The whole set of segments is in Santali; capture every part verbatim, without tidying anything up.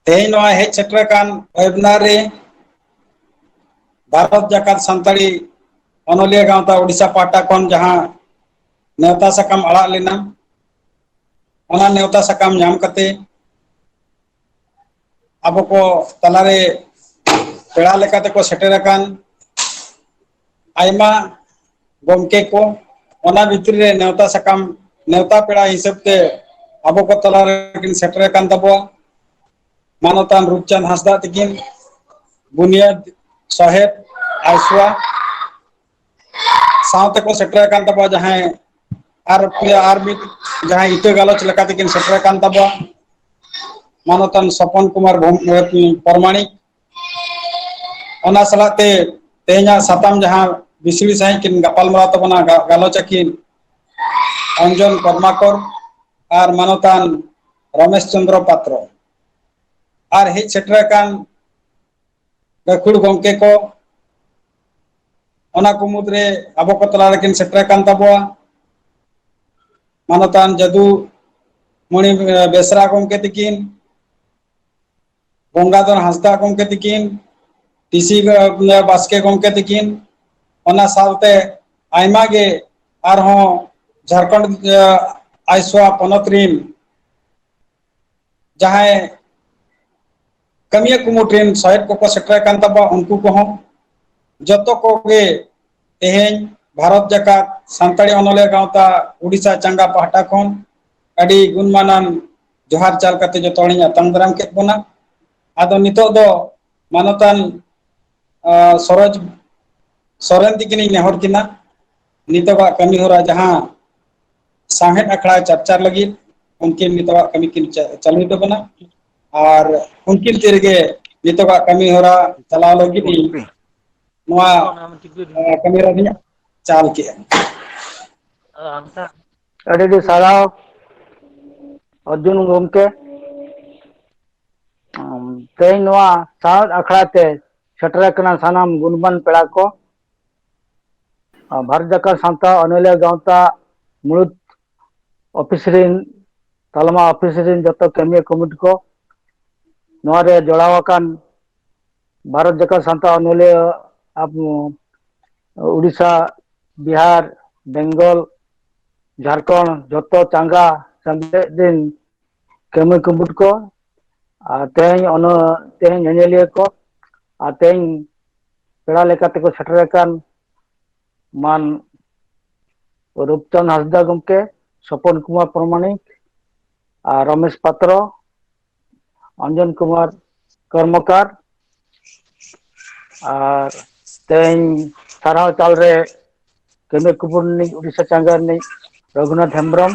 ᱛᱮᱦᱮᱧ ᱱᱚᱣᱟ ᱦᱮᱡ ᱥᱮᱴᱮᱨ ᱟᱠᱟᱱ ᱣᱮᱵᱤᱱᱟᱨ ᱨᱮ ᱵᱷᱟᱨᱚᱛ ᱡᱟᱠᱟᱛ ᱥᱟᱱᱛᱟᱲᱤ ᱚᱱᱚᱞᱤᱭᱟᱹ ᱜᱟᱶᱛᱟ ᱳᱰᱤᱥᱟ ᱯᱟᱦᱴᱟ ᱠᱷᱚᱱ ᱡᱟᱦᱟᱸ ᱱᱮᱣᱛᱟ ᱥᱟᱠᱟᱢ ᱟᱲᱟᱜ ᱞᱮᱱᱟ, ᱚᱱᱟ ᱱᱮᱣᱛᱟ ᱥᱟᱠᱟᱢ ᱧᱟᱢ ᱠᱟᱛᱮ ᱟᱵᱚ ᱠᱚ ᱛᱟᱞᱟᱨᱮ ᱯᱮᱲᱟ ᱞᱮᱠᱟᱛᱮ ᱠᱚ ᱥᱮᱴᱮᱨ ᱟᱠᱟᱱ ᱟᱭᱢᱟ ᱜᱚᱢᱠᱮ ᱠᱚ, ᱚᱱᱟ ᱵᱷᱤᱛᱨᱤ ᱨᱮ ᱱᱮᱣᱛᱟ ᱥᱟᱠᱟᱢ, ᱱᱮᱣᱛᱟ ᱯᱮᱲᱟ ᱦᱤᱥᱟᱹᱵ ᱛᱮ ᱟᱵᱚ ᱠᱚ ᱛᱟᱞᱟ ᱨᱮᱠᱤᱱ ᱥᱮᱴᱮᱨ ᱟᱠᱟᱱ ᱛᱟᱵᱚᱣᱟ ᱢᱟᱱᱚᱛᱟᱱ ᱨᱩᱯᱪᱟᱸᱫᱽ ᱦᱟᱸᱥᱫᱟ ᱛᱤᱠᱤᱱ, ᱵᱩᱱᱤᱭᱟᱹᱫ ᱥᱚᱦᱮᱫ ᱟᱭᱥᱩᱣᱟ, ᱥᱟᱶᱛᱮ ᱠᱚ ᱥᱮᱴᱮᱨ ᱟᱠᱟᱱ ᱛᱟᱵᱚᱣᱟ ᱡᱟᱦᱟᱸᱭ ᱟᱨ, ᱟᱨ ᱢᱤᱫ ᱡᱟᱦᱟᱸᱭ ᱤᱛᱟᱹ ᱜᱟᱞᱚᱪ ᱞᱮᱠᱟ ᱛᱮᱠᱤᱱ ᱥᱮᱴᱮᱨ ᱟᱠᱟᱱ ᱛᱟᱵᱚᱣᱟ ᱢᱟᱱᱚᱛᱟᱱ ᱥᱚᱯᱚᱱ ᱠᱩᱢᱟᱨ ᱵᱷᱚᱢ-, ᱯᱚᱨᱢᱟᱬᱤᱠ᱾ ᱚᱱᱟ ᱥᱟᱞᱟᱜ ᱛᱮ ᱛᱮᱦᱮᱧᱟᱜ ᱥᱟᱛᱟᱢ ᱡᱟᱦᱟᱸ ᱵᱤᱥᱲᱤ ᱥᱟᱺᱦᱤᱡ ᱠᱤᱱ ᱜᱟᱯᱟᱞᱢᱟᱨᱟᱣ ᱛᱟᱵᱚᱱᱟ, ᱜᱟ-, ᱜᱟᱞᱚᱪ ᱟᱹᱠᱤᱱ ᱚᱧᱡᱚᱱ ᱠᱚᱨᱢᱟᱠᱚᱨ ᱟᱨ ᱢᱟᱱᱚᱛᱟᱱ ᱨᱚᱢᱮᱥ ᱪᱚᱸᱫᱽᱨᱚ ᱯᱟᱛᱨᱚ᱾ ᱟᱨ ᱦᱮᱡ ᱥᱮᱴᱮᱨ ᱟᱠᱟᱱ ᱜᱟᱹᱠᱷᱩᱲ ᱜᱚᱢᱠᱮ ᱠᱚ, ᱚᱱᱟ ᱠᱚ ᱢᱩᱫᱽᱨᱮ ᱟᱵᱚ ᱠᱚ ᱛᱟᱞᱟ ᱨᱮᱠᱤᱱ ᱥᱮᱴᱮᱨ ᱟᱠᱟᱱ ᱛᱟᱵᱚᱣᱟ ᱢᱟᱱᱚᱛᱟᱱ ᱡᱟᱫᱩ ᱢᱚᱬᱤ ᱵᱮᱥᱨᱟ ᱜᱚᱢᱠᱮ ᱛᱤᱠᱤᱱ, ᱜᱚᱝᱜᱟᱫᱷᱚᱨ ᱦᱟᱸᱥᱫᱟ ᱜᱚᱢᱠᱮ ᱛᱤᱠᱤᱱ, ᱴᱤᱥᱤ ᱵᱟᱥᱠᱮ ᱜᱚᱢᱠᱮ ᱛᱤᱠᱤᱱ, ᱚᱱᱟ ᱥᱟᱶᱛᱮ ᱟᱭᱢᱟ ᱜᱮ ᱟᱨᱦᱚᱸ ᱡᱷᱟᱲᱠᱷᱚᱸᱰ, ᱮ, ᱟᱭᱥᱣᱟ ᱯᱚᱱᱚᱛ ᱨᱤᱱ ᱡᱟᱦᱟᱸᱭ ᱠᱟᱹᱢᱤᱭᱟᱹ ᱠᱩᱢᱩᱴ ᱨᱤᱱ ᱥᱚᱦᱮᱫ ᱠᱚᱠᱚ ᱥᱮᱴᱮᱨ ᱟᱠᱟᱱ ᱛᱟᱵᱚᱣᱟ, ᱩᱱᱠᱩ ᱠᱚᱦᱚᱸ ᱡᱚᱛᱚ ᱠᱚᱜᱮ ᱛᱮᱦᱮᱧ ᱵᱷᱟᱨᱚᱛ ᱡᱟᱠᱟᱛ ᱥᱟᱱᱛᱟᱲᱤ ᱚᱱᱚᱞᱤᱭᱟᱹ ᱜᱟᱶᱛᱟ ᱩᱰᱤᱥᱟ ᱪᱟᱸᱜᱟ ᱯᱟᱦᱴᱟ ᱠᱷᱚᱱ ᱟᱹᱰᱤ ᱜᱩᱱᱢᱟᱱᱟᱱ ᱡᱚᱦᱟᱨ ᱪᱟᱞ ᱠᱟᱛᱮ ᱡᱚᱛᱚ ᱦᱚᱲᱤᱧ ᱟᱛᱟᱝ ᱫᱟᱨᱟᱢ ᱠᱮᱫ ᱵᱚᱱᱟ᱾ ᱟᱫᱚ ᱱᱤᱛᱚᱜ ᱫᱚ ᱢᱟᱱᱚᱛᱟᱱ, ᱟ, ᱥᱚᱨᱚᱡᱽ ᱥᱚᱨᱮᱱ ᱛᱤᱠᱤᱱᱤᱧ ᱱᱮᱦᱚᱨ ᱠᱤᱱᱟ, ᱱᱤᱛᱚᱜᱟᱜ ᱠᱟᱹᱢᱤ ᱦᱚᱨᱟ ᱡᱟᱦᱟᱸ ᱥᱟᱶᱦᱮᱫ ᱟᱠᱷᱲᱟ ᱪᱟᱨᱪᱟᱨ ᱞᱟᱹᱜᱤᱫ ᱩᱱᱠᱤᱱ ᱱᱤᱛᱚᱜᱟᱜ ᱠᱟᱹᱢᱤ ᱠᱤᱱ ᱪᱟ-, ᱪᱟᱹᱞᱩᱭ ᱛᱟᱵᱚᱱᱟ᱾ ᱟᱨ ᱩᱱᱠᱤᱱ ᱛᱤ ᱨᱮᱜᱮ ᱱᱤᱛᱚᱜᱟᱜ ᱠᱟᱹᱢᱤ ᱦᱚᱨᱟ ᱪᱟᱞᱟᱣ ᱞᱟᱹᱜᱤᱫ ᱤᱧ ᱱᱚᱣᱟ, ᱮ, ᱠᱟᱹᱢᱤ ᱦᱚᱨᱟ ᱫᱚᱧ ᱪᱟᱞ ᱠᱮᱜᱼᱟ᱾ ᱟᱹᱰᱤ ᱟᱹᱰᱤ ᱥᱟᱨᱦᱟᱣ ᱚᱨᱡᱩᱱ ᱜᱚᱢᱠᱮ᱾ ᱩᱢ, ᱛᱮᱦᱮᱧ ᱱᱚᱣᱟ ᱥᱟᱶᱦᱮᱫ ᱟᱠᱷᱲᱟ ᱛᱮ ᱥᱮᱴᱮᱨ ᱟᱠᱟᱱᱟ ᱥᱟᱱᱟᱢ ᱜᱩᱱᱢᱟᱱ ᱯᱮᱲᱟ ᱠᱚ, ᱟᱨ ᱵᱷᱟᱨᱚᱛ ᱡᱟᱠᱟᱛ ᱥᱟᱱᱛᱟᱲ ᱚᱱᱚᱞᱤᱭᱟᱹ ᱜᱟᱶᱛᱟ ᱢᱩᱲᱩᱫ ᱚᱯᱷᱤᱥ ᱨᱤᱱ, ᱛᱟᱞᱢᱟ ᱚᱯᱷᱤᱥ ᱨᱤᱱ ᱡᱚᱛᱚ ᱠᱟᱹᱢᱤᱭᱟᱹ ᱠᱚᱢᱤᱴᱤ ᱠᱚ, ᱱᱚᱣᱟ ᱨᱮ ᱡᱚᱲᱟᱣ ᱟᱠᱟᱱ ᱵᱷᱟᱨᱚᱛ ᱡᱟᱠᱟᱛ ᱥᱟᱱᱛᱟᱲ ᱚᱱᱚᱞᱤᱭᱟᱹ, ᱟᱵᱚ ᱩᱲᱤᱥᱥᱟ, ᱵᱤᱦᱟᱨ, ᱵᱮᱝᱜᱚᱞ, ᱡᱷᱟᱲᱠᱷᱚᱸᱰ, ᱡᱷᱚᱛᱚ ᱪᱟᱸᱜᱟ ᱥᱮᱢᱞᱮᱫ ᱨᱮᱱ ᱠᱟᱹᱢᱤ ᱠᱩᱢᱩᱴ ᱠᱚ, ᱟᱨ ᱛᱮᱦᱮᱧ ᱚᱱᱟ, ᱛᱮᱦᱮᱧ ᱧᱮᱧᱮᱞᱤᱭᱟᱹ ᱠᱚ, ᱟᱨ ᱛᱮᱦᱮᱧ ᱯᱮᱲᱟ ᱞᱮᱠᱟ ᱛᱮᱠᱚ ᱥᱮᱴᱮᱨ ᱟᱠᱟᱱ ᱢᱟᱱ ᱨᱩᱯᱪᱟᱸᱫᱽ ᱦᱟᱸᱥᱫᱟ ᱜᱚᱢᱠᱮ, ᱥᱚᱯᱚᱱ ᱠᱩᱢᱟᱨ ᱯᱨᱚᱢᱟᱱᱤᱠ, ᱟᱨ ᱨᱚᱢᱮᱥ ᱯᱟᱛᱨᱚ, ᱚᱧᱡᱚᱱ ᱠᱩᱢᱟᱨ ᱠᱚᱨᱢᱚᱠᱟᱨ, ᱟᱨ ᱛᱮᱦᱮᱧ ᱥᱟᱨᱦᱟᱣ ᱪᱟᱞ ᱨᱮ ᱠᱟᱹᱢᱤ ᱠᱩᱢᱩᱴ ᱨᱤᱱᱤᱡ ᱩᱲᱤᱥᱥᱟ ᱪᱟᱸᱜᱟ ᱨᱤᱱᱤᱡ ᱨᱚᱜᱷᱩᱱᱟᱛᱷ ᱦᱮᱢᱵᱨᱚᱢ,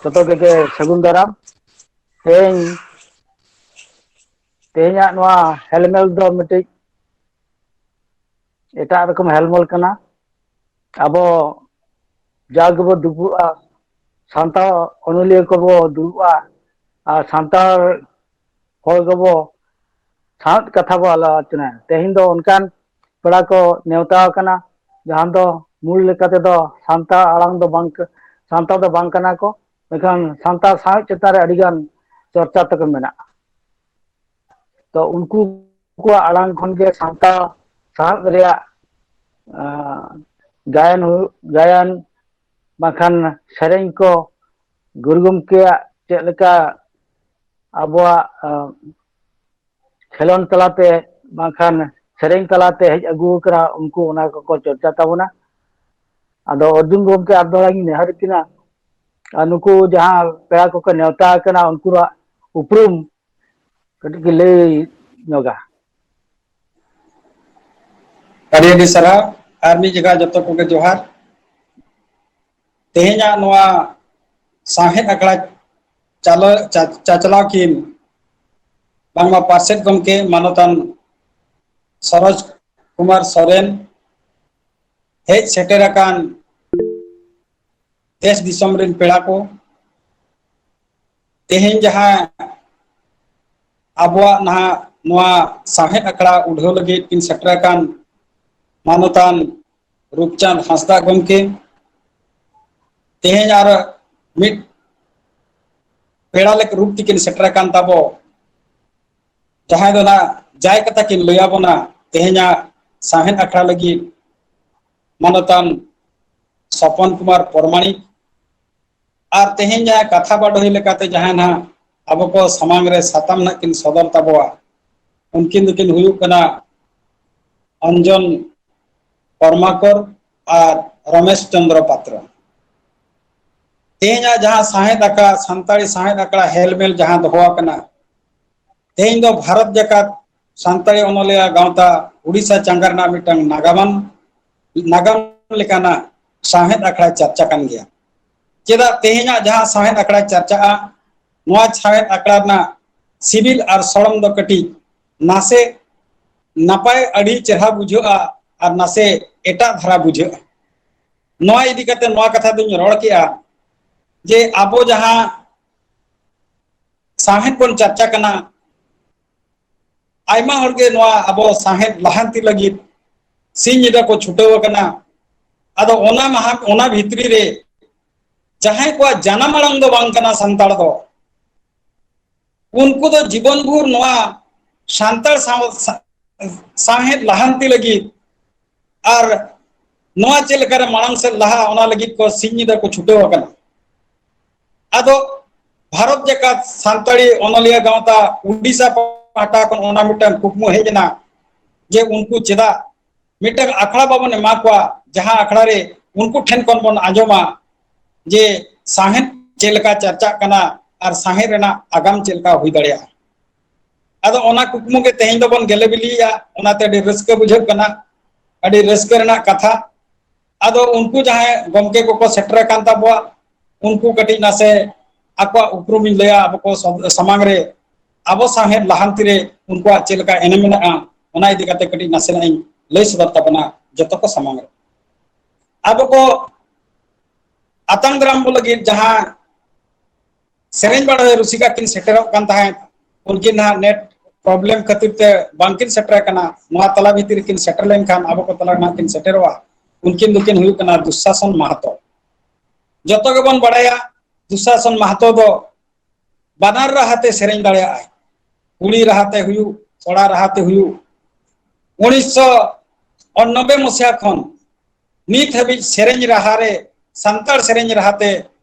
ᱡᱚᱛᱚ ᱜᱮ ᱥᱟᱹᱜᱩᱱ ᱫᱟᱨᱟᱢ᱾ ᱛᱮᱦᱮᱧ, ᱛᱮᱦᱮᱧᱟᱜ ᱱᱚᱣᱟ ᱦᱮᱞᱢᱮᱞ ᱫᱚ ᱢᱤᱫᱴᱤᱡ ᱮᱴᱟᱜ ᱨᱚᱠᱚᱢ ᱦᱮᱞᱢᱮᱞ ᱠᱟᱱᱟ᱾ ᱟᱵᱚ ᱡᱟ ᱜᱮᱵᱚ ᱫᱩᱲᱩᱵᱼᱟ, ᱥᱟᱱᱛᱟᱲ ᱚᱱᱚᱞᱤᱭᱟᱹ ᱠᱚᱵᱚ ᱫᱩᱲᱩᱵᱼᱟ, ᱟᱨ ᱥᱟᱱᱛᱟᱲ ᱦᱚᱲ ᱜᱮᱵᱚ ᱥᱟᱶᱦᱮᱫ ᱠᱟᱛᱷᱟ ᱵᱚ ᱟᱞᱳᱪᱚᱱᱟᱭᱟ᱾ ᱛᱮᱦᱮᱧ ᱫᱚ ᱚᱱᱠᱟᱱ ᱯᱮᱲᱟ ᱠᱚ ᱱᱮᱣᱛᱟ ᱟᱠᱟᱱᱟ, ᱡᱟᱦᱟᱸ ᱫᱚ ᱢᱩᱞ ᱞᱮᱠᱟ ᱛᱮᱫᱚ ᱥᱟᱱᱛᱟᱲ ᱟᱲᱟᱝ ᱫᱚ ᱵᱟᱝ, ᱥᱟᱱᱛᱟᱲ ᱫᱚ ᱵᱟᱝ ᱠᱟᱱᱟ ᱠᱚ, ᱢᱮᱱᱠᱷᱟᱱ ᱥᱟᱱᱛᱟᱲ ᱥᱟᱶᱦᱮᱫ ᱪᱮᱛᱟᱱ ᱨᱮ ᱟᱹᱰᱤᱜᱟᱱ ᱪᱚᱨᱪᱟ ᱛᱟᱠᱚ ᱢᱮᱱᱟᱜᱼᱟ᱾ ᱛᱚ ᱩᱱᱠᱩ ᱠᱚᱣᱟᱜ ᱟᱲᱟᱝ ᱠᱷᱚᱱ ᱜᱮ ᱥᱟᱱᱛᱟᱲ ᱥᱟᱶᱦᱮᱫ ᱨᱮᱭᱟᱜ, ᱟᱸ, ᱜᱟᱭᱟᱱ ᱦᱩᱭᱩᱜ, ᱜᱟᱭᱟᱱ ᱵᱟᱝᱠᱷᱟᱱ ᱥᱮᱨᱮᱧ ᱠᱚ, ᱜᱩᱨᱩ ᱜᱚᱢᱠᱮᱭᱟᱜ ᱪᱮᱫ ᱞᱮᱠᱟ ᱟᱵᱚᱣᱟᱜ, ᱟᱸ, ᱠᱷᱮᱞᱳᱱᱰ ᱛᱟᱞᱟᱛᱮ ᱵᱟᱝᱠᱷᱟᱱ ᱥᱮᱨᱮᱧ ᱛᱟᱞᱟᱛᱮ ᱦᱮᱡ ᱟᱹᱜᱩ ᱟᱠᱟᱱᱟ, ᱩᱱᱠᱩ ᱚᱱᱟ ᱠᱚᱠᱚ ᱪᱚᱨᱪᱟ ᱛᱟᱵᱚᱱᱟ᱾ ᱟᱫᱚ ᱚᱨᱡᱩᱱ ᱜᱚᱢᱠᱮ ᱟᱨ ᱫᱚᱦᱲᱟ ᱜᱤᱧ ᱱᱮᱦᱚᱨ ᱠᱤᱱᱟ, ᱟᱨ ᱱᱩᱠᱩ ᱡᱟᱦᱟᱸ ᱯᱮᱲᱟ ᱠᱚᱠᱚ ᱱᱮᱣᱛᱟ ᱟᱠᱟᱱᱟ, ᱩᱱᱠᱩᱣᱟᱜ ᱩᱯᱨᱩᱢ ᱠᱟᱹᱴᱤᱡ ᱠᱚ ᱞᱟᱹᱭ ᱧᱚᱜᱟ᱾ ᱟᱹᱰᱤ ᱟᱹᱰᱤ ᱥᱟᱨᱦᱟᱣ᱾ ᱟᱨ ᱢᱤᱫ ᱡᱚᱠᱷᱟ ᱡᱚᱛᱚ ᱠᱚᱜᱮ ᱡᱚᱦᱟᱨ᱾ ᱛᱮᱦᱮᱧᱟᱜ ᱱᱚᱣᱟ ᱥᱟᱶᱦᱮᱫ ᱟᱠᱷᱲᱟ ᱪᱟᱞᱟᱣ, ᱪᱟ-, ᱪᱟᱪᱞᱟᱣ ᱠᱤᱱ ᱵᱟᱝᱢᱟ ᱯᱟᱨᱥᱮᱛ ᱜᱚᱢᱠᱮ ᱢᱟᱱᱚᱛᱟᱱ ᱥᱚᱨᱚᱡᱽ ᱠᱩᱢᱟᱨ ᱥᱚᱨᱮᱱ, ᱦᱮᱡ ᱥᱮᱴᱮᱨ ᱟᱠᱟᱱ ᱫᱮᱥ ᱫᱤᱥᱚᱢ ᱨᱮᱱ ᱯᱮᱲᱟ ᱠᱚ, ᱛᱮᱦᱮᱧ ᱡᱟᱦᱟᱸ ᱟᱵᱚᱣᱟᱜ ᱱᱟᱦᱟᱜ ᱱᱚᱣᱟ ᱥᱟᱶᱦᱮᱫ ᱟᱠᱷᱲᱟ ᱩᱰᱷᱟᱹᱣ ᱞᱟᱹᱜᱤᱫ ᱠᱤᱱ ᱥᱮᱴᱮᱨ ᱟᱠᱟᱱ ᱢᱟᱱᱚᱛᱟᱱ ᱨᱩᱯᱪᱟᱸᱫᱽ ᱦᱟᱸᱥᱫᱟ ᱜᱚᱢᱠᱮ, ᱛᱮᱦᱮᱧ ᱟᱨ ᱢᱤᱫ ᱯᱮᱲᱟ ᱞᱮᱠ ᱨᱩᱯ ᱛᱮᱠᱤᱱ ᱥᱮᱴᱮᱨ ᱟᱠᱟᱱ ᱛᱟᱵᱚ ᱡᱟᱦᱟᱸᱭ ᱫᱚ ᱱᱟᱜ ᱡᱟᱭ ᱠᱟᱛᱷᱟ ᱠᱤᱱ ᱞᱟᱹᱭ ᱟᱵᱚᱱᱟ ᱛᱮᱦᱮᱧᱟᱜ ᱥᱟᱶᱦᱮᱫ ᱟᱠᱷᱲᱟ ᱞᱟᱹᱜᱤᱫ, ᱢᱟᱱᱚᱛᱟᱱ ᱥᱚᱯᱚᱱ ᱠᱩᱢᱟᱨ ᱯᱚᱨᱢᱟᱬᱤᱠ᱾ ᱟᱨ ᱛᱮᱦᱮᱧ ᱡᱟᱦᱟᱸ ᱠᱟᱛᱷᱟ ᱵᱟᱰᱚᱦᱤ ᱞᱮᱠᱟᱛᱮ ᱡᱟᱦᱟᱸ ᱱᱟᱦᱟᱜ ᱟᱵᱚ ᱠᱚ ᱥᱟᱢᱟᱝ ᱨᱮ ᱥᱟᱛᱟᱢ ᱱᱟᱦᱟᱜ ᱠᱤᱱ ᱥᱚᱫᱚᱨ ᱛᱟᱵᱚᱣᱟ, ᱩᱱᱠᱤᱱ ᱫᱚᱠᱤᱱ ᱦᱩᱭᱩᱜ ᱠᱟᱱᱟ ᱚᱧᱡᱚᱱ ᱠᱚᱨᱢᱟᱠᱚᱨ ᱟᱨ ᱨᱚᱢᱮᱥ ᱪᱚᱸᱫᱽᱨᱚ ᱯᱟᱛᱨᱚ᱾ ᱛᱮᱦᱮᱧᱟᱜ ᱡᱟᱦᱟᱸ ᱥᱟᱶᱦᱮᱫ ᱟᱠᱷᱲᱟ, ᱥᱟᱱᱛᱟᱲᱤ ᱥᱟᱶᱦᱮᱫ ᱟᱠᱷᱲᱟ ᱦᱮᱞᱢᱮᱞ ᱡᱟᱦᱟᱸ ᱫᱚᱦᱚ ᱟᱠᱟᱱᱟ, ᱛᱮᱦᱮᱧ ᱫᱚ ᱵᱷᱟᱨᱚᱛ ᱡᱟᱠᱟᱛ ᱥᱟᱱᱛᱟᱲᱤ ᱚᱱᱚᱞᱤᱭᱟᱹ ᱜᱟᱶᱛᱟ ᱩᱰᱤᱥᱟ ᱪᱟᱸᱜᱟ ᱨᱮᱱᱟᱜ ᱢᱤᱫᱴᱟᱝ ᱱᱟᱜᱟᱢᱟᱱ, ᱱᱟᱜᱟᱢ ᱞᱮᱠᱟᱱᱟᱜ ᱥᱟᱶᱦᱮᱫ ᱟᱠᱷᱲᱟ ᱪᱟᱨᱪᱟ ᱠᱟᱱ ᱜᱮᱭᱟ᱾ ᱪᱮᱫᱟᱜ ᱛᱮᱦᱮᱧᱟᱜ ᱡᱟᱦᱟᱸ ᱥᱟᱶᱦᱮᱫ ᱟᱠᱷᱲᱟ ᱪᱟᱨᱪᱟᱜᱼᱟ, ᱱᱚᱣᱟ ᱥᱟᱶᱦᱮᱫ ᱟᱠᱷᱲᱟ ᱨᱮᱱᱟᱜ ᱥᱤᱵᱤᱞ ᱟᱨ ᱥᱚᱲᱚᱢ ᱫᱚ ᱠᱟᱹᱴᱤᱡ ᱱᱟᱥᱮ ᱱᱟᱯᱟᱭ, ᱟᱹᱰᱤ ᱪᱮᱦᱨᱟ ᱵᱩᱡᱷᱟᱹᱜᱼᱟ ᱟᱨ ᱱᱟᱥᱮ ᱮᱴᱟᱜ ᱫᱷᱟᱨᱟ ᱵᱩᱡᱷᱟᱹᱜᱼᱟ᱾ ᱱᱚᱣᱟ ᱤᱫᱤ ᱠᱟᱛᱮ ᱱᱚᱣᱟ ᱠᱟᱛᱷᱟ ᱫᱚᱧ ᱨᱚᱲ ᱠᱮᱜᱼᱟ ᱡᱮ ᱟᱵᱚ ᱡᱟᱦᱟᱸ ᱥᱟᱶᱦᱮᱫ ᱵᱚᱱ ᱪᱟᱨᱪᱟ ᱠᱟᱱᱟ, ᱟᱭᱢᱟ ᱦᱚᱲ ᱜᱮ ᱱᱚᱣᱟ ᱟᱵᱚ ᱥᱟᱶᱦᱮᱫ ᱞᱟᱦᱟᱱᱛᱤ ᱞᱟᱹᱜᱤᱫ ᱥᱤᱧ ᱧᱤᱫᱟᱹ ᱠᱚ ᱪᱷᱩᱴᱟᱹᱣ ᱟᱠᱟᱱᱟ᱾ ᱟᱫᱚ ᱚᱱᱟ ᱢᱟᱦᱟ, ᱚᱱᱟ ᱵᱷᱤᱛᱨᱤ ᱨᱮ ᱡᱟᱦᱟᱸᱭ ᱠᱚᱣᱟᱜ ᱡᱟᱱᱟᱢ ᱟᱲᱟᱝ ᱫᱚ ᱵᱟᱝ ᱠᱟᱱᱟ ᱥᱟᱱᱛᱟᱲ ᱫᱚ, ᱩᱱᱠᱩ ᱫᱚ ᱡᱤᱵᱚᱱ ᱵᱷᱳᱨ ᱱᱚᱣᱟ ᱥᱟᱱᱛᱟᱲ ᱥᱟᱶ-, ᱥᱟ-, ᱥᱟᱶᱦᱮᱫ ᱞᱟᱦᱟᱱᱛᱤ ᱞᱟᱹᱜᱤᱫ ᱟᱨ ᱱᱚᱣᱟ ᱪᱮᱫ ᱞᱮᱠᱟᱨᱮ ᱢᱟᱲᱟᱝ ᱥᱮᱫ ᱞᱟᱦᱟᱜᱼᱟ, ᱚᱱᱟ ᱞᱟᱹᱜᱤᱫ ᱠᱚ ᱥᱤᱧ ᱧᱤᱫᱟᱹ ᱠᱚ ᱪᱷᱩᱴᱟᱹᱣ ᱟᱠᱟᱱᱟ᱾ ᱟᱫᱚ ᱵᱷᱟᱨᱚᱛ ᱡᱟᱠᱟᱛ ᱥᱟᱱᱛᱟᱲᱤ ᱚᱱᱚᱞᱤᱭᱟᱹ ᱜᱟᱶᱛᱟ ᱩᱰᱤᱥᱟ ᱯᱟᱦᱴᱟ ᱠᱷᱚᱱ ᱚᱱᱟ ᱢᱤᱫᱴᱟᱝ ᱠᱩᱠᱢᱩ ᱦᱮᱡ ᱮᱱᱟ ᱡᱮ ᱩᱱᱠᱩ ᱪᱮᱫᱟᱜ ᱢᱤᱫᱴᱟᱝ ᱟᱠᱷᱲᱟ ᱵᱟᱵᱚᱱ ᱮᱢᱟ ᱠᱚᱣᱟ, ᱡᱟᱦᱟᱸ ᱟᱠᱷᱲᱟ ᱨᱮ ᱩᱱᱠᱩ ᱴᱷᱮᱱ ᱠᱷᱚᱱ ᱵᱚᱱ ᱟᱸᱡᱚᱢᱟ ᱡᱮ ᱥᱟᱶᱦᱮᱫ ᱪᱮᱫ ᱞᱮᱠᱟ ᱪᱟᱨᱪᱟᱜ ᱠᱟᱱᱟ ᱟᱨ ᱥᱟᱶᱦᱮᱫ ᱨᱮᱱᱟᱜ ᱟᱜᱟᱢ ᱪᱮᱫ ᱞᱮᱠᱟ ᱦᱩᱭ ᱫᱟᱲᱮᱭᱟᱜᱼᱟ᱾ ᱟᱫᱚ ᱚᱱᱟ ᱠᱩᱠᱢᱩ ᱜᱮ ᱛᱮᱦᱮᱧ ᱫᱚᱵᱚᱱ ᱜᱮᱞᱮ ᱵᱤᱞᱤᱭᱮᱫᱼᱟ, ᱚᱱᱟᱛᱮ ᱟᱹᱰᱤ ᱨᱟᱹᱥᱠᱟᱹ ᱵᱩᱡᱷᱟᱹᱜ ᱠᱟᱱᱟ, ᱟᱹᱰᱤ ᱨᱟᱹᱥᱠᱟᱹ ᱨᱮᱱᱟᱜ ᱠᱟᱛᱷᱟ᱾ ᱟᱫᱚ ᱩᱱᱠᱩ ᱡᱟᱦᱟᱸᱭ ᱜᱚᱢᱠᱮ ᱠᱚᱠᱚ ᱥᱮᱴᱮᱨ ᱟᱠᱟᱱ ᱛᱟᱵᱚᱣᱟ, ᱩᱱᱠᱩ ᱠᱟᱹᱴᱤᱡ ᱱᱟᱥᱮ ᱟᱠᱚᱣᱟᱜ ᱩᱯᱨᱩᱢᱤᱧ ᱞᱟᱹᱭᱟ ᱟᱵᱚ ᱠᱚ ᱥᱚ-, ᱥᱟᱢᱟᱝ ᱨᱮ, ᱟᱵᱚ ᱥᱟᱶᱦᱮᱫ ᱞᱟᱦᱟᱱᱛᱤ ᱨᱮ ᱩᱱᱠᱩᱣᱟᱜ ᱪᱮᱫ ᱞᱮᱠᱟ ᱮᱱᱮᱢ ᱢᱮᱱᱟᱜᱼᱟ, ᱚᱱᱟ ᱤᱫᱤ ᱠᱟᱛᱮ ᱠᱟᱹᱴᱤᱡ ᱱᱟᱥᱮᱱᱟᱜ ᱤᱧ ᱞᱟᱹᱭ ᱥᱚᱫᱚᱨ ᱛᱟᱵᱚᱱᱟ ᱡᱚᱛᱚ ᱠᱚ ᱥᱟᱢᱟᱝ ᱨᱮ᱾ ᱟᱵᱚ ᱠᱚ ᱟᱛᱟᱝ ᱫᱟᱨᱟᱢ ᱵᱚ ᱞᱟᱹᱜᱤᱫ ᱡᱟᱦᱟᱸ ᱥᱮᱨᱮᱧ ᱵᱟᱲᱟᱭ ᱨᱩᱥᱤᱠᱟ ᱠᱤᱱ ᱥᱮᱴᱮᱨᱚᱜ ᱠᱟᱱ ᱛᱟᱦᱮᱸᱫ, ᱩᱱᱠᱤᱱ ᱱᱟᱦᱟᱜ ᱱᱮᱴ ᱯᱨᱚᱵᱞᱮᱢ ᱠᱷᱟᱹᱛᱤᱨ ᱛᱮ ᱵᱟᱝᱠᱤᱱ ᱥᱮᱴᱮᱨ ᱟᱠᱟᱱᱟ᱾ ᱱᱚᱣᱟ ᱛᱟᱞᱟ ᱵᱷᱤᱛᱤᱨ ᱨᱮᱠᱤᱱ ᱥᱮᱴᱮᱨ ᱞᱮᱱᱠᱷᱟᱱ ᱟᱵᱚ ᱠᱚ ᱛᱟᱞᱟ ᱨᱮ ᱱᱟᱦᱟᱜ ᱠᱤᱱ ᱥᱮᱴᱮᱨᱚᱜᱼᱟ᱾ ᱩᱱᱠᱤᱱ ᱫᱚᱠᱤᱱ ᱦᱩᱭᱩᱜ ᱠᱟᱱᱟ ᱫᱩᱥᱟᱥᱚᱱ ᱢᱟᱦᱟᱛᱚ᱾ ᱡᱚᱛᱚ ᱜᱮᱵᱚᱱ ᱵᱟᱲᱟᱭᱟ, ᱫᱩᱥᱟᱥᱚᱱ ᱢᱟᱦᱟᱛᱚ ᱫᱚ ᱵᱟᱱᱟᱨ ᱨᱟᱦᱟᱛᱮ ᱥᱮᱨᱮᱧ ᱫᱟᱲᱮᱭᱟᱜᱼᱟᱭ᱾ ᱠᱩᱲᱤ ᱨᱟᱦᱟᱛᱮ ᱦᱩᱭᱩᱜ, ᱠᱚᱲᱟ ᱨᱟᱦᱟᱛᱮ ᱦᱩᱭᱩᱜ, ᱩᱱᱤᱥᱥᱚ ᱩᱱᱚᱱᱚᱵᱵᱳᱭ ᱢᱚᱥᱤᱦᱟ ᱠᱷᱚᱱ ᱱᱤᱛ ᱦᱟᱹᱵᱤᱡ ᱥᱮᱨᱮᱧ ᱨᱟᱦᱟ ᱨᱮ, ᱥᱟᱱᱛᱟᱲ ᱥᱮᱨᱮᱧ ᱨᱟᱦᱟ ᱛᱮ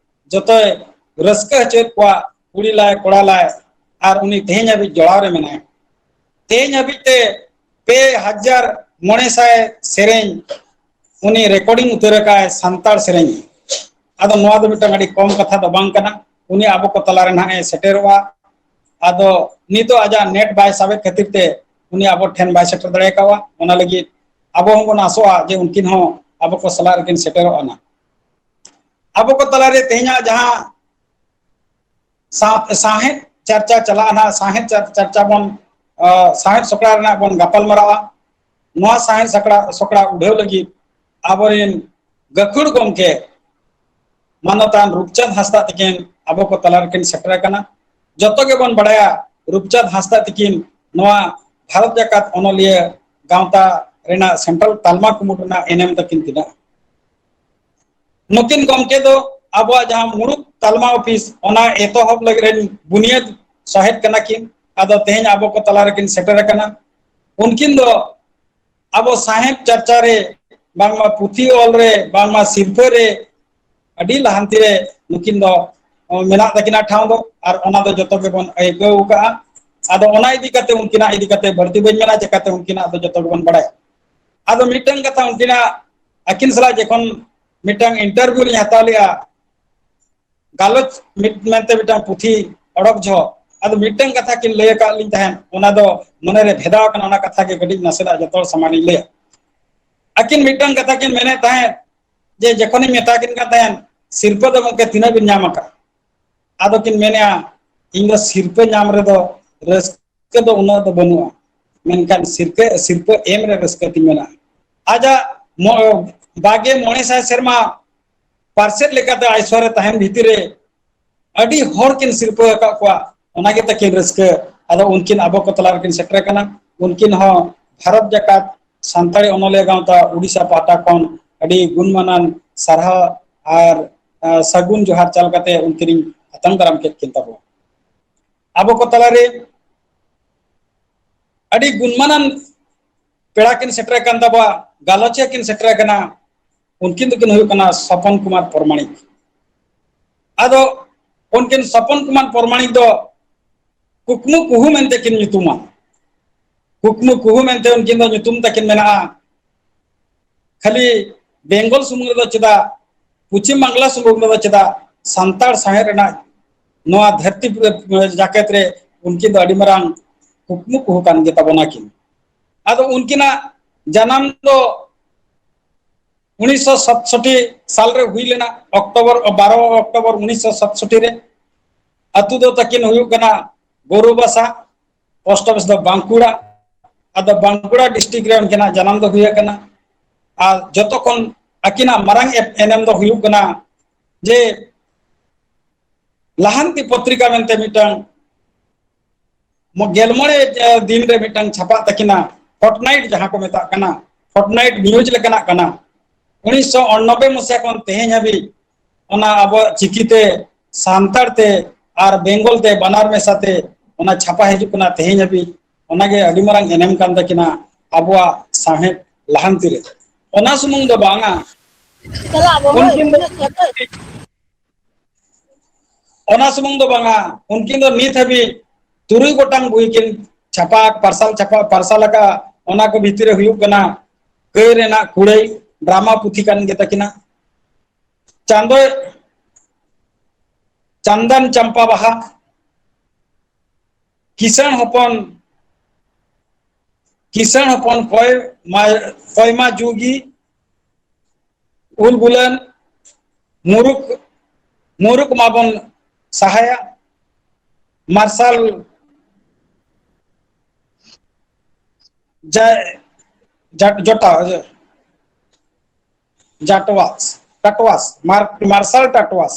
ᱡᱚᱛᱚᱭ ᱨᱟᱹᱥᱠᱟᱹ ᱦᱚᱪᱚᱭᱮᱫ ᱠᱚᱣᱟ, ᱠᱩᱲᱤ ᱞᱟᱭ, ᱠᱚᱲᱟ ᱞᱟᱭ, ᱟᱨ ᱩᱱᱤ ᱛᱮᱦᱮᱧ ᱦᱟᱹᱵᱤᱡ ᱡᱚᱲᱟᱣ ᱨᱮ ᱢᱮᱱᱟᱭᱟ᱾ ᱛᱮᱦᱮᱧ ᱦᱟᱹᱵᱤᱡ ᱛᱮ ᱯᱮ ᱦᱟᱡᱟᱨ ᱢᱚᱬᱮ ᱥᱟᱭ ᱥᱮᱨᱮᱧ ᱩᱱᱤ recording ᱩᱛᱟᱹᱨ ᱟᱠᱟᱫᱼᱟᱭ ᱥᱟᱱᱛᱟᱲ ᱥᱮᱨᱮᱧ᱾ ᱟᱫᱚ ᱱᱚᱣᱟ ᱫᱚ ᱢᱤᱫᱴᱟᱝ ᱟᱹᱰᱤ ᱠᱚᱢ ᱠᱟᱛᱷᱟ ᱫᱚ ᱵᱟᱝ ᱠᱟᱱᱟ, ᱩᱱᱤ ᱟᱵᱚ ᱠᱚ ᱛᱟᱞᱟ ᱨᱮ ᱱᱟᱦᱟᱜ ᱮ ᱥᱮᱴᱮᱨᱚᱜᱼᱟ᱾ ᱟᱫᱚ ᱱᱤᱛᱚᱜ ᱟᱡᱟᱜ net ᱵᱟᱭ ᱥᱟᱵᱮᱫ ᱠᱷᱟᱹᱛᱤᱨ ᱛᱮ ᱩᱱᱤ ᱟᱵᱚ ᱴᱷᱮᱱ ᱵᱟᱭ ᱥᱮᱴᱮᱨ ᱫᱟᱲᱮ ᱠᱟᱣᱟ᱾ ᱚᱱᱟ ᱞᱟᱹᱜᱤᱫ ᱟᱵᱚ ᱦᱚᱸᱵᱚᱱ ᱟᱥᱚᱜᱼᱟ ᱡᱮ ᱩᱱᱠᱤᱱ ᱦᱚᱸ ᱟᱵᱚ ᱠᱚ ᱥᱟᱞᱟᱜ ᱨᱮᱠᱤᱱ ᱥᱮᱴᱮᱨᱚᱜᱼᱟ ᱱᱟᱜ᱾ ᱟᱵᱚ ᱠᱚ ᱛᱟᱞᱟᱨᱮ ᱛᱮᱦᱮᱧᱟᱜ ᱡᱟᱦᱟᱸ ᱥᱟᱶ-, ᱥᱟᱶᱦᱮᱫ ᱪᱟᱨᱪᱟ ᱪᱟᱞᱟᱜᱼᱟ ᱱᱟᱜ, ᱥᱟᱶᱦᱮᱫ ᱪᱟᱨ-, ᱪᱟᱨᱪᱟ ᱵᱚᱱ, ᱟᱸ, ᱥᱟᱶᱦᱮᱫ ᱥᱚᱠᱲᱟ ᱨᱮᱱᱟᱜ ᱵᱚᱱ ᱜᱟᱯᱟᱞ ᱢᱟᱨᱟᱣᱟ᱾ ᱱᱚᱣᱟ ᱥᱟᱶᱦᱮᱫ ᱥᱟᱠᱲᱟ, ᱥᱚᱠᱲᱟ ᱩᱰᱷᱟᱹᱣ ᱞᱟᱹᱜᱤᱫ ᱟᱵᱚᱨᱮᱱ ᱜᱟᱹᱠᱷᱩᱲ ᱜᱚᱢᱠᱮ ᱢᱟᱱᱚᱛᱟᱱ ᱨᱩᱯᱪᱟᱸᱫᱽ ᱦᱟᱸᱥᱫᱟ ᱛᱟᱹᱠᱤᱱ ᱟᱵᱚ ᱠᱚ ᱛᱟᱞᱟ ᱨᱮᱠᱤᱱ ᱥᱮᱴᱮᱨ ᱟᱠᱟᱱᱟ᱾ ᱡᱚᱛᱚ ᱜᱮᱵᱚᱱ ᱵᱟᱲᱟᱭᱟ, ᱨᱩᱯᱪᱟᱸᱫᱽ ᱦᱟᱸᱥᱫᱟ ᱛᱟᱹᱠᱤᱱ ᱱᱚᱣᱟ ᱵᱷᱟᱨᱚᱛ ᱡᱟᱠᱟᱛ ᱚᱱᱚᱞᱤᱭᱟᱹ ᱜᱟᱶᱛᱟ ᱨᱮᱱᱟᱜ central ᱛᱟᱞᱢᱟ ᱠᱩᱢᱩᱴ ᱨᱮᱱᱟᱜ ᱮᱱᱮᱢ ᱛᱟᱹᱠᱤᱱ ᱛᱤᱱᱟᱹᱜ᱾ ᱱᱩᱠᱤᱱ ᱜᱚᱢᱠᱮ ᱫᱚ ᱟᱵᱚᱣᱟᱜ ᱡᱟᱦᱟᱸ ᱢᱩᱬᱩᱫ ᱛᱟᱞᱢᱟ ᱚᱯᱷᱤᱥ, ᱚᱱᱟ ᱮᱛᱚᱦᱚᱵ ᱞᱟᱹᱜᱤᱫ ᱨᱮᱱ ᱵᱩᱱᱤᱭᱟᱹᱫ ᱥᱚᱦᱮᱫ ᱠᱟᱱᱟ ᱠᱤᱱ᱾ ᱟᱫᱚ ᱛᱮᱦᱮᱧ ᱟᱵᱚ ᱠᱚ ᱛᱟᱞᱟ ᱨᱮᱠᱤᱱ ᱥᱮᱴᱮᱨ ᱟᱠᱟᱱᱟ᱾ ᱩᱱᱠᱤᱱ ᱫᱚ ᱟᱵᱚ ᱥᱟᱶᱦᱮᱫ ᱪᱟᱨᱪᱟ ᱨᱮ, ᱵᱟᱝᱢᱟ ᱯᱩᱛᱷᱤ ᱚᱞ ᱨᱮ, ᱵᱟᱝᱢᱟ ᱥᱤᱨᱯᱷᱟᱹ ᱨᱮ ᱟᱹᱰᱤ ᱞᱟᱦᱟᱱᱛᱤ ᱨᱮ ᱱᱩᱠᱤᱱ ᱫᱚ, ᱚ, ᱢᱮᱱᱟᱜ ᱛᱟᱹᱠᱤᱱᱟ ᱴᱷᱟᱶ ᱫᱚ, ᱟᱨ ᱚᱱᱟ ᱫᱚ ᱡᱚᱛᱚ ᱜᱮᱵᱚᱱ ᱟᱹᱭᱠᱟᱹᱣ ᱟᱠᱟᱫᱼᱟ᱾ ᱟᱫᱚ ᱚᱱᱟ ᱤᱫᱤ ᱠᱟᱛᱮ, ᱩᱱᱠᱤᱱᱟᱜ ᱤᱫᱤ ᱠᱟᱛᱮ ᱵᱟᱹᱲᱛᱤ ᱵᱟᱹᱧ ᱢᱮᱱᱟ, ᱪᱤᱠᱟᱹᱛᱮ ᱩᱱᱠᱤᱱᱟᱜ ᱫᱚ ᱡᱚᱛᱚ ᱜᱮᱵᱚᱱ ᱵᱟᱲᱟᱭᱟ᱾ ᱟᱫᱚ ᱢᱤᱫᱴᱟᱝ ᱠᱟᱛᱷᱟ, ᱩᱱᱠᱤᱱᱟᱜ, ᱟᱹᱠᱤᱱ ᱥᱟᱞᱟᱜ ᱡᱚᱠᱷᱚᱱ ᱢᱤᱫᱴᱟᱝ interview ᱞᱤᱧ ᱦᱟᱛᱟᱣ ᱞᱮᱜᱼᱟ, ᱜᱟᱞᱚᱪ ᱢᱤᱫ ᱢᱮᱱᱛᱮ ᱢᱤᱫᱴᱟᱝ ᱯᱩᱛᱷᱤ ᱚᱰᱚᱠ ᱡᱚᱦᱚᱜ, ᱟᱫᱚ ᱢᱤᱫᱴᱟᱝ ᱠᱟᱛᱷᱟ ᱠᱤᱱ ᱞᱟᱹᱭ ᱟᱠᱟᱫ ᱞᱤᱧ ᱛᱟᱦᱮᱸᱫ, ᱚᱱᱟ ᱫᱚ ᱢᱚᱱᱮᱨᱮ ᱵᱷᱮᱫᱟᱣ ᱟᱠᱟᱱᱟ, ᱚᱱᱟ ᱠᱟᱛᱷᱟ ᱜᱮ ᱠᱟᱹᱴᱤᱡ ᱱᱟᱥᱮᱱᱟᱜ ᱡᱚᱛᱚ ᱦᱚᱲ ᱥᱟᱢᱟᱝ ᱤᱧ ᱞᱟᱹᱭᱟ᱾ ᱟᱹᱠᱤᱱ ᱢᱤᱫᱴᱟᱝ ᱠᱟᱛᱷᱟ ᱠᱤᱱ ᱢᱮᱱᱮᱫ ᱛᱟᱦᱮᱸᱫ ᱡᱮ, ᱡᱚᱠᱷᱚᱱᱤᱧ ᱢᱮᱛᱟ ᱠᱤᱱ ᱠᱟᱱ ᱛᱟᱦᱮᱸᱫ, "ᱥᱤᱨᱯᱟᱹ ᱫᱚ ᱜᱚᱢᱠᱮ ᱛᱤᱱᱟᱹᱜ ᱵᱤᱱ ᱧᱟᱢ ᱟᱠᱟᱫ?" ᱟᱫᱚ ᱠᱤᱱ ᱢᱮᱱᱮᱫᱼᱟ, "ᱤᱧ ᱫᱚ ᱥᱤᱨᱯᱟᱹ ᱧᱟᱢ ᱨᱮᱫᱚ ᱨᱟᱹᱥᱠᱟᱹ ᱫᱚ ᱩᱱᱟᱹᱜ ᱫᱚ ᱵᱟᱹᱱᱩᱜᱼᱟ, ᱢᱮᱱᱠᱷᱟᱱ ᱥᱤᱨᱯᱟᱹ, ᱥᱤᱨᱯᱟᱹ ᱮᱢ ᱨᱮ ᱨᱟᱹᱥᱠᱟᱹ ᱛᱤᱧ ᱢᱮᱱᱟᱜᱼᱟ᱾" ᱟᱡᱟᱜ ᱢᱚ-, ᱵᱟᱜᱮ ᱢᱚᱬᱮ ᱥᱟᱭ ᱥᱮᱨᱢᱟ ᱯᱟᱨᱥᱮᱫ ᱞᱮᱠᱟᱛᱮ ᱟᱭᱩᱥ ᱨᱮ ᱛᱟᱦᱮᱱ ᱵᱷᱤᱛᱤᱨ ᱨᱮ ᱟᱹᱰᱤ ᱦᱚᱲ ᱠᱤᱱ ᱥᱤᱨᱯᱟᱹ ᱟᱠᱟᱫ ᱠᱚᱣᱟ, ᱚᱱᱟ ᱜᱮ ᱛᱟᱹᱠᱤᱱ ᱨᱟᱹᱥᱠᱟᱹ᱾ ᱟᱫᱚ ᱩᱱᱠᱤᱱ ᱟᱵᱚ ᱠᱚ ᱛᱟᱞᱟ ᱨᱮᱠᱤᱱ ᱥᱮᱴᱮᱨ ᱟᱠᱟᱱᱟ᱾ ᱩᱱᱠᱤᱱ ᱦᱚᱸ ᱵᱷᱟᱨᱚᱛ ᱡᱟᱠᱟᱛ ᱥᱟᱱᱛᱟᱲᱤ ᱚᱱᱚᱞᱤᱭᱟᱹ ᱜᱟᱶᱛᱟ ᱩᱰᱤᱥᱟ ᱯᱟᱦᱴᱟ ᱠᱷᱚᱱ ᱟᱹᱰᱤ ᱜᱩᱱᱢᱟᱱᱟᱱ ᱥᱟᱨᱦᱟᱣ ᱟᱨ, ᱟᱸ, ᱥᱟᱹᱜᱩᱱ ᱡᱚᱦᱟᱨ ᱪᱟᱞ ᱠᱟᱛᱮ ᱩᱱᱠᱤᱱᱤᱧ ᱟᱛᱟᱝ ᱫᱟᱨᱟᱢ ᱠᱮᱫ ᱠᱤᱱ ᱛᱟᱵᱚᱱᱟ᱾ ᱟᱵᱚ ᱠᱚ ᱛᱟᱞᱟᱨᱮ ᱟᱹᱰᱤ ᱜᱩᱱᱢᱟᱱᱟᱱ ᱯᱮᱲᱟ ᱠᱤᱱ ᱥᱮᱴᱮᱨ ᱟᱠᱟᱱ ᱛᱟᱵᱚᱣᱟ, ᱜᱟᱞᱚᱪᱤᱭᱟᱹ ᱠᱤᱱ ᱥᱮᱴᱮᱨ ᱟᱠᱟᱱᱟ᱾ ᱩᱱᱠᱤᱱ ᱫᱚᱠᱤᱱ ᱦᱩᱭᱩᱜ ᱠᱟᱱᱟ ᱥᱚᱯᱚᱱ ᱠᱩᱢᱟᱨ ᱯᱚᱨᱢᱟᱬᱤᱠ᱾ ᱟᱫᱚ ᱩᱱᱠᱤᱱ ᱥᱚᱯᱚᱱ ᱠᱩᱢᱟᱨ ᱯᱚᱨᱢᱟᱬᱤᱠ ᱫᱚ ᱠᱩᱠᱢᱩ ᱠᱩᱦᱩ ᱢᱮᱱᱛᱮ ᱠᱤᱱ ᱧᱩᱛᱩᱢᱟ᱾ ᱠᱩᱠᱢᱩ ᱠᱩᱦᱩ ᱢᱮᱱᱛᱮ ᱩᱱᱠᱤᱱ ᱫᱚ ᱧᱩᱛᱩᱢ ᱛᱟᱹᱠᱤᱱ ᱢᱮᱱᱟᱜᱼᱟ᱾ ᱠᱷᱟᱹᱞᱤ ᱵᱮᱝᱜᱚᱞ ᱥᱩᱢᱩᱝ ᱨᱮᱫᱚ ᱪᱮᱫᱟᱜ, ᱯᱚᱪᱷᱤᱢ ᱵᱟᱝᱞᱟ ᱥᱩᱢᱩᱝ ᱨᱮᱫᱚ ᱪᱮᱫᱟᱜ, ᱥᱟᱱᱛᱟᱲ ᱥᱟᱶᱦᱮᱫ ᱨᱮᱱᱟᱜ ᱱᱚᱣᱟ ᱫᱷᱟᱹᱨᱛᱤ ᱯᱩᱨᱤ ᱡᱟᱠᱮᱛ ᱨᱮ ᱩᱱᱠᱤᱱ ᱫᱚ ᱟᱹᱰᱤ ᱢᱟᱨᱟᱝ ᱠᱩᱠᱢᱩ ᱠᱩᱦᱩ ᱠᱟᱱ ᱜᱮᱛᱟ ᱵᱚᱱᱟ ᱠᱤᱱ᱾ ᱟᱫᱚ ᱩᱱᱠᱤᱱᱟᱜ ᱡᱟᱱᱟᱢ ᱫᱚ ᱩᱱᱤᱥᱥᱚ ᱥᱟᱛᱥᱚᱴᱴᱤ ᱥᱟᱞ ᱨᱮ ᱦᱩᱭ ᱞᱮᱱᱟ, ᱚᱠᱴᱳᱵᱚᱨ, ᱵᱟᱨᱚ ᱚᱠᱴᱳᱵᱚᱨ ᱩᱱᱤᱥᱥᱚ ᱥᱟᱛᱥᱚᱴᱴᱤ ᱨᱮ᱾ ᱟᱹᱛᱩ ᱫᱚ ᱛᱟᱹᱠᱤᱱ ᱦᱩᱭᱩᱜ ᱠᱟᱱᱟ ᱜᱳᱨᱩᱵᱟᱥᱟ, ᱯᱳᱥᱴ ᱚᱯᱷᱤᱥ ᱫᱚ ᱵᱟᱸᱠᱩᱲᱟ᱾ ᱟᱫᱚ ᱵᱟᱸᱠᱩᱲᱟ ᱰᱤᱥᱴᱨᱤᱠᱴ ᱨᱮ ᱩᱱᱠᱤᱱᱟᱜ ᱡᱟᱱᱟᱢ ᱫᱚ ᱦᱩᱭ ᱟᱠᱟᱱᱟ᱾ ᱟᱨ ᱡᱚᱛᱚ ᱠᱷᱚᱱ ᱟᱹᱠᱤᱱᱟᱜ ᱢᱟᱨᱟᱝ ᱮᱯ-, ᱮᱱᱮᱢ ᱫᱚ ᱦᱩᱭᱩᱜ ᱠᱟᱱᱟ ᱡᱮ ᱞᱟᱦᱟᱱᱛᱤ ᱯᱚᱛᱨᱤᱠᱟ ᱢᱮᱱᱛᱮ ᱢᱤᱫᱴᱟᱝ ᱢᱚ-, ᱜᱮᱞ ᱢᱚᱬᱮ, ᱮ, ᱫᱤᱱ ᱨᱮ ᱢᱤᱫᱴᱟᱝ ᱪᱷᱟᱯᱟᱜ ᱛᱟᱹᱠᱤᱱᱟ, ᱯᱷᱚᱨᱴᱱᱟᱭᱤᱴ ᱡᱟᱦᱟᱸ ᱠᱚ ᱢᱮᱛᱟᱜ ᱠᱟᱱᱟ, ᱯᱷᱚᱨᱴᱱᱟᱭᱤᱴ ᱱᱤᱭᱩᱡᱽ ᱞᱮᱠᱟᱱᱟᱜ ᱠᱟᱱᱟ᱾ ᱩᱱᱤᱥᱥᱚ ᱩᱱᱚᱱᱚᱵᱵᱳᱭ ᱢᱩᱥᱤᱭᱟ ᱠᱷᱚᱱ ᱛᱮᱦᱮᱧ ᱦᱟᱹᱵᱤᱡ ᱚᱱᱟ ᱟᱵᱚᱣᱟᱜ ᱪᱤᱠᱤᱛᱮ, ᱥᱟᱱᱛᱟᱲ ᱛᱮ ᱟᱨ ᱵᱮᱝᱜᱚᱞ ᱛᱮ ᱵᱟᱱᱟᱨ ᱢᱮᱥᱟ ᱛᱮ ᱚᱱᱟ ᱪᱷᱟᱯᱟ ᱦᱤᱡᱩᱜ ᱠᱟᱱᱟ ᱛᱮᱦᱮᱧ ᱦᱟᱹᱵᱤᱡ᱾ ᱚᱱᱟᱜᱮ ᱟᱹᱰᱤ ᱢᱟᱨᱟᱝ ᱮᱱᱮᱢ ᱠᱟᱱ ᱛᱟᱹᱠᱤᱱᱟ ᱟᱵᱚᱣᱟᱜ ᱥᱟᱶᱦᱮᱫ ᱞᱟᱦᱟᱱᱛᱤ ᱨᱮ᱾ ᱚᱱᱟ ᱥᱩᱢᱩᱝ ᱫᱚ ᱵᱟᱝᱟ, ᱩᱱᱠᱤᱱ ᱫᱚ ᱚᱱᱟ ᱥᱩᱢᱩᱝ ᱫᱚ ᱵᱟᱝᱟ, ᱩᱱᱠᱤᱱ ᱫᱚ ᱱᱤᱛ ᱦᱟᱹᱵᱤᱡ ᱛᱩᱨᱩᱭ ᱜᱚᱴᱟᱝ ᱵᱳᱭ ᱠᱤᱱ ᱪᱷᱟᱯᱟ, ᱯᱟᱨᱥᱟᱞ ᱪᱷᱟᱯᱟ, ᱯᱟᱨᱥᱟᱞ ᱟᱠᱟᱫᱼᱟ᱾ ᱚᱱᱟ ᱠᱚ ᱵᱷᱤᱛᱤᱨ ᱨᱮ ᱦᱩᱭᱩᱜ ᱠᱟᱱᱟ ᱠᱟᱹᱭ ᱨᱮᱱᱟᱜ ᱠᱩᱲᱟᱹᱭ, ᱰᱨᱟᱢᱟ ᱯᱩᱛᱷᱤ ᱠᱟᱱ ᱜᱮ ᱛᱟᱹᱠᱤᱱᱟ᱾ ᱪᱟᱸᱫᱚ, ᱪᱟᱸᱫᱟᱱ ᱪᱟᱢᱯᱟ ᱵᱟᱦᱟ, ᱠᱤᱥᱟᱹᱬ ᱦᱚᱯᱚᱱ, ᱠᱤᱥᱟᱹᱬ ᱦᱚᱯᱚᱱ ᱠᱚᱭ ᱢᱟ, ᱠᱚᱭᱢᱟ ᱡᱩᱜᱤ, ᱩᱞ ᱵᱩᱞᱟᱹᱱ, ᱢᱩᱨᱩᱠ, ᱢᱩᱨᱩᱠ ᱢᱟᱵᱚᱱ ᱥᱟᱦᱟᱭᱟ, ᱢᱟᱨᱥᱟᱞ ᱡᱟ-, ᱡᱟᱴ-, ᱡᱚᱴᱟ, ᱡᱟᱴᱣᱟᱥ, ᱴᱟᱴᱣᱟᱥ, ᱢᱟᱨ-, ᱢᱟᱨᱥᱟᱞ ᱴᱟᱴᱣᱟᱥ᱾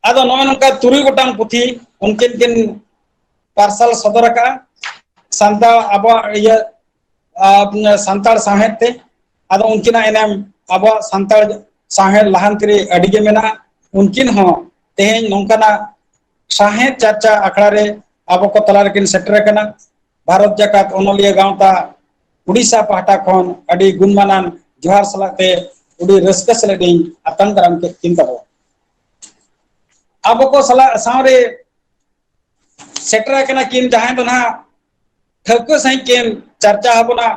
ᱟᱫᱚ ᱱᱚᱜᱼᱚᱭ ᱱᱚᱝᱠᱟ ᱛᱩᱨᱩᱭ ᱜᱚᱴᱟᱝ ᱯᱩᱛᱷᱤ ᱩᱱᱠᱤᱱ ᱠᱤᱱ ᱯᱟᱨᱥᱟᱞ ᱥᱚᱫᱚᱨ ᱟᱠᱟᱫᱼᱟ ᱥᱟᱱᱛᱟᱲ, ᱟᱵᱚᱣᱟᱜ ᱤᱭᱟᱹ, ᱟ, ᱥᱟᱱᱛᱟᱲ ᱥᱟᱶᱦᱮᱫ ᱛᱮ᱾ ᱟᱫᱚ ᱩᱱᱠᱤᱱᱟᱜ ᱮᱱᱮᱢ ᱟᱵᱚᱣᱟᱜ ᱥᱟᱱᱛᱟᱲ ᱥᱟᱶᱦᱮᱫ ᱞᱟᱦᱟᱱᱛᱤ ᱨᱮ ᱟᱹᱰᱤ ᱜᱮ ᱢᱮᱱᱟᱜᱼᱟ᱾ ᱩᱱᱠᱤᱱ ᱦᱚᱸ ᱛᱮᱦᱮᱧ ᱱᱚᱝᱠᱟᱱᱟᱜ ᱥᱟᱶᱦᱮᱫ ᱪᱟᱨᱪᱟ ᱟᱠᱷᱲᱟ ᱨᱮ ᱟᱵᱚ ᱠᱚ ᱛᱟᱞᱟ ᱨᱮᱠᱤᱱ ᱥᱮᱴᱮᱨ ᱟᱠᱟᱱᱟ᱾ ᱵᱷᱟᱨᱚᱛ ᱡᱟᱠᱟᱛ ᱚᱱᱚᱞᱤᱭᱟᱹ ᱜᱟᱶᱛᱟ ᱩᱰᱤᱥᱟ ᱯᱟᱦᱴᱟ ᱠᱷᱚᱱ ᱟᱹᱰᱤ ᱜᱩᱱᱢᱟᱱᱟᱱ ᱡᱚᱦᱟᱨ ᱥᱟᱞᱟᱜ ᱛᱮ ᱟᱹᱰᱤ ᱨᱟᱹᱥᱠᱟᱹ ᱥᱟᱞᱟᱜ ᱤᱧ ᱟᱛᱟᱝ ᱫᱟᱨᱟᱢ ᱠᱮᱫ ᱠᱤᱱ ᱛᱟᱵᱚᱱᱟ᱾ ᱟᱵᱚ ᱠᱚ ᱥᱟᱞᱟᱜ ᱥᱟᱶᱨᱮ ᱥᱮᱴᱮᱨ ᱟᱠᱟᱱᱟ ᱠᱤᱱ, ᱡᱟᱦᱟᱸᱭ ᱫᱚ ᱱᱟᱦᱟᱜ ᱴᱷᱟᱹᱣᱠᱟᱹ ᱥᱟᱺᱦᱤᱡ ᱠᱤᱱ ᱪᱟᱨᱪᱟ ᱟᱵᱚᱱᱟ᱾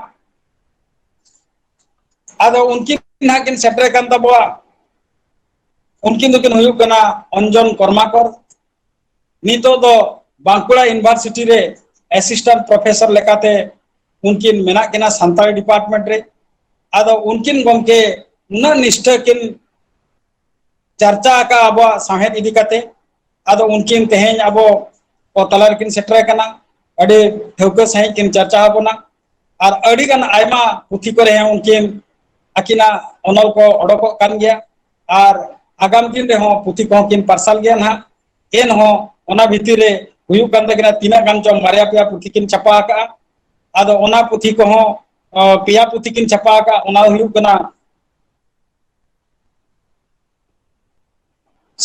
ᱟᱫᱚ ᱩᱱᱠᱤᱱ ᱱᱟᱦᱟᱜ ᱠᱤᱱ ᱥᱮᱴᱮᱨ ᱟᱠᱟᱱ ᱛᱟᱵᱚᱣᱟ᱾ ᱩᱱᱠᱤᱱ ᱫᱚᱠᱤᱱ ᱦᱩᱭᱩᱜ ᱠᱟᱱᱟ ᱚᱧᱡᱚᱱ ᱠᱚᱨᱢᱟᱠᱚᱨ᱾ ᱱᱤᱛᱚᱜ ᱫᱚ ᱵᱟᱸᱠᱩᱲᱟ ᱤᱭᱩᱱᱤᱵᱷᱟᱨᱥᱤᱴᱤ ᱨᱮ ᱮᱥᱤᱥᱴᱮᱱᱴ ᱯᱨᱚᱯᱷᱮᱥᱚᱨ ᱞᱮᱠᱟᱛᱮ ᱩᱱᱠᱤᱱ ᱢᱮᱱᱟᱜ ᱠᱤᱱᱟ ᱥᱟᱱᱛᱟᱲᱤ ᱰᱤᱯᱟᱨᱴᱢᱮᱱᱴ ᱨᱮ᱾ ᱟᱫᱚ ᱩᱱᱠᱤᱱ ᱜᱚᱢᱠᱮ ᱩᱱᱟᱹᱜ ᱱᱤᱥᱴᱷᱟᱹ ᱠᱤᱱ ᱪᱟᱨᱪᱟ ᱟᱠᱟᱫ ᱟᱵᱚᱣᱟᱜ ᱥᱟᱶᱦᱮᱫ ᱤᱫᱤ ᱠᱟᱛᱮ᱾ ᱟᱫᱚ ᱩᱱᱠᱤᱱ ᱛᱮᱦᱮᱧ ᱟᱵᱚ ᱠᱚ ᱛᱟᱞᱟ ᱨᱮᱠᱤᱱ ᱥᱮᱴᱮᱨ ᱟᱠᱟᱱᱟ᱾ ᱟᱹᱰᱤ ᱴᱷᱟᱹᱣᱠᱟᱹ ᱥᱟᱺᱦᱤᱡ ᱠᱤᱱ ᱪᱟᱨᱪᱟ ᱟᱵᱚᱱᱟ᱾ ᱟᱨ ᱟᱹᱰᱤ ᱜᱟᱱ ᱟᱭᱢᱟ ᱯᱩᱛᱷᱤ ᱠᱚᱨᱮ ᱦᱚᱸ ᱩᱱᱠᱤᱱ ᱟᱹᱠᱤᱱᱟᱜ ᱚᱱᱚᱞ ᱠᱚ ᱚᱰᱚᱠᱚᱜ ᱠᱟᱱ ᱜᱮᱭᱟ᱾ ᱟᱨ ᱟᱜᱟᱢ ᱫᱤᱱ ᱨᱮᱦᱚᱸ ᱯᱩᱛᱷᱤ ᱠᱚᱦᱚᱸ ᱠᱤᱱ ᱯᱟᱨᱥᱟᱞ ᱜᱮᱭᱟ ᱱᱟᱦᱟᱜ᱾ ᱮᱱᱦᱚᱸ ᱚᱱᱟ ᱵᱷᱤᱛᱤᱨ ᱨᱮ ᱦᱩᱭᱩᱜ ᱠᱟᱱ ᱛᱟᱹᱠᱤᱱᱟ ᱛᱤᱱᱟᱹᱜ ᱜᱟᱱ ᱪᱚᱝ ᱵᱟᱨᱭᱟ ᱯᱮᱭᱟ ᱯᱩᱛᱷᱤ ᱠᱤᱱ ᱪᱷᱟᱯᱟ ᱟᱠᱟᱫᱼᱟ᱾ ᱟᱫᱚ ᱚᱱᱟ ᱯᱩᱛᱷᱤ ᱠᱚᱦᱚᱸ, ᱚ, ᱯᱮᱭᱟ ᱯᱩᱛᱷᱤ ᱠᱤᱱ ᱪᱷᱟᱯᱟ ᱟᱠᱟᱫᱼᱟ᱾ ᱚᱱᱟ ᱦᱩᱭᱩᱜ ᱠᱟᱱᱟ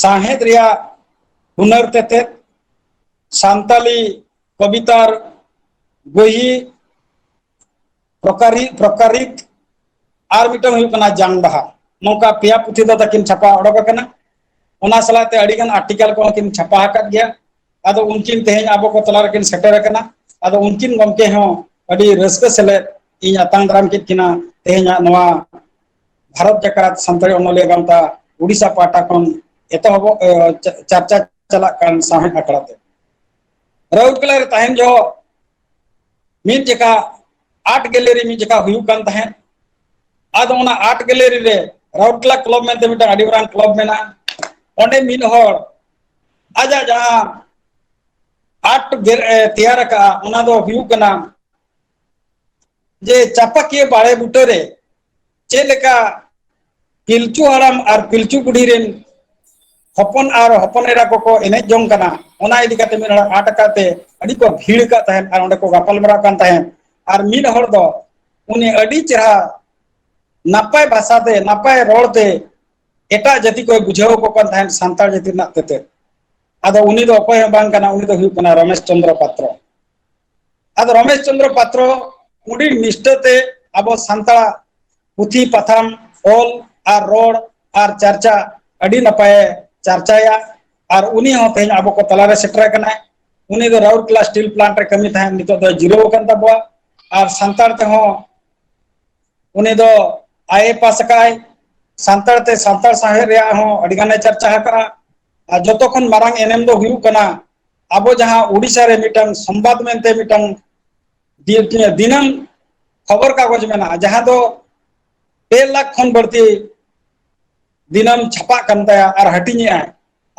ᱥᱟᱶᱦᱮᱫ ᱨᱮᱭᱟᱜ ᱦᱩᱱᱟᱹᱨ ᱛᱮᱛᱮᱫ, ᱥᱟᱱᱛᱟᱞᱤ ᱠᱚᱵᱤᱛᱟᱨ ᱜᱚᱭᱦᱤ ᱯᱨᱚᱠᱟᱨᱤ-, ᱯᱨᱚᱠᱟᱨᱤᱛ, ᱟᱨ ᱢᱤᱫᱴᱟᱝ ᱦᱩᱭᱩᱜ ᱠᱟᱱᱟ ᱡᱟᱝ ᱵᱟᱦᱟ᱾ ᱱᱚᱝᱠᱟ ᱯᱮᱭᱟ ᱯᱩᱛᱷᱤ ᱫᱚ ᱛᱟᱹᱠᱤᱱ ᱪᱷᱟᱯᱟ ᱚᱰᱚᱠ ᱟᱠᱟᱱᱟ᱾ ᱚᱱᱟ ᱥᱟᱞᱟᱜ ᱛᱮ ᱟᱹᱰᱤ ᱜᱟᱱ ᱟᱨᱴᱤᱠᱮᱞ ᱠᱚᱦᱚᱸ ᱠᱤᱱ ᱪᱷᱟᱯᱟ ᱟᱠᱟᱫ ᱜᱮᱭᱟ᱾ ᱟᱫᱚ ᱩᱱᱠᱤᱱ ᱛᱮᱦᱮᱧ ᱟᱵᱚ ᱠᱚ ᱛᱟᱞᱟ ᱨᱮᱠᱤᱱ ᱥᱮᱴᱮᱨ ᱟᱠᱟᱱᱟ᱾ ᱟᱫᱚ ᱩᱱᱠᱤᱱ ᱜᱚᱢᱠᱮ ᱦᱚᱸ ᱟᱹᱰᱤ ᱨᱟᱹᱥᱠᱟᱹ ᱥᱮᱞᱮᱫ ᱤᱧ ᱟᱛᱟᱝ ᱫᱟᱨᱟᱢ ᱠᱮᱫ ᱠᱤᱱᱟ ᱛᱮᱦᱮᱧᱟᱜ ᱱᱚᱣᱟ ᱵᱷᱟᱨᱚᱛ ᱡᱟᱠᱟᱛ ᱥᱟᱱᱛᱟᱲᱤ ᱚᱱᱚᱞᱤᱭᱟᱹ ᱜᱟᱶᱛᱟ ᱩᱰᱤᱥᱟ ᱯᱟᱦᱴᱟ ᱠᱷᱚᱱ ᱮᱛᱚᱦᱚᱵᱚᱜ, ᱮ, ᱪᱟ-, ᱪᱟᱨᱪᱟ ᱪᱟᱞᱟᱜ ᱠᱟᱱ ᱥᱟᱶᱦᱮᱫ ᱟᱠᱷᱲᱟ ᱛᱮ᱾ ᱨᱟᱩᱨᱠᱮᱞᱟ ᱨᱮ ᱛᱟᱦᱮᱱ ᱡᱚᱦᱚᱜ ᱢᱤᱫ ᱡᱚᱠᱷᱟ ᱟᱨᱴ ᱜᱮᱞᱟᱨᱤ ᱢᱤᱫ ᱡᱚᱠᱷᱟ ᱦᱩᱭᱩᱜ ᱠᱟᱱ ᱛᱟᱦᱮᱸᱫ᱾ ᱟᱫᱚ ᱚᱱᱟ ᱟᱨᱴ ᱜᱮᱞᱟᱨᱤ ᱨᱮ ᱨᱟᱩᱨᱠᱮᱞᱟ ᱠᱞᱟᱵᱽ ᱢᱮᱱᱛᱮ ᱢᱤᱫᱴᱟᱝ ᱟᱹᱰᱤ ᱢᱟᱨᱟᱝ ᱠᱞᱟᱵᱽ ᱢᱮᱱᱟᱜᱼᱟ᱾ ᱚᱸᱰᱮ ᱢᱤᱫ ᱦᱚᱲ ᱟᱡᱟᱜ ᱡᱟᱦᱟᱸ ᱟᱨᱴ ᱜᱮ-, ᱮ, ᱛᱮᱭᱟᱨ ᱟᱠᱟᱫᱼᱟ, ᱚᱱᱟ ᱫᱚ ᱦᱩᱭᱩᱜ ᱠᱟᱱᱟ ᱡᱮ ᱪᱟᱯᱟᱠᱤᱭᱟᱹ ᱵᱟᱲᱮ ᱵᱩᱴᱟᱹ ᱨᱮ ᱪᱮᱫ ᱞᱮᱠᱟ ᱯᱤᱞᱪᱩ ᱦᱟᱲᱟᱢ ᱟᱨ ᱯᱤᱞᱪᱩ ᱵᱩᱰᱷᱤ ᱨᱮᱱ ᱦᱚᱯᱚᱱ ᱟᱨ ᱦᱚᱯᱚᱱ ᱮᱨᱟ ᱠᱚᱠᱚ ᱮᱱᱮᱡ ᱡᱚᱝ ᱠᱟᱱᱟ, ᱚᱱᱟ ᱤᱫᱤ ᱠᱟᱛᱮ ᱢᱤᱫ ᱦᱚᱲ ᱟᱨᱴ ᱟᱠᱟᱫ ᱛᱮ ᱟᱹᱰᱤ ᱠᱚ ᱵᱷᱤᱲ ᱟᱠᱟᱫ ᱛᱟᱦᱮᱸᱫ ᱟᱨ ᱚᱸᱰᱮ ᱠᱚ ᱜᱟᱯᱟᱞ ᱢᱟᱨᱟᱣ ᱠᱟᱱ ᱛᱟᱦᱮᱸᱫ᱾ ᱟᱨ ᱢᱤᱫ ᱦᱚᱲ ᱫᱚ ᱩᱱᱤ ᱟᱹᱰᱤ ᱪᱮᱦᱨᱟ ᱱᱟᱯᱟᱭ ᱵᱷᱟᱥᱟ ᱛᱮ, ᱱᱟᱯᱟᱭ ᱨᱚᱲ ᱛᱮ ᱮᱴᱟᱜ ᱡᱟᱹᱛᱤ ᱠᱚᱭ ᱵᱩᱡᱷᱟᱹᱣ ᱟᱠᱚ ᱠᱟᱱ ᱛᱟᱦᱮᱸᱫ ᱥᱟᱱᱛᱟᱲ ᱡᱟᱹᱛᱤ ᱨᱮᱱᱟᱜ ᱛᱮᱛᱮᱫ᱾ ᱟᱫᱚ ᱩᱱᱤ ᱫᱚ ᱚᱠᱚᱭ ᱦᱚᱸ ᱵᱟᱝ ᱠᱟᱱᱟ, ᱩᱱᱤ ᱫᱚ ᱦᱩᱭᱩᱜ ᱠᱟᱱᱟ ᱨᱚᱢᱮᱥ ᱪᱚᱸᱫᱽᱨᱚ ᱯᱟᱛᱨᱚ᱾ ᱟᱫᱚ ᱨᱚᱢᱮᱥ ᱪᱚᱸᱫᱽᱨᱚ ᱯᱟᱛᱨᱚ ᱟᱹᱰᱤ ᱱᱤᱥᱴᱟᱹ ᱛᱮ ᱟᱵᱚ ᱥᱟᱱᱛᱟᱲᱟᱜ ᱯᱩᱛᱷᱤ ᱯᱟᱛᱷᱟᱢ, ᱚᱞ ᱟᱨ ᱨᱚᱲ ᱟᱨ ᱪᱟᱨᱪᱟ ᱟᱹᱰᱤ ᱱᱟᱯᱟᱭᱮ ᱪᱟᱨᱪᱟᱭᱟ᱾ ᱟᱨ ᱩᱱᱤ ᱦᱚᱸ ᱛᱮᱦᱮᱧ ᱟᱵᱚ ᱠᱚ ᱛᱟᱞᱟᱨᱮ ᱥᱮᱴᱮᱨ ᱟᱠᱟᱱᱟᱭ᱾ ᱩᱱᱤ ᱫᱚ ᱨᱟᱩᱨᱠᱮᱞᱟ ᱥᱴᱤᱞ ᱯᱞᱟᱱᱴ ᱨᱮ ᱠᱟᱹᱢᱤ ᱛᱟᱦᱮᱸᱫ, ᱱᱤᱛᱚᱜ ᱫᱚ ᱡᱤᱨᱟᱹᱣ ᱟᱠᱟᱱ ᱛᱟᱵᱚᱣᱟ᱾ ᱟᱨ ᱥᱟᱱᱛᱟᱲ ᱛᱮᱦᱚᱸ ᱩᱱᱤ ᱫᱚ ᱟᱭ ᱮ ᱯᱟᱥ ᱟᱠᱟᱫᱼᱟᱭ᱾ ᱥᱟᱱᱛᱟᱲ ᱛᱮ ᱥᱟᱱᱛᱟᱲ ᱥᱟᱶᱦᱮᱫ ᱨᱮᱭᱟᱜ ᱦᱚᱸ ᱟᱹᱰᱤ ᱜᱟᱱᱮ ᱪᱟᱨᱪᱟ ᱟᱠᱟᱫᱼᱟ᱾ ᱟᱨ ᱡᱚᱛᱚ ᱠᱷᱚᱱ ᱢᱟᱨᱟᱝ ᱮᱱᱮᱢ ᱫᱚ ᱦᱩᱭᱩᱜ ᱠᱟᱱᱟ, ᱟᱵᱚ ᱡᱟᱦᱟᱸ ᱳᱰᱤᱥᱟ ᱨᱮ ᱢᱤᱫᱴᱟᱝ ᱥᱚᱢᱵᱟᱫ ᱢᱮᱱᱛᱮ ᱢᱤᱫᱴᱟᱝ ᱫᱤ-, ᱫᱤᱱᱟᱹᱢ ᱠᱷᱚᱵᱚᱨ ᱠᱟᱜᱚᱡᱽ ᱢᱮᱱᱟᱜᱼᱟ, ᱡᱟᱦᱟᱸ ᱫᱚ ᱯᱮ ᱞᱟᱠᱷ ᱠᱷᱚᱱ ᱵᱟᱹᱲᱛᱤ ᱫᱤᱱᱟᱹᱢ ᱪᱷᱟᱯᱟᱜ ᱠᱟᱱ ᱛᱟᱭᱟ ᱟᱨ ᱦᱟᱹᱴᱤᱧᱮᱜᱼᱟᱭ᱾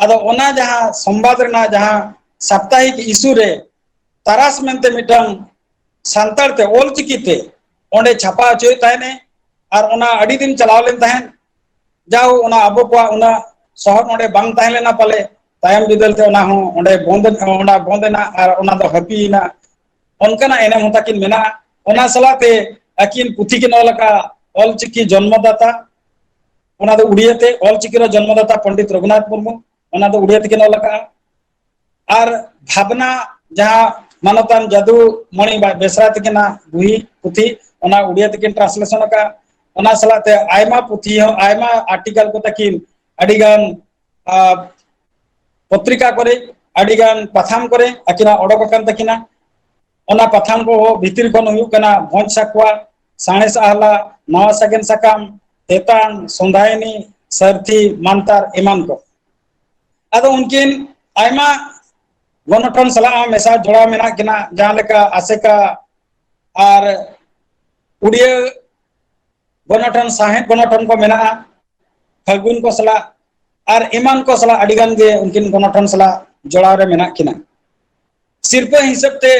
ᱟᱫᱚ ᱚᱱᱟ ᱡᱟᱦᱟᱸ ᱥᱚᱢᱵᱟᱫ ᱨᱮᱱᱟᱜ ᱡᱟᱦᱟᱸ ᱥᱟᱯᱛᱟᱦᱤᱠ ᱤᱥᱩ ᱨᱮ ᱛᱟᱨᱟᱥ ᱢᱮᱱᱛᱮ ᱢᱤᱫᱴᱟᱝ ᱥᱟᱱᱛᱟᱲ ᱛᱮ ᱚᱞ ᱪᱤᱠᱤ ᱛᱮ ᱚᱸᱰᱮ ᱪᱷᱟᱯᱟ ᱦᱚᱪᱚᱭᱮᱫ ᱛᱟᱦᱮᱱᱮ, ᱟᱨ ᱚᱱᱟ ᱟᱹᱰᱤ ᱫᱤᱱ ᱪᱟᱞᱟᱣ ᱞᱮᱱ ᱛᱟᱦᱮᱸᱫ᱾ ᱡᱟᱣ ᱚᱱᱟ ᱟᱵᱚ ᱠᱚᱣᱟᱜ ᱩᱱᱟᱹᱜ ᱥᱚᱦᱚᱫ ᱚᱸᱰᱮ ᱵᱟᱝ ᱛᱟᱦᱮᱸ ᱞᱮᱱᱟ ᱯᱟᱞᱮ, ᱛᱟᱭᱚᱢ ᱵᱤᱫᱟᱹᱞ ᱛᱮ ᱚᱱᱟ ᱦᱚᱸ ᱚᱸᱰᱮ ᱵᱚᱱᱫ, ᱚᱱᱟ ᱵᱚᱱᱫ ᱮᱱᱟ ᱟᱨ ᱚᱱᱟ ᱫᱚ ᱦᱟᱹᱯᱤᱭᱮᱱᱟ᱾ ᱚᱱᱠᱟᱱᱟᱜ ᱮᱱᱮᱢ ᱦᱚᱸ ᱛᱟᱹᱠᱤᱱ ᱢᱮᱱᱟᱜᱼᱟ᱾ ᱚᱱᱟ ᱥᱟᱞᱟᱜ ᱛᱮ ᱟᱹᱠᱤᱱ ᱯᱩᱛᱷᱤ ᱠᱤᱱ ᱚᱞ ᱟᱠᱟᱫ ᱚᱞᱪᱤᱠᱤ ᱡᱚᱱᱢᱚᱫᱟᱛᱟ, ᱚᱱᱟ ᱫᱚ ᱩᱲᱤᱭᱟᱹ ᱛᱮ, ᱚᱞᱪᱤᱠᱤ ᱨᱮ ᱡᱚᱱᱢᱚᱫᱟᱛᱟ ᱯᱚᱱᱰᱤᱛ ᱨᱚᱜᱷᱩᱱᱟᱛᱷ ᱢᱩᱨᱢᱩ, ᱚᱱᱟ ᱫᱚ ᱩᱲᱤᱭᱟᱹ ᱛᱮᱠᱤᱱ ᱚᱞ ᱟᱠᱟᱫᱼᱟ᱾ ᱟᱨ ᱵᱷᱟᱵᱽᱱᱟ, ᱡᱟᱦᱟᱸ ᱢᱟᱱᱚᱛᱟᱱ ᱡᱟᱫᱩ ᱢᱚᱬᱤ ᱵᱟ-, ᱵᱮᱥᱨᱟ ᱛᱟᱹᱠᱤᱱᱟᱜ ᱵᱩᱦᱤ ᱯᱩᱛᱷᱤ, ᱚᱱᱟ ᱩᱲᱤᱭᱟ ᱛᱮᱠᱤᱱ translation ᱟᱠᱟᱫᱼᱟ᱾ ᱚᱱᱟ ᱥᱟᱞᱟᱜ ᱛᱮ ᱟᱭᱢᱟ ᱯᱩᱛᱷᱤ ᱦᱚᱸ, ᱟᱭᱢᱟ article ᱠᱚ ᱛᱟᱹᱠᱤᱱ ᱟᱹᱰᱤᱜᱟᱱ, ᱟ, ᱯᱚᱛᱨᱤᱠᱟ ᱠᱚᱨᱮ, ᱟᱹᱰᱤᱜᱟᱱ ᱯᱟᱛᱷᱟᱢ ᱠᱚᱨᱮ ᱟᱹᱠᱤᱱᱟᱜ ᱚᱰᱚᱠ ᱟᱠᱟᱱ ᱛᱟᱹᱠᱤᱱᱟ᱾ ᱚᱱᱟ ᱯᱟᱛᱷᱟᱢ ᱠᱚ ᱵᱷᱤᱛᱤᱨ ᱠᱷᱚᱱ ᱦᱩᱭᱩᱜ ᱠᱟᱱᱟ ᱵᱷᱚᱸᱡᱽ ᱥᱟᱠᱣᱟ, ᱥᱟᱬᱮᱥ ᱟᱦᱞᱟ, ᱱᱟᱣᱟ ᱥᱟᱜᱮᱱ ᱥᱟᱠᱟᱢ, ᱛᱮᱛᱟᱝ, ᱥᱚᱸᱫᱷᱟᱭᱱᱤ, ᱥᱟᱹᱨᱛᱷᱤ, ᱢᱟᱱᱛᱟᱨ ᱮᱢᱟᱱ ᱠᱚ᱾ ᱟᱫᱚ ᱩᱱᱠᱤᱱ ᱟᱭᱢᱟ ᱜᱚᱱᱚᱴᱷᱚᱱ ᱥᱟᱞᱟᱜ ᱦᱚᱸ ᱢᱮᱥᱟ ᱡᱚᱲᱟᱣ ᱢᱮᱱᱟᱜ ᱠᱤᱱᱟ, ᱡᱟᱦᱟᱸ ᱞᱮᱠᱟ ᱟᱥᱮᱠᱟ ᱟᱨ ᱩᱲᱤᱭᱟᱹ ᱜᱚᱱᱚᱴᱷᱚᱱ, ᱥᱟᱶᱦᱮᱫ ᱜᱚᱱᱚᱴᱷᱚᱱ ᱠᱚ ᱢᱮᱱᱟᱜᱼᱟ, ᱯᱷᱟᱹᱜᱩᱱ ᱠᱚ ᱥᱟᱞᱟᱜ ᱟᱨ ᱮᱢᱟᱱ ᱠᱚ ᱥᱟᱞᱟᱜ ᱟᱹᱰᱤ ᱜᱟᱱ ᱜᱮ ᱩᱱᱠᱤᱱ ᱜᱚᱱᱚᱴᱷᱚᱱ ᱥᱟᱞᱟᱜ ᱡᱚᱲᱟᱣ ᱨᱮ ᱢᱮᱱᱟᱜ ᱠᱤᱱᱟ᱾ ᱥᱤᱨᱯᱟᱹ ᱦᱤᱥᱟᱹᱵ ᱛᱮ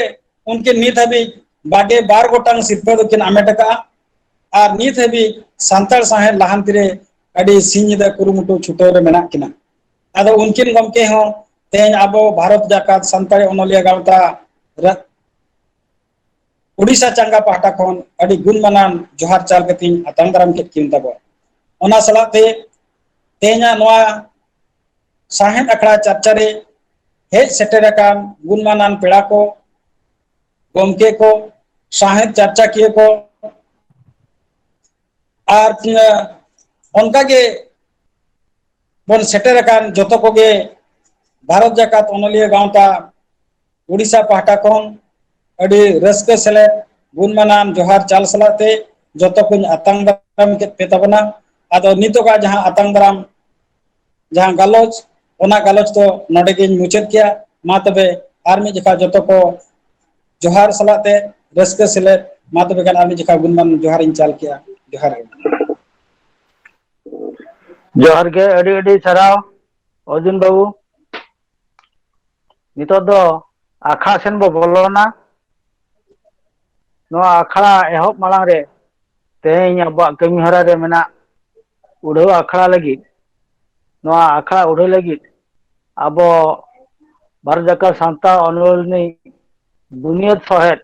ᱩᱱᱠᱤᱱ ᱱᱤᱛ ᱦᱟᱹᱵᱤᱡ ᱵᱟᱨᱜᱮ ᱵᱟᱨ ᱜᱚᱴᱟᱝ ᱥᱤᱨᱯᱟᱹ ᱫᱚᱠᱤᱱ ᱟᱢᱮᱴ ᱟᱠᱟᱫᱼᱟ ᱟᱨ ᱱᱤᱛ ᱦᱟᱹᱵᱤᱡ ᱥᱟᱱᱛᱟᱲ ᱥᱟᱶᱦᱮᱫ ᱞᱟᱦᱟᱱᱛᱤ ᱨᱮ ᱟᱹᱰᱤ ᱥᱤᱧ ᱧᱤᱫᱟᱹ ᱠᱩᱨᱩᱢᱩᱴᱩ ᱪᱷᱩᱴᱟᱹᱣ ᱨᱮ ᱢᱮᱱᱟᱜ ᱠᱤᱱᱟ᱾ ᱟᱫᱚ ᱩᱱᱠᱤᱱ ᱜᱚᱢᱠᱮ ᱦᱚᱸ ᱛᱮᱦᱮᱧ ᱟᱵᱚ ᱵᱷᱟᱨᱚᱛ ᱡᱟᱠᱟᱛ ᱥᱟᱱᱛᱟᱲᱤ ᱚᱱᱚᱞᱤᱭᱟᱹ ᱜᱟᱶᱛᱟ ᱨᱮ ᱩᱰᱤᱥᱟ ᱪᱟᱸᱜᱟ ᱯᱟᱦᱴᱟ ᱠᱷᱚᱱ ᱟᱹᱰᱤ ᱜᱩᱱ ᱢᱟᱱᱟᱱ ᱡᱚᱦᱟᱨ ᱪᱟᱞ ᱠᱟᱛᱮᱧ ᱟᱛᱟᱝ ᱫᱟᱨᱟᱢ ᱠᱮᱫ ᱠᱤᱱ ᱛᱟᱵᱚᱱᱟ᱾ ᱚᱱᱟ ᱥᱟᱞᱟᱜ ᱛᱮ ᱛᱮᱦᱮᱧᱟᱜ ᱱᱚᱣᱟ ᱥᱟᱶᱦᱮᱫ ᱟᱠᱷᱲᱟ ᱪᱟᱨᱪᱟ ᱨᱮ ᱦᱮᱡ ᱥᱮᱴᱮᱨ ᱟᱠᱟᱱ ᱜᱩᱱ ᱢᱟᱱᱟᱱ ᱯᱮᱲᱟ ᱠᱚ, ᱜᱚᱢᱠᱮ ᱠᱚ, ᱥᱟᱶᱦᱮᱫ ᱪᱟᱨᱪᱟᱠᱤᱭᱟᱹ ᱠᱚ, ᱟᱨ, ᱮᱸ, ᱚᱱᱠᱟᱜᱮ ᱵᱚᱱ ᱥᱮᱴᱮᱨ ᱟᱠᱟᱱ ᱡᱚᱛᱚ ᱠᱚᱜᱮ ᱵᱷᱟᱨᱚᱛ ᱡᱟᱠᱟᱛ ᱚᱱᱚᱞᱤᱭᱟᱹ ᱜᱟᱶᱛᱟ ᱩᱰᱤᱥᱟ ᱯᱟᱦᱴᱟ ᱠᱷᱚᱱ ᱟᱹᱰᱤ ᱨᱟᱹᱥᱠᱟᱹ ᱥᱮᱞᱮᱫ ᱜᱩᱱ ᱢᱟᱱᱟᱱ ᱡᱚᱦᱟᱨ ᱪᱟᱞ ᱥᱟᱞᱟᱜ ᱛᱮ ᱡᱚᱛᱚ ᱠᱚᱧ ᱟᱛᱟᱝ ᱫᱟᱨᱟᱢ ᱠᱮᱫ ᱯᱮ ᱛᱟᱵᱚᱱᱟ᱾ ᱟᱫᱚ ᱱᱤᱛᱚᱜᱟᱜ ᱡᱟᱦᱟᱸ ᱟᱛᱟᱝ ᱫᱟᱨᱟᱢ, ᱡᱟᱦᱟᱸ ᱜᱟᱞᱚᱪ, ᱚᱱᱟ ᱜᱟᱞᱚᱪ ᱫᱚ ᱱᱚᱰᱮ ᱜᱤᱧ ᱢᱩᱪᱟᱹᱫ ᱠᱮᱭᱟ᱾ ᱢᱟ ᱛᱚᱵᱮ ᱟᱨ ᱢᱤᱫ ᱡᱚᱠᱷᱟ ᱡᱚᱛᱚ ᱠᱚ ᱡᱚᱦᱟᱨ ᱥᱟᱞᱟᱜ ᱛᱮ ᱨᱟᱹᱥᱠᱟᱹ ᱥᱮᱞᱮᱫ, ᱢᱟ ᱛᱚᱵᱮ ᱠᱷᱟᱱ ᱟᱨ ᱢᱤᱫ ᱡᱚᱠᱷᱟ ᱜᱩᱱᱢᱟᱱ ᱡᱚᱦᱟᱨᱤᱧ ᱪᱟᱞ ᱠᱮᱭᱟ᱾ ᱡᱚᱦᱟᱨ ᱜᱮ᱾ ᱡᱚᱦᱟᱨ ᱜᱮ, ᱟᱹᱰᱤ ᱟᱹᱰᱤ ᱥᱟᱨᱦᱟᱣ ᱚᱨᱡᱩᱱ ᱵᱟᱹᱵᱩ᱾ ᱱᱤᱛᱚᱜ ᱫᱚ ᱟᱠᱷᱲᱟ ᱥᱮᱱ ᱵᱚ ᱵᱚᱞᱚᱱᱟ᱾ ᱱᱚᱣᱟ ᱟᱠᱷᱲᱟ ᱮᱦᱚᱵ ᱢᱟᱲᱟᱝ ᱨᱮ ᱛᱮᱦᱮᱧ ᱟᱵᱚᱣᱟᱜ ᱠᱟᱹᱢᱤ ᱦᱚᱨᱟ ᱨᱮ ᱢᱮᱱᱟᱜ ᱩᱰᱷᱟᱹᱣ ᱟᱠᱷᱲᱟ ᱞᱟᱹᱜᱤᱫ, ᱱᱚᱣᱟ ᱟᱠᱷᱲᱟ ᱩᱰᱷᱟᱹᱣ ᱞᱟᱹᱜᱤᱫ ᱟᱵᱚ ᱵᱷᱟᱨᱚᱛ ᱡᱟᱠᱟᱛ ᱥᱟᱶᱛᱟ ᱚᱱᱚᱞᱤᱭᱟᱹ ᱵᱩᱱᱤᱭᱟᱹᱫ ᱥᱚᱦᱮᱫ,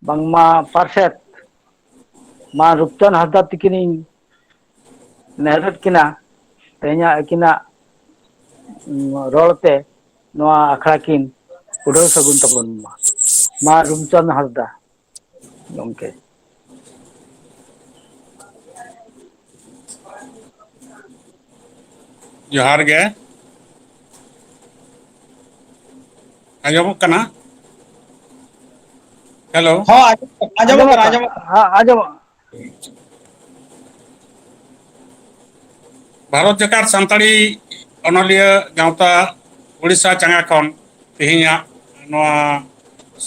ᱵᱟᱝᱢᱟ ᱯᱟᱨᱥᱮᱛ ᱢᱟ ᱨᱩᱯᱪᱟᱸᱫᱽ ᱦᱟᱸᱥᱫᱟ ᱛᱤᱠᱤᱱᱤᱧ ᱱᱮᱦᱚᱨᱮᱫ ᱠᱤᱱᱟ, ᱛᱮᱦᱮᱧᱟᱜ ᱟᱹᱠᱤᱱᱟᱜ, ᱩᱸ, ᱨᱚᱲ ᱛᱮ ᱱᱚᱣᱟ ᱟᱠᱷᱲᱟ ᱠᱤᱱ ᱩᱰᱷᱟᱹᱣ ᱥᱟᱹᱜᱩᱱ ᱛᱟᱵᱚᱱ ᱢᱟ᱾ ᱢᱟ ᱨᱩᱯᱪᱟᱸᱫᱽ ᱦᱟᱸᱥᱫᱟ ᱜᱚᱢᱠᱮ᱾ ᱡᱚᱦᱟᱨ ᱜᱮ᱾ ᱟᱸᱡᱚᱢᱚᱜ ᱠᱟᱱᱟ? ᱦᱮᱞᱳ᱾ ᱦᱚᱸ, ᱟᱸᱡᱚᱢᱚᱜ ᱠᱟᱱᱟ, ᱟᱸᱡᱚᱢᱚᱜ ᱠᱟᱱᱟ, ᱟᱸᱡᱚᱢᱚᱜ ᱠᱟᱱᱟ᱾ ᱦᱮᱸ, ᱟᱸᱡᱚᱢᱚᱜ᱾ ᱵᱷᱟᱨᱚᱛ ᱡᱟᱠᱟᱛ ᱥᱟᱱᱛᱟᱲᱤ ᱚᱱᱚᱞᱤᱭᱟᱹ ᱜᱟᱶᱛᱟ ᱩᱲᱤᱥᱥᱟ ᱪᱟᱸᱜᱟ ᱠᱷᱚᱱ ᱛᱮᱦᱮᱧᱟᱜ ᱱᱚᱣᱟ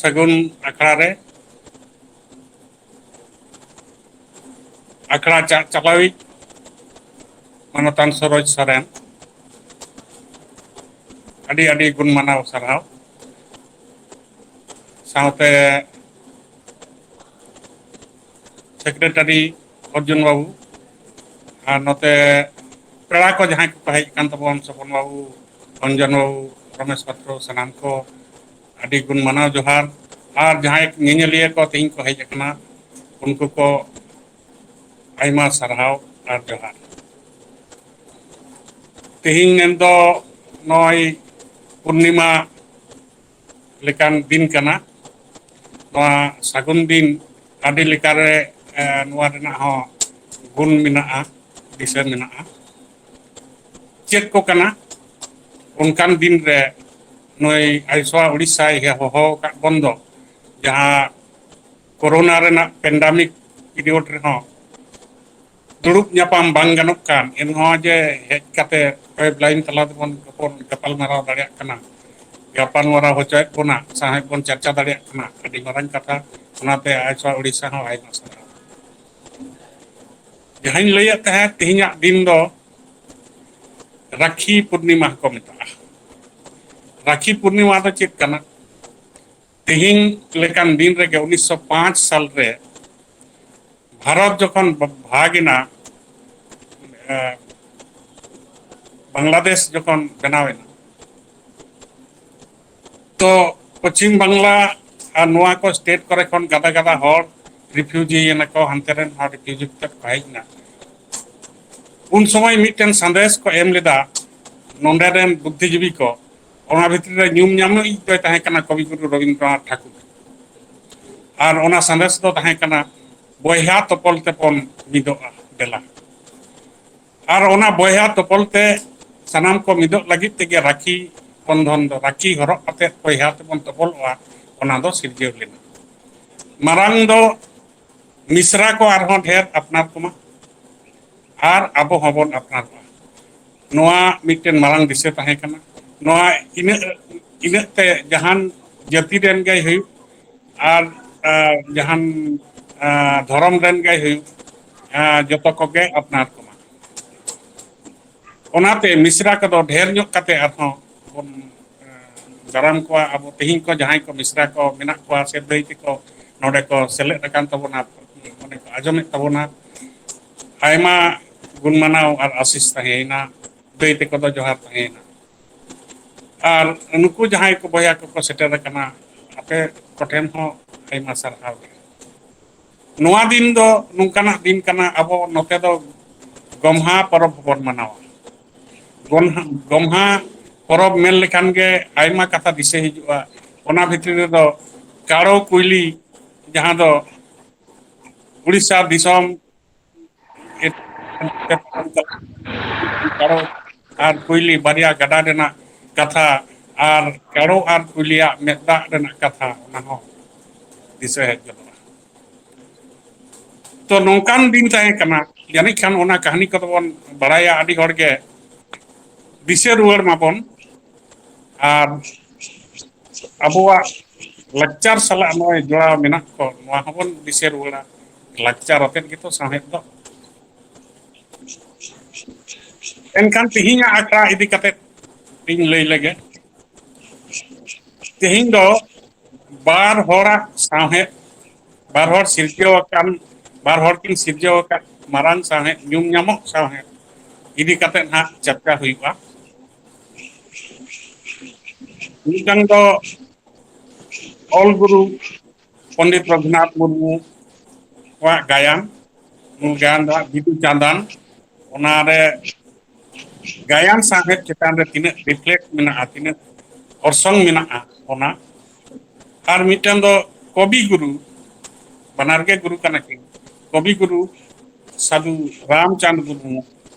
ᱥᱟᱹᱜᱩᱱ ᱟᱠᱷᱲᱟ ᱨᱮ ᱟᱠᱷᱲᱟ ᱪᱟ-, ᱪᱟᱞᱟᱣᱤᱡ ᱢᱟᱱᱚᱛᱟᱱ ᱥᱚᱨᱳᱡᱽ ᱥᱚᱨᱮᱱ, ᱟᱹᱰᱤ ᱟᱹᱰᱤ ᱜᱩᱱ ᱢᱟᱱᱟᱣ ᱥᱟᱨᱦᱟᱣ᱾ ᱥᱟᱶᱛᱮ ᱥᱮᱠᱨᱮᱴᱟᱨᱤ ᱚᱨᱡᱩᱱ ᱵᱟᱹᱵᱩ, ᱟᱨ ᱱᱚᱛᱮ ᱯᱮᱲᱟ ᱠᱚ ᱡᱟᱦᱟᱸᱭ ᱠᱚᱠᱚ ᱦᱮᱡ ᱟᱠᱟᱱ ᱛᱟᱵᱚᱱ, ᱥᱚᱯᱚᱱ ᱵᱟᱹᱵᱩ, ᱚᱧᱡᱚᱱ ᱵᱟᱹᱵᱩ, ᱨᱚᱢᱮᱥ ᱯᱟᱛᱨᱚ, ᱥᱟᱱᱟᱢ ᱠᱚ ᱟᱹᱰᱤ ᱜᱩᱱ ᱢᱟᱱᱟᱣ ᱡᱚᱦᱟᱨ᱾ ᱟᱨ ᱡᱟᱦᱟᱸᱭ ᱧᱮᱧᱮᱞᱤᱭᱟᱹ ᱠᱚ ᱛᱮᱦᱮᱧ ᱠᱚ ᱦᱮᱡ ᱟᱠᱟᱱᱟ, ᱩᱱᱠᱩ ᱠᱚ ᱟᱭᱢᱟ ᱥᱟᱨᱦᱟᱣ ᱟᱨ ᱡᱚᱦᱟᱨ᱾ ᱛᱮᱦᱮᱧ ᱢᱮᱱᱫᱚ ᱱᱚᱜᱼᱚᱭ ᱯᱩᱨᱱᱤᱢᱟ ᱞᱮᱠᱟᱱ ᱫᱤᱱ ᱠᱟᱱᱟ᱾ ᱱᱚᱣᱟ ᱥᱟᱹᱜᱩᱱ ᱫᱤᱱ ᱟᱹᱰᱤ ᱞᱮᱠᱟᱨᱮ, ᱮ, ᱱᱚᱣᱟ ᱨᱮᱱᱟᱜ ᱦᱚᱸ ᱜᱩᱱ ᱢᱮᱱᱟᱜᱼᱟ, ᱫᱤᱥᱟᱹ ᱢᱮᱱᱟᱜᱼᱟ᱾ ᱪᱮᱫ ᱠᱚ ᱠᱟᱱᱟ? ᱚᱱᱠᱟᱱ ᱫᱤᱱ ᱨᱮ ᱱᱩᱭ ᱟᱭᱥᱣᱟ ᱩᱲᱤᱥᱥᱟᱭ ᱦᱚᱦᱚ ᱟᱠᱟᱫ ᱵᱚᱱ ᱫᱚ, ᱡᱟᱦᱟᱸ ᱠᱳᱨᱳᱱᱟ ᱨᱮᱱᱟᱜ ᱯᱮᱱᱰᱟᱢᱤᱠ ᱯᱤᱨᱤᱭᱳᱰ ᱨᱮᱦᱚᱸ ᱫᱩᱲᱩᱵ ᱧᱟᱯᱟᱢ ᱵᱟᱝ ᱜᱟᱱᱚᱜ ᱠᱟᱱ, ᱮᱱᱦᱚᱸ ᱡᱮ ᱦᱮᱡ ᱠᱟᱛᱮ ᱚᱱᱞᱟᱭᱤᱱ ᱛᱟᱞᱟ ᱛᱮᱵᱚᱱ ᱜᱟᱯᱟᱞ ᱢᱟᱨᱟᱣ ᱫᱟᱲᱮᱭᱟᱜ ᱠᱟᱱᱟ, ᱜᱟᱯᱟᱞ ᱢᱟᱨᱟᱣ ᱦᱚᱪᱚᱭᱮᱫ ᱵᱚᱱᱟ, ᱥᱟᱶᱦᱮᱫ ᱵᱚᱱ ᱪᱟᱨᱪᱟ ᱫᱟᱲᱮᱭᱟᱜ ᱠᱟᱱᱟ, ᱟᱹᱰᱤ ᱢᱟᱨᱟᱝ ᱠᱟᱛᱷᱟ᱾ ᱚᱱᱟᱛᱮ ᱟᱭᱥᱣᱟ ᱩᱲᱤᱥᱥᱟ ᱦᱚᱸ ᱟᱭᱢᱟ ᱥᱟᱨᱦᱟᱣ᱾ ᱡᱟᱦᱟᱸᱧ ᱞᱟᱹᱭᱮᱫ ᱛᱟᱦᱮᱸᱫ, ᱛᱮᱦᱮᱧᱟᱜ ᱫᱤᱱ ᱫᱚ ᱨᱟᱠᱷᱤ ᱯᱩᱨᱱᱤᱢᱟ ᱦᱚᱸᱠᱚ ᱢᱮᱛᱟᱜᱼᱟ᱾ ᱨᱟᱠᱷᱤ ᱯᱩᱨᱱᱤᱢᱟ ᱫᱚ ᱪᱮᱫ ᱠᱟᱱᱟ? ᱛᱮᱦᱮᱧ ᱞᱮᱠᱟᱱ ᱫᱤᱱ ᱨᱮᱜᱮ ᱩᱱᱤᱥᱥᱚ ᱯᱟᱸᱪ ᱥᱟᱞ ᱨᱮ ᱵᱷᱟᱨᱚᱛ ᱡᱚᱠᱷᱚᱱ ᱵᱷᱟᱜᱽ ᱮᱱᱟ, ᱮ, ᱵᱟᱝᱞᱟᱫᱮᱥ ᱡᱚᱠᱷᱚᱱ ᱵᱮᱱᱟᱣ ᱮᱱᱟ, ᱛᱚ ᱯᱚᱪᱷᱤᱢ ᱵᱟᱝᱞᱟ ᱟᱨ ᱱᱚᱣᱟ ᱠᱚ ᱥᱴᱮᱴ ᱠᱚᱨᱮ ᱠᱷᱚᱱ ᱜᱟᱫᱟ ᱜᱟᱫᱟ ᱦᱚᱲ ᱨᱤᱯᱷᱤᱭᱩᱡᱤ ᱮᱱᱟ ᱠᱚ, ᱦᱟᱱᱛᱮ ᱨᱮᱱ ᱦᱚᱲ ᱨᱤᱯᱷᱤᱭᱩᱡᱤ ᱠᱟᱛᱮ ᱠᱚ ᱦᱮᱡ ᱮᱱᱟ᱾ ᱩᱱ ᱥᱚᱢᱚᱭ ᱢᱤᱫᱴᱮᱱ ᱥᱟᱸᱫᱮᱥ ᱠᱚ ᱮᱢ ᱞᱮᱫᱟ ᱱᱚᱰᱮ ᱨᱮᱱ ᱵᱩᱫᱽᱫᱷᱤᱡᱤᱵᱤ ᱠᱚ, ᱚᱱᱟ ᱵᱷᱤᱛᱨᱤ ᱨᱮ ᱧᱩᱢ ᱧᱟᱢᱤᱡ ᱫᱚᱭ ᱛᱟᱦᱮᱸ ᱠᱟᱱᱟ ᱠᱚᱵᱤᱜᱩᱨᱩ ᱨᱚᱵᱤᱱᱫᱨᱚᱱᱟᱛᱷ ᱴᱷᱟᱠᱩᱨ᱾ ᱟᱨ ᱚᱱᱟ ᱥᱟᱸᱫᱮᱥ ᱫᱚ ᱛᱟᱦᱮᱸ ᱠᱟᱱᱟ, ᱵᱚᱭᱦᱟ ᱛᱚᱯᱚᱞ ᱛᱮᱵᱚᱱ ᱢᱤᱫᱚᱜᱼᱟ ᱫᱮᱞᱟ᱾ ᱟᱨ ᱚᱱᱟ ᱵᱚᱭᱦᱟ ᱛᱚᱯᱚᱞ ᱛᱮ ᱥᱟᱱᱟᱢ ᱠᱚ ᱢᱤᱫᱚᱜ ᱞᱟᱹᱜᱤᱫ ᱛᱮᱜᱮ ᱨᱟᱠᱷᱤ ᱵᱚᱱᱫᱷᱚᱱ ᱫᱚ, ᱨᱟᱠᱷᱤ ᱦᱚᱨᱚᱜ ᱠᱟᱛᱮ ᱵᱚᱭᱦᱟ ᱛᱮᱵᱚᱱ ᱛᱚᱯᱚᱞᱚᱜᱼᱟ, ᱚᱱᱟ ᱫᱚ ᱥᱤᱨᱡᱟᱹᱣ ᱞᱮᱱᱟ᱾ ᱢᱟᱨᱟᱝ ᱫᱚ ᱢᱤᱥᱨᱟ ᱠᱚ ᱟᱨᱦᱚᱸ ᱰᱷᱮᱨ ᱟᱯᱱᱟᱨ ᱠᱚᱢᱟ, ᱟᱨ ᱟᱵᱚ ᱦᱚᱸᱵᱚᱱ ᱟᱯᱱᱟᱨᱚᱜᱼᱟ᱾ ᱱᱚᱣᱟ ᱢᱤᱫᱴᱮᱱ ᱢᱟᱨᱟᱝ ᱫᱤᱥᱟᱹ ᱛᱟᱦᱮᱸ ᱠᱟᱱᱟ᱾ ᱱᱚᱣᱟ ᱤᱱᱟᱹᱜ, ᱤᱱᱟᱹᱜ ᱛᱮ ᱡᱟᱦᱟᱱ ᱡᱟᱹᱛᱤ ᱨᱮᱱ ᱜᱮᱭ ᱦᱩᱭᱩᱜ, ᱟᱨ, ᱟᱨ ᱡᱟᱦᱟᱱ, ᱟᱨ ᱫᱷᱚᱨᱚᱢ ᱨᱮᱱ ᱜᱮᱭ ᱦᱩᱭᱩᱜ, ᱟᱨ ᱡᱚᱛᱚ ᱠᱚᱜᱮ ᱟᱯᱱᱟᱨ ᱠᱚᱢᱟ᱾ ᱚᱱᱟᱛᱮ ᱢᱤᱥᱨᱟ ᱠᱚᱫᱚ ᱰᱷᱮᱨ ᱧᱚᱜ ᱠᱟᱛᱮ ᱟᱨᱦᱚᱸ ᱵᱚᱱ, ᱟᱨ ᱫᱟᱨᱟᱢ ᱠᱚᱣᱟ᱾ ᱟᱵᱚ ᱛᱮᱦᱮᱧ ᱠᱚ ᱡᱟᱦᱟᱸᱭ ᱠᱚ ᱢᱤᱥᱨᱟ ᱠᱚ ᱢᱮᱱᱟᱜ ᱠᱚᱣᱟ ᱥᱮ ᱫᱟᱹᱭ ᱛᱮᱠᱚ ᱱᱚᱰᱮ ᱠᱚ ᱥᱮᱞᱮᱫ ᱟᱠᱟᱱ ᱛᱟᱵᱚᱱᱟ, ᱢᱟᱱᱮ ᱠᱚ ᱟᱸᱡᱚᱢᱮᱫ ᱛᱟᱵᱚᱱᱟ, ᱟᱭᱢᱟ ᱜᱩᱱ ᱢᱟᱱᱟᱣ ᱟᱨ ᱟᱥᱤᱥ ᱛᱟᱦᱮᱸᱭᱮᱱᱟ᱾ ᱫᱟᱹᱭ ᱛᱮᱠᱚ ᱫᱚ ᱡᱚᱦᱟᱨ ᱛᱟᱦᱮᱸᱭᱮᱱᱟ᱾ ᱟᱨ ᱱᱩᱠᱩ ᱡᱟᱦᱟᱸᱭ ᱠᱚ ᱵᱚᱭᱦᱟ ᱠᱚᱠᱚ ᱥᱮᱴᱮᱨ ᱟᱠᱟᱱᱟ, ᱟᱯᱮ ᱠᱚᱴᱷᱮᱱ ᱦᱚᱸ ᱟᱭᱢᱟ ᱥᱟᱨᱦᱟᱣ ᱜᱮ᱾ ᱱᱚᱣᱟ ᱫᱤᱱ ᱫᱚ ᱱᱚᱝᱠᱟᱱᱟᱜ ᱫᱤᱱ ᱠᱟᱱᱟ, ᱟᱵᱚ ᱱᱚᱛᱮ ᱫᱚ ᱜᱚᱢᱦᱟ ᱯᱚᱨᱚᱵᱽ ᱵᱚᱱ ᱢᱟᱱᱟᱣᱟ᱾ ᱜᱚᱢᱦᱟ, ᱜᱚᱢᱦᱟ ᱯᱚᱨᱚᱵᱽ ᱢᱮᱱ ᱞᱮᱠᱷᱟᱱ ᱜᱮ ᱟᱭᱢᱟ ᱠᱟᱛᱷᱟ ᱫᱤᱥᱟᱹ ᱦᱤᱡᱩᱜᱼᱟ᱾ ᱚᱱᱟ ᱵᱷᱤᱛᱨᱤ ᱨᱮᱫᱚ ᱠᱟᱲᱚ ᱠᱩᱭᱞᱤ, ᱡᱟᱦᱟᱸ ᱫᱚ ᱩᱲᱤᱥᱥᱟ ᱫᱤᱥᱚᱢ ᱠᱟᱲᱚ ᱟᱨ ᱠᱩᱭᱞᱤ ᱵᱟᱨᱭᱟ ᱜᱟᱰᱟ ᱨᱮᱱᱟᱜ ᱠᱟᱛᱷᱟ ᱟᱨ ᱠᱟᱲᱚ ᱟᱨ ᱠᱩᱭᱞᱤᱭᱟᱜ ᱢᱮᱫ ᱫᱟᱜ ᱨᱮᱱᱟᱜ ᱠᱟᱛᱷᱟ, ᱚᱱᱟ ᱦᱚᱸ ᱫᱤᱥᱟᱹ ᱦᱮᱡ ᱜᱚᱫᱚᱜᱼᱟ᱾ ᱛᱚ, ᱱᱚᱝᱠᱟᱱ ᱫᱤᱱ ᱛᱟᱦᱮᱸ ᱠᱟᱱᱟ, ᱡᱟᱹᱱᱤᱡ ᱠᱷᱟᱱ ᱚᱱᱟ ᱠᱟᱹᱦᱱᱤ ᱠᱚᱫᱚ ᱵᱚᱱ ᱵᱟᱲᱟᱭᱟ ᱟᱹᱰᱤ ᱦᱚᱲ ᱜᱮ, ᱫᱤᱥᱟᱹ ᱨᱩᱣᱟᱹᱲ ᱢᱟᱵᱚᱱ᱾ ᱟᱨ ᱟᱵᱚᱣᱟᱜ ᱞᱟᱠᱪᱟᱨ ᱥᱟᱞᱟᱜ ᱱᱚᱜᱼᱚᱭ ᱡᱚᱲᱟᱣ ᱢᱮᱱᱟᱜ ᱠᱚ, ᱱᱚᱣᱟ ᱦᱚᱸᱵᱚᱱ ᱫᱤᱥᱟᱹ ᱨᱩᱣᱟᱹᱲᱟ᱾ ᱞᱟᱠᱪᱟᱨ ᱟᱛᱮᱫ ᱜᱮᱛᱚ ᱥᱟᱶᱦᱮᱫ ᱫᱚ᱾ ᱮᱱᱠᱷᱟᱱ ᱛᱮᱦᱮᱧᱟᱜ ᱟᱠᱷᱲᱟ ᱤᱫᱤ ᱠᱟᱛᱮᱫ ᱤᱧ ᱞᱟᱹᱭ ᱞᱮᱜᱮ᱾ ᱛᱮᱦᱮᱧ ᱫᱚ ᱵᱟᱨ ᱦᱚᱲᱟᱜ ᱥᱟᱶᱦᱮᱫ, ᱵᱟᱨ ᱦᱚᱲ ᱥᱤᱨᱡᱟᱹᱣ ᱟᱠᱟᱱ, ᱵᱟᱨ ᱦᱚᱲ ᱠᱤᱱ ᱥᱤᱨᱡᱟᱹᱣ ᱟᱠᱟᱫ ᱢᱟᱨᱟᱝ ᱥᱟᱶᱦᱮᱫ, ᱧᱩᱢ ᱧᱟᱢᱚᱜ ᱥᱟᱶᱦᱮᱫ ᱤᱫᱤ ᱠᱟᱛᱮᱫ ᱦᱟᱸᱜ ᱪᱟᱨᱪᱟ ᱦᱩᱭᱩᱜᱼᱟ᱾ ᱢᱤᱫᱴᱟᱝ ᱫᱚ ᱚᱞ ᱜᱩᱨᱩ ᱯᱚᱱᱰᱤᱛ ᱨᱚᱜᱷᱩᱱᱟᱛᱷ ᱢᱩᱨᱢᱩᱣᱟᱜ ᱜᱟᱭᱟᱱ, ᱱᱩᱭ ᱜᱟᱭᱟᱱ ᱫᱚ ᱦᱟᱸᱜ ᱵᱤᱫᱩ ᱪᱟᱸᱫᱟᱱ, ᱚᱱᱟᱨᱮ ᱜᱟᱭᱟᱱ ᱥᱟᱶᱦᱮᱫ ᱪᱮᱛᱟᱱ ᱨᱮ ᱛᱤᱱᱟᱹᱜ ᱨᱤᱯᱷᱞᱮᱠᱴ ᱢᱮᱱᱟᱜᱼᱟ, ᱛᱤᱱᱟᱹᱜ ᱚᱨᱥᱚᱝ ᱢᱮᱱᱟᱜᱼᱟ, ᱚᱱᱟ᱾ ᱟᱨ ᱢᱤᱫᱴᱟᱝ ᱫᱚ ᱠᱚᱵᱤ ᱜᱩᱨᱩ, ᱵᱟᱱᱟᱨ ᱜᱮ ᱜᱩᱨᱩ ᱠᱟᱱᱟ ᱠᱤᱱ, ᱠᱚᱵᱤ ᱜᱩᱨᱩ ᱥᱟᱹᱫᱷᱩ ᱨᱟᱢᱪᱟᱸᱫᱽ ᱢᱩᱨᱢᱩ,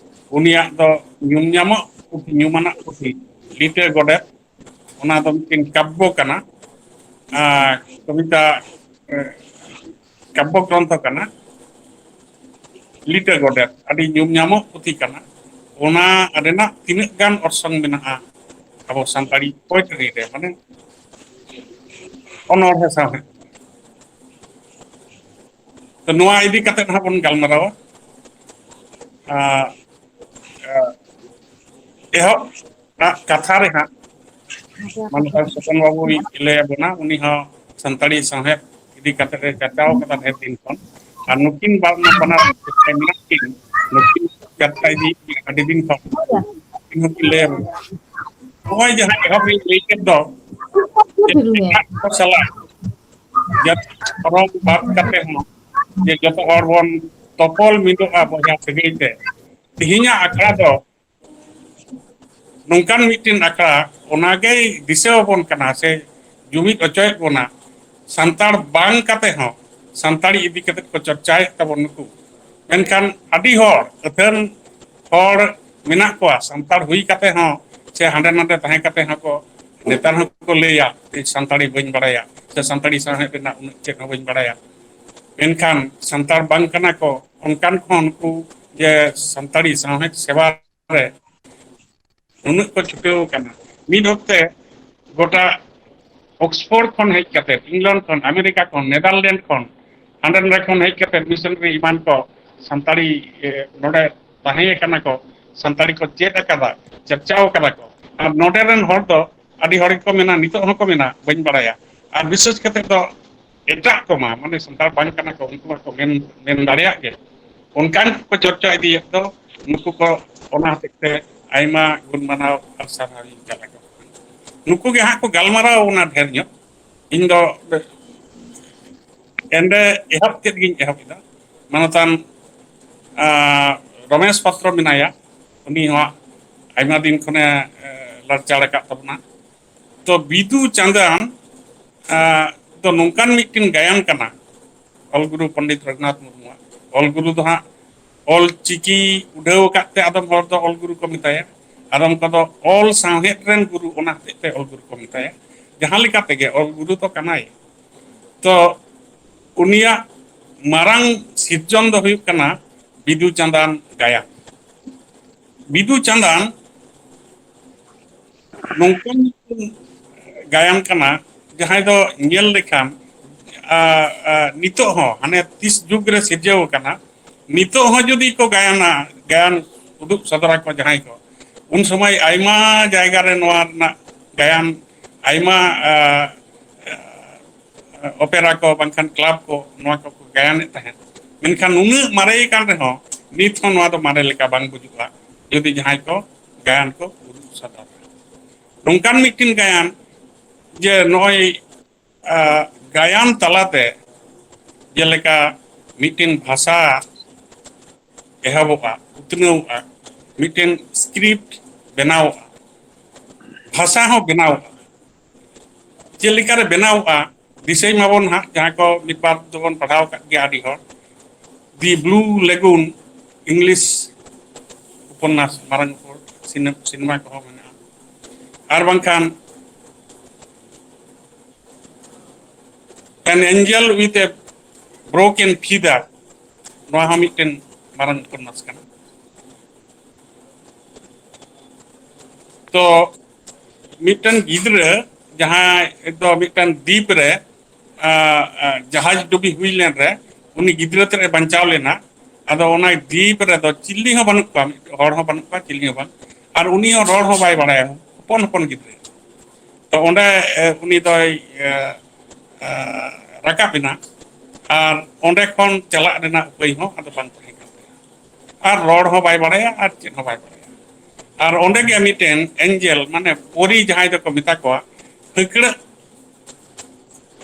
ᱩᱱᱤᱭᱟᱜ ᱫᱚ ᱧᱩᱢ ᱧᱟᱢᱚᱜ ᱯᱩᱛᱷᱤ, ᱧᱩᱢᱟᱱᱟᱜ ᱯᱩᱛᱷᱤ ᱞᱤᱴᱟᱹ ᱜᱚᱰᱮᱛ, ᱚᱱᱟ ᱫᱚ ᱢᱤᱫᱴᱮᱱ ᱠᱟᱵᱽᱵᱚ ᱠᱟᱱᱟ᱾ ᱟᱨ ᱠᱚᱵᱤᱛᱟ, ᱮ, ᱠᱟᱵᱽᱵᱚ ᱜᱨᱚᱱᱛᱷᱚ ᱠᱟᱱᱟ᱾ ᱞᱤᱴᱟᱹ ᱜᱚᱰᱮᱛ ᱟᱹᱰᱤ ᱧᱩᱢ ᱧᱟᱢᱚᱜ ᱯᱩᱛᱷᱤ ᱠᱟᱱᱟ᱾ ᱚᱱᱟ ᱨᱮᱱᱟᱜ ᱛᱤᱱᱟᱹᱜ ᱜᱟᱱ ᱚᱨᱥᱚᱝ ᱢᱮᱱᱟᱜᱼᱟ ᱟᱵᱚ ᱥᱟᱱᱛᱟᱲᱤ ᱯᱳᱭᱮᱴᱨᱤ ᱨᱮ, ᱢᱟᱱᱮ ᱚᱱᱚᱬᱦᱮ ᱥᱟᱶᱦᱮᱫ᱾ ᱛᱚ, ᱱᱚᱣᱟ ᱤᱫᱤ ᱠᱟᱛᱮᱫ ᱦᱟᱸᱜ ᱵᱚᱱ ᱜᱟᱞᱢᱟᱨᱟᱣᱟ᱾ ᱟᱨ, ᱟᱨ ᱮᱦᱚᱵ ᱟᱜ ᱠᱟᱛᱷᱟ ᱨᱮ ᱦᱟᱸᱜ ᱢᱟᱱᱚᱛᱟᱱ ᱥᱚᱯᱚᱱ ᱵᱟᱵᱩᱭ ᱞᱟᱹᱭ ᱟᱵᱚᱱᱟ, ᱩᱱᱤ ᱦᱚᱸ ᱥᱟᱱᱛᱟᱲᱤ ᱥᱟᱶᱦᱮᱫ ᱤᱫᱤ ᱠᱟᱛᱮ ᱮ ᱪᱟᱨᱪᱟᱣ ᱠᱟᱫᱟ ᱰᱷᱮᱨ ᱫᱤᱱ ᱠᱷᱚᱱ᱾ ᱟᱨ ᱱᱩᱠᱤᱱ ᱵᱟᱨ ᱢᱟ ᱵᱟᱱᱟᱨ ᱢᱮᱱᱟᱜ ᱠᱤᱱ, ᱱᱩᱠᱤᱱ ᱪᱟᱨᱪᱟ ᱤᱫᱤ ᱟᱹᱰᱤ ᱫᱤᱱ ᱠᱷᱚᱱ᱾ ᱩᱱᱠᱤᱱ ᱦᱚᱸᱠᱤᱱ ᱞᱟᱹᱭ ᱟᱵᱚᱱᱟ᱾ ᱱᱚᱜᱼᱚᱭ ᱡᱟᱦᱟᱸ ᱮᱦᱚᱵ ᱨᱤᱧ ᱞᱟᱹᱭ ᱠᱮᱫ ᱫᱚ, ᱮᱴᱟᱜ ᱠᱚ ᱥᱟᱞᱟᱜ ᱡᱟᱹᱛᱤ ᱫᱷᱚᱨᱚᱢ ᱵᱟᱫ ᱠᱟᱛᱮ ᱦᱚᱸ ᱡᱮ ᱡᱚᱛᱚ ᱦᱚᱲ ᱵᱚᱱ ᱛᱚᱯᱚᱞ ᱢᱤᱫᱚᱜᱼᱟ ᱵᱚᱭᱦᱟ ᱥᱟᱹᱜᱟᱹᱭ ᱛᱮ, ᱛᱮᱦᱮᱧᱟᱜ ᱟᱠᱷᱲᱟ ᱫᱚ ᱱᱚᱝᱠᱟᱱ ᱢᱤᱫᱴᱮᱱ ᱟᱠᱷᱲᱟ, ᱚᱱᱟᱜᱮᱭ ᱫᱤᱥᱟᱹ ᱟᱵᱚᱱ ᱠᱟᱱᱟ ᱥᱮ ᱡᱩᱢᱤᱫ ᱦᱚᱪᱚᱭᱮᱫ ᱵᱚᱱᱟ᱾ ᱥᱟᱱᱛᱟᱲ ᱵᱟᱝ ᱠᱟᱛᱮ ᱦᱚᱸ ᱥᱟᱱᱛᱟᱲᱤ ᱤᱫᱤ ᱠᱟᱛᱮ ᱠᱚ ᱪᱚᱨᱪᱟᱭᱮᱫ ᱛᱟᱵᱚᱱ ᱱᱩᱠᱩ᱾ ᱢᱮᱱᱠᱷᱟᱱ ᱟᱹᱰᱤ ᱦᱚᱲ, ᱟᱹᱛᱷᱟᱹᱱ ᱦᱚᱲ ᱢᱮᱱᱟᱜ ᱠᱚᱣᱟ, ᱥᱟᱱᱛᱟᱲ ᱦᱩᱭ ᱠᱟᱛᱮ ᱦᱚᱸ ᱥᱮ ᱦᱟᱸᱰᱮ ᱱᱟᱰᱮ ᱛᱟᱦᱮᱸ ᱠᱟᱛᱮ ᱦᱚᱸᱠᱚ, ᱱᱮᱛᱟᱨ ᱦᱚᱸᱠᱚ ᱞᱟᱹᱭᱟ, "ᱤᱧ ᱥᱟᱱᱛᱟᱲᱤ ᱵᱟᱹᱧ ᱵᱟᱲᱟᱭᱟ" ᱥᱮ "ᱥᱟᱱᱛᱟᱲᱤ ᱥᱟᱶᱦᱮᱫ ᱨᱮᱱᱟᱜ ᱩᱱᱟᱹᱜ ᱪᱮᱫ ᱦᱚᱸ ᱵᱟᱹᱧ ᱵᱟᱲᱟᱭᱟ"᱾ ᱢᱮᱱᱠᱷᱟᱱ ᱥᱟᱱᱛᱟᱲ ᱵᱟᱝ ᱠᱟᱱᱟ ᱠᱚ, ᱚᱱᱠᱟᱱ ᱠᱚᱦᱚᱸ ᱱᱩᱠᱩ ᱡᱮ ᱥᱟᱱᱛᱟᱲᱤ ᱥᱟᱶᱦᱮᱫ ᱥᱮᱵᱟ ᱨᱮ ᱱᱩᱱᱟᱹᱜ ᱠᱚ ᱪᱷᱩᱴᱟᱹᱣ ᱟᱠᱟᱱᱟ᱾ ᱢᱤᱫ ᱚᱠᱛᱮ ᱜᱚᱴᱟ ᱚᱠᱥᱯᱷᱳᱨᱰ ᱠᱷᱚᱱ ᱦᱮᱡ ᱠᱟᱛᱮ, ᱤᱝᱞᱚᱱᱰ ᱠᱷᱚᱱ, ᱟᱢᱮᱨᱤᱠᱟ ᱠᱷᱚᱱ, ᱱᱮᱫᱟᱨᱞᱮᱱᱰ ᱠᱷᱚᱱ, ᱦᱟᱸᱰᱮ ᱱᱚᱰᱮ ᱠᱷᱚᱱ ᱦᱮᱡ ᱠᱟᱛᱮ ᱢᱤᱥᱚᱱᱟᱨᱤ ᱮᱢᱟᱱ ᱠᱚ ᱥᱟᱱᱛᱟᱲᱤ, ᱮ, ᱱᱚᱰᱮ ᱛᱟᱦᱮᱸ ᱟᱠᱟᱱᱟ ᱠᱚ, ᱥᱟᱱᱛᱟᱲᱤ ᱠᱚ ᱪᱮᱫ ᱟᱠᱟᱫᱟ, ᱪᱟᱨᱪᱟᱣ ᱟᱠᱟᱫᱟ ᱠᱚ᱾ ᱟᱨ ᱱᱚᱰᱮ ᱨᱮᱱ ᱦᱚᱲ ᱫᱚ ᱟᱹᱰᱤ ᱦᱚᱲ ᱜᱮᱠᱚ ᱢᱮᱱᱟ, ᱱᱤᱛᱚᱜ ᱦᱚᱸᱠᱚ ᱢᱮᱱᱟ, "ᱵᱟᱹᱧ ᱵᱟᱲᱟᱭᱟ", ᱟᱨ ᱵᱤᱥᱮᱥ ᱠᱟᱛᱮ ᱫᱚ ᱮᱴᱟᱜ ᱠᱚᱢᱟ, ᱢᱟᱱᱮ ᱥᱟᱱᱛᱟᱲ ᱵᱟᱝ ᱠᱟᱱᱟ ᱠᱚ, ᱩᱱᱠᱩ ᱢᱟᱠᱚ ᱢᱮᱱ, ᱢᱮᱱ ᱫᱟᱲᱮᱭᱟᱜ ᱜᱮ᱾ ᱚᱱᱠᱟᱱ ᱠᱚ ᱪᱚᱨᱪᱟ ᱤᱫᱤᱭᱮᱫ ᱫᱚ, ᱱᱩᱠᱩ ᱠᱚ, ᱚᱱᱟ ᱦᱚᱛᱮᱡ ᱛᱮ ᱟᱭᱢᱟ ᱜᱩᱱ ᱢᱟᱱᱟᱣ ᱟᱨ ᱥᱟᱨᱦᱟᱣ ᱤᱧ ᱪᱟᱞ ᱟᱠᱚ ᱠᱟᱱᱟ᱾ ᱱᱩᱠᱩ ᱜᱮ ᱦᱟᱸᱜ ᱠᱚ ᱜᱟᱞᱢᱟᱨᱟᱣ ᱚᱱᱟ ᱰᱷᱮᱨ ᱧᱚᱜ᱾ ᱤᱧ ᱫᱚ ᱮᱱᱰᱮ ᱮᱦᱚᱵ ᱠᱮᱫ ᱜᱤᱧ ᱮᱦᱚᱵ ᱮᱫᱟ᱾ ᱢᱟᱱᱚᱛᱟᱱ, ᱟᱸ, ᱨᱚᱢᱮᱥ ᱯᱟᱛᱨᱚ ᱢᱮᱱᱟᱭᱟ, ᱩᱱᱤ ᱦᱚᱸ ᱟᱭᱢᱟ ᱫᱤᱱ ᱠᱷᱚᱱᱮ, ᱮ, ᱞᱟᱲᱪᱟᱲ ᱟᱠᱟᱫ ᱛᱟᱵᱚᱱᱟ᱾ ᱛᱚ ᱵᱤᱫᱩ ᱪᱟᱸᱫᱟᱱ, ᱟᱸ, ᱫᱚ ᱱᱚᱝᱠᱟᱱ ᱢᱤᱫᱴᱮᱱ ᱜᱟᱭᱟᱱ ᱠᱟᱱᱟ, ᱚᱞ ᱜᱩᱨᱩ ᱯᱚᱱᱰᱤᱛ ᱨᱚᱜᱷᱩᱱᱟᱛᱷ ᱢᱩᱨᱢᱩᱣᱟᱜ᱾ ᱚᱞ ᱜᱩᱨᱩ ᱫᱚ ᱦᱟᱸᱜ ᱚᱞ ᱪᱤᱠᱤ ᱩᱰᱷᱟᱹᱣ ᱟᱠᱟᱫ ᱛᱮ ᱟᱫᱚᱢ ᱦᱚᱲ ᱫᱚ ᱚᱞ ᱜᱩᱨᱩ ᱠᱚ ᱢᱮᱛᱟᱭᱟ, ᱟᱫᱚᱢ ᱠᱚᱫᱚ ᱚᱞ ᱥᱟᱶᱦᱮᱫ ᱨᱮᱱ ᱜᱩᱨᱩ, ᱚᱱᱟ ᱦᱚᱛᱮᱡ ᱛᱮ ᱚᱞ ᱜᱩᱨᱩ ᱠᱚ ᱢᱮᱛᱟᱭᱟ᱾ ᱡᱟᱦᱟᱸ ᱞᱮᱠᱟ ᱛᱮᱜᱮ ᱚᱞ ᱜᱩᱨᱩ ᱫᱚ ᱠᱟᱱᱟᱭ᱾ ᱛᱚ ᱩᱱᱤᱭᱟᱜ ᱢᱟᱨᱟᱝ ᱥᱤᱨᱡᱚᱱ ᱫᱚ ᱦᱩᱭᱩᱜ ᱠᱟᱱᱟ ᱵᱤᱫᱩ ᱪᱟᱸᱫᱟᱱ ᱜᱟᱭᱟᱱ᱾ ᱵᱤᱫᱩ ᱪᱟᱸᱫᱟᱱ ᱱᱚᱝᱠᱟᱱ ᱢᱤᱫᱴᱮᱱ ᱜᱟᱭᱟᱱ ᱠᱟᱱᱟ, ᱡᱟᱦᱟᱸᱭ ᱫᱚ ᱧᱮᱞ ᱞᱮᱠᱷᱟᱱ, ᱟ, ᱟ, ᱱᱤᱛᱚᱜ ᱦᱚᱸ, ᱦᱟᱱᱮ ᱛᱤᱥ ᱡᱩᱜᱽ ᱨᱮ ᱥᱤᱨᱡᱟᱹᱣ ᱟᱠᱟᱱᱟ, ᱱᱤᱛᱚᱜ ᱦᱚᱸ ᱡᱩᱫᱤ ᱠᱚ ᱜᱟᱭᱟᱱᱟ, ᱜᱟᱭᱟᱱ ᱩᱫᱩᱜ ᱥᱚᱫᱚᱨᱟ ᱠᱚ ᱡᱟᱦᱟᱸᱭ ᱠᱚ, ᱩᱱ ᱥᱚᱢᱚᱭ ᱟᱭᱢᱟ ᱡᱟᱭᱜᱟ ᱨᱮ ᱱᱚᱣᱟ ᱨᱮᱱᱟᱜ ᱜᱟᱭᱟᱱ, ᱟᱭᱢᱟ, ᱟ, ᱚᱯᱮᱨᱟ ᱠᱚ ᱵᱟᱝᱠᱷᱟᱱ ᱠᱞᱟᱵᱽ ᱠᱚ, ᱱᱚᱣᱟ ᱠᱚᱠᱚ ᱜᱟᱭᱟᱱᱮᱫ ᱛᱟᱦᱮᱸᱫ᱾ ᱢᱮᱱᱠᱷᱟᱱ ᱱᱩᱱᱟᱹᱜ ᱢᱟᱨᱮ ᱠᱟᱱ ᱨᱮᱦᱚᱸ ᱱᱤᱛ ᱦᱚᱸ ᱱᱚᱣᱟ ᱫᱚ ᱢᱟᱨᱮ ᱞᱮᱠᱟ ᱵᱟᱝ ᱵᱩᱡᱩᱜᱼᱟ, ᱡᱩᱫᱤ ᱡᱟᱦᱟᱸᱭ ᱠᱚ ᱜᱟᱭᱟᱱ ᱠᱚ ᱩᱫᱩᱜ ᱥᱚᱫᱚᱨᱟ᱾ ᱱᱚᱝᱠᱟᱱ ᱢᱤᱫᱴᱤᱱ ᱜᱟᱭᱟᱱ, ᱡᱮ ᱱᱚᱜᱼᱚᱭ, ᱟ, ᱜᱟᱭᱟᱱ ᱛᱟᱞᱟᱛᱮ ᱡᱮᱞᱮᱠᱟ ᱢᱤᱫᱴᱤᱱ ᱵᱷᱟᱥᱟ ᱮᱦᱚᱵᱚᱜᱼᱟ, ᱩᱛᱱᱟᱹᱣᱚᱜᱼᱟ, ᱢᱤᱫᱴᱤᱱ ᱥᱠᱨᱤᱯᱴ ᱵᱮᱱᱟᱣᱚᱜᱼᱟ, ᱵᱷᱟᱥᱟ ᱦᱚᱸ ᱵᱮᱱᱟᱣᱚᱜᱼᱟ᱾ ᱪᱮᱫ ᱞᱮᱠᱟᱨᱮ ᱵᱮᱱᱟᱣᱚᱜᱼᱟ? ᱫᱤᱥᱟᱹᱭ ᱢᱟᱵᱚᱱ ᱦᱟᱸᱜ, ᱡᱟᱦᱟᱸ ᱠᱚ ᱢᱤᱫ ᱵᱟᱨ ᱫᱚᱵᱚᱱ ᱯᱟᱲᱦᱟᱣ ᱟᱠᱟᱫ ᱜᱮᱭᱟ ᱟᱹᱰᱤ ᱦᱚᱲ, The Blue Lagoon, English ᱩᱯᱚᱱᱱᱟᱥ, ᱢᱟᱨᱟᱝ ᱩᱯᱚᱱ ᱥᱤᱱᱮ-, ᱥᱤᱱᱮᱢᱟ ᱠᱚᱦᱚᱸ ᱢᱮᱱᱟᱜᱼᱟ, ᱟᱨ ᱵᱟᱝᱠᱷᱟᱱ An Angel with a Broken Feather, ᱱᱚᱣᱟ ᱦᱚᱸ ᱢᱤᱫᱴᱮᱱ ᱢᱟᱨᱟᱝ ᱩᱯᱚᱱᱱᱟᱥ ᱠᱟᱱᱟ᱾ ᱛᱚ ᱢᱤᱫᱴᱮᱱ ᱜᱤᱫᱽᱨᱟᱹ ᱡᱟᱦᱟᱸᱭ ᱫᱚ ᱢᱤᱫᱴᱮᱱ ᱫᱤᱯ ᱨᱮ, ᱟ, ᱟ, ᱡᱟᱦᱟᱡᱽ ᱰᱩᱵᱤ ᱦᱩᱭ ᱞᱮᱱ ᱨᱮ ᱩᱱᱤ ᱜᱤᱫᱽᱨᱟᱹ ᱛᱮᱫ ᱮ ᱵᱟᱧᱪᱟᱣ ᱞᱮᱱᱟ᱾ ᱟᱫᱚ ᱚᱱᱟ ᱫᱤᱯ ᱨᱮᱫᱚ ᱪᱤᱞᱤ ᱦᱚᱸ ᱵᱟᱹᱱᱩᱜ ᱠᱚᱣᱟ, ᱢᱤᱫ ᱦᱚᱲ ᱦᱚᱸ ᱵᱟᱹᱱᱩᱜ ᱠᱚᱣᱟ, ᱪᱤᱞᱤ ᱦᱚᱸ ᱵᱟᱝ᱾ ᱟᱨ ᱩᱱᱤ ᱦᱚᱸ ᱨᱚᱲ ᱦᱚᱸ ᱵᱟᱭ ᱵᱟᱲᱟᱭᱟ, ᱦᱚᱯᱚᱱ ᱦᱚᱯᱚᱱ ᱜᱤᱫᱽᱨᱟᱹ᱾ ᱛᱚ ᱚᱸᱰᱮ, ᱮ, ᱩᱱᱤ ᱫᱚᱭ, ᱮ, ᱮ, ᱨᱟᱠᱟᱵ ᱮᱱᱟ᱾ ᱟᱨ ᱚᱸᱰᱮ ᱠᱷᱚᱱ ᱪᱟᱞᱟᱜ ᱨᱮᱱᱟᱜ ᱩᱯᱟᱹᱭ ᱦᱚᱸ ᱟᱫᱚ ᱵᱟᱝ ᱛᱟᱦᱮᱸ ᱠᱟᱱ ᱛᱟᱭᱟ᱾ ᱟᱨ ᱨᱚᱲ ᱦᱚᱸ ᱵᱟᱭ ᱵᱟᱲᱟᱭᱟ ᱟᱨ ᱪᱮᱫ ᱦᱚᱸ ᱵᱟᱭ ᱵᱟᱲᱟᱭᱟ᱾ ᱟᱨ ᱚᱸᱰᱮ ᱜᱮ ᱢᱤᱫᱴᱮᱱ ᱮᱱᱡᱮᱞ, ᱢᱟᱱᱮ ᱯᱚᱨᱤ ᱡᱟᱦᱟᱸᱭ ᱫᱚᱠᱚ ᱢᱮᱛᱟ ᱠᱚᱣᱟ, ᱯᱷᱟᱹᱠᱲᱟᱹᱜ,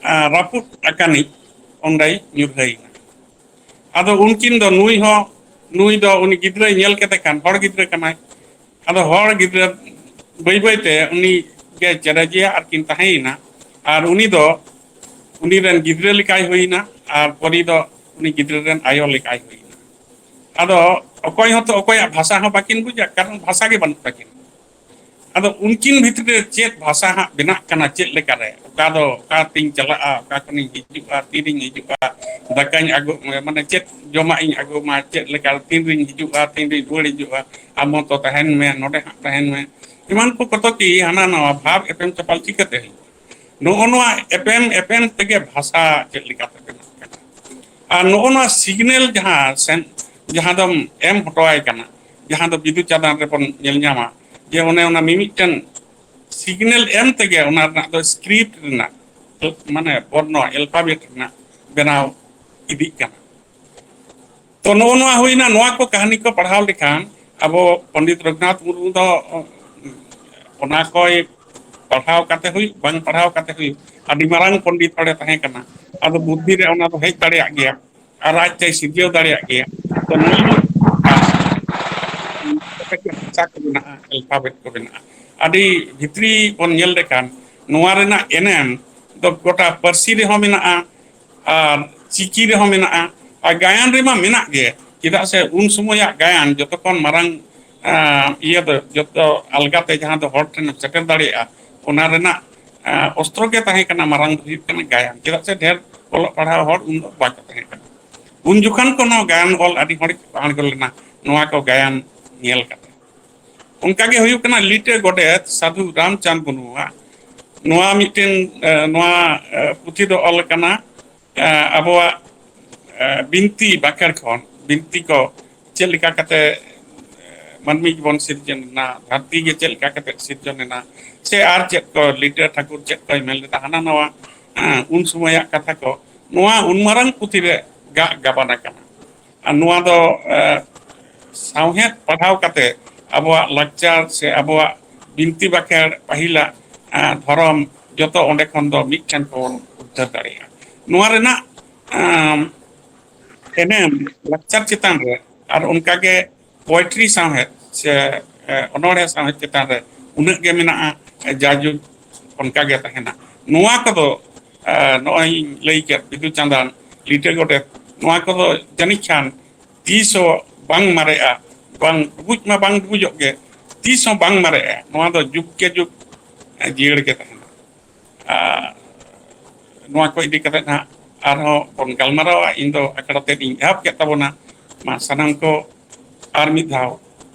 ᱟ, ᱨᱟᱹᱯᱩᱫ ᱟᱠᱟᱱᱤᱡ ᱚᱸᱰᱮᱭ ᱧᱩᱨᱦᱟᱹᱭᱮᱱᱟ᱾ ᱟᱫᱚ ᱩᱱᱠᱤᱱ ᱫᱚ, ᱱᱩᱭ ᱦᱚᱸ, ᱱᱩᱭ ᱫᱚ ᱩᱱᱤ ᱜᱤᱫᱽᱨᱟᱹᱭ ᱧᱮᱞ ᱠᱮᱫᱮ ᱠᱷᱟᱱ, ᱦᱚᱲ ᱜᱤᱫᱽᱨᱟᱹ ᱠᱟᱱᱟᱭ᱾ ᱟᱫᱚ ᱦᱚᱲ ᱜᱤᱫᱽᱨᱟᱹ ᱵᱟᱹᱭ ᱵᱟᱹᱭ ᱛᱮ ᱩᱱᱤ ᱜᱮ ᱪᱮᱨᱮᱡᱮᱭᱟ ᱟᱨ ᱠᱤᱱ ᱛᱟᱦᱮᱸᱭᱮᱱᱟ᱾ ᱟᱨ ᱩᱱᱤ ᱫᱚ ᱩᱱᱤ ᱨᱮᱱ ᱜᱤᱫᱽᱨᱟᱹ ᱞᱮᱠᱟᱭ ᱦᱩᱭᱮᱱᱟ, ᱟᱨ ᱯᱚᱨᱤ ᱫᱚ ᱩᱱᱤ ᱜᱤᱫᱽᱨᱟᱹ ᱨᱮᱱ ᱟᱭᱳ ᱞᱮᱠᱟᱭ ᱦᱩᱭᱮᱱᱟ᱾ ᱟᱫᱚ ᱚᱠᱚᱭ ᱦᱚᱸᱛᱚ ᱚᱠᱚᱭᱟᱜ ᱵᱷᱟᱥᱟ ᱦᱚᱸ ᱵᱟᱹᱠᱤᱱ ᱵᱩᱡᱟ, ᱠᱟᱨᱚᱱ ᱵᱷᱟᱥᱟ ᱜᱮ ᱵᱟᱹᱱᱩᱜ ᱛᱟᱹᱠᱤᱱ᱾ ᱟᱫᱚ ᱩᱱᱠᱤᱱ ᱵᱷᱤᱛᱨᱤ ᱨᱮ ᱪᱮᱫ ᱵᱷᱟᱥᱟ ᱦᱟᱸᱜ ᱵᱮᱱᱟᱜ ᱠᱟᱱᱟ, ᱪᱮᱫ ᱞᱮᱠᱟᱨᱮ, ᱚᱠᱟ ᱫᱚ ᱚᱠᱟᱛᱤᱧ ᱪᱟᱞᱟᱜᱼᱟ, ᱚᱠᱟ ᱠᱷᱚᱱᱤᱧ ᱦᱤᱡᱩᱜᱼᱟ, ᱛᱤᱨᱤᱧ ᱦᱤᱡᱩᱜᱼᱟ, ᱫᱟᱠᱟᱧ ᱟᱹᱜᱩ, ᱢᱟᱱᱮ ᱪᱮᱫ ᱡᱚᱢᱟᱜ ᱤᱧ ᱟᱹᱜᱩᱢᱟ, ᱪᱮᱫ ᱞᱮᱠᱟ, ᱛᱤᱱ ᱨᱤᱧ ᱦᱤᱡᱩᱜᱼᱟ, ᱛᱤᱱ ᱨᱤᱧ ᱨᱩᱣᱟᱹᱲ ᱦᱤᱡᱩᱜᱼᱟ, ᱟᱢ ᱦᱚᱸᱛᱚ ᱛᱟᱦᱮᱱ ᱢᱮ, ᱱᱚᱰᱮ ᱦᱟᱸᱜ ᱛᱟᱦᱮᱱ ᱢᱮ, ᱮᱢᱟᱱ ᱠᱚ ᱠᱚᱛᱚ ᱠᱤ ᱦᱟᱱᱟ ᱱᱟᱣᱟ ᱵᱷᱟᱵᱽ ᱮᱯᱮᱢ ᱪᱟᱯᱟᱞ ᱪᱤᱠᱟᱹᱛᱮ ᱦᱩᱭᱩᱜᱼᱟ? ᱱᱚᱜᱼᱚ ᱱᱚᱣᱟ ᱮᱯᱮᱢ ᱮᱯᱮᱢ ᱛᱮᱜᱮ ᱵᱷᱟᱥᱟ ᱪᱮᱫ ᱞᱮᱠᱟᱛᱮ ᱵᱮᱱᱟᱜ ᱠᱟᱱᱟ᱾ ᱟᱨ ᱱᱚᱜᱼᱚ ᱱᱚᱣᱟ ᱥᱤᱜᱽᱱᱮᱞ ᱡᱟᱦᱟᱸ ᱥᱮᱱ, ᱡᱟᱦᱟᱸ ᱫᱚᱢ ᱮᱢ ᱦᱚᱴᱚᱣᱟᱭ ᱠᱟᱱᱟ, ᱡᱟᱦᱟᱸ ᱫᱚ ᱵᱤᱫᱩ ᱪᱟᱸᱫᱟᱱ ᱨᱮᱵᱚᱱ ᱧᱮᱞ ᱧᱟᱢᱟ, ᱡᱮ ᱚᱱᱮ ᱚᱱᱟ ᱢᱤᱢᱤᱫᱴᱮᱱ ᱥᱤᱜᱽᱱᱮᱞ ᱮᱢ ᱛᱮᱜᱮ ᱚᱱᱟ ᱨᱮᱱᱟᱜ ᱫᱚ ᱥᱠᱨᱤᱯᱴ ᱨᱮᱱᱟᱜ, ᱢᱟᱱᱮ ᱵᱚᱨᱱᱚ, ᱮᱞᱯᱷᱟᱵᱮᱴ ᱨᱮᱱᱟᱜ ᱵᱮᱱᱟᱣ ᱤᱫᱤᱜ ᱠᱟᱱᱟ᱾ ᱛᱚ ᱱᱚᱜᱼᱚ ᱱᱚᱣᱟ ᱦᱩᱭᱱᱟ, ᱱᱚᱣᱟ ᱠᱚ ᱠᱟᱹᱦᱱᱤ ᱠᱚ ᱯᱟᱲᱦᱟᱣ ᱞᱮᱠᱷᱟᱱ ᱟᱵᱚ ᱯᱚᱱᱰᱤᱛ ᱨᱚᱜᱷᱩᱱᱟᱛᱷ ᱢᱩᱨᱢᱩ ᱫᱚ ᱚᱱᱟ ᱠᱚᱭ ᱯᱟᱲᱦᱟᱣ ᱠᱟᱛᱮ ᱦᱩᱭᱩᱜ, ᱵᱟᱝ ᱯᱟᱲᱦᱟᱣ ᱠᱟᱛᱮ ᱦᱩᱭᱩᱜ, ᱟᱹᱰᱤ ᱢᱟᱨᱟᱝ ᱯᱚᱱᱰᱤᱛ ᱦᱚᱲᱮ ᱛᱟᱦᱮᱸ ᱠᱟᱱᱟ᱾ ᱟᱫᱚ ᱵᱩᱫᱽᱫᱷᱤ ᱨᱮ ᱚᱱᱟ ᱫᱚ ᱦᱮᱡ ᱫᱟᱲᱮᱭᱟᱜ ᱜᱮᱭᱟ, ᱟᱨ ᱟᱡ ᱛᱮᱭ ᱥᱤᱨᱡᱟᱹᱣ ᱫᱟᱲᱮᱭᱟᱜ ᱜᱮᱭᱟ᱾ ᱛᱚ ᱱᱚᱣᱟ ᱵᱷᱟᱥᱟ ᱠᱚ ᱢᱮᱱᱟᱜᱼᱟ, ᱟᱞᱯᱷᱟᱵᱮᱴ ᱠᱚ ᱢᱮᱱᱟᱜᱼᱟ, ᱟᱹᱰᱤ ᱵᱷᱤᱛᱨᱤ ᱵᱚᱱ ᱧᱮᱞ ᱞᱮᱠᱷᱟᱱ ᱱᱚᱣᱟ ᱨᱮᱱᱟᱜ ᱮᱱᱮᱢ ᱫᱚ ᱜᱚᱴᱟ ᱯᱟᱹᱨᱥᱤ ᱨᱮᱦᱚᱸ ᱢᱮᱱᱟᱜᱼᱟ, ᱟᱨ ᱪᱤᱠᱤ ᱨᱮᱦᱚᱸ ᱢᱮᱱᱟᱜᱼᱟ, ᱟᱨ ᱜᱟᱭᱟᱱ ᱨᱮᱢᱟ ᱢᱮᱱᱟᱜ ᱜᱮ᱾ ᱪᱮᱫᱟᱜ ᱥᱮ ᱩᱱ ᱥᱚᱢᱚᱭᱟᱜ ᱜᱟᱭᱟᱱ ᱡᱚᱛᱚ ᱠᱷᱚᱱ ᱢᱟᱨᱟᱝ, ᱟᱸ, ᱤᱭᱟᱹ ᱫᱚ, ᱡᱚᱛᱚ ᱟᱞᱜᱟᱛᱮ ᱡᱟᱦᱟᱸ ᱫᱚ ᱦᱚᱲ ᱴᱷᱮᱱ ᱥᱮᱴᱮᱨ ᱫᱟᱲᱮᱭᱟᱜᱼᱟ, ᱚᱱᱟ ᱨᱮᱱᱟᱜ, ᱟᱸ, ᱚᱥᱛᱨᱚ ᱜᱮ ᱛᱟᱦᱮᱸ ᱠᱟᱱᱟ, ᱢᱟᱨᱟᱝ ᱫᱚ ᱦᱩᱭᱩᱜ ᱠᱟᱱᱟ ᱜᱟᱭᱟᱱ᱾ ᱪᱮᱫᱟᱜ ᱥᱮ ᱰᱷᱮᱨ ᱚᱞᱚᱜ ᱯᱟᱲᱦᱟᱣ ᱦᱚᱲ ᱩᱱ ᱫᱚ ᱵᱟᱠᱚ ᱛᱟᱦᱮᱸ ᱠᱟᱱᱟ᱾ ᱩᱱ ᱡᱚᱠᱷᱚᱱ ᱠᱷᱚᱱ ᱦᱚᱸ ᱜᱟᱭᱟᱱ ᱚᱞ ᱟᱹᱰᱤ ᱦᱚᱲ ᱠᱚ ᱟᱬᱜᱚ ᱞᱮᱱᱟ, ᱱᱚᱣᱟ ᱠᱚ ᱜᱟᱭᱟᱱ ᱧᱮᱞ ᱠᱟᱛᱮ᱾ ᱚᱱᱠᱟ ᱜᱮ ᱦᱩᱭᱩᱜ ᱠᱟᱱᱟ ᱞᱤᱴᱟᱹ ᱜᱚᱰᱮᱛ ᱥᱟᱹᱫᱷᱩ ᱨᱟᱢᱪᱟᱸᱫᱽ ᱢᱩᱨᱢᱩᱣᱟᱜ ᱱᱚᱣᱟ ᱢᱤᱫᱴᱮᱱ, ᱮ, ᱱᱚᱣᱟ, ᱮ, ᱯᱩᱛᱷᱤ ᱫᱚ ᱚᱞ ᱠᱟᱱᱟ, ᱮ, ᱟᱵᱚᱣᱟᱜ, ᱮ, ᱵᱤᱱᱛᱤ ᱵᱟᱠᱷᱮᱲ ᱠᱷᱚᱱ, ᱵᱤᱱᱛᱤ ᱠᱚ ᱪᱮᱫ ᱞᱮᱠᱟ ᱠᱟᱛᱮ, ᱮ, ᱢᱟᱹᱱᱢᱤ ᱜᱮᱵᱚᱱ ᱥᱤᱨᱡᱚᱱ ᱮᱱᱟ, ᱫᱷᱟᱹᱨᱛᱤ ᱜᱮ ᱪᱮᱫ ᱞᱮᱠᱟ ᱠᱟᱛᱮ ᱥᱤᱨᱡᱚᱱ ᱮᱱᱟ, ᱥᱮ ᱟᱨ ᱪᱮᱫ ᱠᱚ ᱞᱤᱴᱟᱹ ᱴᱷᱟᱹᱠᱩᱨ ᱪᱮᱫ ᱠᱚᱭ ᱢᱮᱱ ᱞᱮᱫᱟ, ᱦᱟᱱᱟ ᱱᱟᱣᱟ, ᱮ, ᱩᱱ ᱥᱚᱢᱚᱭᱟᱜ ᱠᱟᱛᱷᱟ ᱠᱚ, ᱱᱚᱣᱟ ᱩᱱ ᱢᱟᱨᱟᱝ ᱯᱩᱛᱷᱤ ᱨᱮ ᱜᱟᱜ ᱜᱟᱵᱟᱱ ᱟᱠᱟᱱᱟ᱾ ᱟᱨ ᱱᱚᱣᱟ ᱫᱚ, ᱮ, ᱥᱟᱶᱦᱮᱫ ᱯᱟᱲᱦᱟᱣ ᱠᱟᱛᱮ ᱟᱵᱚᱣᱟᱜ ᱞᱟᱠᱪᱟᱨ ᱥᱮ ᱟᱵᱚᱣᱟᱜ ᱵᱤᱱᱛᱤ ᱵᱟᱠᱷᱮᱲ, ᱯᱟᱹᱦᱤᱞᱟᱜ, ᱮ, ᱫᱷᱚᱨᱚᱢ, ᱡᱚᱛᱚ ᱚᱸᱰᱮ ᱠᱷᱚᱱ ᱫᱚ ᱢᱤᱫ ᱴᱷᱮᱱ ᱠᱚᱵᱚᱱ ᱩᱫᱽᱫᱷᱟᱹᱨ ᱫᱟᱲᱮᱭᱟᱜᱼᱟ᱾ ᱱᱚᱣᱟ ᱨᱮᱱᱟᱜ, ᱮᱢ, ᱮᱱᱮᱢ ᱞᱟᱠᱪᱟᱨ ᱪᱮᱛᱟᱱ ᱨᱮ ᱟᱨ ᱚᱱᱠᱟᱜᱮ ᱯᱳᱭᱮᱴᱨᱤ ᱥᱟᱶᱦᱮᱫ ᱥᱮ, ᱮ, ᱚᱱᱚᱬᱦᱮ ᱥᱟᱶᱦᱮᱫ ᱪᱮᱛᱟᱱ ᱨᱮ ᱩᱱᱟᱹᱜ ᱜᱮ ᱢᱮᱱᱟᱜᱼᱟ, ᱡᱟᱭᱡᱩᱜᱽ ᱚᱱᱠᱟ ᱜᱮ ᱛᱟᱦᱮᱱᱟ᱾ ᱱᱚᱣᱟ ᱠᱚᱫᱚ, ᱮ, ᱱᱚᱜᱼᱚᱭ ᱤᱧ ᱞᱟᱹᱭ ᱠᱮᱫ ᱵᱤᱫᱩ ᱪᱟᱸᱫᱟᱱ, ᱞᱤᱴᱟᱹ ᱜᱚᱰᱮᱛ, ᱱᱚᱣᱟ ᱠᱚᱫᱚ ᱡᱟᱹᱱᱤᱡ ᱠᱷᱟᱱ ᱛᱤᱥ ᱦᱚᱸ ᱵᱟᱝ ᱢᱟᱨᱮᱜᱼᱟ, ᱵᱟᱝ ᱰᱩᱵᱩᱡ ᱢᱟ ᱵᱟᱝ ᱰᱩᱵᱩᱡᱚᱜ ᱜᱮ, ᱛᱤᱥ ᱦᱚᱸ ᱵᱟᱝ ᱢᱟᱨᱮᱜᱼᱟ᱾ ᱱᱚᱣᱟ ᱫᱚ ᱡᱩᱜᱽ ᱠᱮ ᱡᱩᱜᱽ, ᱮ, ᱡᱤᱭᱟᱹᱲ ᱜᱮ ᱛᱟᱦᱮᱱᱟ᱾ ᱟᱨ ᱱᱚᱣᱟ ᱠᱚ ᱤᱫᱤ ᱠᱟᱛᱮ ᱦᱟᱸᱜ ᱟᱨᱦᱚᱸ ᱵᱚᱱ ᱜᱟᱞᱢᱟᱨᱟᱣᱟ᱾ ᱤᱧ ᱫᱚ ᱟᱠᱷᱲᱟ ᱛᱮᱫ ᱤᱧ ᱮᱦᱚᱵ ᱠᱮᱫ ᱛᱟᱵᱚᱱᱟ᱾ ᱢᱟ ᱥᱟᱱᱟᱢ ᱠᱚ ᱟᱨ ᱢᱤᱫ ᱫᱷᱟᱣ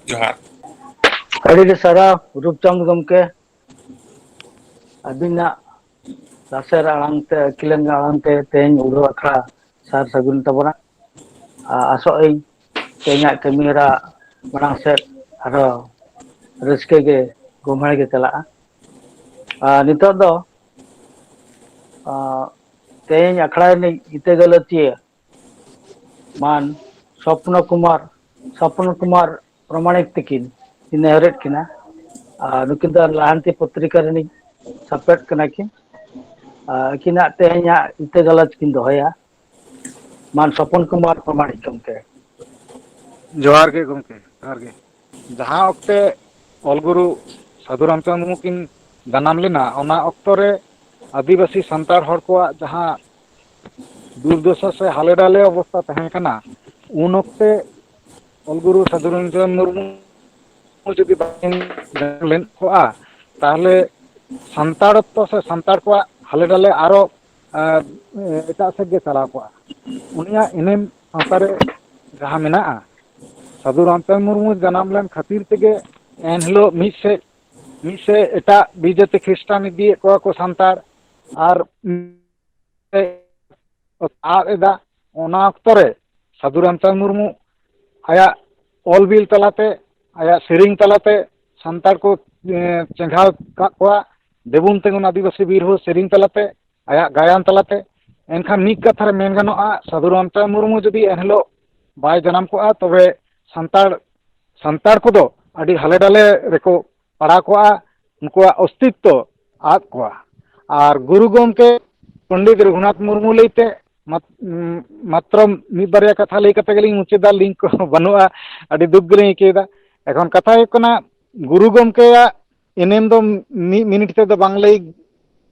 ᱡᱚᱦᱟᱨ᱾ ᱟᱹᱰᱤ ᱟᱹᱰᱤ ᱥᱟᱨᱦᱟᱣ ᱨᱩᱯᱪᱟᱸᱫᱽ ᱜᱚᱢᱠᱮ, ᱟᱹᱵᱤᱱᱟᱜ ᱞᱟᱥᱮᱨ ᱟᱲᱟᱝ ᱛᱮ, ᱟᱹᱠᱤᱞᱟᱱ ᱟᱲᱟᱝ ᱛᱮ ᱛᱮᱦᱮᱧ ᱩᱰᱷᱟᱹᱣ ᱟᱠᱷᱲᱟ ᱥᱟᱨ ᱥᱟᱹᱜᱩᱱ ᱛᱟᱵᱚᱱᱟ᱾ ᱟᱨ ᱟᱥᱚᱜ ᱟᱹᱧ ᱛᱮᱦᱮᱧᱟᱜ ᱠᱟᱹᱢᱤᱦᱚᱨᱟ ᱢᱟᱲᱟᱝ ᱥᱮᱫ ᱟᱨᱦᱚᱸ ᱨᱟᱹᱥᱠᱟᱹ ᱜᱮ ᱜᱚᱢᱦᱮᱲ ᱜᱮ ᱪᱟᱞᱟᱜᱼᱟ᱾ ᱟᱨ ᱱᱤᱛᱚᱜ ᱫᱚ, ᱟᱨ ᱛᱮᱦᱮᱧ ᱟᱠᱷᱲᱟ ᱨᱤᱱᱤᱡ ᱤᱛᱟᱹ ᱜᱟᱹᱞᱟᱹᱛᱤᱭᱟᱹ ᱢᱟᱱ ᱥᱚᱯᱱᱚ ᱠᱩᱢᱟᱨ, ᱥᱚᱯᱱᱚ ᱠᱩᱢᱟᱨ ᱯᱨᱚᱢᱟᱬᱤᱠ ᱛᱤᱠᱤᱱ ᱤᱧ ᱱᱮᱦᱚᱨᱮᱫ ᱠᱤᱱᱟ᱾ ᱟᱨ ᱱᱩᱠᱤᱱ ᱫᱚ ᱞᱟᱦᱟᱱᱛᱤ ᱯᱚᱛᱨᱤᱠᱟ ᱨᱤᱱᱤᱡ ᱥᱟᱯᱲᱮᱫ ᱠᱟᱱᱟ ᱠᱤᱱ᱾ ᱟᱨ ᱟᱹᱠᱤᱱᱟᱜ ᱛᱮᱦᱮᱧᱟᱜ ᱤᱛᱟᱹ ᱜᱟᱞᱚᱪ ᱠᱤᱱ ᱫᱚᱦᱚᱭᱟ ᱢᱟᱱ ᱥᱚᱯᱚᱱ ᱠᱩᱢᱟᱨ ᱯᱨᱚᱢᱟᱬᱤᱠ ᱜᱚᱢᱠᱮ᱾ ᱡᱚᱦᱟᱨ ᱜᱮ ᱜᱚᱢᱠᱮ, ᱡᱚᱦᱟᱨ ᱜᱮ᱾ ᱡᱟᱦᱟᱸ ᱚᱠᱛᱮ ᱚᱞ ᱜᱩᱨᱩ ᱥᱟᱹᱫᱷᱩ ᱨᱟᱢᱪᱟᱸᱫᱽ ᱢᱩᱨᱢᱩ ᱠᱤᱱ ᱡᱟᱱᱟᱢ ᱞᱮᱱᱟ, ᱚᱱᱟ ᱚᱠᱛᱚ ᱨᱮ ᱟᱹᱫᱤᱵᱟᱹᱥᱤ ᱥᱟᱱᱛᱟᱲ ᱦᱚᱲ ᱠᱚᱣᱟᱜ ᱡᱟᱦᱟᱸ ᱫᱩᱨᱫᱚᱥᱟ ᱥᱮ ᱦᱟᱞᱮ ᱰᱟᱞᱮ ᱚᱵᱚᱥᱛᱟ ᱛᱟᱦᱮᱸ ᱠᱟᱱᱟ, ᱩᱱ ᱚᱠᱛᱮ ᱚᱞ ᱜᱩᱨᱩ ᱥᱟᱹᱫᱷᱩ ᱨᱟᱢᱪᱟᱸᱫᱽ ᱢᱩᱨᱢᱩ ᱡᱩᱫᱤ ᱵᱟᱝ ᱞᱮᱱ ᱠᱚᱜᱼᱟ, ᱛᱟᱦᱚᱞᱮ ᱥᱟᱱᱛᱟᱲᱚᱛᱛᱚ ᱥᱮ ᱥᱟᱱᱛᱟᱲ ᱠᱚᱣᱟᱜ ᱦᱟᱞᱮ ᱰᱟᱞᱮ ᱟᱨᱚ, ᱮᱸ, ᱮᱴᱟᱜ ᱥᱮᱫ ᱜᱮ ᱪᱟᱞᱟᱣ ᱠᱚᱜᱼᱟ᱾ ᱩᱱᱤᱭᱟᱜ ᱮᱱᱮᱢ ᱥᱟᱶᱛᱟ ᱨᱮ ᱡᱟᱦᱟᱸ ᱢᱮᱱᱟᱜᱼᱟ, ᱥᱟᱹᱫᱷᱩ ᱨᱟᱢᱪᱟᱸᱫᱽ ᱢᱩᱨᱢᱩ ᱡᱟᱱᱟᱢ ᱞᱮᱱ ᱠᱷᱟᱹᱛᱤᱨ ᱛᱮᱜᱮ ᱮᱱᱦᱤᱞᱳᱜ ᱢᱤᱫ ᱥᱮᱫ, ᱢᱤᱫ ᱥᱮᱫ ᱮᱴᱟᱜ ᱵᱤᱡᱟᱹᱛᱤ ᱠᱷᱨᱤᱥᱴᱟᱱ ᱤᱫᱤᱭᱮᱫ ᱠᱚᱣᱟ ᱠᱚ ᱥᱟᱱᱛᱟᱲ, ᱟᱨ ᱟᱫ ᱮᱫᱟ᱾ ᱚᱱᱟ ᱚᱠᱛᱚ ᱨᱮ ᱥᱟᱹᱫᱷᱩ ᱨᱟᱢᱪᱟᱸᱫᱽ ᱢᱩᱨᱢᱩ ᱟᱭᱟᱜ ᱚᱞ ᱵᱤᱞ ᱛᱟᱞᱟᱛᱮ, ᱟᱭᱟᱜ ᱥᱮᱨᱮᱧ ᱛᱟᱞᱟᱛᱮ ᱥᱟᱱᱛᱟᱲ ᱠᱚ, ᱮ, ᱪᱮᱸᱜᱷᱟᱣ ᱟᱠᱟᱫ ᱠᱚᱣᱟ, ᱫᱮᱵᱩᱱ ᱛᱤᱸᱜᱩᱱ ᱟᱹᱫᱤᱵᱟᱹᱥᱤ ᱵᱤᱨ ᱦᱳ ᱥᱮᱨᱮᱧ ᱛᱟᱞᱟᱛᱮ, ᱟᱭᱟᱜ ᱜᱟᱭᱟᱱ ᱛᱟᱞᱟᱛᱮ᱾ ᱮᱱᱠᱷᱟᱱ ᱢᱤᱫ ᱠᱟᱛᱷᱟ ᱨᱮ ᱢᱮᱱ ᱜᱟᱱᱚᱜᱼᱟ, ᱥᱟᱹᱫᱷᱩ ᱨᱟᱢᱪᱟᱸᱫᱽ ᱢᱩᱨᱢᱩ ᱡᱩᱫᱤ ᱮᱱᱦᱤᱞᱳᱜ ᱵᱟᱭ ᱡᱟᱱᱟᱢ ᱠᱚᱜᱼᱟ, ᱛᱚᱵᱮ ᱥᱟᱱᱛᱟᱲ, ᱥᱟᱱᱛᱟᱲ ᱠᱚᱫᱚ ᱟᱹᱰᱤ ᱦᱟᱞᱮ ᱰᱟᱞᱮ ᱨᱮᱠᱚ ᱯᱟᱲᱟᱣ ᱠᱚᱜᱼᱟ, ᱩᱱᱠᱩᱣᱟᱜ ᱚᱥᱛᱤᱛᱛᱚ ᱟᱫ ᱠᱚᱣᱟ᱾ ᱟᱨ ᱜᱩᱨᱩ ᱜᱚᱢᱠᱮ ᱯᱚᱱᱰᱤᱛ ᱨᱚᱜᱷᱩᱱᱟᱛᱷ ᱢᱩᱨᱢᱩ ᱞᱟᱹᱭᱛᱮ ᱢᱟᱛ-, ᱩᱢ, ᱢᱟᱛᱨᱚ ᱢᱤᱫ ᱵᱟᱨᱭᱟ ᱠᱟᱛᱷᱟ ᱞᱟᱹᱭ ᱠᱟᱛᱮ ᱜᱮᱞᱤᱧ ᱢᱩᱪᱟᱹᱫᱟ, ᱞᱤᱝᱠ ᱠᱚ ᱵᱟᱹᱱᱩᱜᱼᱟ, ᱟᱹᱰᱤ ᱫᱩᱠ ᱜᱮᱞᱤᱧ ᱟᱹᱭᱠᱟᱹᱣᱮᱫᱟ᱾ ᱮᱠᱷᱚᱱ ᱠᱟᱛᱷᱟ ᱦᱩᱭᱩᱜ ᱠᱟᱱᱟ, ᱜᱩᱨᱩ ᱜᱚᱢᱠᱮᱭᱟᱜ ᱮᱱᱮᱢ ᱫᱚ ᱢᱤᱫ ᱢᱤᱱᱤᱴ ᱛᱮᱫᱚ ᱵᱟᱝ ᱞᱟᱹᱭ,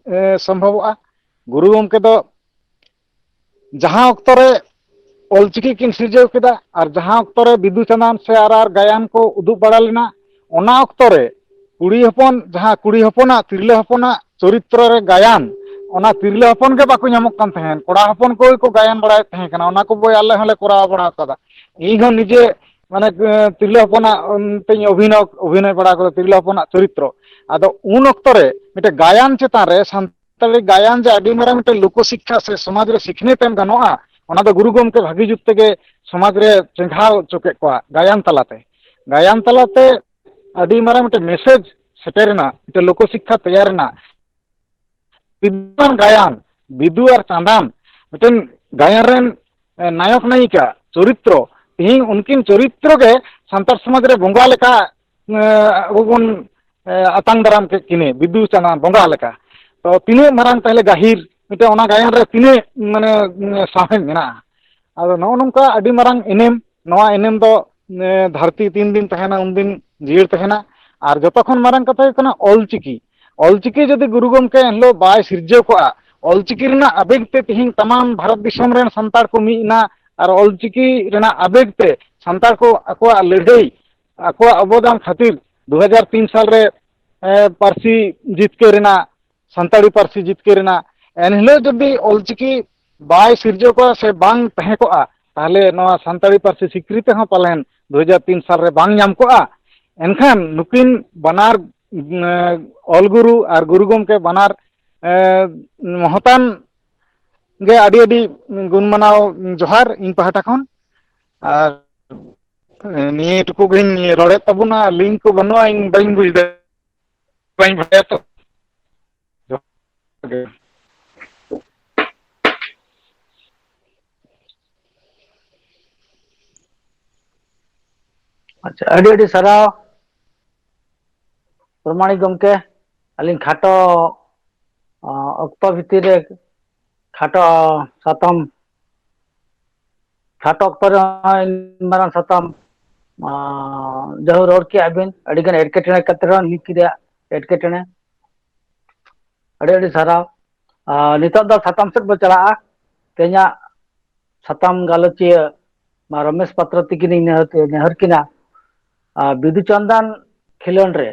ᱮ, ᱥᱚᱢᱵᱷᱚᱵᱚᱜᱼᱟ᱾ ᱜᱩᱨᱩ ᱜᱚᱢᱠᱮ ᱫᱚ ᱡᱟᱦᱟᱸ ᱚᱠᱛᱚ ᱨᱮ ᱚᱞᱪᱤᱠᱤ ᱠᱤᱱ ᱥᱤᱨᱡᱟᱹᱣ ᱠᱮᱫᱟ ᱟᱨ ᱡᱟᱦᱟᱸ ᱚᱠᱛᱚ ᱨᱮ ᱵᱤᱫᱩ ᱪᱟᱸᱫᱟᱱ ᱥᱮ ᱟᱨ ᱟᱨ ᱜᱟᱭᱟᱱ ᱠᱚ ᱩᱫᱩᱜ ᱵᱟᱲᱟ ᱞᱮᱱᱟ, ᱚᱱᱟ ᱚᱠᱛᱚ ᱨᱮ ᱠᱩᱲᱤ ᱦᱚᱯᱚᱱ, ᱡᱟᱦᱟᱸ ᱠᱩᱲᱤ ᱦᱚᱯᱚᱱᱟᱜ, ᱛᱤᱨᱞᱟᱹ ᱦᱚᱯᱚᱱᱟᱜ ᱪᱚᱨᱤᱛᱨᱚ ᱨᱮ ᱜᱟᱭᱟᱱ, ᱚᱱᱟ ᱛᱤᱨᱞᱟᱹ ᱦᱚᱯᱚᱱ ᱜᱮ ᱵᱟᱠᱚ ᱧᱟᱢᱚᱜ ᱠᱟᱱ ᱛᱟᱦᱮᱸᱫ, ᱠᱚᱲᱟ ᱦᱚᱯᱚᱱ ᱠᱚᱜᱮ ᱠᱚ ᱜᱟᱭᱟᱱ ᱵᱟᱲᱟᱭᱮᱫ ᱛᱟᱦᱮᱸ ᱠᱟᱱᱟ᱾ ᱚᱱᱟ ᱠᱚ ᱵᱳᱭ ᱟᱞᱮ ᱦᱚᱸᱞᱮ ᱠᱚᱨᱟᱣ ᱵᱟᱲᱟ ᱟᱠᱟᱫᱟ᱾ ᱤᱧ ᱦᱚᱸ ᱱᱤᱡᱮ, ᱢᱟᱱᱮ, ᱮᱸ, ᱛᱤᱨᱞᱟᱹ ᱦᱚᱯᱚᱱᱟᱜ, ᱩᱢ, ᱛᱤᱧ ᱚᱵᱷᱤᱱᱚᱭ, ᱚᱵᱷᱤᱱᱚᱭ ᱵᱟᱲᱟ ᱟᱠᱟᱫᱟ, ᱛᱤᱨᱞᱟᱹ ᱦᱚᱯᱚᱱᱟᱜ ᱪᱚᱨᱤᱛᱨᱚ᱾ ᱟᱫᱚ ᱩᱱ ᱚᱠᱛᱚ ᱨᱮ ᱢᱤᱫᱴᱮᱱ ᱜᱟᱭᱟᱱ ᱪᱮᱛᱟᱱ ᱨᱮ ᱥᱟᱱᱛᱟᱲᱤ ᱜᱟᱭᱟᱱ ᱡᱮ ᱟᱹᱰᱤ ᱢᱟᱨᱟᱝ ᱢᱤᱫᱴᱮᱱ ᱞᱳᱠᱚ ᱥᱤᱠᱠᱷᱟ ᱥᱮ ᱥᱚᱢᱟᱡᱽ ᱨᱮ ᱥᱤᱠᱷᱱᱟᱹᱛ ᱮᱢ ᱜᱟᱱᱚᱜᱼᱟ, ᱚᱱᱟ ᱫᱚ ᱜᱩᱨᱩ ᱜᱚᱢᱠᱮ ᱵᱷᱟᱹᱜᱤ ᱡᱩᱛ ᱛᱮᱜᱮ ᱥᱚᱢᱟᱡᱽ ᱨᱮ ᱪᱮᱸᱜᱷᱟᱣ ᱦᱚᱪᱚ ᱠᱮᱫ ᱠᱚᱣᱟ ᱜᱟᱭᱟᱱ ᱛᱟᱞᱟᱛᱮ᱾ ᱜᱟᱭᱟᱱ ᱛᱟᱞᱟᱛᱮ ᱟᱹᱰᱤ ᱢᱟᱨᱟᱝ ᱢᱤᱫᱴᱮᱱ ᱢᱮᱥᱮᱡᱽ ᱥᱮᱴᱮᱨ ᱮᱱᱟ, ᱢᱤᱫᱴᱮᱱ ᱞᱳᱠᱚ ᱥᱤᱠᱠᱷᱟ ᱛᱮᱭᱟᱨ ᱮᱱᱟ᱾ ᱵᱤᱫᱩᱣᱟᱱ ᱜᱟᱭᱟᱱ, ᱵᱤᱫᱩ ᱟᱨ ᱪᱟᱸᱫᱟᱱ, ᱢᱤᱫᱴᱮᱱ ᱜᱟᱭᱟᱱ ᱨᱮᱱ, ᱮ, ᱱᱟᱭᱚᱠ ᱱᱟᱭᱤᱠᱟ ᱪᱚᱨᱤᱛᱨᱚ, ᱛᱮᱦᱮᱧ ᱩᱱᱠᱤᱱ ᱪᱚᱨᱤᱛᱨᱚ ᱜᱮ ᱥᱟᱱᱛᱟᱲ ᱥᱚᱢᱟᱡᱽ ᱨᱮ ᱵᱚᱸᱜᱟ ᱞᱮᱠᱟ, ᱮ, ᱟᱵᱚ ᱵᱚᱱ, ᱮ, ᱟᱛᱟᱝ ᱫᱟᱨᱟᱢ ᱠᱮᱫ ᱠᱤᱱᱟᱹ, ᱵᱤᱫᱩ ᱪᱟᱸᱫᱟᱱ ᱵᱚᱸᱜᱟ ᱞᱮᱠᱟ᱾ ᱛᱚ ᱛᱤᱱᱟᱹᱜ ᱢᱟᱨᱟᱝ ᱛᱟᱦᱞᱮ ᱜᱟᱹᱦᱤᱨ ᱢᱤᱫᱴᱮᱱ ᱚᱱᱟ ᱜᱟᱭᱟᱱ ᱨᱮ ᱛᱤᱱᱟᱹᱜ, ᱢᱟᱱᱮ, ᱥᱟᱶᱦᱮᱫ ᱢᱮᱱᱟᱜᱼᱟ᱾ ᱟᱫᱚ ᱱᱚᱜᱼᱚ ᱱᱚᱝᱠᱟ ᱟᱹᱰᱤ ᱢᱟᱨᱟᱝ ᱮᱱᱮᱢ, ᱱᱚᱣᱟ ᱮᱱᱮᱢ ᱫᱚ, ᱮ, ᱫᱷᱟᱹᱨᱛᱤ ᱛᱤᱱ ᱫᱤᱱ ᱛᱟᱦᱮᱱᱟ ᱩᱱᱫᱤᱱ ᱡᱤᱭᱟᱹᱲ ᱛᱟᱦᱮᱱᱟ᱾ ᱟᱨ ᱡᱚᱛᱚ ᱠᱷᱚᱱ ᱢᱟᱨᱟᱝ ᱠᱟᱛᱷᱟ ᱦᱩᱭᱩᱜ ᱠᱟᱱᱟ ᱚᱞ ᱪᱤᱠᱤ᱾ ᱚᱞᱪᱤᱠᱤ ᱡᱩᱫᱤ ᱜᱩᱨᱩ ᱜᱚᱢᱠᱮ ᱮᱱᱦᱤᱞᱳᱜ ᱵᱟᱭ ᱥᱤᱨᱡᱟᱹᱣ ᱠᱚᱜᱼᱟ, ᱚᱞᱪᱤᱠᱤ ᱨᱮᱱᱟᱜ ᱟᱵᱮᱜᱽ ᱛᱮ ᱛᱮᱦᱮᱧ ᱛᱟᱢᱟᱢ ᱵᱷᱟᱨᱚᱛ ᱫᱤᱥᱚᱢ ᱨᱮᱱ ᱥᱟᱱᱛᱟᱲ ᱠᱚ ᱢᱤᱫ ᱮᱱᱟ, ᱟᱨ ᱚᱞᱪᱤᱠᱤ ᱨᱮᱱᱟᱜ ᱟᱵᱮᱜᱽ ᱛᱮ ᱥᱟᱱᱛᱟᱲ ᱠᱚ ᱟᱠᱚᱣᱟᱜ ᱞᱟᱹᱲᱦᱟᱹᱭ, ᱟᱠᱚᱣᱟᱜ ᱚᱵᱚᱫᱟᱱ ᱠᱷᱟᱹᱛᱤᱨ ᱫᱩ ᱦᱟᱡᱟᱨ ᱛᱤᱱ ᱥᱟᱞ ᱨᱮ, ᱮ, ᱯᱟᱹᱨᱥᱤ ᱡᱤᱛᱠᱟᱹᱨ ᱨᱮᱱᱟᱜ, ᱥᱟᱱᱛᱟᱲᱤ ᱯᱟᱹᱨᱥᱤ ᱡᱤᱛᱠᱟᱹᱨ ᱨᱮᱱᱟᱜ, ᱮᱱᱦᱤᱞᱳᱜ ᱡᱩᱫᱤ ᱚᱞᱪᱤᱠᱤ ᱵᱟᱭ ᱥᱤᱨᱡᱟᱹᱣ ᱠᱚᱜᱼᱟ ᱥᱮ ᱵᱟᱝ ᱛᱟᱦᱮᱸ ᱠᱚᱜᱼᱟ, ᱛᱟᱦᱚᱞᱮ ᱱᱚᱣᱟ ᱥᱟᱱᱛᱟᱲᱤ ᱯᱟᱹᱨᱥᱤ ᱥᱤᱠᱨᱤᱛᱤ ᱦᱚᱸ ᱯᱟᱞᱮᱱ ᱫᱩ ᱦᱟᱡᱟᱨ ᱛᱤᱱ ᱥᱟᱞ ᱨᱮ ᱵᱟᱝ ᱧᱟᱢ ᱠᱚᱜᱼᱟ᱾ ᱮᱱᱠᱷᱟᱱ ᱱᱩᱠᱤᱱ ᱵᱟᱱᱟᱨ, ᱮᱸ, ᱚᱞ ᱜᱩᱨᱩ ᱟᱨ ᱜᱩᱨᱩ ᱜᱚᱢᱠᱮ ᱵᱟᱱᱟᱨ, ᱮᱸ, ᱢᱚᱦᱚᱛᱟᱱ ᱜᱮ ᱟᱹᱰᱤ ᱟᱹᱰᱤ ᱜᱩᱱ ᱢᱟᱱᱟᱣ ᱡᱚᱦᱟᱨ ᱤᱧ ᱯᱟᱦᱴᱟ ᱠᱷᱚᱱ᱾ ᱟᱨ ᱱᱤᱭᱟᱹ ᱴᱩᱠᱩ ᱜᱤᱧ ᱨᱚᱲᱮᱫ ᱛᱟᱵᱚᱱᱟ, ᱞᱤᱝᱠ ᱠᱚ ᱵᱟᱹᱱᱩᱜᱼᱟ, ᱤᱧ ᱵᱟᱹᱧ ᱵᱩᱡᱽ ᱫᱟ, ᱵᱟᱹᱧ ᱵᱟᱲᱟᱭᱟ ᱛᱚ᱾ ᱡᱚᱦᱟᱨ ᱜᱮ᱾ ᱟᱪᱪᱷᱟ, ᱟᱹᱰᱤ ᱟᱹᱰᱤ ᱥᱟᱨᱦᱟᱣ ᱯᱨᱚᱢᱟᱬᱤᱠ ᱜᱚᱢᱠᱮ, ᱟᱹᱞᱤᱧ ᱠᱷᱟᱴᱚ, ᱚ, ᱚᱠᱛᱚ ᱵᱷᱤᱛᱤᱨ ᱨᱮ ᱠᱷᱟᱴᱚ ᱥᱟᱛᱟᱢ, ᱠᱷᱟᱴᱚ ᱚᱠᱛᱚ ᱨᱮᱦᱚᱸ ᱢᱟᱨᱟᱝ ᱥᱟᱛᱟᱢ, ᱚ, ᱡᱟᱦᱳ ᱨᱚᱲ ᱠᱮᱜᱼᱟ ᱵᱤᱱ, ᱟᱹᱰᱤᱜᱟᱱ ᱮᱴᱠᱮᱴᱚᱬᱮ ᱠᱟᱛᱮ ᱨᱮᱦᱚᱸ ᱞᱤᱝᱠ ᱨᱮᱭᱟᱜ ᱮᱴᱠᱮᱴᱚᱬᱮ᱾ ᱟᱹᱰᱤ ᱟᱹᱰᱤ ᱥᱟᱨᱦᱟᱣ᱾ ᱟᱨ ᱱᱤᱛᱚᱜ ᱫᱚ ᱥᱟᱛᱟᱢ ᱥᱮᱫ ᱵᱚ ᱪᱟᱞᱟᱜᱼᱟ᱾ ᱛᱮᱦᱮᱧᱟᱜ ᱥᱟᱛᱟᱢ ᱜᱟᱞᱚᱪᱤᱭᱟᱹ ᱢᱟ ᱨᱚᱢᱮᱥ ᱯᱟᱛᱨᱚ ᱛᱤᱠᱤᱱᱤᱧ ᱱᱮᱦᱚᱨ, ᱱᱮᱦᱚᱨ ᱠᱤᱱᱟ᱾ ᱟᱨ ᱵᱤᱫᱩ ᱪᱟᱸᱫᱟᱱ ᱠᱷᱮᱞᱳᱸᱰ ᱨᱮ,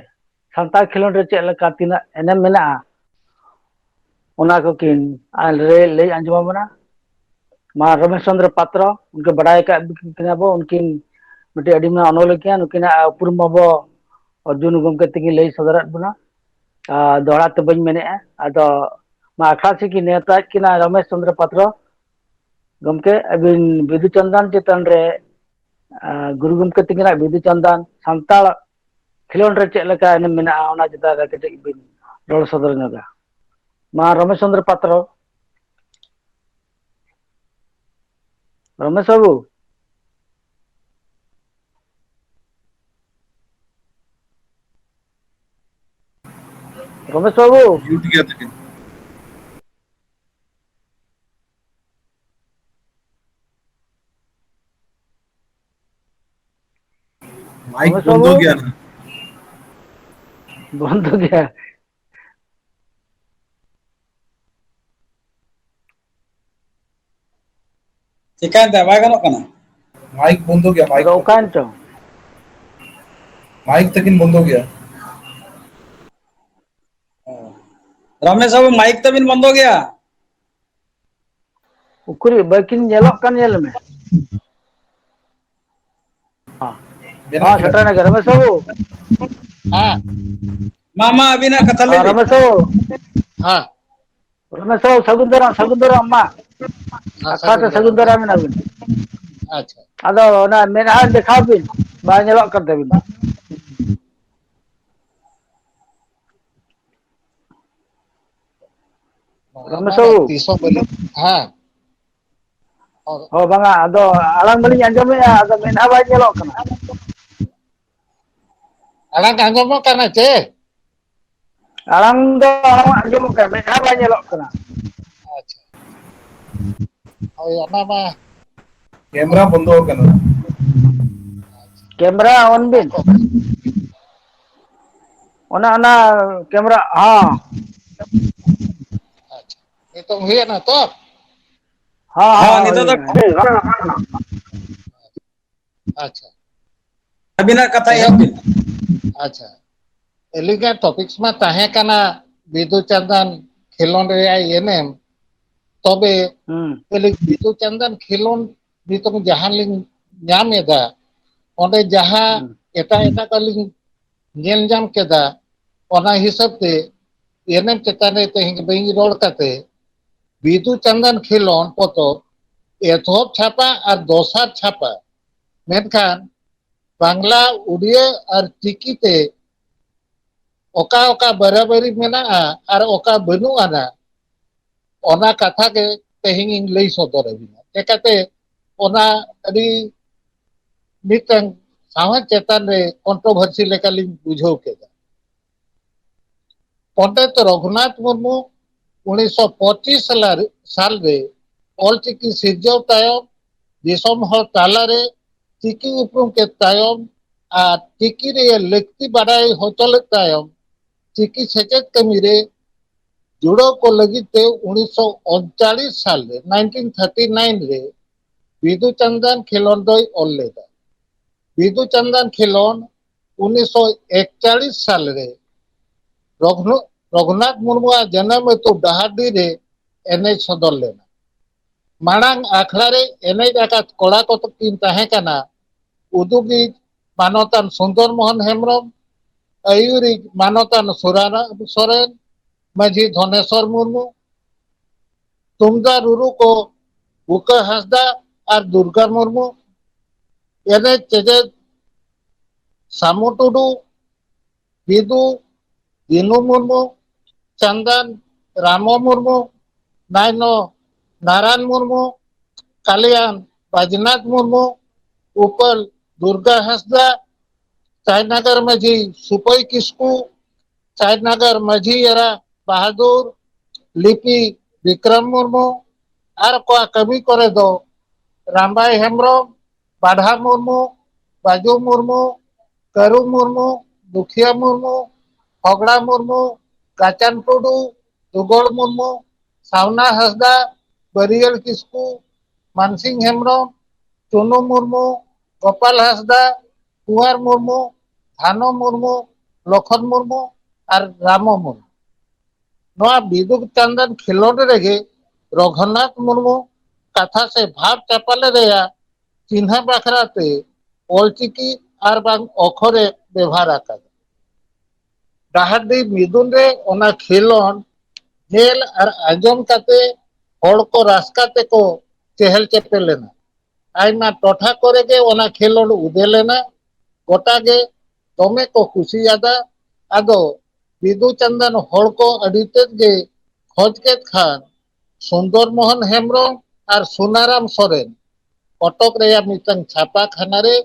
ᱥᱟᱱᱛᱟᱲ ᱠᱷᱮᱞᱳᱸᱰ ᱨᱮ ᱪᱮᱫ ᱞᱮᱠᱟ ᱛᱤᱱᱟᱹᱜ ᱮᱱᱮᱢ ᱢᱮᱱᱟᱜᱼᱟ, ᱚᱱᱟ ᱠᱚᱠᱤᱱ ᱞᱟᱹᱭ, ᱞᱟᱹᱭ ᱟᱸᱡᱚᱢ ᱟᱵᱚᱱᱟ᱾ ᱢᱟ ᱨᱚᱢᱮᱥ ᱪᱚᱸᱫᱽᱨᱚ ᱯᱟᱛᱨᱚ, ᱩᱱᱠᱤᱱ ᱵᱟᱰᱟᱭ ᱟᱠᱟᱫ ᱠᱤᱱᱟ ᱵᱚ, ᱩᱱᱠᱤᱱ ᱢᱤᱫᱴᱤᱡ ᱟᱹᱰᱤ ᱢᱟᱨᱟᱝ ᱚᱱᱚᱞᱤᱭᱟᱹ ᱠᱟᱱᱟ, ᱱᱩᱠᱤᱱᱟᱜ ᱩᱯᱨᱩᱢ ᱢᱟᱵᱚ ᱚᱨᱡᱩᱱ ᱜᱚᱢᱠᱮ ᱛᱤᱠᱤᱱ ᱞᱟᱹᱭ ᱥᱚᱫᱚᱨᱟᱫ ᱵᱚᱱᱟ᱾ ᱟᱨ ᱫᱚᱦᱲᱟ ᱛᱮ ᱵᱟᱹᱧ ᱢᱮᱱᱮᱫᱼᱟ, ᱟᱫᱚ ᱢᱟ ᱟᱠᱷᱲᱟ ᱥᱮᱫ ᱠᱤᱱ ᱱᱮᱣᱛᱟᱭᱮᱫ ᱠᱤᱱᱟ ᱨᱚᱢᱮᱥ ᱪᱚᱸᱫᱽᱨᱚ ᱯᱟᱛᱨᱚ ᱜᱚᱢᱠᱮ, ᱟᱹᱵᱤᱱ ᱵᱤᱫᱩ ᱪᱟᱸᱫᱟᱱ ᱪᱮᱛᱟᱱ ᱨᱮ, ᱟᱨ ᱜᱩᱨᱩ ᱜᱚᱢᱠᱮ ᱛᱤᱠᱤᱱᱟᱜ ᱵᱤᱫᱩ ᱪᱟᱸᱫᱟᱱ ᱥᱟᱱᱛᱟᱲ ᱠᱷᱮᱞᱳᱸᱰ ᱨᱮ ᱪᱮᱫ ᱞᱮᱠᱟ ᱮᱱᱮᱢ ᱢᱮᱱᱟᱜᱼᱟ, ᱚᱱᱟ ᱪᱮᱛᱟᱱ ᱨᱮ ᱠᱟᱹᱴᱤᱡ ᱵᱤᱱ ᱨᱚᱲ ᱥᱚᱫᱚᱨ ᱧᱚᱜᱟ᱾ ᱢᱟ ᱨᱚᱢᱮᱥ ᱪᱚᱸᱫᱽᱨᱚ ᱯᱟᱛᱨᱚ, ᱨᱚᱢᱮᱥ ᱵᱟᱹᱵᱩ᱾ ᱨᱚᱢᱮᱥ ᱵᱟᱹᱵᱩ᱾ ᱢᱤᱭᱩᱴ ᱜᱮᱭᱟ ᱛᱟᱹᱠᱤᱱ᱾ ᱢᱟᱭᱤᱠ ᱨᱚᱢᱮᱥ ᱵᱚᱱᱫᱚ ᱵᱟᱹᱵᱩ? ᱜᱮᱭᱟ ᱱᱟᱦᱟᱜ᱾ ᱵᱚᱱᱫᱚ ᱜᱮᱭᱟ᱾ ᱪᱤᱠᱟᱹᱭᱮᱱ ᱛᱟᱭᱟ? ᱵᱟᱭ ᱜᱟᱱᱚᱜ ᱠᱟᱱᱟ? ᱢᱟᱭᱤᱠ ᱵᱚᱱᱫᱚ ᱜᱮᱭᱟ, ᱢᱟᱭᱤᱠ᱾ ᱟᱫᱚ ᱚᱠᱟᱭᱮᱱ ᱪᱚᱝ? ᱢᱟᱭᱤᱠ ᱛᱟᱹᱠᱤᱱ ᱵᱚᱱᱫᱚ ᱜᱮᱭᱟ᱾ ᱨᱟᱢᱮᱥ ᱵᱟᱹᱵᱩ, ᱢᱟᱭᱤᱠ ᱛᱟᱹᱵᱤᱱ ᱵᱚᱱᱫᱚ ᱜᱮᱭᱟ᱾ ᱩᱠᱩᱨᱤᱡ ᱵᱟᱹᱠᱤᱱ ᱧᱮᱞᱚᱜ ᱠᱟᱱ, ᱧᱮᱞ ᱢᱮ᱾ ᱦᱚᱸ᱾ ᱢᱮᱱᱟᱜ ᱦᱚᱸ, ᱠᱤᱱᱟ᱾ ᱥᱮᱴᱮᱨᱮᱱᱟ ᱠᱤ ᱨᱟᱢᱮᱥ ᱵᱟᱹᱵᱩ? ᱦᱮᱸ᱾ ᱢᱟ, ᱢᱟ, ᱟᱹᱵᱤᱱᱟᱜ ᱠᱟᱛᱷᱟ ᱞᱟᱹᱭ ᱦᱚᱸ, ᱵᱤᱱ᱾ ᱨᱟᱢᱮᱥ ᱵᱟᱹᱵᱩ᱾ ᱦᱮᱸ᱾ ᱨᱟᱢᱮᱥ ᱵᱟᱹᱵᱩ, ᱥᱟᱹᱜᱩᱱ ᱫᱟᱨᱟᱢ, ᱥᱟᱹᱜᱩᱱ ᱫᱟᱨᱟᱢ, ᱢᱟ᱾ ᱦᱮᱸ, ᱟᱠᱷᱲᱟ ᱛᱮ ᱥᱟᱹᱜᱩᱱ ᱥᱟᱹᱜᱩᱱ ᱫᱟᱨᱟᱢ᱾ ᱫᱟᱨᱟᱢ ᱮᱱᱟ ᱵᱤᱱ᱾ ᱟᱪᱪᱷᱟ᱾ ᱟᱫᱚ ᱚᱱᱟ ᱢᱮᱫᱦᱟ ᱫᱮᱠᱷᱟᱣ ᱵᱤᱱ, ᱵᱟᱭ ᱧᱮᱞᱚᱜ ᱠᱟᱱ ᱛᱟᱹᱵᱤᱱᱟ᱾ ᱨᱟᱢᱮᱥ ᱵᱟᱵᱟ, ᱵᱟᱹᱵᱩ᱾ ᱛᱤᱥ ᱦᱚᱸ ᱵᱟᱹᱞᱤᱧ, ᱦᱮᱸ᱾ ᱦᱚᱸ, ᱵᱟᱝᱟ, ᱟᱫᱚ ᱟᱲᱟᱝ ᱢᱟᱞᱤᱧ ᱟᱸᱡᱚᱢᱮᱫᱼᱟ, ᱟᱫᱚ ᱢᱮᱫᱦᱟ ᱵᱟᱭ ᱧᱮᱞᱚᱜ ᱠᱟᱱᱟ᱾ ᱟᱲᱟᱝ ᱟᱸᱡᱚᱢᱚᱜ ᱠᱟᱱᱟ ᱪᱮ? ᱟᱲᱟᱝ ᱫᱚ ᱟᱸᱡᱚᱢᱚᱜ ᱠᱟᱱᱟ, ᱢᱮᱫᱦᱟ ᱵᱟᱭ ᱧᱮᱞᱚᱜ ᱠᱟᱱᱟ᱾ ᱟᱪᱪᱷᱟ᱾ ᱦᱳᱭ, ᱚᱱᱟ ᱢᱟ᱾ ᱠᱮᱢᱨᱟ ᱵᱚᱱᱫᱚ ᱟᱠᱟᱱᱟ᱾ ᱠᱮᱢᱨᱟ on ᱵᱤᱱ᱾ ᱚᱱᱟ, ᱚᱱᱟ ᱠᱮᱢᱨᱟ, ᱦᱚᱸ᱾ ᱟᱪᱪᱷᱟ᱾ ᱱᱤᱛᱚᱝ ᱦᱩᱭᱮᱱᱟ ᱛᱚ? ᱦᱚᱸ, ᱦᱚᱸ, ᱦᱚᱸ, ᱱᱤᱛᱚᱜ ᱫᱚ ᱦᱩᱭᱮᱱᱟ᱾ ᱟᱪᱪᱷᱟ᱾ ᱟᱹᱵᱤᱱᱟᱜ ᱠᱟᱛᱷᱟ ᱮᱦᱚᱵ ᱵᱤᱱ᱾ ᱟᱪᱪᱷᱟ᱾ ᱟᱹᱞᱤᱧᱟᱜ topics ᱢᱟ ᱛᱟᱦᱮᱸ ᱠᱟᱱᱟ ᱵᱤᱫᱩ ᱪᱟᱸᱫᱟᱱ ᱠᱷᱮᱞᱳᱸᱰ ᱨᱮᱭᱟᱜ ᱮᱱᱮᱢ᱾ ᱛᱚᱵᱮ ᱦᱩᱸ᱾ ᱟᱹᱞᱤᱧ ᱵᱤᱫᱩ ᱪᱟᱸᱫᱟᱱ ᱠᱷᱮᱞᱳᱸᱰ ᱱᱤᱛᱚᱝ ᱡᱟᱦᱟᱸ ᱞᱤᱧ ᱧᱟᱢ ᱮᱫᱟ, ᱚᱸᱰᱮ ᱡᱟᱦᱟᱸ ᱦᱩᱸ᱾ ᱮᱴᱟᱜ ᱮᱴᱟᱜ ᱠᱚ ᱞᱤᱧ ᱧᱮᱞ ᱧᱟᱢ ᱠᱮᱫᱟ, ᱚᱱᱟ ᱦᱤᱥᱟᱹᱵ ᱛᱮ ᱮᱱᱮᱢ ᱪᱮᱛᱟᱱ ᱨᱮ ᱛᱮᱦᱮᱧ ᱵᱟᱹᱧ ᱨᱚᱲ ᱠᱟᱛᱮ, ᱵᱤᱫᱩ ᱪᱟᱸᱫᱟᱱ ᱠᱷᱮᱞᱳᱸᱰ ᱯᱚᱛᱚᱵ ᱮᱛᱚᱦᱚᱵ ᱪᱷᱟᱯᱟ ᱟᱨ ᱫᱚᱥᱟᱨ ᱪᱷᱟᱯᱟ, ᱢᱮᱱᱠᱷᱟᱱ ᱵᱟᱝᱞᱟ, ᱩᱰᱤᱭᱟᱹ ᱟᱨ ᱪᱤᱠᱤ ᱛᱮ ᱚᱠᱟ ᱚᱠᱟ ᱵᱟᱨᱟᱵᱟᱨᱤ ᱢᱮᱱᱟᱜᱼᱟ ᱟᱨ ᱚᱠᱟ ᱵᱟᱹᱱᱩᱜ ᱟᱱᱟ, ᱚᱱᱟ ᱠᱟᱛᱷᱟ ᱜᱮ ᱛᱮᱦᱮᱧ ᱤᱧ ᱞᱟᱹᱭ ᱥᱚᱫᱚᱨ ᱟᱹᱵᱤᱱᱟ᱾ ᱪᱮᱠᱟᱛᱮ ᱚᱱᱟ ᱟᱹᱰᱤ ᱢᱤᱫᱴᱟᱝ ᱥᱟᱶᱦᱮᱫ ᱪᱮᱛᱟᱱ ᱨᱮ controversy ᱞᱮᱠᱟᱞᱤᱧ ᱵᱩᱡᱷᱟᱹᱣ ᱠᱮᱫᱟ᱾ ᱯᱚᱱᱰᱤᱛ ᱨᱚᱜᱷᱩᱱᱟᱛᱷ ᱢᱩᱨᱢᱩ ᱩᱱᱤᱥᱥᱚ ᱯᱚᱸᱪᱤᱥ ᱥᱟᱞ ᱨᱮ, ᱥᱟᱞ ᱨᱮ ᱚᱞᱪᱤᱠᱤ ᱥᱤᱨᱡᱟᱹᱣ ᱛᱟᱭᱚᱢ, ᱫᱤᱥᱚᱢ ᱦᱚᱲ ᱛᱟᱞᱟᱨᱮ ᱪᱤᱠᱤ ᱩᱯᱨᱩᱢ ᱠᱮᱫ ᱛᱟᱭᱚᱢ ᱟᱨ ᱪᱤᱠᱤ ᱨᱮᱭᱟᱜ ᱞᱟᱹᱠᱛᱤ ᱵᱟᱰᱟᱭ ᱦᱚᱪᱚ ᱞᱮᱫ ᱛᱟᱭᱚᱢ, ᱪᱤᱠᱤ ᱥᱮᱪᱮᱫ ᱠᱟᱹᱢᱤ ᱨᱮ ᱡᱩᱲᱟᱹᱣ ᱠᱚ ᱞᱟᱹᱜᱤᱫ ᱛᱮ ᱩᱱᱤᱥᱥᱚ ᱩᱱᱪᱟᱞᱤᱥ ᱥᱟᱞ ᱨᱮ, nineteen thirty nine ᱨᱮ, ᱵᱤᱫᱩ ᱪᱟᱸᱫᱟᱱ ᱠᱷᱮᱞᱳᱸᱰ ᱫᱚᱭ ᱚᱞ ᱞᱮᱫᱟ᱾ ᱵᱤᱫᱩ ᱪᱟᱸᱫᱟᱱ ᱠᱷᱮᱞᱳᱸᱰ ᱩᱱᱤᱥᱥᱚ ᱮᱠᱪᱟᱞᱤᱥ ᱥᱟᱞ ᱨᱮ ᱨᱚᱜᱷᱩ-, ᱨᱚᱜᱷᱩᱱᱟᱛᱷ ᱢᱩᱨᱢᱩᱣᱟᱜ ᱡᱟᱱᱟᱢ ᱟᱹᱛᱩ ᱰᱟᱦᱟᱨᱰᱤ ᱨᱮ ᱮᱱᱮᱡ ᱥᱚᱫᱚᱨ ᱞᱮᱱᱟ᱾ ᱢᱟᱲᱟᱝ ᱟᱠᱷᱲᱟ ᱨᱮ ᱮᱱᱮᱡ ᱟᱠᱟᱫ ᱠᱚᱲᱟ ᱠᱚ ᱠᱤᱱ ᱛᱟᱦᱮᱸ ᱠᱟᱱᱟ ᱩᱫᱩᱜᱤᱡ ᱢᱟᱱᱚᱛᱟᱱ ᱥᱩᱱᱫᱚᱨ ᱢᱳᱦᱚᱱ ᱦᱮᱢᱵᱨᱚᱢ, ᱟᱹᱭᱩᱨᱤᱡ ᱢᱟᱱᱚᱛᱟᱱ ᱥᱩᱨᱟᱨᱟᱢ ᱥᱚᱨᱮᱱ, ᱢᱟᱹᱡᱷᱤ ᱫᱷᱚᱱᱮᱥᱚᱨ ᱢᱩᱨᱢᱩ, ᱛᱩᱢᱫᱟᱜ ᱨᱩᱨᱩ ᱠᱚ ᱵᱩᱠᱟᱹ ᱦᱟᱸᱥᱫᱟ ᱟᱨ ᱫᱩᱨᱜᱟ ᱢᱩᱨᱢᱩ, ᱮᱱᱮᱡ ᱪᱮᱫᱮᱫ ᱥᱟᱢᱩ ᱴᱩᱰᱩ, ᱵᱤᱫᱩ ᱫᱤᱱᱩ ᱢᱩᱨᱢᱩ, ᱪᱟᱸᱫᱟᱱ ᱨᱟᱢᱚ ᱢᱩᱨᱢᱩ, ᱱᱟᱭᱱᱚ ᱱᱟᱨᱟᱱ ᱢᱩᱨᱢᱩ, ᱠᱟᱞᱤᱭᱟᱱ ᱵᱟᱡᱽᱱᱟᱛᱷ ᱢᱩᱨᱢᱩ, ᱩᱯᱟᱹᱞ ᱫᱩᱨᱜᱟ ᱦᱟᱸᱥᱫᱟ, ᱪᱟᱭᱱᱟᱜᱟᱨ ᱢᱟᱹᱡᱷᱤ ᱥᱩᱯᱟᱹᱭ ᱠᱤᱥᱠᱩ, ᱪᱟᱭᱱᱟᱜᱟᱨ ᱢᱟᱹᱡᱷᱤ ᱮᱨᱟ ᱵᱟᱦᱟᱫᱩᱨ, ᱞᱤᱯᱤ ᱵᱤᱠᱨᱚᱢ ᱢᱩᱨᱢᱩ, ᱟᱨ ᱠᱚᱣᱟᱜ ᱠᱟᱹᱢᱤ ᱠᱚᱨᱮ ᱫᱚ ᱨᱟᱢᱵᱟᱭ ᱦᱮᱢᱵᱨᱚᱢ, ᱵᱟᱰᱷᱟ ᱢᱩᱨᱢᱩ, ᱵᱟᱡᱩ ᱢᱩᱨᱢᱩ, ᱠᱟᱹᱨᱩ ᱢᱩᱨᱢᱩ, ᱫᱩᱠᱷᱤᱭᱟ ᱢᱩᱨᱢᱩ, ᱦᱚᱜᱽᱲᱟ ᱢᱩᱨᱢᱩ, ᱜᱟᱪᱟᱱ ᱴᱩᱰᱩ, ᱫᱩᱜᱚᱲ ᱢᱩᱨᱢᱩ, ᱥᱟᱣᱱᱟ ᱦᱟᱸᱥᱫᱟ, ᱵᱟᱹᱨᱤᱭᱟᱹᱲ ᱠᱤᱥᱠᱩ, ᱢᱟᱱᱥᱤᱝ ᱦᱮᱢᱵᱨᱚᱢ, ᱪᱩᱱᱩ ᱢᱩᱨᱢᱩ, ᱜᱳᱯᱟᱞ ᱦᱟᱸᱥᱫᱟ, ᱠᱩᱸᱣᱟᱨ ᱢᱩᱨᱢᱩ, ᱫᱷᱟᱱᱚ ᱢᱩᱨᱢᱩ, ᱞᱚᱠᱷᱚᱱ ᱢᱩᱨᱢᱩ ᱟᱨ ᱨᱟᱢᱚ ᱢᱩᱨᱢᱩ᱾ ᱱᱚᱣᱟ ᱵᱤᱫᱩ ᱪᱟᱸᱫᱟᱱ ᱠᱷᱮᱞᱳᱸᱰ ᱨᱮᱜᱮ ᱨᱚᱜᱷᱩᱱᱟᱛᱷ ᱢᱩᱨᱢᱩ ᱠᱟᱛᱷᱟ ᱥᱮ ᱵᱷᱟᱵᱽ ᱪᱟᱯᱟᱞ ᱨᱮᱭᱟᱜ ᱪᱤᱱᱦᱟᱹ ᱵᱟᱠᱷᱨᱟ ᱛᱮ ᱚᱞᱪᱤᱠᱤ ᱟᱨ ᱵᱟᱝ ᱚᱠᱷᱚᱨᱮ ᱵᱮᱵᱷᱟᱨ ᱟᱠᱟᱫᱟ᱾ ᱰᱟᱦᱟᱨᱰᱤ ᱢᱤᱫᱩᱱ ᱨᱮ ᱚᱱᱟ ᱠᱷᱮᱞᱳᱸᱰ ᱧᱮᱞ ᱟᱨ ᱟᱸᱡᱚᱢ ᱠᱟᱛᱮ ᱦᱚᱲ ᱠᱚ ᱨᱟᱹᱥᱠᱟᱹ ᱛᱮᱠᱚ ᱪᱮᱦᱮᱞ ᱪᱮᱯᱮᱞ ᱞᱮᱱᱟ᱾ ᱟᱭᱢᱟ ᱴᱚᱴᱷᱟ ᱠᱚᱨᱮ ᱜᱮ ᱚᱱᱟ ᱠᱷᱮᱞᱳᱸᱰ ᱩᱫᱮ ᱞᱮᱱᱟ᱾ ᱜᱚᱴᱟ ᱜᱮ ᱫᱚᱢᱮ ᱠᱚ ᱠᱩᱥᱤᱭᱟᱫᱟ᱾ ᱟᱫᱚ ᱵᱤᱫᱩ ᱪᱟᱸᱫᱟᱱ ᱦᱚᱲ ᱠᱚ ᱟᱹᱰᱤ ᱛᱮᱫ ᱜᱮ ᱠᱷᱚᱡᱽ ᱠᱮᱫ ᱠᱷᱟᱱ ᱥᱩᱱᱫᱚᱨ ᱢᱳᱦᱚᱱ ᱦᱮᱢᱵᱨᱚᱢ ᱟᱨ ᱥᱩᱱᱟᱨᱟᱢ ᱥᱚᱨᱮᱱ ᱠᱚᱴᱚᱠ ᱨᱮᱭᱟᱜ ᱢᱤᱫᱴᱟᱝ ᱪᱷᱟᱯᱟ ᱠᱷᱟᱱᱟ ᱨᱮ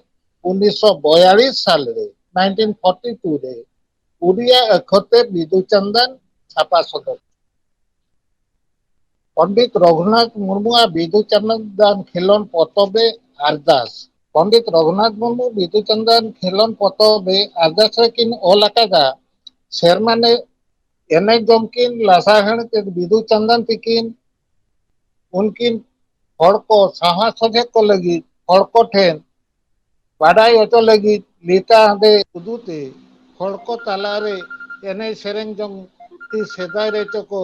ᱩᱱᱤᱥᱥᱚ ᱵᱚᱭᱟᱞᱤᱥ ᱥᱟᱞ ᱨᱮ, ᱱᱟᱭᱤᱱᱴᱤᱱ ᱯᱷᱳᱨᱴᱤ ᱴᱩ ᱨᱮ ᱩᱰᱤᱭᱟ ᱟᱠᱷᱚᱨ ᱛᱮ ᱵᱤᱫᱩ ᱪᱟᱸᱫᱟᱱ ᱪᱷᱟᱯᱟ ᱥᱚᱫᱚᱨ᱾ ᱯᱚᱱᱰᱤᱛ ᱨᱚᱜᱷᱩᱱᱟᱛᱷ ᱢᱩᱨᱢᱩᱣᱟᱜ ᱵᱤᱫᱩ ᱪᱟᱸᱫᱟᱱ ᱠᱷᱮᱞᱳᱸᱰ ᱯᱚᱛᱚᱵ ᱮ ᱟᱨᱫᱟᱥ᱾ ᱯᱚᱱᱰᱤᱛ ᱨᱚᱜᱷᱩᱱᱟᱛᱷ ᱢᱩᱨᱢᱩ ᱵᱤᱫᱩ ᱪᱟᱸᱫᱟᱱ ᱠᱷᱮᱞᱳᱸᱰ ᱯᱚᱛᱚᱵ ᱮ ᱟᱨᱫᱟᱥ ᱨᱮᱠᱤᱱ ᱚᱞ ᱟᱠᱟᱫᱟ, ᱥᱮᱨᱢᱟ ᱱᱮ-, ᱮᱱᱮᱡ ᱡᱚᱝ ᱠᱤᱱ ᱞᱟᱥᱟᱲᱦᱮᱫ ᱛᱮ ᱵᱤᱫᱩ ᱪᱟᱸᱫᱟᱱ ᱛᱤᱠᱤᱱ ᱩᱱᱠᱤᱱ ᱦᱚᱲ ᱠᱚ ᱥᱟᱦᱟ ᱥᱚᱡᱷᱮ ᱠᱚ ᱞᱟᱹᱜᱤᱫ ᱦᱚᱲ ᱠᱚ ᱴᱷᱮᱱ ᱵᱟᱰᱟᱭ ᱦᱚᱪᱚ ᱞᱟᱹᱜᱤᱫ ᱞᱤᱴᱟ ᱦᱟᱸᱰᱮ ᱩᱫᱩᱜ ᱛᱮ ᱦᱚᱲ ᱠᱚ ᱛᱟᱞᱟᱨᱮ ᱮᱱᱮᱡ ᱥᱮᱨᱮᱧ ᱡᱚᱝ ᱛᱮ ᱥᱮᱫᱟᱭ ᱨᱮ ᱪᱚ ᱠᱚ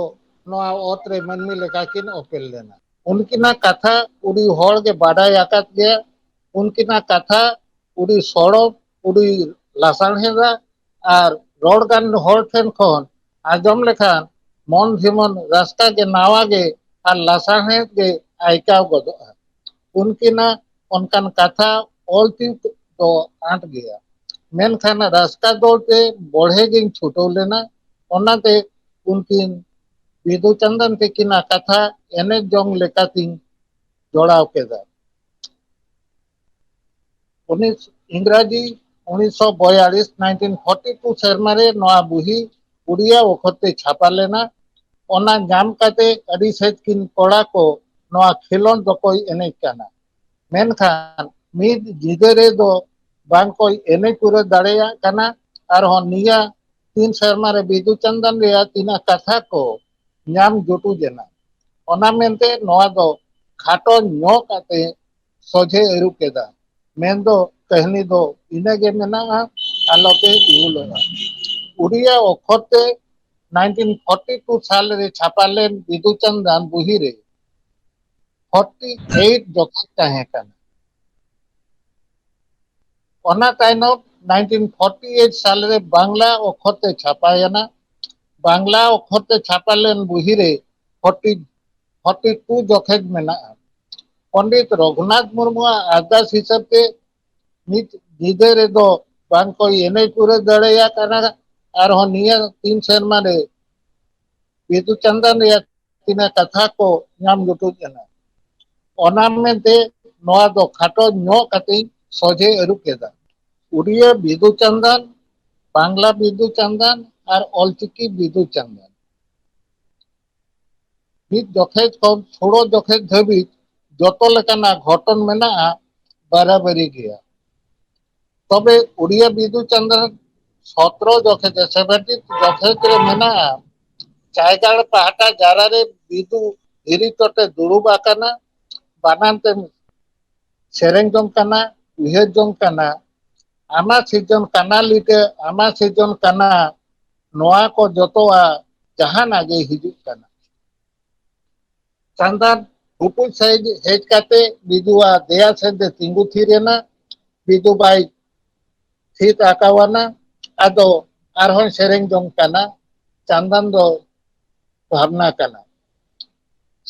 ᱱᱚᱣᱟ ᱚᱛ ᱨᱮ ᱢᱟᱹᱱᱢᱤ ᱞᱮᱠᱟ ᱠᱤᱱ ᱚᱯᱮᱞ ᱞᱮᱱᱟ᱾ ᱩᱱᱠᱤᱱᱟᱜ ᱠᱟᱛᱷᱟ ᱩᱰᱤ ᱦᱚᱲ ᱜᱮ ᱵᱟᱰᱟᱭ ᱟᱠᱟᱫ ᱜᱮᱭᱟ᱾ ᱩᱱᱠᱤᱱᱟᱜ ᱠᱟᱛᱷᱟ ᱩᱰᱤ ᱥᱚᱲᱚᱢ, ᱩᱰᱤ ᱞᱟᱥᱟᱲᱦᱮᱫᱟ ᱟᱨ ᱨᱚᱲ ᱜᱟᱱ ᱦᱚᱲ ᱴᱷᱮᱱ ᱠᱷᱚᱱ ᱟᱸᱡᱚᱢ ᱞᱮᱠᱷᱟᱱ ᱢᱚᱱ ᱡᱮᱢᱚᱱ ᱨᱟᱹᱥᱠᱟᱹ ᱜᱮ ᱱᱟᱣᱟ ᱜᱮ ᱟᱨ ᱞᱟᱥᱟᱲᱦᱮᱫ ᱜᱮ ᱟᱹᱭᱠᱟᱹᱣ ᱜᱚᱫᱚᱜᱼᱟ᱾ ᱩᱱᱠᱤᱱᱟᱜ ᱚᱱᱠᱟᱱ ᱠᱟᱛᱷᱟ ᱚᱞ ᱛᱤᱭᱳᱜ ᱫᱚ ᱟᱸᱴ ᱜᱮᱭᱟ᱾ ᱢᱮᱱᱠᱷᱟᱱ ᱨᱟᱹᱥᱠᱟᱹ ᱫᱚ ᱛᱮ ᱵᱚᱲᱦᱮ ᱜᱤᱧ ᱪᱷᱩᱴᱟᱹᱣ ᱞᱮᱱᱟ᱾ ᱚᱱᱟᱛᱮ ᱩᱱᱠᱤᱱ ᱵᱤᱫᱩ ᱪᱟᱸᱫᱟᱱ ᱛᱤᱠᱤᱱᱟᱜ ᱠᱟᱛᱷᱟ ᱮᱱᱮᱡ ᱡᱚᱝ ᱞᱮᱠᱟᱛᱤᱧ ᱡᱚᱲᱟᱣ ᱠᱮᱫᱟ᱾ ᱩᱱᱤ ᱤᱝᱨᱟᱡᱤ ᱩᱱᱤᱥᱥᱚ ᱵᱚᱭᱟᱞᱤᱥ, nineteen forty two ᱥᱮᱨᱢᱟ ᱨᱮ ᱱᱚᱣᱟ ᱵᱩᱦᱤ ᱩᱲᱤᱭᱟ ᱚᱠᱷᱚᱨ ᱛᱮ ᱪᱷᱟᱯᱟ ᱞᱮᱱᱟ᱾ ᱚᱱᱟ ᱧᱟᱢ ᱠᱟᱛᱮ ᱟᱹᱰᱤ ᱥᱮᱫ ᱠᱤᱱ ᱠᱚᱲᱟ ᱠᱚ ᱱᱚᱣᱟ ᱠᱷᱮᱞᱳᱸᱰ ᱫᱚᱠᱚ ᱮᱱᱮᱡ ᱠᱟᱱᱟ᱾ ᱢᱮᱱᱠᱷᱟᱱ ᱢᱤᱫ ᱧᱤᱫᱟᱹ ᱨᱮᱫᱚ ᱵᱟᱝ ᱠᱚ ᱮᱱᱮᱡ ᱯᱩᱨᱟᱹᱣ ᱫᱟᱲᱮᱭᱟᱜ ᱠᱟᱱᱟ᱾ ᱟᱨᱦᱚᱸ ᱱᱤᱭᱟᱹ ᱛᱤᱱ ᱥᱮᱨᱢᱟ ᱨᱮ ᱵᱤᱫᱩ ᱪᱟᱸᱫᱟᱱ ᱨᱮᱭᱟᱜ ᱛᱤᱱᱟᱹᱜ ᱠᱟᱛᱷᱟ ᱠᱚ ᱧᱟᱢ ᱡᱩᱴᱩᱡ ᱮᱱᱟ᱾ ᱚᱱᱟ ᱢᱮᱱᱛᱮ ᱱᱚᱣᱟ ᱫᱚ ᱠᱷᱟᱴᱚ ᱧᱚᱜ ᱠᱟᱛᱮ ᱥᱚᱡᱷᱮ ᱟᱹᱨᱩᱵ ᱠᱮᱫᱟ᱾ ᱢᱮᱱᱫᱚ ᱠᱟᱹᱦᱱᱤ ᱫᱚ ᱤᱱᱟᱹᱜᱮ ᱢᱮᱱᱟᱜᱼᱟ, ᱟᱞᱚᱯᱮ ᱩᱦᱩᱞᱚᱜᱼᱟ᱾ ᱩᱲᱤᱭᱟ ᱚᱠᱷᱚᱨ ᱛᱮ nineteen forty two ᱥᱟᱞ ᱨᱮ ᱪᱷᱟᱯᱟ ᱞᱮᱱ ᱵᱤᱫᱩ ᱪᱟᱸᱫᱟᱱ ᱵᱩᱦᱤ ᱨᱮ forty eight ᱡᱚᱠᱷᱚᱡ ᱛᱟᱦᱮᱸ ᱠᱟᱱᱟ᱾ ᱚᱱᱟ ᱛᱟᱭᱱᱚᱢ nineteen forty eight ᱥᱟᱞ ᱨᱮ ᱵᱟᱝᱞᱟ ᱚᱠᱷᱚᱨ ᱛᱮ ᱪᱷᱟᱯᱟᱭᱮᱱᱟ᱾ ᱵᱟᱝᱞᱟ ᱚᱠᱷᱚᱨ ᱛᱮ ᱪᱷᱟᱯᱟ ᱞᱮᱱ ᱵᱩᱦᱤ ᱨᱮ forty, forty two ᱡᱚᱠᱷᱮᱡ ᱢᱮᱱᱟᱜᱼᱟ᱾ ᱯᱚᱱᱰᱤᱛ ᱨᱚᱜᱷᱩᱱᱟᱛᱷ ᱢᱩᱨᱢᱩᱣᱟᱜ ᱟᱨᱫᱟᱥ ᱦᱤᱥᱟᱹᱵ ᱛᱮ ᱢᱤᱫ ᱧᱤᱫᱟᱹ ᱨᱮᱫᱚ ᱵᱟᱝ ᱠᱚ ᱮᱱᱮᱡ ᱯᱩᱨᱟᱹᱣ ᱫᱟᱲᱮᱭᱟᱜ ᱠᱟᱱᱟ᱾ ᱟᱨᱦᱚᱸ ᱱᱤᱭᱟᱹ ᱛᱤᱱ ᱥᱮᱨᱢᱟ ᱨᱮ ᱵᱤᱫᱩ ᱪᱟᱸᱫᱟᱱ ᱨᱮᱭᱟᱜ ᱛᱤᱱᱟᱹᱜ ᱠᱟᱛᱷᱟ ᱠᱚ ᱧᱟᱢ ᱡᱩᱴᱩᱡ ᱮᱱᱟ᱾ ᱚᱱᱟ ᱢᱮᱱᱛᱮ ᱱᱚᱣᱟ ᱫᱚ ᱠᱷᱟᱴᱚ ᱧᱚᱜ ᱠᱟᱛᱮᱧ ᱥᱚᱡᱷᱮ ᱟᱹᱨᱩᱵ ᱠᱮᱫᱟ᱾ ᱩᱲᱤᱭᱟ ᱵᱤᱫᱩ ᱪᱟᱸᱫᱟᱱ, ᱵᱟᱝᱞᱟ ᱵᱤᱫᱩ ᱪᱟᱸᱫᱟᱱ ᱟᱨ ᱚᱞᱪᱤᱠᱤ ᱵᱤᱫᱩ ᱪᱟᱸᱫᱟᱱ᱾ ᱢᱤᱫ ᱡᱚᱠᱷᱮᱡ ᱠᱷᱚᱱ ᱥᱳᱲᱳ ᱡᱚᱠᱷᱮᱡ ᱫᱷᱟᱹᱵᱤᱡ ᱡᱚᱛᱚ ᱞᱮᱠᱟᱱᱟᱜ ᱜᱷᱚᱴᱚᱱ ᱢᱮᱱᱟᱜᱼᱟ, ᱵᱟᱨᱟᱵᱟᱨᱤ ᱜᱮᱭᱟ᱾ ᱛᱚᱵᱮ ᱩᱲᱤᱭᱟ ᱵᱤᱫᱩ ᱪᱟᱸᱫᱟᱱ ᱥᱚᱛᱨᱚ ᱡᱚᱠᱷᱮᱡ, seventeen ᱡᱚᱠᱷᱮᱡ ᱨᱮ ᱢᱮᱱᱟᱜᱼᱟ, ᱪᱟᱭᱜᱟᱲ ᱯᱟᱦᱴᱟ ᱡᱟᱨᱟ ᱨᱮ ᱵᱤᱫᱩ ᱫᱷᱤᱨᱤ ᱪᱚᱴᱮ ᱫᱩᱲᱩᱵ ᱟᱠᱟᱱᱟ᱾ ᱵᱟᱱᱟᱢ ᱛᱮᱢ ᱥᱮᱨᱮᱧ ᱡᱚᱝ ᱠᱟᱱᱟ, ᱩᱭᱦᱟᱹᱨ ᱡᱚᱝ ᱠᱟᱱᱟ, ᱟᱢᱟᱜ ᱥᱤᱨᱡᱚᱱ ᱠᱟᱱᱟ ᱞᱤᱴᱟᱹ, ᱟᱢᱟᱜ ᱥᱤᱨᱡᱚᱱ ᱠᱟᱱᱟ, ᱱᱚᱣᱟ ᱠᱚ ᱡᱚᱛᱚᱣᱟᱜ ᱡᱟᱦᱟᱱᱟᱜ ᱜᱮ ᱦᱤᱡᱩᱜ ᱠᱟᱱᱟ᱾ ᱪᱟᱸᱫᱟᱱ ᱦᱩᱯᱩᱡ ᱥᱟᱹᱦᱤᱡ ᱦᱮᱡ ᱠᱟᱛᱮ ᱵᱤᱫᱩᱣᱟᱜ ᱫᱮᱭᱟ ᱥᱮᱫ ᱮ ᱛᱤᱸᱜᱩ ᱛᱷᱤᱨ ᱮᱱᱟ᱾ ᱵᱤᱫᱩ ᱵᱟᱭ ᱛᱷᱤᱛ ᱟᱠᱟᱣᱟᱱᱟ᱾ ᱟᱫᱚ ᱟᱨᱦᱚᱸ ᱥᱮᱨᱮᱧ ᱡᱚᱝ ᱠᱟᱱᱟ᱾ ᱪᱟᱸᱫᱟᱱ ᱫᱚ ᱵᱷᱟᱵᱽᱱᱟ ᱠᱟᱱᱟ᱾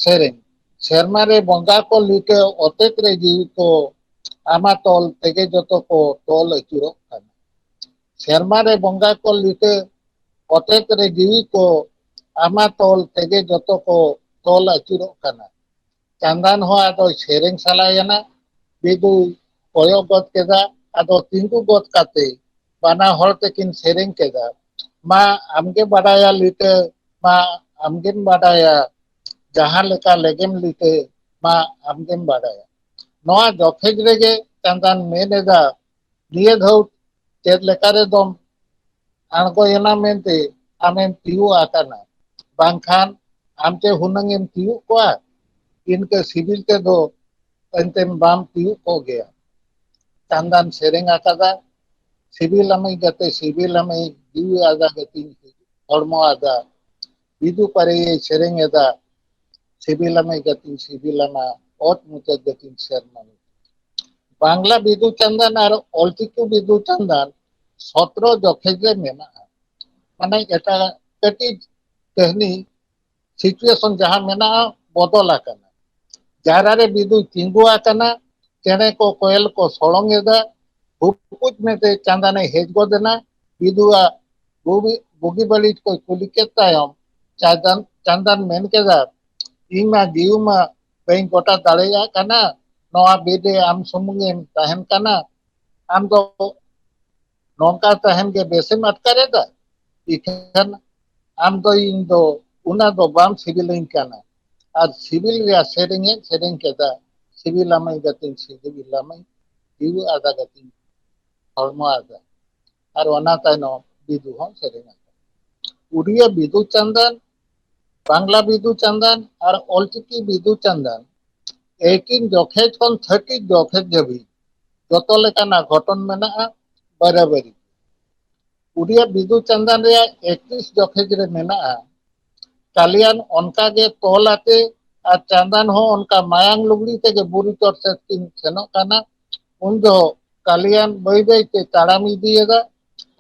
ᱥᱮᱨᱮᱧ᱾ ᱥᱮᱨᱢᱟ ᱨᱮ ᱵᱚᱸᱜᱟ ᱠᱚ ᱞᱤᱴᱟᱹ, ᱚᱛᱮᱛ ᱨᱮ ᱡᱤᱣᱤ ᱠᱚ, ᱟᱢᱟ ᱛᱚᱞ ᱛᱮᱜᱮ ᱡᱚᱛᱚ ᱠᱚ ᱛᱚᱞ ᱟᱹᱪᱩᱨᱚᱜ ᱠᱟᱱᱟ᱾ ᱥᱮᱨᱢᱟ ᱨᱮ ᱵᱚᱸᱜᱟ ᱠᱚ ᱞᱤᱴᱟᱹ, ᱚᱛᱮᱛ ᱨᱮ ᱡᱤᱣᱤ ᱠᱚ, ᱟᱢᱟ ᱛᱚᱞ ᱛᱮᱜᱮ ᱡᱚᱛᱚ ᱠᱚ ᱛᱚᱞ ᱟᱹᱪᱩᱨᱚᱜ ᱠᱟᱱᱟ᱾ ᱪᱟᱸᱫᱟᱱ ᱦᱚᱸ ᱟᱫᱚ ᱥᱮᱨᱮᱧ ᱥᱟᱞᱟᱭᱮᱱᱟ᱾ ᱵᱤᱫᱩᱭ ᱠᱚᱭᱚᱜ ᱜᱚᱫ ᱠᱮᱫᱟ, ᱟᱫᱚ ᱛᱤᱸᱜᱩ ᱜᱚᱫ ᱠᱟᱛᱮ ᱵᱟᱱᱟ ᱦᱚᱲ ᱛᱮᱠᱤᱱ ᱥᱮᱨᱮᱧ ᱠᱮᱫᱟ, ᱢᱟ ᱟᱢᱜᱮ ᱵᱟᱰᱟᱭᱟ ᱞᱤᱴᱟᱹ, ᱢᱟ ᱟᱢᱜᱮᱢ ᱵᱟᱰᱟᱭᱟ, ᱡᱟᱦᱟᱸ ᱞᱮᱠᱟ ᱞᱮᱜᱮᱢ ᱞᱤᱴᱟᱹ, ᱢᱟ ᱟᱢᱜᱮᱢ ᱵᱟᱰᱟᱭᱟ᱾ ᱱᱚᱣᱟ ᱡᱚᱠᱷᱮᱡ ᱨᱮᱜᱮ ᱪᱟᱸᱫᱟᱱ ᱢᱮᱱ ᱮᱫᱟ, ᱱᱤᱭᱟᱹ ᱫᱷᱟᱣ ᱪᱮᱫ ᱞᱮᱠᱟ ᱨᱮᱫᱚᱢ ᱟᱬᱜᱚᱭᱮᱱᱟ ᱢᱮᱱᱛᱮ ᱟᱢᱮᱢ ᱛᱤᱭᱳᱜ ᱟᱠᱟᱱᱟ, ᱵᱟᱝᱠᱷᱟᱱ ᱟᱢ ᱪᱮ ᱦᱩᱱᱟᱹᱝ ᱮᱢ ᱛᱤᱭᱳᱜ ᱠᱚᱣᱟ, ᱤᱱᱠᱟᱹ ᱥᱤᱵᱤᱞ ᱛᱮᱫᱚ ᱮᱱᱛᱮᱢ ᱵᱟᱢ ᱛᱤᱭᱳᱜ ᱠᱚᱜ ᱜᱮᱭᱟ᱾ ᱪᱟᱸᱫᱟᱱ ᱥᱮᱨᱮᱧ ᱟᱠᱟᱫᱟ, ᱥᱤᱵᱤᱞᱟᱢᱟᱹᱧ ᱜᱟᱛᱮ, ᱥᱤᱵᱤᱞᱟᱢᱟᱹᱧ, ᱡᱤᱣᱤ ᱟᱫᱟ ᱜᱟᱛᱮᱧ, ᱦᱚᱲᱢᱚ ᱟᱫᱟ᱾ ᱵᱤᱫᱩ ᱯᱟᱨᱮᱭᱮ ᱥᱮᱨᱮᱧ ᱮᱫᱟ, ᱥᱤᱵᱤᱞᱟᱢᱟᱹᱧ ᱜᱟᱛᱮᱧ, ᱥᱤᱵᱤᱞᱟᱢᱟ, ᱚᱛ ᱢᱩᱪᱟᱹᱫ ᱜᱟᱛᱮᱧ ᱥᱮᱨᱢᱟ᱾ ᱵᱟᱝᱞᱟ ᱵᱤᱫᱩ ᱪᱟᱸᱫᱟᱱ ᱟᱨ ᱚᱞᱪᱤᱠᱤ ᱵᱤᱫᱩ ᱪᱟᱸᱫᱟᱱ ᱥᱚᱛᱨᱚ ᱡᱚᱠᱷᱮᱡ ᱨᱮ ᱢᱮᱱᱟᱜᱼᱟ᱾ ᱢᱟᱱᱮ ᱮᱴᱟᱜ ᱠᱟᱹᱴᱤᱡ ᱠᱟᱹᱦᱱᱤ, situation ᱡᱟᱦᱟᱸ ᱢᱮᱱᱟᱜᱼᱟ, ᱵᱚᱫᱚᱞ ᱟᱠᱟᱱᱟ᱾ ᱡᱟᱦᱟᱸ ᱨᱮ ᱵᱤᱫᱩ ᱛᱤᱸᱜᱩ ᱟᱠᱟᱱᱟ, ᱪᱮᱬᱮ ᱠᱚ ᱠᱚᱭᱮᱞ ᱠᱚ ᱥᱚᱲᱚᱝ ᱮᱫᱟ, ᱦᱩᱯᱩᱡ ᱢᱮᱱᱛᱮ ᱪᱟᱸᱫᱟᱱᱮ ᱦᱮᱡ ᱜᱚᱫ ᱮᱱᱟ᱾ ᱵᱤᱫᱩᱣᱟᱜ ᱵᱩᱜᱤ, ᱵᱩᱜᱤ ᱵᱟᱹᱲᱤᱡ ᱠᱚᱭ ᱠᱩᱞᱤ ᱠᱮᱫ ᱛᱟᱭᱚᱢ ᱪᱟᱸᱫᱟᱱ, ᱪᱟᱸᱫᱟᱱ ᱢᱮᱱ ᱠᱮᱫᱟ, ᱤᱧ ᱢᱟ ᱡᱤᱣᱤ ᱢᱟ ᱵᱟᱹᱧ ᱜᱚᱴᱟ ᱫᱟᱲᱮᱭᱟᱜ ᱠᱟᱱᱟ, ᱱᱚᱣᱟ ᱵᱤᱨ ᱨᱮ ᱟᱢ ᱥᱩᱢᱩᱝ ᱮᱢ ᱛᱟᱦᱮᱱ ᱠᱟᱱᱟ, ᱟᱢ ᱫᱚ ᱱᱚᱝᱠᱟ ᱛᱟᱦᱮᱱ ᱜᱮ ᱵᱮᱥᱮᱢ ᱟᱴᱠᱟᱨᱮᱫᱟ? ᱤᱠᱷᱟᱹᱱ ᱟᱢ ᱫᱚ ᱤᱧ ᱫᱚ ᱚᱱᱟ ᱫᱚ ᱵᱟᱢ ᱥᱤᱵᱤᱞᱤᱧ ᱠᱟᱱᱟ᱾ ᱟᱨ ᱥᱤᱵᱤᱞ ᱨᱮᱭᱟᱜ ᱥᱮᱨᱮᱧ ᱮ ᱥᱮᱨᱮᱧ ᱠᱮᱫᱟ, ᱥᱤᱵᱤᱞᱟᱢᱟᱹᱧ ᱜᱟᱛᱮᱧ, ᱥᱤᱵᱤᱞᱟᱢᱟᱹᱧ, ᱡᱤᱣᱤ ᱟᱫᱟ ᱜᱟᱛᱮᱧ, ᱦᱚᱲᱢᱚ ᱟᱫᱟ᱾ ᱟᱨ ᱚᱱᱟ ᱛᱟᱭᱱᱚᱢ ᱵᱤᱫᱩ ᱦᱚᱸ ᱥᱮᱨᱮᱧ ᱟᱠᱟᱫᱟ᱾ ᱩᱲᱤᱭᱟ ᱵᱤᱫᱩ ᱪᱟᱸᱫᱟᱱ, ᱵᱟᱝᱞᱟ ᱵᱤᱫᱩ ᱪᱟᱸᱫᱟᱱ ᱟᱨ ᱚᱞᱪᱤᱠᱤ ᱵᱤᱫᱩ ᱪᱟᱸᱫᱟᱱ ᱮᱭᱤᱴᱤᱱ ᱡᱚᱠᱷᱮᱡ ᱠᱷᱚᱱ ᱛᱷᱟᱨᱴᱤ ᱡᱚᱠᱷᱮᱡ ᱫᱷᱟᱹᱵᱤᱡ ᱡᱚᱛᱚ ᱞᱮᱠᱟᱱᱟᱜ ᱜᱷᱚᱴᱚᱱ ᱢᱮᱱᱟᱜᱼᱟ, ᱵᱟᱨᱟᱵᱟᱨᱤ᱾ ᱩᱰᱤᱭᱟ ᱵᱤᱫᱩ ᱪᱟᱸᱫᱟᱱ ᱨᱮᱭᱟᱜ ᱮᱠᱛᱨᱤᱥ ᱡᱚᱠᱷᱮᱡ ᱨᱮ ᱢᱮᱱᱟᱜᱼᱟ, ᱠᱟᱞᱤᱭᱟᱱ ᱚᱱᱠᱟ ᱜᱮ ᱛᱚᱞ ᱟᱛᱮ ᱟᱨ ᱪᱟᱸᱫᱟᱱ ᱦᱚᱸ ᱚᱱᱠᱟ ᱢᱟᱭᱟᱝ ᱞᱩᱜᱽᱲᱤ ᱛᱮᱜᱮ ᱵᱩᱨᱩ ᱪᱚᱴ ᱥᱮᱫ ᱠᱤᱱ ᱥᱮᱱᱚᱜ ᱠᱟᱱᱟ᱾ ᱩᱱ ᱡᱚᱦᱚᱜ ᱠᱟᱞᱤᱭᱟᱱ ᱵᱟᱹᱭ ᱵᱟᱹᱭ ᱛᱮ ᱛᱟᱲᱟᱢ ᱤᱫᱤᱭᱮᱫᱟ᱾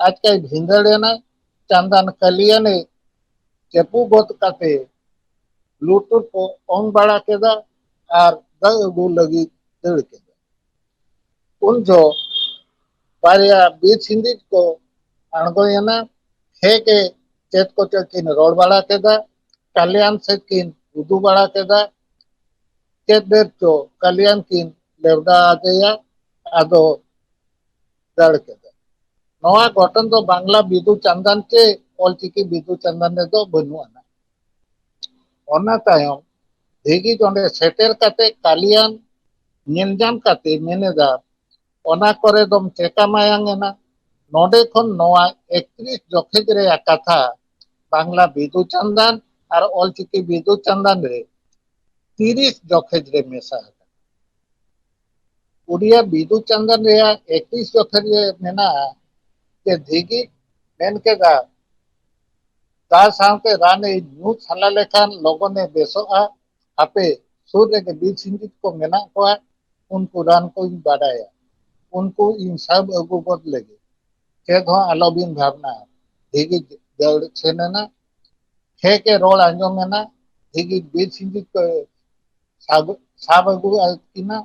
ᱟᱪᱠᱟᱭ ᱵᱷᱤᱸᱫᱟᱹᱲ ᱮᱱᱟ᱾ ᱪᱟᱸᱫᱟᱱ ᱠᱟᱞᱤᱭᱟᱱᱮ ᱪᱟᱯᱩ ᱜᱚᱫ ᱠᱟᱛᱮ ᱞᱩᱛᱩᱨ ᱠᱚ ᱚᱝ ᱵᱟᱲᱟ ᱠᱮᱫᱟ ᱟᱨ ᱫᱟᱜ ᱟᱹᱜᱩ ᱞᱟᱹᱜᱤᱫ ᱫᱟᱹᱲ ᱠᱮᱫᱟ᱾ ᱩᱱ ᱡᱚᱦᱚᱜ ᱵᱟᱨᱭᱟ ᱵᱤᱨ ᱥᱤᱸᱫᱤᱡ ᱠᱚ ᱟᱬᱜᱚᱭᱮᱱᱟ᱾ ᱦᱮᱸ ᱜᱮ ᱪᱮᱫ ᱠᱚᱪᱚ ᱠᱤᱱ ᱨᱚᱲ ᱵᱟᱲᱟ ᱠᱮᱫᱟ᱾ ᱠᱟᱞᱭᱟᱱ ᱥᱮᱫ ᱠᱤᱱ ᱩᱫᱩ ᱵᱟᱲᱟ ᱠᱮᱫᱟ᱾ ᱪᱮᱫ ᱰᱷᱮᱨ ᱪᱚ ᱠᱟᱞᱭᱟᱱ ᱠᱤᱱ ᱞᱮᱣᱰᱟ ᱟᱫᱮᱭᱟ᱾ ᱟᱫᱚ ᱫᱟᱹᱲ ᱠᱮᱫᱟ᱾ ᱱᱚᱣᱟ ᱜᱷᱚᱴᱚᱱ ᱫᱚ ᱵᱟᱝᱞᱟ ᱵᱤᱫᱩ ᱪᱟᱸᱫᱟᱱ ᱪᱮ ᱚᱞᱪᱤᱠᱤ ᱵᱤᱫᱩ ᱪᱟᱸᱫᱟᱱ ᱨᱮᱫᱚ ᱵᱟᱹᱱᱩᱜ ᱟᱱᱟ᱾ ᱚᱱᱟ ᱛᱟᱭᱚᱢ ᱫᱷᱤᱜᱤᱡ ᱚᱸᱰᱮ ᱥᱮᱴᱮᱨ ᱠᱟᱛᱮ ᱠᱟᱞᱤᱭᱟᱱ ᱧᱮᱞ ᱧᱟᱢ ᱠᱟᱛᱮ ᱢᱮᱱᱮᱫᱟ, "ᱚᱱᱟ ᱠᱚᱨᱮ ᱫᱚᱢ ᱪᱮᱠᱟ ᱢᱟᱭᱟᱝ ᱮᱱᱟ?" ᱱᱚᱰᱮ ᱠᱷᱚᱱ ᱱᱚᱣᱟ ᱮᱠᱛᱨᱤᱥ ᱡᱚᱠᱷᱮᱡ ᱨᱮᱭᱟᱜ ᱠᱟᱛᱷᱟ ᱵᱟᱝᱞᱟ ᱵᱤᱫᱩ ᱪᱟᱸᱫᱟᱱ ᱟᱨ ᱚᱞᱪᱤᱠᱤ ᱵᱤᱫᱩ ᱪᱟᱸᱫᱟᱱ ᱨᱮ ᱛᱤᱨᱤᱥ ᱡᱚᱠᱷᱮᱡ ᱨᱮ ᱢᱮᱥᱟ ᱟᱠᱟᱱᱟ᱾ ᱩᱰᱤᱭᱟ ᱵᱤᱫᱩ ᱪᱟᱸᱫᱟᱱ ᱨᱮᱭᱟᱜ ᱮᱠᱛᱨᱤᱥ ᱡᱚᱠᱷᱮᱡ ᱨᱮ ᱢᱮᱱᱟᱜᱼᱟ ᱡᱮ ᱫᱷᱤᱜᱤ ᱢᱮᱱ ᱠᱮᱫᱟ, "ᱫᱟ ᱥᱟᱶᱛᱮ ᱨᱟᱱ ᱮ ᱧᱩ ᱥᱟᱞᱟ ᱞᱮᱠᱷᱟᱱ ᱞᱚᱜᱚᱱ ᱮ ᱵᱮᱥᱚᱜᱼᱟ᱾ ᱦᱟᱯᱮ, ᱥᱩᱨ ᱨᱮᱜᱮ ᱵᱤᱨ ᱥᱤᱸᱫᱤᱡ ᱠᱚ ᱢᱮᱱᱟᱜ ᱠᱚᱣᱟ, ᱩᱱᱠᱩ ᱨᱟᱱ ᱠᱚᱧ ᱵᱟᱰᱟᱭᱟ, ᱩᱱᱠᱩ ᱤᱧ ᱥᱟᱵ ᱟᱹᱜᱩ ᱜᱚᱫ ᱞᱮᱜᱮ᱾ ᱪᱮᱫ ᱦᱚᱸ ᱟᱞᱚᱵᱤᱱ ᱵᱷᱟᱵᱽᱱᱟᱜᱼᱟ᱾" ᱫᱷᱤᱜᱤ ᱫᱟᱹᱲ ᱥᱮᱱ ᱮᱱᱟ᱾ ᱠᱷᱮ ᱠᱮ ᱨᱚᱲ ᱟᱸᱡᱚᱢ ᱮᱱᱟ᱾ ᱫᱷᱤᱜᱤ ᱵᱤᱨ ᱥᱤᱸᱫᱤᱡ ᱠᱚ ᱥᱟᱵ, ᱥᱟᱵ ᱟᱹᱜᱩ ᱠᱤᱱᱟ᱾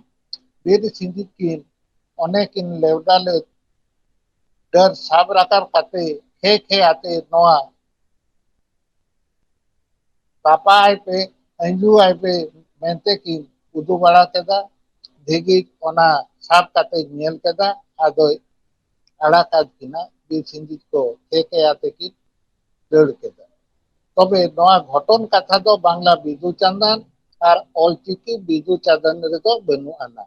ᱵᱤᱨ ᱥᱤᱸᱫᱤᱡ ᱠᱤᱱ ᱚᱱᱮ ᱠᱤᱱ ᱞᱮᱣᱰᱟ ᱞᱮᱫ ᱰᱟᱹᱨ ᱥᱟᱵ ᱨᱟᱠᱟᱵ ᱠᱟᱛᱮ ᱠᱷᱮ ᱠᱷᱮ ᱟᱛᱮ ᱱᱚᱣᱟ ᱛᱟᱯᱟ ᱟᱭ ᱯᱮ, ᱟᱹᱧᱡᱩ ᱟᱭ ᱯᱮ ᱢᱮᱱᱛᱮ ᱠᱤᱱ ᱩᱫᱩ ᱵᱟᱲᱟ ᱠᱮᱫᱟ᱾ ᱫᱷᱤᱜᱤᱡ ᱚᱱᱟ ᱥᱟᱵ ᱠᱟᱛᱮ ᱧᱮᱞ ᱠᱮᱫᱟ, ᱟᱫᱚᱭ ᱟᱲᱟᱜ ᱟᱫ ᱠᱤᱱᱟ᱾ ᱵᱤᱨ ᱥᱤᱸᱫᱤᱡ ᱠᱚ ᱠᱷᱮ ᱠᱷᱮ ᱟᱛᱮ ᱠᱤᱱ ᱫᱟᱹᱲ ᱠᱮᱫᱟ᱾ ᱛᱚᱵᱮ ᱱᱚᱣᱟ ᱜᱷᱚᱴᱚᱱ ᱠᱟᱛᱷᱟ ᱫᱚ ᱵᱟᱝᱞᱟ ᱵᱤᱫᱩ ᱪᱟᱸᱫᱟᱱ ᱟᱨ ᱚᱞᱪᱤᱠᱤ ᱵᱤᱫᱩ ᱪᱟᱸᱫᱟᱱ ᱨᱮᱫᱚ ᱵᱟᱹᱱᱩᱜ ᱟᱱᱟ᱾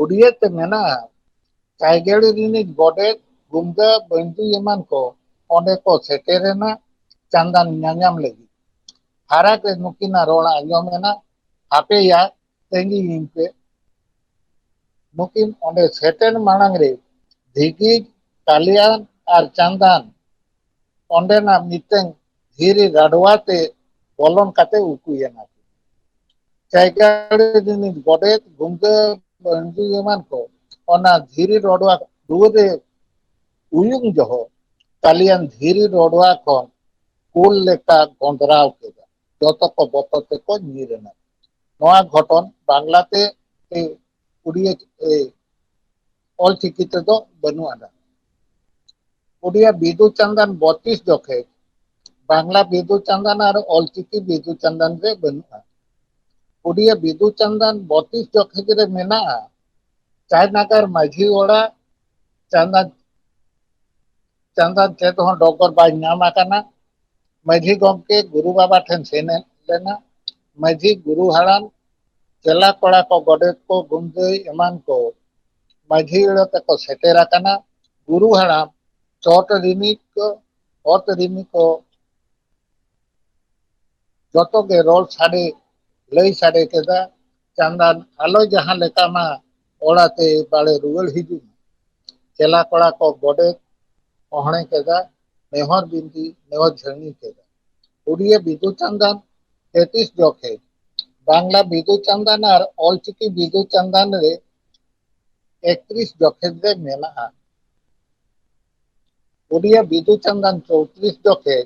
ᱩᱰᱤᱭᱟᱹ ᱛᱮ ᱢᱮᱱᱟᱜᱼᱟ, ᱠᱟᱭᱜᱮᱲ ᱨᱤᱱᱤᱡ ᱜᱚᱰᱮᱛ, ᱜᱩᱢᱫᱟᱹ, ᱵᱟᱹᱧᱡᱩ ᱮᱢᱟᱱ ᱠᱚ ᱚᱸᱰᱮ ᱠᱚ ᱥᱮᱴᱮᱨᱮᱱᱟ ᱪᱟᱸᱫᱟᱱ ᱧᱟᱧᱟᱢ ᱞᱟᱹᱜᱤᱫ᱾ ᱯᱷᱟᱨᱟᱠ ᱨᱮ ᱱᱩᱠᱤᱱᱟᱜ ᱨᱚᱲ ᱟᱸᱡᱚᱢ ᱮᱱᱟ, ᱦᱟᱯᱮᱭᱟ, ᱛᱮᱸᱜᱤᱭᱤᱧ ᱯᱮ᱾ ᱱᱩᱠᱤᱱ ᱚᱸᱰᱮ ᱥᱮᱴᱮᱨ ᱢᱟᱲᱟᱝ ᱨᱮ ᱫᱷᱤᱜᱤᱡ, ᱠᱟᱞᱤᱭᱟᱱ ᱟᱨ ᱪᱟᱸᱫᱟᱱ ᱚᱸᱰᱮᱱᱟᱜ ᱢᱤᱫᱴᱟᱝ ᱫᱷᱤᱨᱤ ᱨᱟᱰᱣᱟ ᱛᱮ ᱵᱚᱞᱚᱱ ᱠᱟᱛᱮ ᱩᱠᱩᱭᱮᱱᱟ ᱠᱤᱱ᱾ ᱪᱟᱭᱜᱟᱲ ᱨᱤᱱᱤᱡ ᱜᱚᱰᱮᱛ, ᱜᱩᱢᱫᱟᱹ, ᱵᱟᱹᱱᱡᱤ ᱮᱢᱟᱱ ᱠᱚ ᱚᱱᱟ ᱫᱷᱤᱨᱤ ᱨᱚᱰᱣᱟ ᱫᱩᱣᱟᱹᱨ ᱨᱮ ᱩᱭᱩᱝ ᱡᱚᱦᱚᱜ ᱠᱟᱞᱤᱭᱟᱱ ᱫᱷᱤᱨᱤ ᱨᱚᱰᱣᱟ ᱠᱷᱚᱱ ᱠᱩᱞ ᱞᱮᱠᱟ ᱜᱚᱸᱫᱽᱨᱟᱣ ᱠᱮᱫᱟ᱾ ᱡᱚᱛᱚ ᱠᱚ ᱵᱚᱛᱚᱨ ᱛᱮᱠᱚ ᱧᱤᱨ ᱮᱱᱟ᱾ ᱱᱚᱣᱟ ᱜᱷᱚᱴᱚᱱ ᱵᱟᱝᱞᱟ ᱛᱮ, ᱮ, ᱩᱲᱤᱭᱟ, ᱮ, ᱚᱞ ᱪᱤᱠᱤ ᱛᱮᱫᱚ ᱵᱟᱹᱱᱩᱜ ᱟᱱᱟ᱾ ᱩᱲᱤᱭᱟ ᱵᱤᱫᱩ ᱪᱟᱸᱫᱟᱱ ᱵᱚᱛᱤᱥ ᱡᱚᱠᱷᱮᱡ, ᱵᱟᱝᱞᱟ ᱵᱤᱫᱩ ᱪᱟᱸᱫᱟᱱ ᱟᱨ ᱚᱞ ᱪᱤᱠᱤ ᱵᱤᱫᱩ ᱪᱟᱸᱫᱟᱱ ᱨᱮ ᱵᱟᱹᱱᱩᱜᱼᱟ᱾ ᱩᱲᱤᱭᱟ ᱵᱤᱫᱩ ᱪᱟᱸᱫᱟᱱ ᱵᱚᱛᱤᱥ ᱡᱚᱠᱷᱮᱡ ᱨᱮ ᱢᱮᱱᱟᱜᱼᱟ᱾ ᱪᱟᱭᱱᱟᱜᱟᱨ ᱢᱟᱹᱡᱷᱤ ᱚᱲᱟᱜ, ᱪᱟᱸᱫᱟᱱ, ᱪᱟᱸᱫᱟᱱ ᱪᱮᱫ ᱦᱚᱸ ᱰᱚᱜᱚᱨ ᱵᱟᱭ ᱧᱟᱢ ᱟᱠᱟᱱᱟ᱾ ᱢᱟᱹᱡᱷᱤ ᱜᱚᱢᱠᱮ ᱜᱩᱨᱩ ᱵᱟᱵᱟ ᱴᱷᱮᱱ ᱥᱮᱱ ᱞᱮᱱᱟ᱾ ᱢᱟᱹᱡᱷᱤ, ᱜᱩᱨᱩ ᱦᱟᱲᱟᱢ, ᱪᱮᱞᱟ ᱠᱚᱲᱟ ᱠᱚ, ᱜᱚᱰᱮᱛ ᱠᱚ, ᱜᱩᱢᱫᱟᱹᱭ ᱮᱢᱟᱱ ᱠᱚ ᱢᱟᱹᱡᱷᱤ ᱟᱹᱲᱟᱹ ᱛᱮᱠᱚ ᱥᱮᱴᱮᱨ ᱟᱠᱟᱱᱟ᱾ ᱜᱩᱨᱩ ᱦᱟᱲᱟᱢ, ᱪᱚᱴ ᱨᱤᱱᱤᱡ ᱠᱚ, ᱚᱛ ᱨᱤᱱᱤᱡ ᱠᱚ, ᱡᱚᱛᱚ ᱜᱮ ᱨᱚᱲ ᱥᱟᱰᱮ, ᱞᱟᱹᱭ ᱥᱟᱰᱮ ᱠᱮᱫᱟ, ᱪᱟᱸᱫᱟᱱ ᱟᱞᱚ ᱡᱟᱦᱟᱸ ᱞᱮᱠᱟ ᱢᱟ ᱚᱲᱟᱜ ᱛᱮ ᱵᱟᱲᱮ ᱨᱩᱣᱟᱹᱲ ᱦᱤᱡᱩᱜ ᱢᱟ᱾ ᱪᱮᱞᱟ ᱠᱚᱲᱟ ᱠᱚ ᱜᱚᱰᱮᱛ ᱚᱦᱬᱮ ᱠᱮᱫᱟ, ᱱᱮᱦᱚᱨ ᱵᱤᱱᱛᱤ, ᱱᱮᱦᱚᱨ ᱡᱷᱟᱹᱱᱤ ᱠᱮᱫᱟ᱾ ᱩᱲᱤᱭᱟᱹ ᱵᱤᱫᱩ ᱪᱟᱸᱫᱟᱱ ᱛᱮᱛᱨᱤᱥ ᱡᱚᱠᱷᱮᱡ, ᱵᱟᱝᱞᱟ ᱵᱤᱫᱩ ᱪᱟᱸᱫᱟᱱ ᱟᱨ ᱚᱞᱪᱤᱠᱤ ᱵᱤᱫᱩ ᱪᱟᱸᱫᱟᱱ ᱨᱮ ᱮᱠᱛᱨᱤᱥ ᱡᱚᱠᱷᱮᱡ ᱨᱮ ᱢᱮᱱᱟᱜᱼᱟ᱾ ᱩᱲᱤᱭᱟ ᱵᱤᱫᱩ ᱪᱟᱸᱫᱟᱱ ᱪᱳᱭᱛᱨᱤᱥ ᱡᱚᱠᱷᱮᱡ,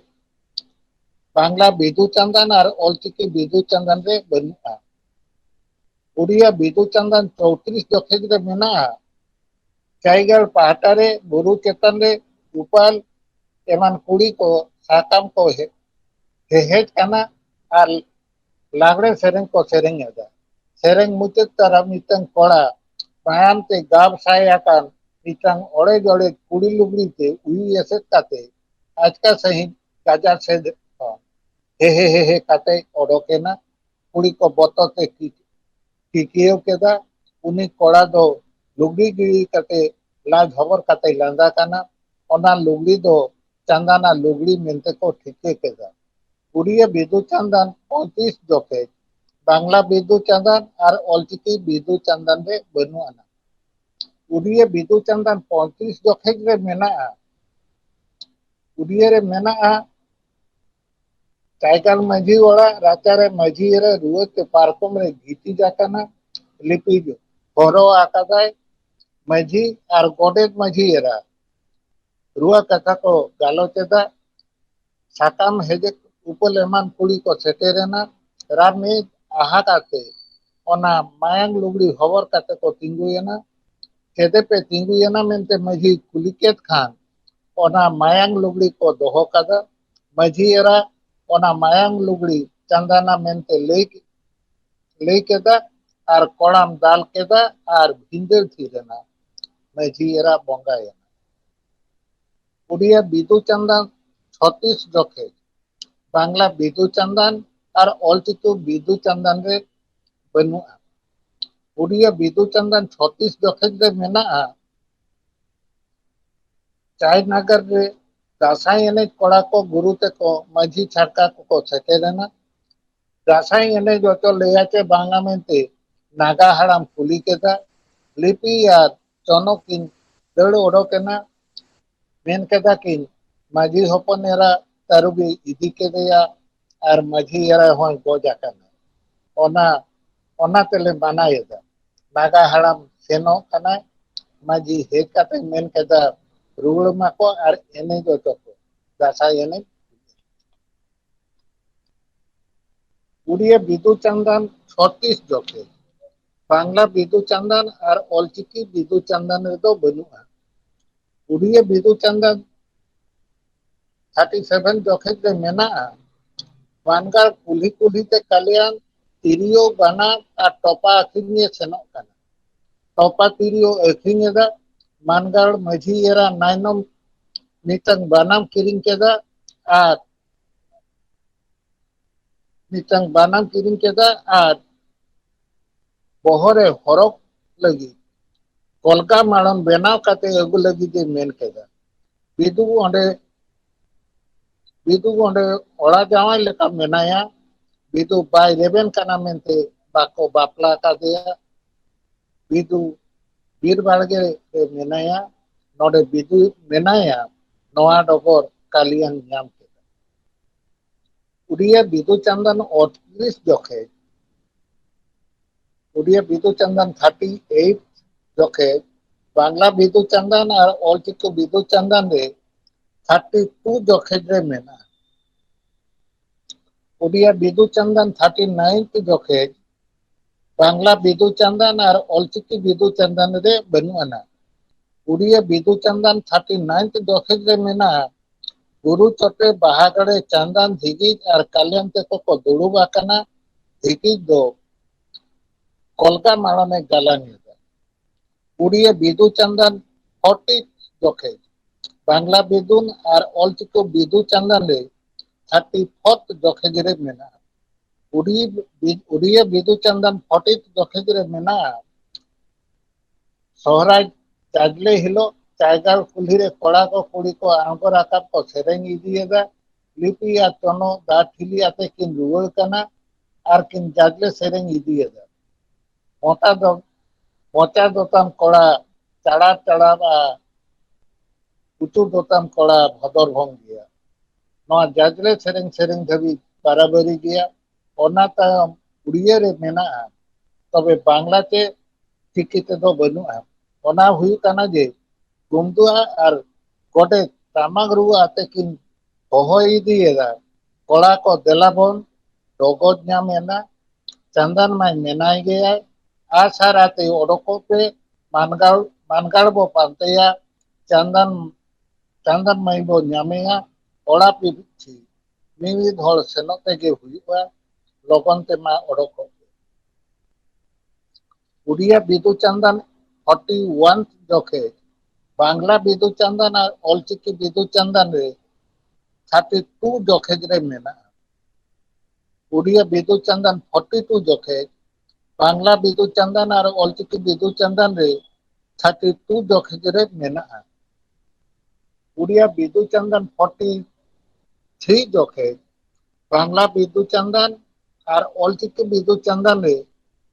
ᱵᱟᱝᱞᱟ ᱵᱤᱫᱩ ᱪᱟᱸᱫᱟᱱ ᱟᱨ ᱚᱞᱪᱤᱠᱤ ᱵᱤᱫᱩ ᱪᱟᱸᱫᱟᱱ ᱨᱮ ᱵᱟᱹᱱᱩᱜᱼᱟ᱾ ᱩᱲᱤᱭᱟ ᱵᱤᱫᱩ ᱪᱟᱸᱫᱟᱱ ᱪᱳᱭᱛᱨᱤᱥ ᱡᱚᱠᱷᱮᱡ ᱨᱮ ᱢᱮᱱᱟᱜᱼᱟ᱾ ᱪᱟᱭᱜᱟᱲ ᱯᱟᱦᱴᱟ ᱨᱮ ᱵᱩᱨᱩ ᱪᱮᱛᱟᱱ ᱨᱮ ᱩᱯᱟᱞ ᱮᱢᱟᱱ ᱠᱩᱲᱤ ᱠᱚ ᱥᱟᱠᱟᱢ ᱠᱚ ᱦᱮ-, ᱦᱮᱦᱮᱫ ᱠᱟᱱᱟ ᱟᱨ ᱞᱟᱜᱽᱲᱮ ᱥᱮᱨᱮᱧ ᱠᱚ ᱥᱮᱨᱮᱧ ᱮᱫᱟ᱾ ᱥᱮᱨᱮᱧ ᱢᱩᱪᱟᱹᱫ ᱛᱟᱨᱟ ᱢᱤᱫᱴᱟᱝ ᱠᱚᱲᱟ ᱢᱟᱭᱟᱢ ᱛᱮ ᱜᱟᱵ ᱥᱟᱭ ᱟᱠᱟᱱ ᱢᱤᱫᱴᱟᱝ ᱚᱲᱮᱡ ᱚᱲᱮᱡ ᱠᱩᱲᱤ ᱞᱩᱜᱽᱲᱤ ᱛᱮ ᱩᱭᱩ ᱮᱥᱮᱫ ᱠᱟᱛᱮ ᱟᱪᱠᱟ ᱥᱟᱺᱦᱤᱡ ᱜᱟᱡᱟᱲ ᱥᱮᱫ ᱠᱷᱚᱱ ᱦᱮ ᱦᱮ ᱦᱮ ᱦᱮ ᱠᱟᱛᱮ ᱚᱰᱚᱠ ᱮᱱᱟ᱾ ᱠᱩᱲᱤ ᱠᱚ ᱵᱚᱛᱚᱨ ᱛᱮ ᱠᱤ-, ᱠᱤᱠᱤᱭᱟᱹᱣ ᱠᱮᱫᱟ᱾ ᱩᱱᱤ ᱠᱚᱲᱟ ᱫᱚ ᱞᱩᱜᱽᱲᱤ ᱜᱤᱲᱤ ᱠᱟᱛᱮ ᱞᱟᱡ ᱦᱚᱵᱚᱨ ᱠᱟᱛᱮ ᱞᱟᱸᱫᱟ ᱠᱟᱱᱟ᱾ ᱚᱱᱟ ᱞᱩᱜᱽᱲᱤ ᱫᱚ ᱪᱟᱸᱫᱟᱱᱟᱜ ᱞᱩᱜᱽᱲᱤ ᱢᱮᱱᱛᱮ ᱠᱚ ᱴᱷᱤᱠᱟᱹ ᱠᱮᱫᱟ᱾ ᱩᱲᱤᱭᱟᱹ ᱵᱤᱫᱩ ᱪᱟᱸᱫᱟᱱ ᱯᱚᱸᱭᱛᱨᱤᱥ ᱡᱚᱠᱷᱮᱡ ᱵᱟᱝᱞᱟ ᱵᱤᱫᱩ ᱪᱟᱸᱫᱟᱱ ᱟᱨ ᱚᱞᱪᱤᱠᱤ ᱵᱤᱫᱩ ᱪᱟᱸᱫᱟᱱ ᱨᱮ ᱵᱟᱹᱱᱩᱜ ᱟᱱᱟ᱾ ᱩᱰᱤᱭᱟᱹ ᱵᱤᱫᱩ ᱪᱟᱸᱫᱟᱱ ᱯᱚᱸᱭᱛᱨᱤᱥ ᱡᱚᱠᱷᱮᱡ ᱨᱮ ᱢᱮᱱᱟᱜᱼᱟ᱾ ᱩᱰᱤᱭᱟᱹ ᱨᱮ ᱢᱮᱱᱟᱜᱼᱟ, ᱪᱟᱭᱜᱟᱞ ᱢᱟᱹᱡᱷᱤ ᱚᱲᱟᱜ ᱨᱟᱪᱟᱨᱮ ᱢᱟᱹᱡᱷᱤ ᱮᱨᱟ ᱨᱩᱣᱟᱹ ᱛᱮ ᱯᱟᱨᱠᱚᱢ ᱨᱮ ᱜᱤᱛᱤᱡ ᱟᱠᱟᱱᱟ, ᱞᱤᱯᱤ ᱦᱚᱨᱚ ᱟᱠᱟᱫᱟᱭ᱾ ᱢᱟᱹᱡᱷᱤ ᱟᱨ ᱜᱚᱰᱮᱛ ᱢᱟᱹᱡᱷᱤ ᱮᱨᱟ ᱨᱩᱣᱟᱹ ᱠᱟᱛᱷᱟ ᱠᱚ ᱜᱟᱞᱚᱪ ᱮᱫᱟ᱾ ᱥᱟᱠᱟᱢ ᱦᱮᱡᱮᱡ ᱩᱯᱟᱹᱞ ᱮᱢᱟᱱ ᱠᱩᱲᱤ ᱠᱚ ᱥᱮᱴᱮᱨᱮᱱᱟ᱾ ᱨᱟᱢᱤ ᱟᱦᱟ ᱠᱟᱛᱮ ᱚᱱᱟ ᱢᱟᱭᱟᱝ ᱞᱩᱜᱽᱲᱤ ᱦᱚᱵᱚᱨ ᱠᱟᱛᱮ ᱠᱚ ᱛᱤᱸᱜᱩᱭᱮᱱᱟ᱾ ᱪᱮᱫᱮ ᱯᱮ ᱛᱤᱸᱜᱩᱭᱮᱱᱟ ᱢᱮᱱᱛᱮ ᱢᱟᱹᱡᱷᱤ ᱠᱩᱞᱤ ᱠᱮᱫ ᱠᱷᱟᱱ, ᱚᱱᱟ ᱢᱟᱭᱟᱝ ᱞᱩᱜᱽᱲᱤ ᱠᱚ ᱫᱚᱦᱚ ᱠᱟᱫᱟ᱾ ᱢᱟᱹᱡᱷᱤ ᱮᱨᱟ ᱚᱱᱟ ᱢᱟᱭᱟᱝ ᱞᱩᱜᱽᱲᱤ ᱪᱟᱸᱫᱟᱱᱟ ᱢᱮᱱᱛᱮ ᱞᱟᱹᱭ, ᱞᱟᱹᱭ ᱠᱮᱫᱟ ᱟᱨ ᱠᱚᱲᱟᱢ ᱫᱟᱞ ᱠᱮᱫᱟ ᱟᱨ ᱵᱷᱤᱸᱫᱟᱹᱲ ᱛᱷᱤᱨ ᱮᱱᱟ᱾ ᱢᱟᱹᱡᱷᱤ ᱮᱨᱟ ᱵᱚᱸᱜᱟᱭᱮᱱᱟ᱾ ᱩᱰᱤᱭᱟ ᱵᱤᱫᱩ ᱪᱟᱸᱫᱟᱱ ᱪᱷᱚᱛᱤᱥ ᱡᱚᱠᱷᱮᱡ ᱵᱟᱝᱞᱟ ᱵᱤᱫᱩ ᱪᱟᱸᱫᱟᱱ ᱟᱨ ᱚᱞᱪᱤᱠᱤ ᱵᱤᱫᱩ ᱪᱟᱸᱫᱟᱱ ᱨᱮ ᱵᱟᱹᱱᱩᱜᱼᱟ᱾ ᱩᱰᱤᱭᱟ ᱵᱤᱫᱩ ᱪᱟᱸᱫᱟᱱ ᱪᱷᱚᱛᱤᱥ ᱡᱚᱠᱷᱮᱡ ᱨᱮ ᱢᱮᱱᱟᱜᱼᱟ᱾ ᱪᱟᱭᱱᱟᱜᱟᱨ ᱨᱮ ᱫᱟᱸᱥᱟᱭ ᱮᱱᱮᱡ ᱠᱚᱲᱟ ᱠᱚ ᱜᱩᱨᱩ ᱛᱮᱠᱚ ᱢᱟᱹᱡᱷᱤ ᱪᱷᱟᱴᱠᱟ ᱠᱚᱠᱚ ᱥᱮᱴᱮᱨᱮᱱᱟ᱾ ᱫᱟᱸᱥᱟᱭ ᱮᱱᱮᱡ ᱦᱚᱪᱚ ᱞᱟᱹᱭᱟ ᱪᱮ ᱵᱟᱝᱟ ᱢᱮᱱᱛᱮ ᱱᱟᱜᱟ ᱦᱟᱲᱟᱢ ᱠᱩᱞᱤ ᱠᱮᱫᱟ᱾ ᱞᱤᱯᱤ ᱟᱨ ᱪᱚᱱᱚᱠ ᱠᱤᱱ ᱫᱟᱹᱲ ᱚᱰᱚᱠ ᱮᱱᱟ᱾ ᱢᱮᱱ ᱠᱮᱫᱟ ᱠᱤᱱ, ᱢᱟᱹᱡᱷᱤ ᱦᱚᱯᱚᱱ ᱮᱨᱟ ᱛᱟᱹᱨᱩᱵᱮ ᱤᱫᱤ ᱠᱮᱫᱮᱭᱟ ᱟᱨ ᱢᱟᱹᱡᱷᱤ ᱮᱨᱟ ᱦᱚᱸᱭ ᱜᱚᱡ ᱟᱠᱟᱱᱟ᱾ ᱚᱱᱟ, ᱚᱱᱟ ᱛᱮᱞᱮ ᱢᱟᱱᱟᱭᱮᱫᱟ᱾ ᱱᱟᱜᱟ ᱦᱟᱲᱟᱢ ᱥᱮᱱᱚᱜ ᱠᱟᱱᱟᱭ᱾ ᱢᱟᱹᱡᱷᱤ ᱦᱮᱡ ᱠᱟᱛᱮ ᱢᱮᱱ ᱠᱮᱫᱟ, ᱨᱩᱣᱟᱹᱲ ᱢᱟᱠᱚ ᱟᱨ ᱮᱱᱮᱡ ᱦᱚᱪᱚ ᱠᱚ, ᱫᱟᱸᱥᱟᱭ ᱮᱱᱮᱡ᱾ ᱩᱰᱤᱭᱟ ᱵᱤᱫᱩ ᱪᱟᱸᱫᱟᱱ ᱪᱷᱚᱛᱤᱥ ᱡᱚᱠᱷᱮᱡ ᱵᱟᱝᱞᱟ ᱵᱤᱫᱩ ᱪᱟᱸᱫᱟᱱ ᱟᱨ ᱚᱞᱪᱤᱠᱤ ᱵᱤᱫᱩ ᱪᱟᱸᱫᱟᱱ ᱨᱮᱫᱚ ᱵᱟᱹᱱᱩᱜᱼᱟ᱾ ᱩᱰᱤᱭᱟ ᱵᱤᱫᱩ ᱪᱟᱸᱫᱟᱱ ᱛᱷᱟᱨᱴᱤ ᱥᱮᱵᱷᱮᱱ ᱡᱚᱠᱷᱮᱡ ᱨᱮ ᱢᱮᱱᱟᱜᱼᱟ᱾ ᱢᱟᱱᱜᱟᱲ ᱠᱩᱞᱦᱤ ᱠᱩᱞᱦᱤ ᱛᱮ ᱠᱟᱞᱤᱭᱟᱱ ᱛᱤᱨᱭᱳ, ᱵᱟᱱᱟᱢ ᱟᱨ ᱴᱚᱯᱟ ᱟᱹᱠᱷᱨᱤᱧ ᱮ ᱥᱮᱱᱚᱜ ᱠᱟᱱᱟ᱾ ᱴᱚᱯᱟ ᱛᱤᱨᱭᱳ ᱟᱹᱠᱷᱨᱤᱧ ᱮᱫᱟ᱾ ᱢᱟᱱᱜᱟᱲ ᱢᱟᱹᱡᱷᱤ ᱮᱨᱟ ᱱᱟᱭᱱᱚᱢ ᱢᱤᱫᱴᱟᱝ ᱵᱟᱱᱟᱢ ᱠᱤᱨᱤᱧ ᱠᱮᱫᱟ ᱟᱨ ᱢᱤᱫᱴᱟᱝ ᱵᱟᱱᱟᱢ ᱠᱤᱨᱤᱧ ᱠᱮᱫᱟ ᱟᱨ ᱵᱚᱦᱚᱜ ᱨᱮ ᱦᱚᱨᱚᱜ ᱞᱟᱹᱜᱤᱫ ᱠᱚᱞᱠᱟ ᱢᱟᱲᱚᱢ ᱵᱮᱱᱟᱣ ᱠᱟᱛᱮ ᱟᱹᱜᱩ ᱞᱟᱹᱜᱤᱫ ᱮ ᱢᱮᱱ ᱠᱮᱫᱟ᱾ ᱵᱤᱫᱩ ᱚᱸᱰᱮ, ᱵᱤᱫᱩ ᱚᱸᱰᱮ ᱚᱲᱟᱜ ᱡᱟᱶᱟᱭ ᱞᱮᱠᱟ ᱢᱮᱱᱟᱭᱟ᱾ ᱵᱤᱫᱩ ᱵᱟᱭ ᱨᱮᱵᱮᱱ ᱠᱟᱱᱟ ᱢᱮᱱᱛᱮ ᱵᱟᱠᱚ ᱵᱟᱯᱞᱟ ᱟᱠᱟᱫᱮᱭᱟ᱾ ᱵᱤᱫᱩ ᱵᱤᱨ ᱵᱟᱲᱜᱮ ᱨᱮ ᱢᱮᱱᱟᱭᱟ, ᱱᱚᱰᱮ ᱵᱤᱫᱩ ᱢᱮᱱᱟᱭᱟ, ᱱᱚᱣᱟ ᱰᱚᱜᱚᱨ ᱠᱟᱞᱤᱭᱟᱱ ᱧᱟᱢ ᱠᱮᱫᱟ᱾ ᱩᱰᱤᱭᱟ ᱵᱤᱫᱩ ᱪᱟᱸᱫᱟᱱ ᱚᱴᱛᱨᱤᱥ ᱡᱚᱠᱷᱮᱡ, ᱩᱰᱤᱭᱟ ᱵᱤᱫᱩ ᱪᱟᱸᱫᱟᱱ ᱛᱷᱟᱨᱴᱤ ᱮᱭᱤᱴ ᱡᱚᱠᱷᱮᱡ, ᱵᱟᱝᱞᱟ ᱵᱤᱫᱩ ᱪᱟᱸᱫᱟᱱ ᱟᱨ ᱚᱞᱪᱤᱠᱤ ᱵᱤᱫᱩ ᱪᱟᱸᱫᱟᱱ ᱨᱮ ᱛᱷᱟᱨᱴᱤ ᱴᱩ ᱡᱚᱠᱷᱮᱡ ᱨᱮ ᱢᱮᱱᱟᱜᱼᱟ᱾ ᱩᱰᱤᱭᱟ ᱵᱤᱫᱩ ᱪᱟᱸᱫᱟᱱ ᱛᱷᱟᱨᱴᱤ ᱱᱟᱭᱤᱱᱛᱷ ᱡᱚᱠᱷᱮᱡ, ᱵᱟᱝᱞᱟ ᱵᱤᱫᱩ ᱪᱟᱸᱫᱟᱱ ᱟᱨ ᱚᱞᱪᱤᱠᱤ ᱵᱤᱫᱩ ᱪᱟᱸᱫᱟᱱ ᱨᱮ ᱵᱟᱹᱱᱩᱜ ᱟᱱᱟ᱾ ᱩᱰᱤᱭᱟ ᱵᱤᱫᱩ ᱪᱟᱸᱫᱟᱱ ᱛᱷᱟᱨᱴᱤ ᱱᱟᱭᱤᱱᱛᱷ ᱡᱚᱠᱷᱮᱡ ᱨᱮ ᱢᱮᱱᱟᱜᱼᱟ, ᱵᱩᱨᱩ ᱪᱚᱴᱨᱮ ᱵᱟᱦᱟ ᱜᱟᱲᱮ ᱪᱟᱸᱫᱟᱱ ᱫᱷᱤᱜᱤᱡ ᱟᱨ ᱠᱟᱞᱭᱟᱱ ᱛᱮᱠᱚ ᱠᱚ ᱫᱩᱲᱩᱵ ᱟᱠᱟᱱᱟ᱾ ᱫᱷᱤᱜᱤᱡ ᱫᱚ ᱠᱚᱞᱠᱟ ᱢᱟᱲᱟᱝ ᱮ ᱜᱟᱞᱟᱝ ᱮᱫᱟ᱾ ᱩᱰᱤᱭᱟ ᱵᱤᱫᱩ ᱪᱟᱸᱫᱟᱱ ᱯᱷᱳᱨᱴᱤ ᱡᱚᱠᱷᱮᱡ, ᱵᱟᱝᱞᱟ ᱵᱤᱫᱩᱱ ᱟᱨ ᱚᱞᱪᱤᱠᱤ ᱵᱤᱫᱩ ᱪᱟᱸᱫᱟᱱ ᱨᱮ ᱛᱷᱟᱨᱴᱤ ᱯᱷᱳᱨᱛᱷ ᱡᱚᱠᱷᱮᱡ ᱨᱮ ᱢᱮᱱᱟᱜᱼᱟ᱾ ᱩᱰᱤ-, ᱵᱤ-, ᱩᱰᱤᱭᱟ ᱵᱤᱫᱩ ᱪᱟᱸᱫᱟᱱ ᱯᱷᱳᱨᱴᱤ ᱡᱚᱠᱷᱮᱡ ᱨᱮ ᱢᱮᱱᱟᱜᱼᱟ᱾ ᱥᱚᱦᱨᱟᱭ ᱡᱟᱡᱽᱞᱮ ᱦᱤᱞᱳᱜ ᱪᱟᱭᱜᱟᱲ ᱠᱩᱞᱦᱤ ᱨᱮ ᱠᱚᱲᱟ ᱠᱚ ᱠᱩᱲᱤ ᱠᱚ ᱟᱬᱜᱚ ᱨᱟᱠᱟᱵ ᱠᱚ ᱥᱮᱨᱮᱧ ᱤᱫᱤᱭᱮᱫᱟ᱾ ᱞᱤᱯᱤ ᱟᱨ ᱪᱚᱱᱚᱜ ᱫᱟ ᱴᱷᱤᱞᱤ ᱟᱛᱮ ᱠᱤᱱ ᱨᱩᱣᱟᱹᱲ ᱠᱟᱱᱟ ᱟᱨ ᱠᱤᱱ ᱡᱟᱡᱽᱞᱮ ᱥᱮᱨᱮᱧ ᱤᱫᱤᱭᱮᱫᱟ᱾ ᱢᱚᱪᱟ ᱫᱚ, ᱢᱚᱪᱟ ᱫᱚᱛᱟᱢ ᱠᱚᱲᱟ ᱪᱟᱲᱟᱯ ᱪᱟᱲᱟᱯᱼᱟ, ᱩᱪᱩ ᱫᱚᱛᱟᱢ ᱠᱚᱲᱟ ᱵᱷᱚᱫᱚᱨ ᱵᱷᱚᱝ ᱜᱮᱭᱟ᱾ ᱱᱚᱣᱟ ᱡᱟᱡᱽᱞᱮ ᱥᱮᱨᱮᱧ ᱥᱮᱨᱮᱧ ᱫᱷᱟᱹᱵᱤᱡ ᱵᱟᱨᱟᱵᱟᱹᱨᱤ ᱜᱮᱭᱟ᱾ ᱚᱱᱟ ᱛᱟᱭᱚᱢ ᱩᱲᱤᱭᱟᱹ ᱨᱮ ᱢᱮᱱᱟᱜᱼᱟ, ᱛᱚᱵᱮ ᱵᱟᱝᱞᱟ ᱛᱮ ᱪᱤᱠᱤ ᱛᱮᱫᱚ ᱵᱟᱹᱱᱩᱜᱼᱟ᱾ ᱚᱱᱟ ᱦᱩᱭᱩᱜ ᱠᱟᱱᱟ ᱡᱮ ᱜᱩᱢᱫᱩᱣᱟ ᱟᱨ ᱜᱚᱰᱮᱛ ᱴᱟᱢᱟᱠ ᱨᱩ ᱟᱛᱮ ᱠᱤᱱ ᱦᱚᱦᱚ ᱤᱫᱤᱭᱮᱫᱟ, "ᱠᱚᱲᱟ ᱠᱚ ᱫᱮᱞᱟ ᱵᱚᱱ ᱰᱚᱜᱚᱡ ᱧᱟᱢ ᱮᱱᱟ, ᱪᱟᱸᱫᱟᱱ ᱢᱟᱭ ᱢᱮᱱᱟᱭ ᱜᱮᱭᱟᱭ, ᱟᱥᱟᱨ ᱟᱛᱮ ᱚᱰᱚᱠᱚᱜ ᱯᱮ, ᱢᱟᱱᱜᱟᱲ, ᱢᱟᱱᱜᱟᱲ ᱵᱚ ᱯᱟᱱᱛᱮᱭᱟ, ᱪᱟᱸᱫᱟᱱ, ᱪᱟᱸᱫᱟᱱ ᱢᱟᱭ ᱵᱚ ᱧᱟᱢᱮᱭᱟ, ᱚᱲᱟᱜ ᱯᱤᱪᱷᱤ ᱢᱤᱢᱤᱫ ᱦᱚᱲ ᱥᱮᱱᱚᱜ ᱛᱮᱜᱮ ᱦᱩᱭᱩᱜᱼᱟ, ᱞᱚᱜᱚᱱ ᱛᱮᱢᱟ ᱚᱰᱚᱠᱚᱜ ᱯᱮ᱾" ᱩᱰᱤᱭᱟ ᱵᱤᱫᱩ ᱪᱟᱸᱫᱟᱱ ᱯᱷᱳᱨᱴᱤ ᱳᱣᱟᱱ ᱡᱚᱠᱷᱮᱡ, ᱵᱟᱝᱞᱟ ᱵᱤᱫᱩ ᱪᱟᱸᱫᱟᱱ ᱟᱨ ᱚᱞᱪᱤᱠᱤ ᱵᱤᱫᱩ ᱪᱟᱸᱫᱟᱱ ᱨᱮ ᱛᱷᱟᱨᱴᱤ ᱴᱩ ᱡᱚᱠᱷᱮᱡ ᱨᱮ ᱢᱮᱱᱟᱜᱼᱟ᱾ ᱩᱰᱤᱭᱟ ᱵᱤᱫᱩ ᱪᱟᱸᱫᱟᱱ ᱯᱷᱳᱨᱴᱤ ᱴᱩ ᱡᱚᱠᱷᱮᱡ, ᱵᱟᱝᱞᱟ ᱵᱤᱫᱩ ᱪᱟᱸᱫᱟᱱ ᱟᱨ ᱚᱞᱪᱤᱠᱤ ᱵᱤᱫᱩ ᱪᱟᱸᱫᱟᱱ ᱨᱮ ᱛᱷᱟᱨᱴᱤ ᱴᱩ ᱡᱚᱠᱷᱮᱡ ᱨᱮ ᱢᱮᱱᱟᱜᱼᱟ᱾ ᱩᱰᱤᱭᱟ ᱵᱤᱫᱩ ᱪᱟᱸᱫᱟᱱ ᱯᱷᱳᱨᱴᱤ ᱛᱷᱨᱤ ᱡᱚᱠᱷᱮᱡ, ᱵᱟᱝᱞᱟ ᱵᱤᱫᱩ ᱪᱟᱸᱫᱟᱱ ᱟᱨ ᱚᱞᱪᱤᱠᱤ ᱵᱤᱫᱩ ᱪᱟᱸᱫᱟᱱ ᱨᱮ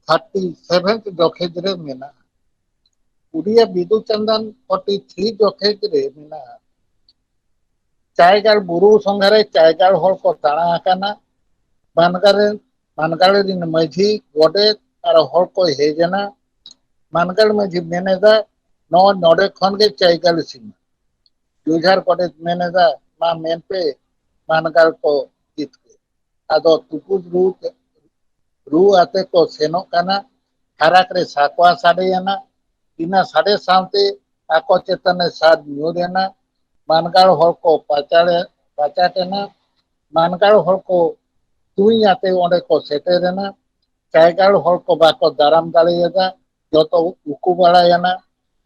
ᱛᱷᱟᱨᱴᱤ ᱥᱮᱵᱷᱮᱱ ᱡᱚᱠᱷᱮᱡ ᱨᱮ ᱢᱮᱱᱟᱜᱼᱟ᱾ ᱩᱰᱤᱭᱟ ᱵᱤᱫᱩ ᱪᱟᱸᱫᱟᱱ ᱯᱷᱳᱨᱴᱤ ᱛᱷᱨᱤ ᱡᱚᱠᱷᱮᱡ ᱨᱮ ᱢᱮᱱᱟᱜᱼᱟ᱾ ᱪᱟᱭᱜᱟᱲ ᱵᱩᱨᱩ ᱥᱚᱸᱜᱷᱟ ᱨᱮ ᱪᱟᱭᱜᱟᱲ ᱦᱚᱲ ᱠᱚ ᱫᱟᱬᱟ ᱟᱠᱟᱱᱟ᱾ ᱢᱟᱱᱜᱟᱲ ᱨᱮᱱ, ᱢᱟᱱᱜᱟᱲ ᱨᱮᱱ ᱢᱟᱹᱡᱷᱤ, ᱜᱚᱰᱮᱛ ᱟᱨ ᱦᱚᱲ ᱠᱚ ᱦᱮᱡ ᱮᱱᱟ᱾ ᱢᱟᱱᱜᱟᱲ ᱢᱟᱹᱡᱷᱤ ᱢᱮᱱ ᱮᱫᱟ, "ᱱᱚᱣᱟ ᱱᱚᱰᱮ ᱠᱷᱚᱱ ᱜᱮ ᱪᱟᱭᱜᱟᱲ ᱥᱤᱢᱟ᱾" ᱡᱩᱡᱷᱟᱨ ᱜᱚᱰᱮᱛ ᱢᱮᱱ ᱮᱫᱟ, "ᱢᱟ ᱢᱮᱱ ᱯᱮ, ᱢᱟᱱᱜᱟᱲ ᱠᱚ ᱡᱤᱛᱠᱟᱹᱨ᱾" ᱟᱫᱚ ᱛᱩᱯᱩᱫ ᱨᱩ ᱛᱮ, ᱨᱩ ᱟᱛᱮ ᱠᱚ ᱥᱮᱱᱚᱜ ᱠᱟᱱᱟ᱾ ᱯᱷᱟᱨᱟᱠ ᱨᱮ ᱥᱟᱠᱣᱟ ᱥᱟᱰᱮᱭᱮᱱᱟ᱾ ᱤᱱᱟᱹ ᱥᱟᱰᱮ ᱥᱟᱶᱛᱮ ᱟᱠᱚ ᱪᱮᱛᱟᱱ ᱨᱮ ᱥᱟᱫ ᱧᱩᱨ ᱮᱱᱟ᱾ ᱢᱟᱱᱜᱟᱲ ᱦᱚᱲ ᱠᱚ ᱯᱟᱪᱟᱲ, ᱯᱟᱪᱟᱴ ᱮᱱᱟ᱾ ᱢᱟᱱᱜᱟᱲ ᱦᱚᱲ ᱠᱚ ᱛᱩᱧ ᱟᱛᱮ ᱚᱸᱰᱮ ᱠᱚ ᱥᱮᱴᱮᱨ ᱮᱱᱟ᱾ ᱪᱟᱭᱜᱟᱲ ᱦᱚᱲ ᱠᱚ ᱵᱟᱠᱚ ᱫᱟᱨᱟᱢ ᱫᱟᱲᱮᱭᱟᱫᱟ᱾ ᱡᱚᱛᱚ ᱩᱠᱩ ᱵᱟᱲᱟᱭᱮᱱᱟ᱾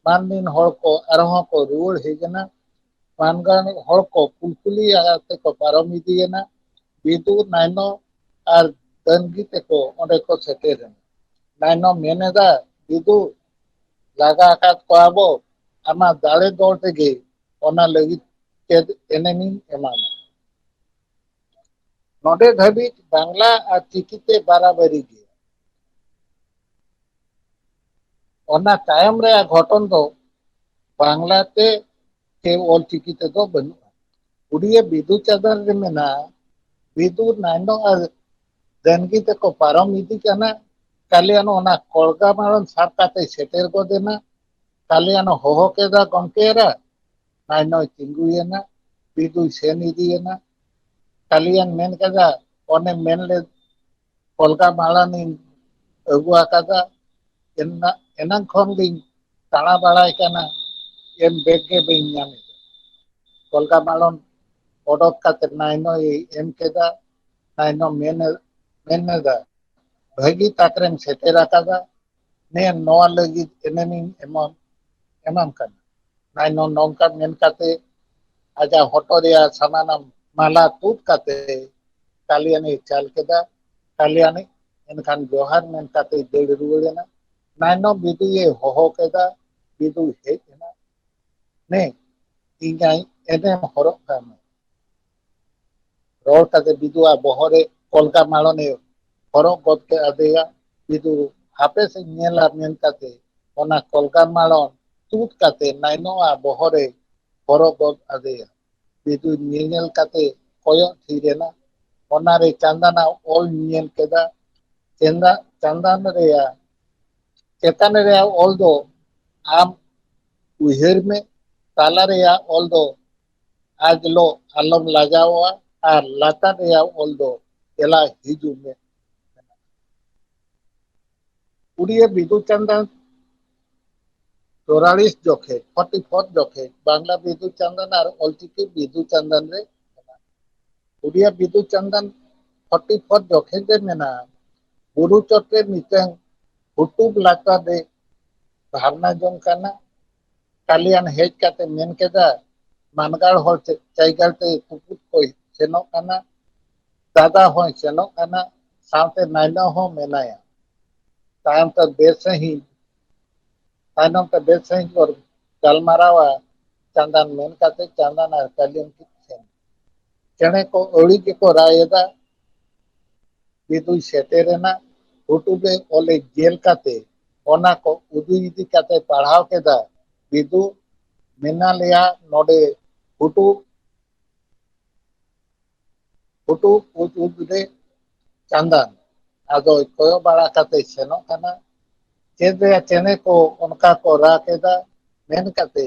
ᱢᱟᱱᱢᱤᱱ ᱦᱚᱲ ᱠᱚ ᱟᱨᱦᱚᱸ ᱠᱚ ᱨᱩᱣᱟᱹᱲ ᱦᱮᱡ ᱮᱱᱟ᱾ ᱢᱟᱱᱜᱟᱲ ᱦᱚᱲ ᱠᱚ ᱠᱩᱞᱠᱩᱞᱤ ᱟᱛᱮ ᱠᱚ ᱯᱟᱨᱚᱢ ᱤᱫᱤᱭᱮᱱᱟ᱾ ᱵᱤᱫᱩ, ᱱᱟᱭᱱᱚ ᱟᱨ ᱫᱟᱹᱱᱜᱤ ᱛᱮᱠᱚ ᱚᱸᱰᱮ ᱠᱚ ᱥᱮᱴᱮᱨ ᱮᱱᱟ᱾ ᱱᱟᱭᱱᱚ ᱢᱮᱱ ᱮᱫᱟ, "ᱵᱤᱫᱩ, ᱞᱟᱜᱟ ᱟᱠᱟᱫ ᱠᱚᱣᱟ ᱵᱚ, ᱟᱢᱟᱜ ᱫᱟᱲᱮ ᱫᱚᱲ ᱛᱮᱜᱮ ᱚᱱᱟ ᱞᱟᱹᱜᱤᱫ ᱪᱮᱫ ᱮᱱᱮᱢᱤᱧ ᱮᱢᱟᱢᱟ?" ᱱᱚᱰᱮ ᱫᱷᱟᱹᱵᱤᱡ ᱵᱟᱝᱞᱟ ᱟᱨ ᱪᱤᱠᱤᱛᱮ ᱵᱟᱨᱟᱵᱟᱹᱨᱤ ᱜᱮ᱾ ᱚᱱᱟ ᱛᱟᱭᱚᱢ ᱨᱮᱭᱟᱜ ᱜᱷᱚᱴᱚᱱ ᱫᱚ ᱵᱟᱝᱞᱟ ᱛᱮ ᱥᱮ ᱚᱞ ᱪᱤᱠᱤ ᱛᱮᱫᱚ ᱵᱟᱹᱱᱩᱜᱼᱟ᱾ ᱩᱰᱤᱭᱟᱹ ᱵᱤᱫᱩ ᱪᱟᱸᱫᱟᱱ ᱨᱮ ᱢᱮᱱᱟᱜᱼᱟ, ᱵᱤᱫᱩ, ᱱᱟᱭᱱᱚ ᱟᱨ ᱫᱟᱹᱱᱜᱤ ᱛᱮᱠᱚ ᱯᱟᱨᱚᱢ ᱤᱫᱤ ᱠᱟᱱᱟ᱾ ᱠᱟᱞᱤᱭᱟᱱ ᱚᱱᱟ ᱠᱚᱞᱜᱟ ᱢᱟᱲᱚᱢ ᱥᱟᱵ ᱠᱟᱛᱮ ᱥᱮᱴᱮᱨ ᱜᱚᱫ ᱮᱱᱟ᱾ ᱠᱟᱞᱤᱭᱟᱱ ᱦᱚᱦᱚ ᱠᱮᱫᱟ, "ᱜᱚᱢᱠᱮ ᱮᱨᱟ", ᱱᱟᱭᱱᱚᱭ ᱛᱤᱸᱜᱩᱭᱮᱱᱟ᱾ ᱵᱤᱫᱩᱭ ᱥᱮᱱ ᱤᱫᱤᱭᱮᱱᱟ᱾ ᱠᱟᱞᱤᱭᱟᱱ ᱢᱮᱱ ᱠᱮᱫᱟ, "ᱚᱱᱮᱢ ᱢᱮᱱ ᱞᱮᱫ ᱠᱚᱞᱜᱟ ᱢᱟᱲᱟᱝ ᱤᱧ ᱟᱹᱜᱩ ᱟᱠᱟᱫᱟ, ᱮᱱᱟ-, ᱮᱱᱟᱝ ᱠᱷᱚᱱ ᱞᱤᱧ ᱫᱟᱬᱟ ᱵᱟᱲᱟᱭ ᱠᱟᱱᱟ, ᱮᱢ ᱵᱮᱜᱽ ᱜᱮ ᱵᱟᱹᱧ ᱧᱟᱢ ᱮᱫᱟ᱾" ᱠᱚᱞᱜᱟ ᱢᱟᱲᱚᱢ ᱚᱰᱚᱠ ᱠᱟᱛᱮ ᱱᱟᱭᱱᱚᱭ ᱮᱢ ᱠᱮᱫᱟ᱾ ᱱᱟᱭᱱᱚ ᱢᱮᱱ, ᱢᱮᱱ ᱮᱫᱟ, "ᱵᱷᱟᱹᱜᱤ ᱛᱟᱠ ᱨᱮᱢ ᱥᱮᱴᱮᱨ ᱟᱠᱟᱫᱟ, ᱱᱮ ᱱᱚᱣᱟ ᱞᱟᱹᱜᱤᱫ ᱮᱱᱮᱢᱤᱧ ᱮᱢᱟᱢ, ᱮᱢᱟᱢ ᱠᱟᱱᱟ᱾" ᱱᱟᱭᱱᱚ ᱱᱚᱝᱠᱟ ᱢᱮᱱ ᱠᱟᱛᱮ ᱟᱡᱟᱜ ᱦᱚᱴᱚᱜ ᱨᱮᱭᱟᱜ ᱥᱟᱢᱟᱱᱟᱢ ᱢᱟᱞᱟ ᱛᱩᱫ ᱠᱟᱛᱮ ᱠᱟᱞᱤᱭᱟᱱᱤ ᱪᱟᱞ ᱠᱮᱫᱟ᱾ ᱠᱟᱞᱤᱭᱟᱱᱤ ᱮᱱᱠᱷᱟᱱ ᱡᱚᱦᱟᱨ ᱢᱮᱱ ᱠᱟᱛᱮ ᱫᱟᱹᱲ ᱨᱩᱣᱟᱹᱲ ᱮᱱᱟ᱾ ᱱᱟᱭᱱᱚ ᱵᱤᱫᱩᱭᱮ ᱦᱚᱦᱚ ᱠᱮᱫᱟ, ᱵᱤᱫᱩ ᱦᱮᱡ ᱮᱱᱟ᱾ "ᱱᱮ, ᱤᱧᱟᱭ ᱮᱱᱮᱢ ᱦᱚᱨᱚᱜ ᱠᱟᱜ ᱢᱮ᱾" ᱨᱚᱲ ᱠᱟᱛᱮ ᱵᱤᱫᱩᱣᱟᱜ ᱵᱚᱦᱚᱜ ᱨᱮ ᱠᱚᱞᱜᱟ ᱢᱟᱲᱚᱱᱮ ᱦᱚᱨᱚᱜ ᱜᱚᱫ ᱠᱮᱫ ᱟᱫᱮᱭᱟ᱾ ᱵᱤᱫᱩ ᱦᱟᱯᱮ ᱥᱮ ᱧᱮᱞᱟ ᱢᱮᱱ ᱠᱟᱛᱮ ᱚᱱᱟ ᱠᱚᱞᱜᱟ ᱢᱟᱲᱚᱢ ᱛᱩᱫ ᱠᱟᱛᱮ ᱱᱟᱭᱱᱚᱣᱟᱜ ᱵᱚᱦᱚᱜ ᱨᱮ ᱦᱚᱨᱚᱜ ᱜᱚᱫ ᱟᱫᱮᱭᱟ᱾ ᱵᱤᱫᱩ ᱧᱮᱧᱮᱞ ᱠᱟᱛᱮ ᱠᱚᱭᱚᱜ ᱛᱷᱤᱨ ᱮᱱᱟ᱾ ᱚᱱᱟᱨᱮ ᱪᱟᱸᱫᱟᱱᱟᱜ ᱚᱞ ᱧᱮᱞ ᱠᱮᱫᱟ᱾ ᱪᱮᱸᱫᱟ-, ᱪᱟᱸᱫᱟᱱ ᱨᱮᱭᱟᱜ, ᱪᱮᱛᱟᱱ ᱨᱮᱭᱟᱜ ᱚᱞ ᱫᱚ ᱟᱢ ᱩᱭᱦᱟᱹᱨ ᱢᱮ, ᱛᱟᱞᱟ ᱨᱮᱭᱟᱜ ᱚᱞ ᱫᱚ ᱟᱡ ᱞᱚ ᱟᱞᱚᱢ ᱞᱟᱡᱟᱣᱚᱜᱼᱟ, ᱟᱨ ᱞᱟᱛᱟᱨ ᱨᱮᱭᱟᱜ ᱚᱞ ᱫᱚ ᱮᱞᱟ ᱦᱤᱡᱩᱜ ᱢᱮ᱾ ᱩᱲᱤᱭᱟ ᱵᱤᱫᱩ ᱪᱟᱸᱫᱟᱱ ᱪᱩᱣᱟᱞᱤᱥ ᱡᱚᱠᱷᱮᱡ, ᱯᱷᱚᱨᱴᱤ ᱯᱷᱳᱨ ᱡᱚᱠᱷᱮᱡ, ᱵᱟᱝᱞᱟ ᱵᱤᱫᱩ ᱪᱟᱸᱫᱟᱱ ᱟᱨ ᱚᱞᱪᱤᱠᱤ ᱵᱤᱫᱩ ᱪᱟᱸᱫᱟᱱ ᱨᱮ ᱢᱮᱱᱟᱜᱼᱟ᱾ ᱩᱲᱤᱭᱟ ᱵᱤᱫᱩ ᱪᱟᱸᱫᱟᱱ ᱯᱷᱚᱨᱴᱤ ᱯᱷᱳᱨ ᱡᱚᱠᱷᱮᱡ ᱨᱮ ᱢᱮᱱᱟᱜᱼᱟ᱾ ᱵᱩᱨᱩ ᱪᱚᱴ ᱨᱮ ᱢᱤᱫᱴᱟᱝ ᱦᱩᱴᱩᱵ ᱞᱟᱛᱟᱨ ᱨᱮ ᱫᱷᱟᱨᱱᱟ ᱡᱚᱝ ᱠᱟᱱᱟ᱾ ᱠᱟᱞᱤᱭᱟᱱ ᱦᱮᱡ ᱠᱟᱛᱮ ᱢᱮᱱ ᱠᱮᱫᱟ, ᱢᱟᱱᱜᱟᱲ ᱦᱚᱲ ᱪᱮ-, ᱪᱟᱭᱜᱟᱲ ᱛᱮ ᱛᱩᱯᱩᱫ ᱠᱚ ᱥᱮᱱᱚᱜ ᱠᱟᱱᱟ, ᱫᱟᱫᱟ ᱦᱚᱸᱭ ᱥᱮᱱᱚᱜ ᱠᱟᱱᱟ, ᱥᱟᱶᱛᱮ ᱱᱟᱭᱱᱟ ᱦᱚᱸ ᱢᱮᱱᱟᱭᱟ᱾ ᱛᱟᱭᱚᱢ ᱛᱮ ᱵᱮᱥ ᱥᱟᱺᱦᱤᱡ, ᱛᱟᱭᱱᱚᱢ ᱛᱮ ᱵᱮᱥ ᱥᱟᱺᱦᱤᱡ ᱠᱚ ᱜᱟᱞᱢᱟᱨᱟᱣᱟ᱾ ᱪᱟᱸᱫᱟᱱ ᱢᱮᱱ ᱠᱟᱛᱮ ᱪᱟᱸᱫᱟᱱ ᱟᱨ ᱠᱟᱞᱤᱭᱟᱱ ᱠᱤᱱ ᱥᱮᱱ᱾ ᱪᱮᱬᱮ ᱠᱚ ᱟᱹᱲᱤ ᱜᱮᱠᱚ ᱨᱟᱜ ᱮᱫᱟ᱾ ᱵᱤᱫᱩᱭ ᱥᱮᱴᱮᱨᱮᱱᱟ᱾ ᱦᱩᱴᱩᱵ ᱮ ᱚᱞᱮ ᱧᱮᱞ ᱠᱟᱛᱮ ᱚᱱᱟ ᱠᱚ ᱩᱫᱩᱭ ᱤᱫᱤ ᱠᱟᱛᱮ ᱯᱟᱲᱦᱟᱣ ᱠᱮᱫᱟ, ᱵᱤᱫᱩ, ᱢᱮᱱᱟᱜ ᱞᱮᱭᱟ ᱱᱚᱰᱮ ᱦᱩᱴᱩᱵ, ᱦᱩᱴᱩᱵ ᱩᱫ ᱩᱫ ᱨᱮ ᱪᱟᱸᱫᱟᱱ᱾ ᱟᱫᱚᱭ ᱠᱚᱭᱚᱜ ᱵᱟᱲᱟ ᱠᱟᱛᱮ ᱥᱮᱱᱚᱜ ᱠᱟᱱᱟ᱾ ᱪᱮᱫ ᱨᱮᱭᱟᱜ ᱪᱮᱬᱮ ᱠᱚ ᱚᱱᱠᱟ ᱠᱚ ᱨᱟᱜ ᱮᱫᱟ ᱢᱮᱱ ᱠᱟᱛᱮ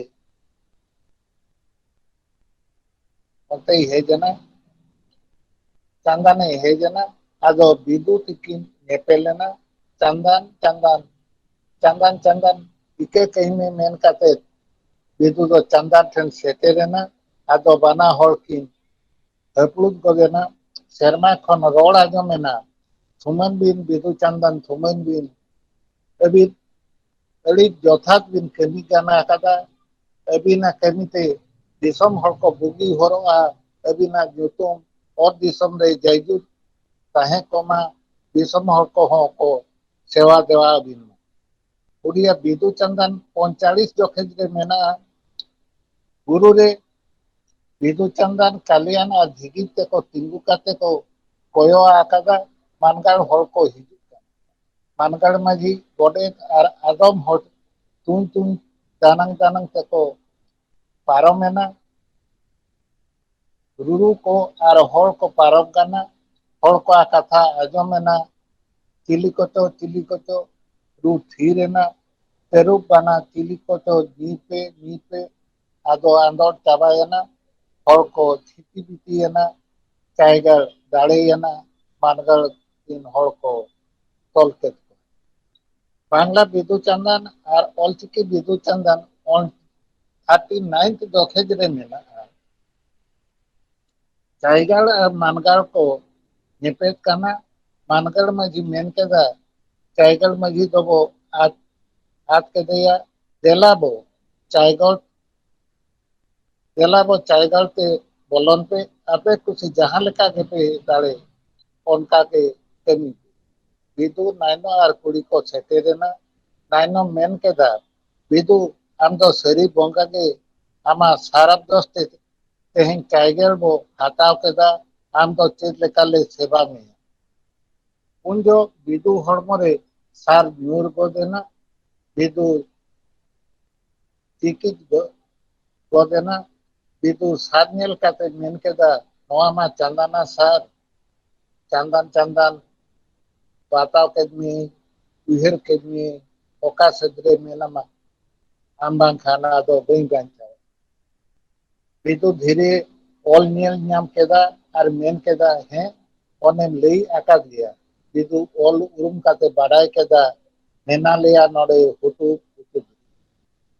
ᱚᱱᱛᱮᱭ ᱦᱮᱡ ᱮᱱᱟ᱾ ᱪᱟᱸᱫᱟᱱᱮ ᱦᱮᱡ ᱮᱱᱟ᱾ ᱟᱫᱚ ᱵᱤᱫᱩ ᱛᱤᱠᱤᱱ ᱧᱮᱯᱮᱞ ᱮᱱᱟ᱾ ᱪᱟᱸᱫᱟᱱ, ᱪᱟᱸᱫᱟᱱ, ᱪᱟᱸᱫᱟᱱ, ᱪᱟᱸᱫᱟᱱ, ᱤᱠᱟᱹ ᱠᱟᱹᱧ ᱢᱮ ᱢᱮᱱ ᱠᱟᱛᱮ ᱵᱤᱫᱩ ᱫᱚ ᱪᱟᱸᱫᱟᱱ ᱴᱷᱮᱱ ᱥᱮᱴᱮᱨ ᱮᱱᱟ᱾ ᱟᱫᱚ ᱵᱟᱱᱟ ᱦᱚᱲ ᱠᱤᱱ ᱦᱟᱹᱯᱲᱩᱫ ᱜᱚᱫ ᱮᱱᱟ᱾ ᱥᱮᱨᱢᱟ ᱠᱷᱚᱱ ᱨᱚᱲ ᱟᱸᱡᱚᱢ ᱮᱱᱟ, "ᱛᱷᱩᱢᱟᱹᱱ ᱵᱤᱱ ᱵᱤᱫᱩ ᱪᱟᱸᱫᱟᱱ, ᱛᱷᱩᱢᱟᱹᱱ ᱵᱤᱱ, ᱟᱹᱵᱤᱱ ᱟᱹᱰᱤ ᱡᱚᱛᱷᱟᱛ ᱵᱤᱱ ᱠᱟᱹᱢᱤ ᱠᱟᱱᱟ ᱟᱠᱟᱫᱟ᱾ ᱟᱹᱵᱤᱱᱟᱜ ᱠᱟᱹᱢᱤ ᱛᱮ ᱫᱤᱥᱚᱢ ᱦᱚᱲ ᱠᱚ ᱵᱩᱜᱤ ᱦᱚᱨᱚᱜᱼᱟ, ᱟᱹᱵᱤᱱᱟᱜ ᱧᱩᱛᱩᱢ ᱚᱛ ᱫᱤᱥᱚᱢ ᱨᱮ ᱡᱟᱭᱡᱩᱜᱽ ᱛᱟᱦᱮᱸ ᱠᱚᱜ ᱢᱟ, ᱫᱤᱥᱚᱢ ᱦᱚᱲ ᱠᱚᱦᱚᱸ ᱠᱚ ᱥᱮᱣᱟ ᱫᱮᱣᱟ ᱟᱹᱵᱤᱱ ᱢᱟ᱾" ᱩᱲᱤᱭᱟ ᱵᱤᱫᱩ ᱪᱟᱸᱫᱟᱱ ᱯᱚᱸᱭᱛᱟᱞᱤᱥ ᱡᱚᱠᱷᱮᱡ ᱨᱮ ᱢᱮᱱᱟᱜᱼᱟ᱾ ᱵᱩᱨᱩ ᱨᱮ ᱵᱤᱫᱩ ᱪᱟᱸᱫᱟᱱ, ᱠᱟᱞᱤᱭᱟᱱ ᱟᱨ ᱡᱷᱤᱜᱤᱡ ᱛᱮᱠᱚ ᱛᱤᱸᱜᱩ ᱠᱟᱛᱮ ᱠᱚ ᱠᱚᱭᱚᱜ ᱟᱠᱟᱫᱟ᱾ ᱢᱟᱱᱜᱟᱲ ᱦᱚᱲ ᱠᱚ ᱦᱤᱡᱩᱜ ᱠᱟᱱᱟ᱾ ᱢᱟᱱᱜᱟᱲ ᱢᱟᱹᱡᱷᱤ, ᱜᱚᱰᱮᱛ ᱟᱨ ᱟᱫᱚᱢ ᱦᱚᱲ ᱛᱩᱧ ᱛᱩᱧ, ᱫᱟᱱᱟᱝ ᱫᱟᱱᱟᱝ ᱛᱮᱠᱚ ᱯᱟᱨᱚᱢᱮᱱᱟ᱾ ᱨᱩᱨᱩ ᱠᱚ ᱟᱨ ᱦᱚᱲ ᱠᱚ ᱯᱟᱨᱚᱢ ᱠᱟᱱᱟ᱾ ᱦᱚᱲ ᱠᱚᱣᱟᱜ ᱠᱟᱛᱷᱟ ᱟᱸᱡᱚᱢ ᱮᱱᱟ᱾ ᱪᱤᱞᱤ ᱠᱚᱪᱚ, ᱪᱤᱞᱤ ᱠᱚᱪᱚ ᱨᱩ ᱛᱷᱤᱨ ᱮᱱᱟ᱾ ᱛᱟᱹᱨᱩᱵ ᱵᱟᱱᱟ ᱪᱤᱞᱤ ᱠᱚᱪᱚ ᱧᱤᱨ ᱯᱮ, ᱧᱤᱨ ᱯᱮ᱾ ᱟᱫᱚ ᱟᱸᱫᱚᱲ ᱪᱟᱵᱟᱭᱮᱱᱟ᱾ ᱦᱚᱲ ᱠᱚ ᱪᱷᱤᱛᱤ ᱵᱤᱛᱤᱭᱮᱱᱟ᱾ ᱪᱟᱭᱜᱟᱲ ᱫᱟᱲᱮᱭᱮᱱᱟ᱾ ᱢᱟᱱᱜᱟᱲ ᱨᱤᱱ ᱦᱚᱲ ᱠᱚ ᱛᱚᱞ ᱠᱮᱫ ᱠᱚᱣᱟ᱾ ᱵᱟᱝᱞᱟ ᱵᱤᱫᱩ ᱪᱟᱸᱫᱟᱱ ᱟᱨ ᱚᱞᱪᱤᱠᱤ ᱵᱤᱫᱩ ᱪᱟᱸᱫᱟᱱ ᱚᱞ ᱛᱷᱟᱨᱴᱤ ᱱᱟᱭᱤᱱᱛᱷ ᱫᱚᱠᱷᱮᱡ ᱨᱮ ᱢᱮᱱᱟᱜᱼᱟ᱾ ᱪᱟᱭᱜᱟᱲ ᱟᱨ ᱢᱟᱱᱜᱟᱲ ᱠᱚ ᱧᱮᱯᱮᱫ ᱠᱟᱱᱟ᱾ ᱢᱟᱱᱜᱟᱲ ᱢᱟᱹᱡᱷᱤ ᱢᱮᱱ ᱠᱮᱫᱟ, ᱪᱟᱭᱜᱟᱲ ᱢᱟᱹᱡᱷᱤ ᱫᱚᱵᱚ ᱟᱫ, ᱟᱫ ᱠᱮᱫᱮᱭᱟ᱾ ᱫᱮᱞᱟ ᱵᱚ ᱪᱟᱭᱜᱚᱲ, ᱫᱮᱞᱟ ᱵᱚ ᱪᱟᱭᱜᱟᱲ ᱛᱮ ᱵᱚᱞᱚᱱ ᱯᱮ᱾ ᱟᱯᱮ ᱠᱩᱥᱤ ᱡᱟᱦᱟᱸ ᱞᱮᱠᱟ ᱜᱮᱯᱮ ᱫᱟᱲᱮ, ᱚᱱᱠᱟ ᱜᱮ ᱠᱟᱹᱢᱤ ᱯᱮ᱾ ᱵᱤᱫᱩ, ᱱᱟᱭᱱᱚ ᱟᱨ ᱠᱩᱲᱤ ᱠᱚ ᱥᱮᱴᱮᱨᱮᱱᱟ᱾ ᱱᱟᱭᱱᱚ ᱢᱮᱱ ᱠᱮᱫᱟ, ᱵᱤᱫᱩ, ᱟᱢ ᱫᱚ ᱥᱟᱹᱨᱤ ᱵᱚᱸᱜᱟ ᱜᱮ ᱟᱢᱟᱜ ᱥᱟᱨᱟᱯ ᱫᱚᱥ ᱛᱮ ᱛᱮᱦᱮᱧ ᱪᱟᱭᱜᱮᱞ ᱵᱚ ᱦᱟᱛᱟᱣ ᱠᱮᱫᱟ, ᱟᱢ ᱫᱚ ᱪᱮᱫ ᱞᱮᱠᱟ ᱞᱮ ᱥᱮᱵᱟ ᱢᱮᱭᱟ? ᱩᱱ ᱡᱚᱦᱚᱜ ᱵᱤᱫᱩ ᱦᱚᱲᱢᱚ ᱨᱮ ᱥᱟᱨ ᱧᱩᱨ ᱜᱚᱫ ᱮᱱᱟ᱾ ᱵᱤᱫᱩ ᱪᱤᱠᱤᱡ ᱜᱚ-, ᱜᱚᱫ ᱮᱱᱟ᱾ ᱵᱤᱫᱩ ᱥᱟᱨ ᱧᱮᱞ ᱠᱟᱛᱮ ᱢᱮᱱ ᱠᱮᱫᱟ, "ᱱᱚᱣᱟ ᱢᱟ ᱪᱟᱸᱫᱟᱱᱟ ᱥᱟᱨ, ᱪᱟᱸᱫᱟᱱ ᱪᱟᱸᱫᱟᱱ ᱵᱟᱛᱟᱣ ᱠᱮᱫ ᱢᱤᱭᱟᱹᱧ, ᱩᱭᱦᱟᱹᱨ ᱠᱮᱫ ᱢᱤᱭᱟᱹᱧ, ᱚᱠᱟ ᱥᱮᱫ ᱨᱮ ᱢᱮᱱᱟᱢᱟ? ᱟᱢ ᱵᱟᱝᱠᱷᱟᱱ ᱟᱫᱚ ᱵᱟᱹᱧ ᱵᱟᱧᱪᱟᱣᱟ᱾" ᱵᱤᱫᱩ ᱫᱷᱤᱨᱮ ᱚᱞ ᱧᱮᱞ ᱧᱟᱢ ᱠᱮᱫᱟ ᱟᱨ ᱢᱮᱱ ᱠᱮᱫᱟ, "ᱦᱮᱸ, ᱚᱱᱮᱢ ᱞᱟᱹᱭ ᱟᱠᱟᱫ ᱜᱮᱭᱟ᱾" ᱵᱤᱫᱩ ᱚᱞ ᱩᱨᱩᱢ ᱠᱟᱛᱮ ᱵᱟᱰᱟᱭ ᱠᱮᱫᱟ, ᱢᱮᱱᱟᱜ ᱞᱮᱭᱟ ᱱᱚᱰᱮ ᱦᱩᱴᱩᱵ ᱦᱩᱴᱩᱵ᱾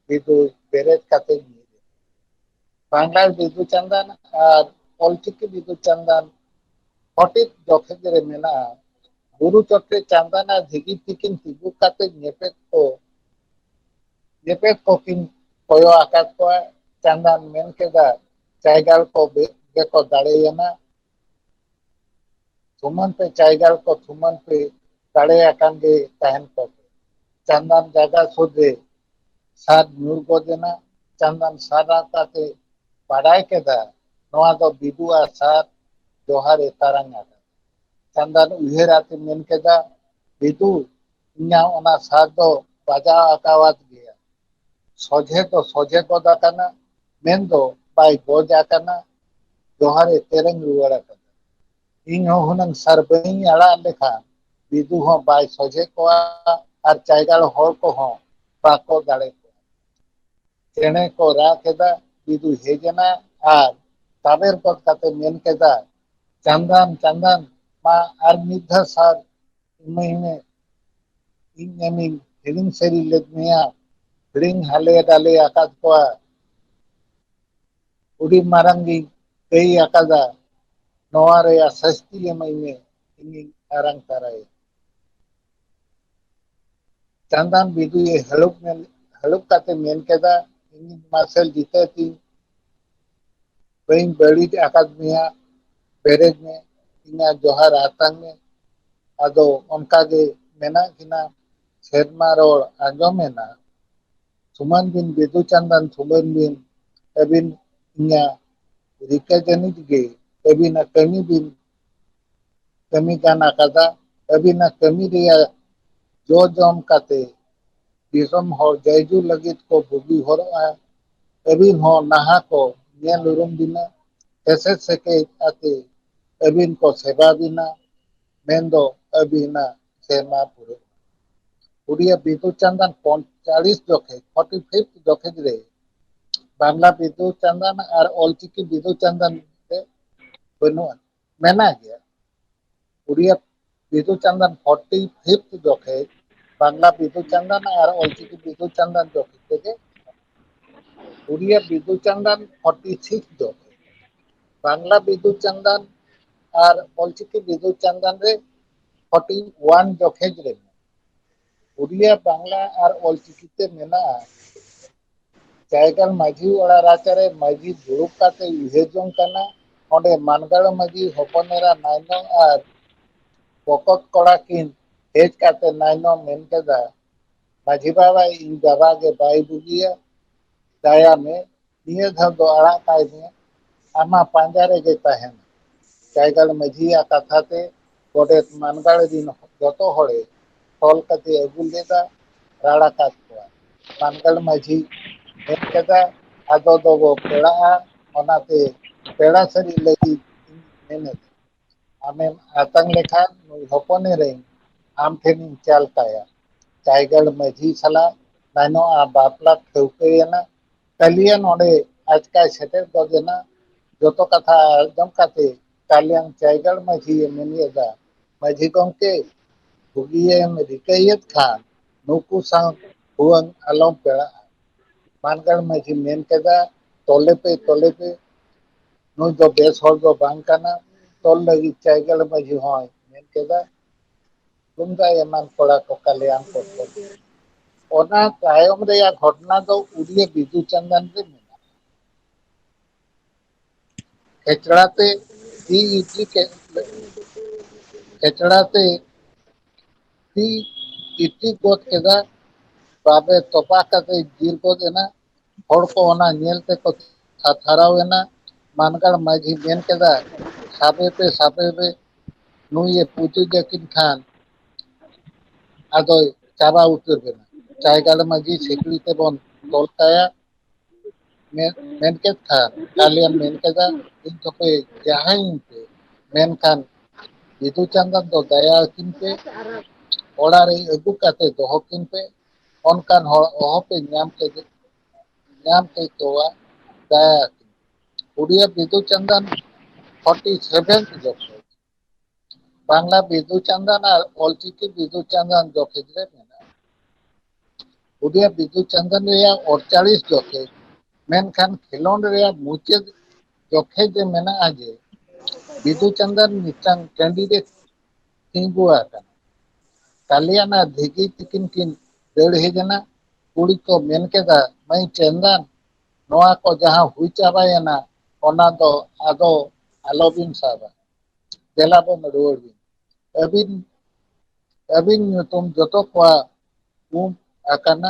ᱵᱤᱫᱩ ᱵᱮᱨᱮᱫ ᱠᱟᱛᱮ ᱧᱤᱨ ᱮᱱᱟ᱾ ᱵᱟᱝᱞᱟ ᱵᱤᱫᱩ ᱪᱟᱸᱫᱟᱱ ᱟᱨ ᱚᱞᱪᱤᱠᱤ ᱵᱤᱫᱩ ᱪᱟᱸᱫᱟᱱ ᱦᱚᱴᱤᱛ ᱡᱚᱠᱷᱮᱡ ᱨᱮ ᱢᱮᱱᱟᱜᱼᱟ᱾ ᱵᱩᱨᱩ ᱪᱚᱴᱨᱮ ᱪᱟᱸᱫᱟᱱ ᱟᱨ ᱫᱷᱤᱜᱤ ᱛᱤᱠᱤᱱ ᱛᱤᱸᱜᱩ ᱠᱟᱛᱮ ᱧᱮᱯᱮᱫ ᱠᱚ, ᱧᱮᱯᱮᱫ ᱠᱚᱠᱤᱱ ᱠᱚᱭᱚᱜ ᱟᱠᱟᱫ ᱠᱚᱣᱟ᱾ ᱪᱟᱸᱫᱟᱱ ᱢᱮᱱ ᱠᱮᱫᱟ, "ᱪᱟᱭᱜᱟᱲ ᱠᱚ ᱵᱮ-, ᱜᱮᱠᱚ ᱫᱟᱲᱮᱭᱮᱱᱟ᱾ ᱛᱷᱩᱢᱟᱹᱱ ᱯᱮ ᱪᱟᱭᱜᱟᱲ ᱠᱚ, ᱛᱷᱩᱢᱟᱹᱱ ᱯᱮ, ᱫᱟᱲᱮ ᱟᱠᱟᱱ ᱜᱮ ᱛᱟᱦᱮᱱ ᱠᱚ᱾" ᱪᱟᱸᱫᱟᱱ ᱡᱟᱭᱜᱟ ᱥᱩᱨ ᱨᱮ ᱥᱟᱨ ᱧᱩᱨ ᱜᱚᱫ ᱮᱱᱟ᱾ ᱪᱟᱸᱫᱟᱱ ᱥᱟᱨ ᱨᱟᱜ ᱠᱟᱛᱮ ᱵᱟᱰᱟᱭ ᱠᱮᱫᱟ, ᱱᱚᱣᱟ ᱫᱚ ᱵᱤᱫᱩᱣᱟᱜ ᱥᱟᱨ ᱡᱚᱦᱟᱨ ᱮ ᱛᱟᱨᱟᱝ ᱟᱠᱟᱫᱟ᱾ ᱪᱟᱸᱫᱟᱱ ᱩᱭᱦᱟᱹᱨ ᱟᱛᱮ ᱢᱮᱱ ᱠᱮᱫᱟ, ᱵᱤᱫᱩ, ᱤᱧᱟᱹᱜ ᱚᱱᱟ ᱥᱟᱨ ᱫᱚ ᱵᱟᱡᱟᱣ ᱟᱠᱟᱣᱟᱫ ᱜᱮᱭᱟ, ᱥᱚᱡᱷᱮ ᱫᱚ ᱥᱚᱡᱷᱮ ᱜᱚᱫ ᱟᱠᱟᱱᱟ, ᱢᱮᱱᱫᱚ ᱵᱟᱭ ᱜᱚᱡ ᱟᱠᱟᱱᱟ, ᱡᱚᱦᱟᱨ ᱮ ᱛᱮᱨᱮᱧ ᱨᱩᱣᱟᱹᱲ ᱟᱠᱟᱫᱟ᱾ ᱤᱧ ᱦᱚᱸ ᱦᱩᱱᱟᱹᱝ ᱥᱟᱨ ᱵᱟᱹᱧ ᱟᱲᱟᱜ ᱞᱮᱠᱷᱟᱱ ᱵᱤᱫᱩ ᱦᱚᱸ ᱵᱟᱭ ᱥᱚᱡᱷᱮ ᱠᱚᱜᱼᱟ ᱟᱨ ᱪᱟᱭᱜᱟᱲ ᱦᱚᱲ ᱠᱚᱦᱚᱸ ᱵᱟᱠᱚ ᱫᱟᱲᱮ ᱠᱚᱣᱟ᱾ ᱪᱮᱬᱮ ᱠᱚ ᱨᱟᱜ ᱠᱮᱫᱟ, ᱵᱤᱫᱩ ᱦᱮᱡ ᱮᱱᱟ ᱟᱨ ᱛᱟᱵᱮᱨ ᱜᱚᱫ ᱠᱟᱛᱮ ᱢᱮᱱ ᱠᱮᱫᱟ, ᱪᱟᱸᱫᱟᱱ, ᱪᱟᱸᱫᱟᱱ, ᱢᱟ ᱟᱨ ᱢᱤᱫ ᱫᱷᱟᱣ ᱥᱟᱨ ᱤᱢᱟᱹᱧ ᱢᱮ, ᱤᱧ ᱮᱢᱤᱧ ᱦᱤᱲᱤᱧ ᱥᱟᱹᱨᱤ ᱞᱮᱫ ᱢᱮᱭᱟ, ᱦᱤᱲᱤᱧ ᱦᱟᱞᱮ ᱰᱟᱞᱮ ᱟᱠᱟᱫ ᱠᱚᱣᱟ, ᱟᱹᱰᱤ ᱢᱟᱨᱟᱝ ᱜᱤᱧ ᱠᱟᱹᱭ ᱟᱠᱟᱫᱟ, ᱱᱚᱣᱟ ᱨᱮᱭᱟᱜ ᱥᱟᱹᱥᱛᱤ ᱮᱢᱟᱹᱧ ᱢᱮ, ᱤᱧᱤᱧ ᱟᱨᱟᱝ ᱛᱟᱨᱟᱭᱟ᱾ ᱪᱟᱸᱫᱟᱱ ᱵᱤᱫᱩᱭᱮ ᱦᱟᱹᱲᱩᱵ ᱢᱮᱱ, ᱦᱟᱹᱲᱩᱵ ᱠᱟᱛᱮ ᱢᱮᱱ ᱠᱮᱫᱟ, ᱤᱧᱤᱡ ᱢᱟᱨᱥᱟᱞ ᱡᱤᱛᱟᱹ ᱛᱤᱧ, ᱵᱟᱹᱧ ᱵᱟᱹᱲᱤᱡ ᱟᱠᱟᱫ ᱢᱮᱭᱟ, ᱵᱮᱨᱮᱫ ᱢᱮ, ᱤᱧᱟᱹᱜ ᱡᱚᱦᱟᱨ ᱟᱛᱟᱝ ᱢᱮ᱾ ᱟᱫᱚ ᱚᱱᱠᱟ ᱜᱮ ᱢᱮᱱᱟᱜ ᱠᱤᱱᱟ, ᱥᱮᱨᱢᱟ ᱨᱚᱲ ᱟᱸᱡᱚᱢ ᱮᱱᱟ, ᱛᱷᱩᱢᱟᱹᱱ ᱵᱤᱱ ᱵᱤᱫᱩ ᱪᱟᱸᱫᱟᱱ, ᱛᱷᱩᱢᱟᱹᱱ ᱵᱤᱱ, ᱟᱹᱵᱤᱱ ᱤᱧᱟᱹᱜ ᱨᱤᱠᱟᱹ ᱡᱟᱹᱱᱤᱡ ᱜᱮ ᱟᱹᱵᱤᱱᱟᱜ ᱠᱟᱹᱢᱤ ᱵᱤᱱ ᱠᱟᱹᱢᱤ ᱜᱟᱱ ᱟᱠᱟᱫᱟ᱾ ᱟᱹᱵᱤᱱᱟᱜ ᱠᱟᱹᱢᱤ ᱨᱮᱭᱟᱜ ᱡᱚ ᱡᱚᱢ ᱠᱟᱛᱮ ᱫᱤᱥᱚᱢ ᱦᱚᱲ ᱡᱟᱭᱡᱩᱜᱽ ᱞᱟᱹᱜᱤᱫ ᱠᱚ ᱵᱩᱜᱤ ᱦᱚᱨᱚᱜᱼᱟ᱾ ᱟᱹᱵᱤᱱ ᱦᱚᱸ ᱱᱟᱦᱟ ᱠᱚ ᱧᱮᱞ ᱩᱨᱩᱢ ᱵᱤᱱᱟ, ᱦᱮᱥᱮᱡ ᱥᱮᱠᱮᱡ ᱟᱛᱮ ᱟᱹᱵᱤᱱ ᱠᱚ ᱥᱮᱵᱟ ᱵᱤᱱᱟ, ᱢᱮᱱᱫᱚ ᱟᱹᱵᱤᱱᱟᱜ ᱥᱮᱨᱢᱟ ᱯᱩᱨᱟᱹᱜᱼᱟ᱾ ᱩᱰᱤᱭᱟ ᱵᱤᱫᱩ ᱪᱟᱸᱫᱟᱱ ᱯᱚᱸᱭᱛᱟᱞᱤᱥ ᱡᱚᱠᱷᱮᱡ, ᱯᱷᱳᱨᱴᱤ ᱯᱷᱤᱯᱛᱷ ᱡᱚᱠᱷᱮᱡ ᱨᱮ ᱵᱟᱝᱞᱟ ᱵᱤᱫᱩ ᱪᱟᱸᱫᱟᱱ ᱟᱨ ᱚᱞᱪᱤᱠᱤ ᱵᱤᱫᱩ ᱪᱟᱸᱫᱟᱱ ᱨᱮ ᱵᱟᱹᱱᱩᱜᱼᱟ, ᱢᱮᱱᱟᱜ ᱜᱮᱭᱟ᱾ ᱩᱰᱤᱭᱟ ᱵᱤᱫᱩ ᱪᱟᱸᱫᱟᱱ ᱯᱷᱳᱨᱴᱤ ᱯᱷᱤᱯᱛᱷ ᱡᱚᱠᱷᱮᱡ ᱵᱟᱝᱞᱟ ᱵᱤᱫᱩ ᱪᱟᱸᱫᱟᱱ ᱟᱨ ᱚᱞᱪᱤᱠᱤ ᱵᱤᱫᱩ ᱪᱟᱸᱫᱟᱱ ᱡᱚᱠᱷᱮᱡ ᱛᱮᱜᱮ ᱩᱰᱤᱭᱟ ᱵᱤᱫᱩ ᱪᱟᱸᱫᱟᱱ ᱯᱷᱳᱨᱴᱤ ᱥᱤᱠᱥ ᱡᱚᱠᱷᱮᱡ, ᱵᱟᱝᱞᱟ ᱵᱤᱫᱩ ᱪᱟᱸᱫᱟᱱ ᱟᱨ ᱚᱞᱪᱤᱠᱤ ᱵᱤᱫᱩ ᱪᱟᱸᱫᱟᱱ ᱨᱮ ᱯᱷᱳᱨᱴᱤ ᱣᱟᱱ ᱡᱚᱠᱷᱮᱡ ᱨᱮ ᱩᱰᱤᱭᱟ, ᱵᱟᱝᱞᱟ ᱟᱨ ᱚᱞᱪᱤᱠᱤ ᱛᱮ ᱢᱮᱱᱟᱜᱼᱟ᱾ ᱪᱟᱭᱜᱟᱞ ᱢᱟᱹᱡᱷᱤ ᱚᱲᱟᱜ ᱨᱟᱪᱟᱨᱮ ᱢᱟᱹᱡᱷᱤ ᱫᱩᱲᱩᱵ ᱠᱟᱛᱮ ᱩᱭᱦᱟᱹᱨ ᱡᱚᱝ ᱠᱟᱱᱟ᱾ ᱚᱸᱰᱮ ᱢᱟᱱᱜᱟᱲ ᱢᱟᱹᱡᱷᱤ, ᱦᱚᱯᱚᱱ ᱮᱨᱟ ᱱᱟᱭᱱᱚᱢ ᱟᱨ ᱵᱚᱠᱚᱛ ᱠᱚᱲᱟ ᱠᱤᱱ ᱦᱮᱡ ᱠᱟᱛᱮ ᱱᱟᱭᱱᱚᱢ ᱢᱮᱱ ᱠᱮᱫᱟ, "ᱢᱟᱹᱡᱷᱤ ᱵᱟᱵᱟ, ᱤᱧ ᱵᱟᱵᱟ ᱜᱮ ᱵᱟᱭ ᱵᱩᱜᱤᱭᱟ, ᱫᱟᱭᱟ ᱢᱮ, ᱱᱤᱭᱟᱹ ᱫᱷᱟᱣ ᱫᱚ ᱟᱲᱟᱜ ᱠᱟᱭ ᱢᱮ, ᱟᱢᱟᱜ ᱯᱟᱸᱡᱟ ᱨᱮᱜᱮ ᱛᱟᱦᱮᱱᱟ᱾" ᱪᱟᱭᱜᱟᱞ ᱢᱟᱹᱡᱷᱤᱭᱟᱜ ᱠᱟᱛᱷᱟ ᱛᱮ ᱜᱚᱰᱮᱛ ᱢᱟᱱᱜᱟᱲ ᱨᱤᱱ ᱡᱚᱛᱚ ᱦᱚᱲᱮ ᱛᱚᱞ ᱠᱟᱛᱮ ᱟᱹᱜᱩ ᱞᱮᱫᱟ, ᱨᱟᱲᱟ ᱠᱟᱫ ᱠᱚᱣᱟ᱾ ᱢᱟᱱᱜᱟᱲ ᱢᱟᱹᱡᱷᱤ ᱢᱮᱱ ᱠᱮᱫᱟ, ᱟᱫᱚ ᱫᱚᱵᱚ ᱯᱮᱲᱟᱜᱼᱟ, ᱚᱱᱟᱛᱮ ᱯᱮᱲᱟ ᱥᱟᱹᱨᱤ ᱞᱟᱹᱜᱤᱫ ᱤᱧ ᱢᱮᱱ ᱮᱫᱟ᱾ ᱟᱢᱮᱢ ᱟᱛᱟᱝ ᱞᱮᱠᱷᱟᱱ ᱱᱩᱭ ᱦᱚᱯᱚᱱ ᱮᱨᱟᱧ ᱟᱢ ᱴᱷᱮᱱᱤᱧ ᱪᱟᱞ ᱠᱟᱭᱟ᱾ ᱪᱟᱭᱜᱟᱲ ᱢᱟᱹᱡᱷᱤ ᱥᱟᱞᱟᱜ ᱛᱟᱭᱱᱚᱢ ᱵᱟᱯᱞᱟ ᱴᱷᱟᱹᱣᱠᱟᱹᱭᱮᱱᱟ᱾ ᱠᱟᱞᱤᱭᱟ ᱱᱚᱰᱮ ᱟᱪᱠᱟᱭ ᱥᱮᱴᱮᱨ ᱜᱚᱫ ᱮᱱᱟ᱾ ᱡᱚᱛᱚ ᱠᱟᱛᱷᱟ ᱟᱸᱡᱚᱢ ᱠᱟᱛᱮ ᱠᱟᱞᱤᱭᱟᱱ ᱪᱟᱭᱜᱟᱲ ᱢᱟᱹᱡᱷᱤᱭᱮ ᱢᱮᱱ ᱮᱫᱟ, ᱢᱟᱹᱡᱷᱤ ᱜᱚᱢᱠᱮ, ᱵᱩᱜᱤᱭᱮᱢ ᱨᱤᱠᱟᱹᱭᱮᱫ ᱠᱷᱟᱱ ᱱᱩᱠᱩ ᱥᱟᱶ ᱵᱷᱩᱣᱟᱹᱝ ᱟᱞᱚᱢ ᱯᱮᱲᱟᱜᱼᱟ᱾ ᱢᱟᱱᱜᱟᱲ ᱢᱟᱹᱡᱷᱤ ᱢᱮᱱ ᱠᱮᱫᱟ, ᱛᱚᱞᱮ ᱯᱮ, ᱛᱚᱞᱮ ᱯᱮ, ᱱᱩᱭ ᱫᱚ ᱵᱮᱥ ᱦᱚᱲ ᱫᱚ ᱵᱟᱝ ᱠᱟᱱᱟ᱾ ᱛᱚᱞ ᱞᱟᱹᱜᱤᱫ ᱪᱟᱭᱜᱟᱲ ᱢᱟᱹᱡᱷᱤ ᱦᱚᱸᱭ ᱢᱮᱱ ᱠᱮᱫᱟ, ᱛᱩᱢᱫᱟᱜ ᱮᱢᱟᱱ ᱠᱚᱲᱟ ᱠᱚ ᱠᱟᱞᱮᱭᱟᱱ ᱠᱚ ᱛᱚᱞ᱾ ᱚᱱᱟ ᱛᱟᱭᱚᱢ ᱨᱮᱭᱟᱜ ᱜᱷᱚᱴᱚᱱᱟ ᱫᱚ ᱩᱲᱤᱭᱟᱹ ᱵᱤᱫᱩ ᱪᱟᱸᱫᱟᱱ ᱨᱮ ᱢᱮᱱᱟᱜᱼᱟ᱾ ᱠᱷᱮᱪᱲᱟ ᱛᱮ ᱛᱤ ᱤᱫᱤ ᱠᱮᱫ, ᱠᱷᱮᱪᱲᱟ ᱛᱮ ᱛᱤ ᱤᱛᱤ ᱜᱚᱫ ᱠᱮᱫᱟ᱾ ᱵᱟᱵᱮ ᱛᱚᱯᱟ ᱠᱟᱛᱮ ᱡᱤᱨ ᱜᱚᱫ ᱮᱱᱟ᱾ ᱦᱚᱲ ᱠᱚ ᱚᱱᱟ ᱧᱮᱞ ᱛᱮᱠᱚ ᱛᱷᱟᱨᱟᱣ ᱮᱱᱟ᱾ ᱢᱟᱱᱜᱟᱲ ᱢᱟᱹᱡᱷᱤ ᱢᱮᱱ ᱠᱮᱫᱟ, ᱥᱟᱵᱮ ᱯᱮ, ᱥᱟᱵᱮ ᱯᱮ, ᱱᱩᱭᱮ ᱯᱩᱡᱩᱡ ᱟᱹᱠᱤᱱ ᱠᱷᱟᱱ ᱟᱫᱚᱭ ᱪᱟᱵᱟ ᱩᱛᱟᱹᱨ ᱵᱮᱱᱟ᱾ ᱪᱟᱭᱜᱟᱲ ᱢᱟᱹᱡᱷᱤ ᱥᱤᱠᱲᱤ ᱛᱮᱵᱚᱱ ᱛᱚᱞ ᱠᱟᱭᱟ᱾ ᱢᱮᱱ, ᱢᱮᱱ ᱠᱮᱫ ᱠᱷᱟᱱ, ᱠᱟᱞᱤᱭᱟᱢ ᱢᱮᱱ ᱠᱮᱫᱟ, ᱤᱧ ᱫᱚᱯᱮ ᱡᱟᱦᱟᱸᱭᱤᱧ ᱯᱮ, ᱢᱮᱱᱠᱷᱟᱱ ᱵᱤᱫᱩ ᱪᱟᱸᱫᱟᱱ ᱫᱚ ᱫᱟᱭᱟ ᱟᱹᱠᱤᱱ ᱯᱮ, ᱚᱲᱟᱜ ᱨᱮ ᱟᱹᱜᱩ ᱠᱟᱛᱮ ᱫᱚᱦᱚ ᱠᱤᱱ ᱯᱮ, ᱚᱱᱠᱟᱱ ᱦᱚᱲ ᱚᱦᱚᱯᱮ ᱧᱟᱢ ᱠᱮᱫᱮ, ᱧᱟᱢ ᱠᱮᱫ ᱠᱚᱣᱟ, ᱫᱟᱭᱟ ᱟᱹᱠᱤᱱ ᱯᱮ᱾ ᱩᱲᱤᱭᱟ ᱵᱤᱫᱩ ᱪᱟᱸᱫᱟᱱ ᱯᱷᱳᱨᱴᱤ ᱥᱮᱵᱷᱮᱱ ᱡᱚᱠᱷᱚᱱ ᱵᱟᱝᱞᱟ ᱵᱤᱫᱩ ᱪᱟᱸᱫᱟᱱ ᱟᱨ ᱚᱞᱪᱤᱠᱤ ᱵᱤᱫᱩ ᱪᱟᱸᱫᱟᱱ ᱡᱚᱠᱷᱮᱡ ᱨᱮ ᱢᱮᱱᱟᱜᱼᱟ᱾ ᱩᱰᱤᱭᱟ ᱵᱤᱫᱩ ᱪᱟᱸᱫᱟᱱ ᱨᱮᱭᱟᱜ ᱚᱲᱪᱟᱲᱤᱥ ᱡᱚᱠᱷᱮᱡ, ᱢᱮᱱᱠᱷᱟᱱ ᱠᱷᱮᱞᱳᱸᱰ ᱨᱮᱭᱟᱜ ᱢᱩᱪᱟᱹᱫ ᱡᱚᱠᱷᱮᱡ ᱨᱮ ᱢᱮᱱᱟᱜᱼᱟ ᱡᱮ ᱵᱤᱫᱩ ᱪᱟᱸᱫᱟᱱ ᱢᱤᱫᱴᱟᱝ ᱠᱮᱱᱰᱤᱰᱮᱴ ᱛᱤᱸᱜᱩ ᱟᱠᱟᱱᱟ᱾ ᱠᱟᱞᱤᱭᱟᱱ ᱟᱨ ᱫᱷᱤᱜᱤ ᱛᱤᱠᱤᱱ ᱠᱤᱱ ᱫᱟᱹᱲ ᱦᱮᱡ ᱮᱱᱟ᱾ ᱠᱩᱲᱤ ᱠᱚ ᱢᱮᱱ ᱠᱮᱫᱟ, ᱢᱟᱹᱭ ᱪᱟᱸᱫᱟᱱ, ᱱᱚᱣᱟ ᱠᱚ ᱡᱟᱦᱟᱸ ᱦᱩᱭ ᱪᱟᱵᱟᱭᱮᱱᱟ, ᱚᱱᱟ ᱫᱚ ᱟᱫᱚ ᱟᱞᱚᱵᱤᱱ ᱥᱟᱵᱟ᱾ ᱫᱮᱞᱟ ᱵᱚᱱ ᱨᱩᱣᱟᱹᱲ ᱵᱤᱱ᱾ ᱟᱹᱵᱤᱱ, ᱟᱹᱵᱤᱱ ᱧᱩᱛᱩᱢ ᱡᱚᱛᱚ ᱠᱚᱣᱟᱜ ᱩᱢ ᱟᱠᱟᱱᱟ᱾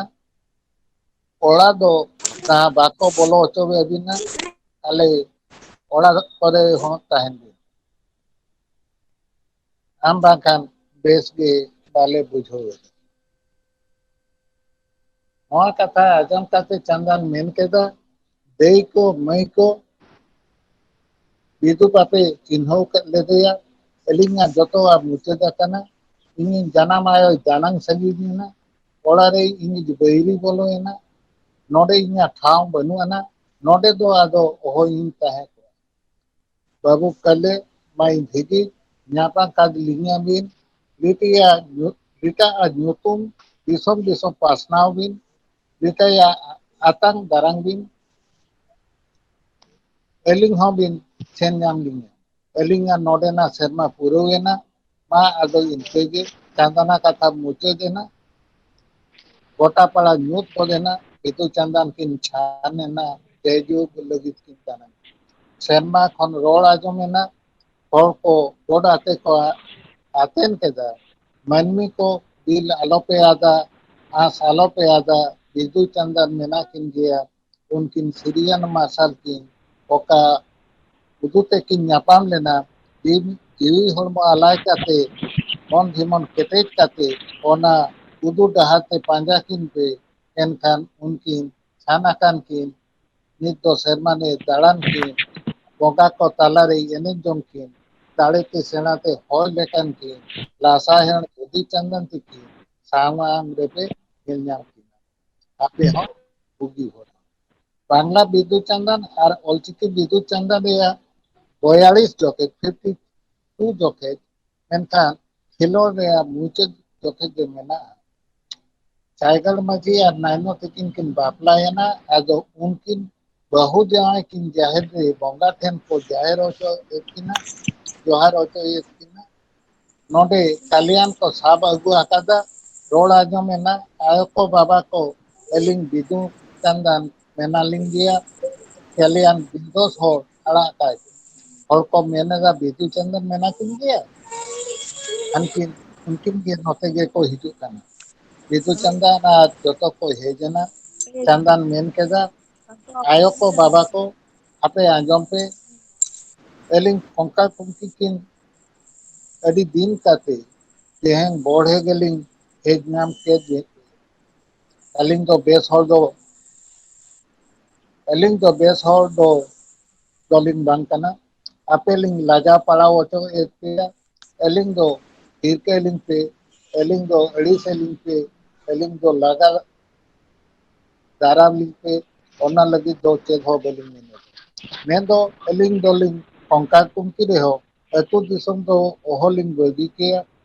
ᱚᱲᱟᱜ ᱫᱚ ᱱᱟ ᱵᱟᱠᱚ ᱵᱚᱞᱚ ᱦᱚᱪᱚ ᱟᱹᱵᱤᱱᱟ᱾ ᱟᱞᱮ ᱚᱲᱟᱜ ᱠᱚᱨᱮ ᱦᱚᱸ ᱛᱟᱦᱮᱱ ᱵᱤᱱ᱾ ᱟᱢ ᱵᱟᱝᱠᱷᱟᱱ ᱵᱮᱥ ᱜᱮ ᱵᱟᱞᱮ ᱵᱩᱡᱷᱟᱹᱣ ᱮᱫᱟ᱾ ᱱᱚᱣᱟ ᱠᱟᱛᱷᱟ ᱟᱸᱡᱚᱢ ᱠᱟᱛᱮ ᱪᱟᱸᱫᱟᱱ ᱢᱮᱱ ᱠᱮᱫᱟ, ᱫᱟᱹᱭ ᱠᱚ, ᱢᱟᱹᱭ ᱠᱚ, ᱵᱤᱫᱩ ᱵᱟᱯᱮ ᱪᱤᱱᱦᱟᱹᱣ ᱠᱮᱫ ᱞᱮᱫᱮᱭᱟ᱾ ᱟᱹᱞᱤᱧᱟᱜ ᱡᱚᱛᱚᱣᱟᱜ ᱢᱩᱪᱟᱹᱫ ᱟᱠᱟᱱᱟ᱾ ᱤᱧᱤᱡ ᱡᱟᱱᱟᱢ ᱟᱭᱳ ᱡᱟᱱᱟᱝ ᱥᱟᱺᱜᱤᱧ ᱮᱱᱟ᱾ ᱚᱲᱟᱜ ᱨᱮ ᱤᱧᱤᱡ ᱵᱟᱹᱭᱨᱤ ᱵᱚᱞᱚᱭᱮᱱᱟ᱾ ᱱᱚᱰᱮ ᱤᱧᱟᱹᱜ ᱴᱷᱟᱶ ᱵᱟᱹᱱᱩᱜ ᱟᱱᱟ᱾ ᱱᱚᱰᱮ ᱫᱚ ᱟᱫᱚ ᱚᱦᱚᱧ ᱛᱟᱦᱮᱸ ᱠᱚᱜᱼᱟ᱾ ᱵᱟᱹᱵᱩ ᱠᱟᱞᱮ ᱢᱟᱹᱭ ᱵᱷᱤᱜᱤ ᱧᱟᱯᱟᱢ ᱠᱟᱫ ᱞᱤᱧᱟ ᱵᱤᱱ᱾ ᱵᱤᱴᱤᱭᱟᱜ ᱧᱩ-, ᱵᱤᱴᱟᱣᱟᱜ ᱧᱩᱛᱩᱢ ᱫᱤᱥᱚᱢ ᱫᱤᱥᱚᱢ ᱯᱟᱥᱱᱟᱣ ᱵᱤᱱ᱾ ᱵᱤᱴᱟᱭᱟᱜ ᱟᱛᱟᱝ ᱫᱟᱨᱟᱢ ᱵᱤᱱ᱾ ᱟᱹᱞᱤᱧ ᱦᱚᱸ ᱵᱤᱱ ᱥᱮᱱ ᱧᱟᱢ ᱞᱤᱧᱟ᱾ ᱟᱹᱞᱤᱧᱟᱜ ᱱᱚᱰᱮᱱᱟᱜ ᱥᱮᱨᱢᱟ ᱯᱩᱨᱟᱹᱣ ᱮᱱᱟ᱾ ᱢᱟ ᱟᱫᱚ ᱤᱱᱠᱟᱹ ᱜᱮ ᱪᱟᱸᱫᱟᱱᱟ ᱠᱟᱛᱷᱟ ᱢᱩᱪᱟᱹᱫ ᱮᱱᱟ᱾ ᱜᱚᱴᱟ ᱯᱟᱲᱟ ᱧᱩᱛ ᱜᱚᱫ ᱮᱱᱟ᱾ ᱵᱤᱫᱩ ᱪᱟᱸᱫᱟᱱ ᱠᱤᱱ ᱪᱷᱟᱱ ᱮᱱᱟ᱾ ᱡᱟᱭᱡᱩᱜᱽ ᱞᱟᱹᱜᱤᱫ ᱠᱤᱱ ᱛᱟᱦᱮᱸ᱾ ᱥᱮᱨᱢᱟ ᱠᱷᱚᱱ ᱨᱚᱲ ᱟᱸᱡᱚᱢ ᱮᱱᱟ᱾ ᱦᱚᱲ ᱠᱚ ᱜᱚᱰ ᱟᱛᱮ ᱠᱚ ᱟᱛᱮᱱ ᱠᱮᱫᱟ᱾ ᱢᱟᱹᱱᱢᱤ ᱠᱚ ᱵᱤᱞ ᱟᱞᱚᱯᱮ ᱟᱫᱟ, ᱟᱸᱥ ᱟᱞᱚᱯᱮ ᱟᱫᱟ, ᱵᱤᱫᱩ ᱪᱟᱸᱫᱟᱱ ᱢᱮᱱᱟᱜ ᱠᱤᱱ ᱜᱮᱭᱟ᱾ ᱩᱱᱠᱤᱱ ᱥᱤᱨᱤᱭᱟᱱ ᱢᱟᱨᱥᱟᱞ ᱠᱤᱱ ᱚᱠᱟ ᱩᱫᱩ ᱛᱮᱠᱤᱱ ᱧᱟᱯᱟᱢ ᱞᱮᱱᱟ, ᱡᱤᱣᱤ ᱡᱤᱣᱤ ᱦᱚᱲᱢᱚ ᱟᱞᱟᱭ ᱠᱟᱛᱮ, ᱢᱚᱱ ᱡᱤᱢᱚᱱ ᱠᱮᱴᱮᱡ ᱠᱟᱛᱮ, ᱚᱱᱟ ᱩᱫᱩ ᱰᱟᱦᱟᱨ ᱛᱮ ᱯᱟᱸᱡᱟ ᱠᱤᱱ ᱯᱮ, ᱮᱱᱠᱷᱟᱱ ᱩᱱᱠᱤᱱ ᱪᱷᱟᱱ ᱟᱠᱟᱱ ᱠᱤᱱ, ᱱᱤᱛ ᱫᱚ ᱥᱮᱨᱢᱟ ᱨᱮ ᱫᱟᱬᱟᱱ ᱠᱤᱱ, ᱵᱚᱸᱜᱟ ᱠᱚ ᱛᱟᱞᱟᱨᱮ ᱮᱱᱮᱡ ᱡᱚᱝ ᱠᱤᱱ, ᱫᱟᱲᱮ ᱛᱮ ᱥᱮᱬᱟ ᱛᱮ ᱦᱚᱭ ᱞᱮᱠᱟᱱ ᱠᱤᱱ, ᱞᱟᱥᱟᱦᱮᱲ ᱵᱩᱫᱷᱤ ᱪᱟᱸᱫᱟᱱ ᱛᱤᱠᱤᱱ, ᱥᱟᱢᱟᱝ ᱨᱮᱯᱮ ᱧᱮᱞ ᱧᱟᱢ ᱠᱤᱱᱟ᱾ ᱟᱯᱮ ᱦᱚᱸ ᱵᱩᱜᱤ ᱦᱚᱲ᱾ ᱵᱟᱝᱞᱟ ᱵᱤᱫᱩ ᱪᱟᱸᱫᱟᱱ ᱟᱨ ᱚᱞᱪᱤᱠᱤ ᱵᱤᱫᱩ ᱪᱟᱸᱫᱟᱱ ᱨᱮᱭᱟᱜ ᱵᱚᱭᱟᱞᱤᱥ ᱡᱚᱠᱷᱮᱡ, ᱯᱷᱤᱯᱴᱤ ᱴᱩ ᱡᱚᱠᱷᱮᱡ, ᱢᱮᱱᱠᱷᱟᱱ ᱠᱷᱮᱞᱳᱰ ᱨᱮᱭᱟᱜ ᱢᱩᱪᱟᱹᱫ ᱡᱚᱠᱷᱮᱡ ᱜᱮ ᱢᱮᱱᱟᱜᱼᱟ᱾ ᱪᱟᱭᱜᱟᱲ ᱢᱟᱹᱡᱷᱤ ᱟᱨ ᱱᱟᱭᱱᱚ ᱛᱤᱠᱤᱱ ᱠᱤᱱ ᱵᱟᱯᱞᱟᱭᱮᱱᱟ᱾ ᱟᱫᱚ ᱩᱱᱠᱤᱱ ᱵᱟᱹᱦᱩ ᱡᱟᱶᱟᱭ ᱠᱤᱱ ᱡᱟᱦᱮᱨ ᱨᱮ ᱵᱚᱸᱜᱟ ᱴᱷᱮᱱ ᱠᱚ ᱡᱟᱦᱮᱨ ᱦᱚᱪᱚᱭᱮᱫ ᱠᱤᱱᱟ, ᱡᱚᱦᱟᱨ ᱦᱚᱪᱚᱭᱮᱫ ᱠᱤᱱᱟ᱾ ᱱᱚᱰᱮ ᱠᱟᱞᱭᱟᱱ ᱠᱚ ᱥᱟᱵ ᱟᱹᱜᱩ ᱟᱠᱟᱫᱟ᱾ ᱨᱚᱲ ᱟᱸᱡᱚᱢ ᱮᱱᱟ, ᱟᱭᱳ ᱠᱚ ᱵᱟᱵᱟ ᱠᱚ, ᱟᱹᱞᱤᱧ ᱵᱤᱫᱩ ᱪᱟᱸᱫᱟᱱ ᱢᱮᱱᱟᱞᱤᱧ ᱜᱮᱭᱟ᱾ ᱠᱟᱞᱭᱟᱱ ᱵᱤᱨᱫᱳᱥ ᱦᱚᱲ ᱟᱲᱟᱜ ᱠᱟᱭ ᱯᱮ᱾ ᱦᱚᱲ ᱠᱚ ᱢᱮᱱ ᱮᱫᱟ, ᱵᱤᱫᱩ ᱪᱟᱸᱫᱟᱱ ᱢᱮᱱᱟ ᱠᱤᱱ ᱜᱮᱭᱟ᱾ ᱦᱟᱱᱠᱤᱱ, ᱩᱱᱠᱤᱱ ᱜᱮ ᱱᱚᱛᱮ ᱜᱮᱠᱚ ᱦᱤᱡᱩᱜ ᱠᱟᱱᱟ᱾ ᱵᱤᱫᱩ ᱪᱟᱸᱫᱟᱱ ᱟᱨ ᱡᱚᱛᱚ ᱠᱚ ᱦᱮᱡ ᱮᱱᱟ᱾ ᱪᱟᱸᱫᱟᱱ ᱢᱮᱱ ᱠᱮᱫᱟ, ᱟᱭᱳ ᱠᱚ, ᱵᱟᱵᱟ ᱠᱚ, ᱟᱯᱮ ᱟᱸᱡᱚᱢ ᱯᱮ, ᱟᱹᱞᱤᱧ ᱠᱚᱝᱠᱟ ᱠᱩᱝᱠᱤ ᱠᱤᱱ ᱟᱹᱰᱤ ᱫᱤᱱ ᱠᱟᱛᱮ ᱛᱮᱦᱮᱧ ᱵᱚᱲᱦᱮ ᱜᱮᱞᱤᱧ ᱦᱮᱡ ᱧᱟᱢ ᱠᱮᱫ ᱡᱮ ᱟᱹᱞᱤᱧ ᱫᱚ ᱵᱮᱥ ᱦᱚᱲ ᱫᱚ ᱟᱹᱞᱤᱧ ᱫᱚ ᱵᱮᱥ ᱦᱚᱲ ᱫᱚ ᱫᱚᱞᱤᱧ ᱵᱟᱝ ᱠᱟᱱᱟ᱾ ᱟᱯᱮ ᱞᱤᱧ ᱞᱟᱡᱟᱣ ᱯᱟᱲᱟᱣ ᱦᱚᱪᱚᱭᱮᱫ ᱯᱮᱭᱟ᱾ ᱟᱹᱞᱤᱧ ᱫᱚ ᱦᱤᱨᱠᱟᱹ ᱞᱤᱧ ᱯᱮ, ᱟᱹᱞᱤᱧ ᱫᱚ ᱟᱹᱲᱤᱥ ᱟᱹᱞᱤᱧ ᱯᱮ, ᱟᱹᱞᱤᱧ ᱫᱚ ᱞᱟᱜᱟ ᱫᱟᱨᱟᱢ ᱞᱤᱧ ᱯᱮ, ᱚᱱᱟ ᱞᱟᱹᱜᱤᱫ ᱫᱚ ᱪᱮᱫ ᱦᱚᱸ ᱵᱟᱹᱞᱤᱧ ᱢᱮᱱᱮᱫᱟ᱾ ᱢᱮᱱᱫᱚ ᱟᱹᱞᱤᱧ ᱫᱚᱞᱤᱧ ᱚᱱᱠᱟ ᱠᱩᱢᱠᱤ ᱨᱮᱦᱚᱸ ᱟᱹᱛᱩ ᱫᱤᱥᱚᱢ ᱫᱚ ᱚᱦᱚᱞᱤᱧ ᱵᱟᱹᱜᱤ ᱠᱮᱭᱟ᱾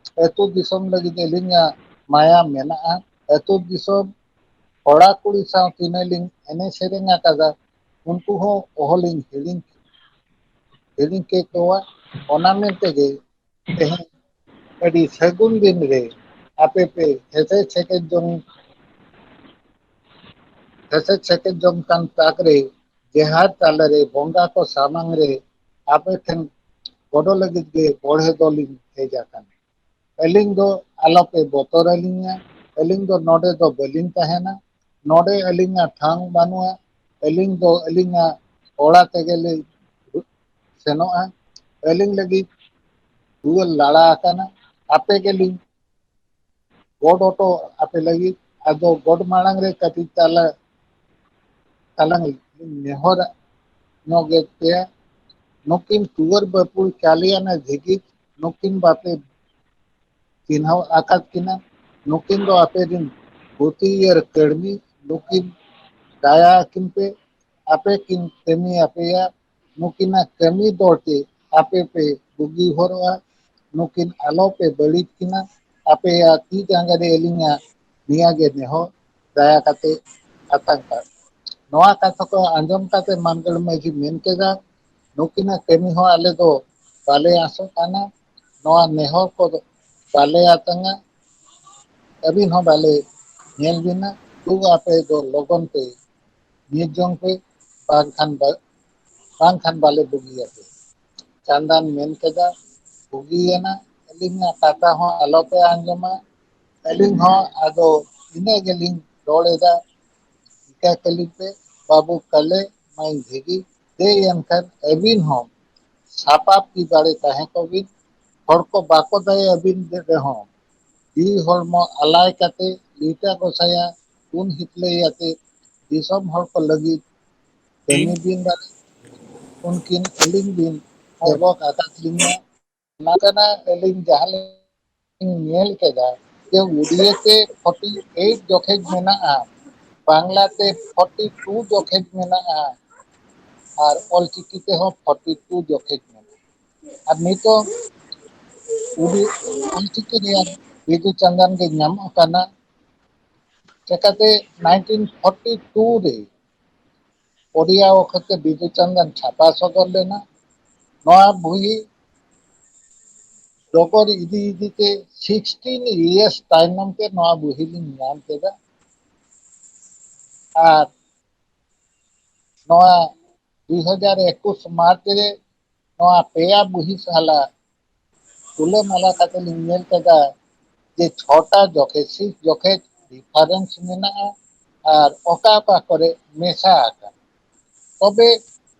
ᱟᱹᱛᱩ ᱫᱤᱥᱚᱢ ᱞᱟᱹᱜᱤᱫ ᱟᱹᱞᱤᱧᱟᱜ ᱢᱟᱭᱟ ᱢᱮᱱᱟᱜᱼᱟ᱾ ᱟᱹᱛᱩ ᱫᱤᱥᱚᱢ ᱠᱚᱲᱟ ᱠᱩᱲᱤ ᱥᱟᱶ ᱛᱤᱱᱟᱹᱜ ᱞᱤᱧ ᱮᱱᱮᱡ ᱥᱮᱨᱮᱧ ᱟᱠᱟᱫᱟ, ᱩᱱᱠᱩ ᱦᱚᱸ ᱚᱦᱚᱞᱤᱧ ᱦᱤᱲᱤᱧ ᱦᱤᱲᱤᱧ ᱠᱮᱠᱚᱣᱟ᱾ ᱚᱱᱟ ᱢᱮᱱ ᱛᱮᱜᱮ ᱛᱮᱦᱮᱧ ᱟᱹᱰᱤ ᱥᱟᱹᱜᱩᱱ ᱫᱤᱱ ᱨᱮ ᱟᱯᱮ ᱯᱮ ᱦᱮᱥᱮᱡ ᱥᱮᱠᱮᱡ ᱡᱚᱝ ᱦᱮᱥᱮᱡ ᱥᱮᱠᱮᱡ ᱡᱚᱝ ᱠᱟᱱ ᱛᱟᱠ ᱨᱮ ᱡᱟᱦᱮᱨ ᱛᱟᱞᱟ ᱨᱮ ᱵᱚᱸᱜᱟ ᱠᱚ ᱥᱟᱢᱟᱝ ᱨᱮ ᱟᱯᱮ ᱴᱷᱮᱱ ᱜᱚᱰᱚ ᱞᱟᱹᱜᱤᱫ ᱜᱮ ᱵᱚᱲᱦᱮ ᱫᱚᱞᱤᱧ ᱦᱮᱡ ᱟᱠᱟᱱᱟ᱾ ᱟᱹᱞᱤᱧ ᱫᱚ ᱟᱞᱚᱯᱮ ᱵᱚᱛᱚᱨ ᱟᱹᱞᱤᱧᱟ᱾ ᱟᱹᱞᱤᱧ ᱫᱚ ᱱᱚᱰᱮ ᱫᱚ ᱵᱟᱹᱞᱤᱧ ᱛᱟᱦᱮᱱᱟ᱾ ᱱᱚᱰᱮ ᱟᱹᱞᱤᱧᱟᱜ ᱴᱷᱟᱶ ᱵᱟᱹᱱᱩᱜᱼᱟ᱾ ᱟᱹᱞᱤᱧ ᱫᱚ ᱟᱹᱞᱤᱧᱟᱜ ᱚᱲᱟᱜ ᱛᱮᱜᱮ ᱞᱤᱧ ᱥᱮᱱᱚᱜᱼᱟ᱾ ᱟᱹᱞᱤᱧ ᱞᱟᱹᱜᱤᱫ ᱫᱩᱣᱟᱹᱨ ᱞᱟᱲᱟ ᱟᱠᱟᱱᱟ᱾ ᱟᱯᱮ ᱜᱮᱞᱤᱧ ᱜᱚᱰ ᱦᱚᱴᱚ ᱟᱯᱮ ᱞᱟᱹᱜᱤᱫ᱾ ᱟᱫᱚ ᱜᱚᱰ ᱢᱟᱲᱟᱝ ᱨᱮ ᱠᱟᱹᱴᱤᱡ ᱛᱟᱞᱟ ᱛᱟᱞᱟᱝ ᱱᱮᱦᱚᱨ ᱧᱚᱜ ᱜᱮ ᱯᱮᱭᱟ᱾ ᱱᱩᱠᱤᱱ ᱴᱩᱣᱟᱹᱨ ᱵᱟᱹᱯᱩᱲ ᱪᱟᱞᱤᱭᱟᱱᱟ ᱡᱷᱤᱜᱤ, ᱱᱩᱠᱤᱱ ᱵᱟᱯᱮ ᱪᱤᱱᱦᱟᱹᱣ ᱟᱠᱟᱫ ᱠᱤᱱᱟ᱾ ᱱᱩᱠᱤᱱ ᱫᱚ ᱟᱯᱮ ᱨᱤᱱ ᱵᱷᱩᱛᱤᱭᱟᱹᱨ ᱠᱟᱹᱲᱢᱤ, ᱱᱩᱠᱤᱱ ᱫᱟᱭᱟ ᱟᱹᱠᱤᱱ ᱯᱮ᱾ ᱟᱯᱮ ᱠᱤᱱ ᱠᱟᱹᱢᱤ ᱟᱯᱮᱭᱟ᱾ ᱱᱩᱠᱤᱱᱟᱜ ᱠᱟᱹᱢᱤ ᱫᱚ ᱪᱮᱫ ᱟᱯᱮ ᱯᱮ ᱵᱩᱜᱤ ᱦᱚᱨᱚᱜᱼᱟ᱾ ᱱᱩᱠᱤᱱ ᱟᱞᱚ ᱯᱮ ᱵᱟᱹᱲᱤᱡ ᱠᱤᱱᱟ᱾ ᱟᱯᱮᱭᱟᱜ ᱛᱤ ᱡᱟᱸᱜᱟ ᱨᱮ ᱟᱹᱞᱤᱧᱟᱜ ᱱᱤᱭᱟᱹ ᱜᱮ ᱱᱮᱦᱚᱨ, ᱫᱟᱭᱟ ᱠᱟᱛᱮ ᱟᱛᱟᱝ ᱠᱟᱜ᱾ ᱱᱚᱣᱟ ᱠᱟᱛᱷᱟ ᱠᱚ ᱟᱸᱡᱚᱢ ᱠᱟᱛᱮ ᱢᱟᱱᱜᱟᱹᱲ ᱢᱟᱹᱡᱷᱤ ᱢᱮᱱ ᱠᱮᱫᱟ, ᱱᱩᱠᱤᱱᱟᱜ ᱠᱟᱹᱢᱤ ᱦᱚᱸ ᱟᱞᱮ ᱫᱚ ᱵᱟᱞᱮ ᱟᱸᱥᱚᱜ ᱠᱟᱱᱟ᱾ ᱱᱚᱣᱟ ᱱᱮᱦᱚᱨ ᱠᱚᱫᱚ ᱵᱟᱞᱮ ᱟᱛᱟᱝᱟ᱾ ᱟᱹᱵᱤᱱ ᱦᱚᱸ ᱵᱟᱞᱮ ᱧᱮᱞ ᱵᱤᱱᱟ᱾ ᱫᱩ ᱟᱯᱮ ᱫᱚ ᱞᱚᱜᱚᱱ ᱯᱮ ᱧᱤᱨ ᱡᱚᱝ ᱯᱮ, ᱵᱟᱝᱠᱷᱟᱱ ᱵᱟ-, ᱵᱟᱝᱠᱷᱟᱱ ᱵᱟᱞᱮ ᱵᱩᱜᱤᱭᱟᱯᱮ᱾ ᱪᱟᱸᱫᱟᱱ ᱢᱮᱱ ᱠᱮᱫᱟ, ᱵᱩᱜᱤᱭᱮᱱᱟ, ᱟᱹᱞᱤᱧᱟᱜ ᱠᱟᱛᱷᱟ ᱦᱚᱸ ᱟᱞᱚᱯᱮ ᱟᱸᱡᱚᱢᱟ᱾ ᱟᱹᱞᱤᱧ ᱦᱚᱸ ᱟᱫᱚ ᱤᱱᱟᱹ ᱜᱮᱞᱤᱧ ᱨᱚᱲ ᱮᱫᱟ᱾ ᱤᱠᱟ ᱠᱟᱹᱞᱤ ᱯᱮ, ᱵᱟᱹᱵᱩ ᱠᱟᱞᱮ ᱢᱟᱹᱭ ᱡᱷᱤᱜᱤ, ᱫᱮᱡ ᱮᱱᱠᱷᱟᱱ ᱟᱹᱵᱤᱱ ᱦᱚᱸ ᱥᱟᱯᱟᱵ ᱠᱤ ᱵᱟᱲᱮ ᱛᱟᱦᱮᱸ ᱠᱚᱜ ᱵᱤᱱ᱾ ᱦᱚᱲ ᱠᱚ ᱵᱟᱠᱚ ᱫᱟᱭᱟ ᱟᱹᱵᱤᱱ ᱨᱮᱦᱚᱸ, ᱡᱤᱣᱤ ᱦᱚᱲᱢᱚ ᱟᱞᱟᱭ ᱠᱟᱛᱮ ᱞᱤᱴᱟᱹ ᱜᱚᱸᱥᱟᱭᱟ ᱜᱩᱱ ᱦᱤᱛᱞᱟᱹᱭ ᱟᱛᱮ ᱫᱤᱥᱚᱢ ᱦᱚᱲ ᱠᱚ ᱞᱟᱹᱜᱤᱫ ᱠᱟᱹᱢᱤ ᱵᱤᱱ ᱫᱟᱲᱮᱭᱟᱜ, ᱩᱱᱠᱤᱱ ᱟᱹᱞᱤᱧ ᱵᱤᱱ ᱥᱮᱵᱚᱠ ᱟᱠᱟᱫ ᱞᱤᱧᱟ᱾ ᱚᱱᱟ ᱠᱟᱱᱟ ᱟᱹᱞᱤᱧ ᱡᱟᱦᱟᱸ ᱞᱤᱧ ᱧᱮᱞ ᱠᱮᱫᱟ ᱡᱮ ᱳᱰᱤᱭᱟ ᱛᱮ ᱯᱷᱳᱨᱴᱤ ᱮᱭᱤᱴ ᱡᱚᱠᱷᱮᱡ ᱢᱮᱱᱟᱜᱼᱟ, ᱵᱟᱝᱞᱟ ᱛᱮ ᱯᱷᱳᱨᱴᱤ ᱴᱩ ᱡᱚᱠᱷᱮᱡ ᱢᱮᱱᱟᱜᱼᱟ, ᱟᱨ ᱚᱞᱪᱤᱠᱤ ᱛᱮᱦᱚᱸ ᱯᱷᱳᱨᱴᱤ ᱴᱩ ᱡᱚᱠᱷᱮᱡ ᱢᱮᱱᱟᱜᱼᱟ᱾ ᱟᱨ ᱱᱤᱛᱚᱜ ᱳᱰᱤ-, ᱚᱞᱪᱤᱠᱤ ᱨᱮᱭᱟᱜ ᱵᱤᱫᱩ ᱪᱟᱸᱫᱟᱱ ᱜᱮ ᱧᱟᱢᱚᱜ ᱠᱟᱱᱟ᱾ ᱪᱮᱠᱟᱛᱮ ᱱᱟᱭᱤᱱᱴᱤᱱ ᱯᱷᱳᱨᱴᱤ ᱴᱩ ᱨᱮ ᱳᱰᱤᱭᱟ ᱚᱠᱷᱚᱨ ᱛᱮ ᱵᱤᱫᱩ ᱪᱟᱸᱫᱟᱱ ᱪᱷᱟᱯᱟ ᱥᱚᱫᱚᱨ ᱞᱮᱱᱟ᱾ ᱱᱚᱣᱟ ᱵᱩᱦᱤ ᱰᱚᱜᱚᱨ ᱤᱫᱤ ᱤᱫᱤ ᱛᱮ ᱥᱤᱠᱥᱴᱤᱱ ᱤᱭᱟᱨᱥ ᱛᱟᱭᱱᱚᱢ ᱛᱮ ᱱᱚᱣᱟ ᱵᱩᱦᱤ ᱞᱤᱧ ᱧᱟᱢ ᱠᱮᱫᱟ᱾ ᱟᱨ ᱱᱚᱣᱟ ᱫᱩᱭ ᱦᱟᱡᱟᱨ ᱮᱠᱩᱥ ᱢᱟᱨᱪ ᱨᱮ ᱱᱚᱣᱟ ᱯᱮᱭᱟ ᱵᱩᱦᱤ ᱥᱟᱞᱟ ᱛᱩᱞᱟᱹᱢᱟᱞᱟ ᱠᱟᱛᱮ ᱞᱤᱧ ᱧᱮᱞ ᱠᱮᱫᱟ ᱡᱮ ᱪᱷᱚᱴᱟ ᱡᱚᱠᱷᱮᱡ, ᱥᱤᱠᱥ ᱡᱚᱠᱷᱮᱡ ᱰᱤᱯᱷᱟᱨᱮᱱᱥ ᱢᱮᱱᱟᱜᱼᱟ ᱟᱨ ᱚᱠᱟ ᱚᱠᱟ ᱠᱚᱨᱮ ᱢᱮᱥᱟ ᱟᱠᱟᱱᱟ᱾ ᱛᱚᱵᱮ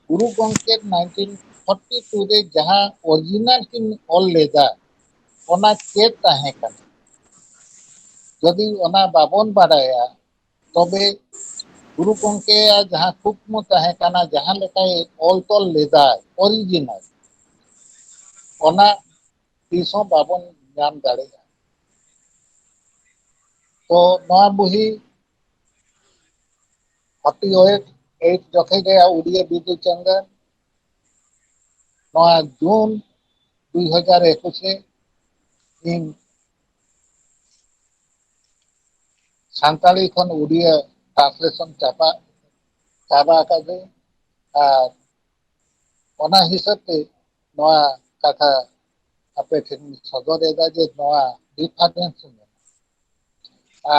ᱜᱩᱨᱩ ᱜᱚᱢᱠᱮ ᱱᱟᱭᱤᱱᱴᱤᱱ ᱯᱷᱳᱨᱴᱤ ᱴᱩ ᱨᱮ ᱡᱟᱦᱟᱸ ᱚᱨᱤᱡᱤᱱᱟᱞ ᱠᱤᱱ ᱚᱞ ᱞᱮᱫᱟ, ᱚᱱᱟ ᱪᱮᱫ ᱛᱟᱦᱮᱸ ᱠᱟᱱᱟ? ᱡᱩᱫᱤ ᱚᱱᱟ ᱵᱟᱵᱚᱱ ᱵᱟᱰᱟᱭᱟ, ᱛᱚᱵᱮ ᱜᱩᱨᱩ ᱜᱚᱢᱠᱮᱭᱟᱜ ᱡᱟᱦᱟᱸ ᱠᱩᱠᱢᱩ ᱛᱟᱦᱮᱸ ᱠᱟᱱᱟ, ᱡᱟᱦᱟᱸ ᱞᱮᱠᱟᱭ ᱚᱞ ᱛᱚᱞ ᱞᱮᱫᱟᱭ ᱚᱨᱤᱡᱤᱱᱟᱞ, ᱚᱱᱟ ᱛᱤᱥ ᱦᱚᱸ ᱵᱟᱵᱚᱱ ᱧᱟᱢ ᱫᱟᱲᱮᱭᱟᱜᱼᱟ᱾ ᱛᱚ ᱱᱚᱣᱟ ᱵᱩᱦᱤ ᱯᱷᱳᱨᱴᱤ ᱮᱭᱤᱴ ᱡᱚᱠᱷᱮᱡ ᱨᱮᱭᱟᱜ ᱩᱰᱤᱭᱟ ᱵᱤᱫᱩ ᱪᱟᱸᱫᱟᱱ, ᱱᱚᱣᱟ ᱡᱩᱱ ᱫᱩᱭ ᱦᱟᱡᱟᱨ ᱮᱠᱩᱥ ᱨᱮ ᱤᱧ ᱥᱟᱱᱛᱟᱲᱤ ᱠᱷᱚᱱ ᱩᱰᱤᱭᱟ ᱴᱨᱟᱱᱥᱞᱮᱥᱚᱱ ᱪᱟᱵᱟ, ᱪᱟᱵᱟ ᱟᱠᱟᱫᱟᱹᱧ᱾ ᱟᱨ ᱚᱱᱟ ᱦᱤᱥᱟᱹᱵ ᱛᱮ ᱱᱚᱣᱟ ᱠᱟᱛᱷᱟ ᱟᱯᱮ ᱴᱷᱮᱱ ᱤᱧ ᱥᱚᱫᱚᱨ ᱮᱫᱟ ᱡᱮ ᱱᱚᱣᱟ ᱰᱤᱯᱷᱟᱨᱮᱱᱥ ᱢᱮᱱᱟᱜᱼᱟ᱾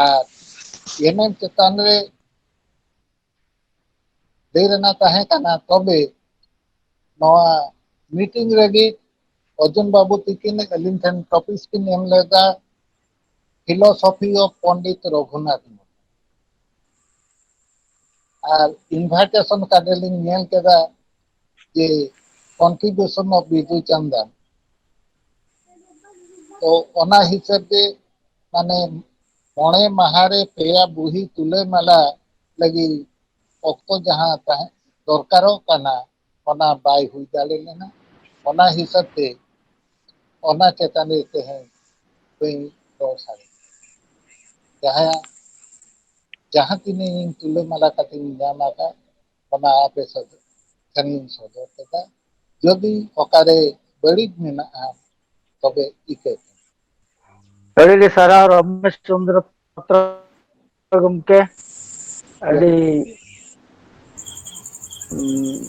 ᱟᱨ ᱮᱱᱮᱢ ᱪᱮᱛᱟᱱ ᱨᱮ ᱞᱟᱹᱭ ᱨᱮᱱᱟᱜ ᱛᱟᱦᱮᱸ ᱠᱟᱱᱟ, ᱛᱚᱵᱮ ᱱᱚᱣᱟ ᱢᱤᱴᱤᱝ ᱨᱮᱜᱮ ᱚᱨᱡᱩᱱ ᱵᱟᱹᱵᱩ ᱛᱤᱠᱤᱱ ᱟᱹᱞᱤᱧ ᱴᱷᱮᱱ ᱴᱚᱯᱤᱠ ᱠᱤᱱ ᱮᱢ ᱞᱮᱫᱟ, Philosophy of ᱯᱚᱱᱰᱤᱛ ᱨᱚᱜᱷᱩᱱᱟᱛᱷ ᱢᱩᱨᱢᱩ᱾ ᱟᱨ ᱤᱱᱵᱷᱟᱭᱴᱮᱥᱚᱱ ᱠᱟᱨᱰ ᱨᱮᱞᱤᱧ ᱧᱮᱞ ᱠᱮᱫᱟ ᱡᱮ Contribution of ᱵᱤᱫᱩ ᱪᱟᱸᱫᱟᱱ᱾ ᱛᱚ ᱚᱱᱟ ᱦᱤᱥᱟᱹᱵ ᱛᱮ ᱢᱟᱱᱮ ᱢᱚᱬᱮ ᱢᱟᱦᱟ ᱨᱮ ᱯᱮᱭᱟ ᱵᱩᱦᱤ ᱛᱩᱞᱟᱹᱢᱟᱞᱟ ᱞᱟᱹᱜᱤᱫ ᱚᱠᱛᱚ ᱡᱟᱦᱟᱸ ᱛᱟᱦᱮᱸ ᱫᱚᱨᱠᱟᱨᱚᱜ ᱠᱟᱱᱟ, ᱚᱱᱟ ᱵᱟᱭ ᱦᱩᱭ ᱫᱟᱲᱮ ᱞᱮᱱᱟ᱾ ᱚᱱᱟ ᱦᱤᱥᱟᱹᱵ ᱛᱮ ᱚᱱᱟ ᱪᱮᱛᱟᱱ ᱨᱮ ᱛᱮᱦᱮᱧ ᱵᱟᱹᱧ ᱨᱚᱲ ᱥᱟᱰᱮ᱾ ᱡᱟᱦᱟᱸᱭᱟᱜ ᱡᱟᱦᱟᱸ ᱛᱤᱱᱟᱹᱜ ᱤᱧ ᱛᱩᱞᱟᱹᱢᱟᱞᱟ ᱠᱟᱛᱮᱧ ᱧᱟᱢ ᱟᱠᱟᱫ, ᱚᱱᱟ ᱟᱯᱮ ᱥᱚᱫᱚᱨ ᱴᱷᱮᱱᱤᱧ ᱥᱚᱫᱚᱨ ᱠᱮᱫᱟ᱾ ᱡᱩᱫᱤ ᱚᱠᱟᱨᱮ ᱵᱟᱹᱲᱤᱡ ᱢᱮᱱᱟᱜᱼᱟ, ᱛᱚᱵᱮ ᱤᱠᱟᱹ᱾ ᱟᱹᱰᱤ ᱟᱹᱰᱤ ᱥᱟᱨᱦᱟᱣ ᱨᱚᱢᱮᱥ ᱪᱚᱸᱫᱽᱨᱚ ᱯᱟᱛᱨᱟ ᱜᱚᱢᱠᱮ, ᱟᱹᱰᱤ ᱩᱸ,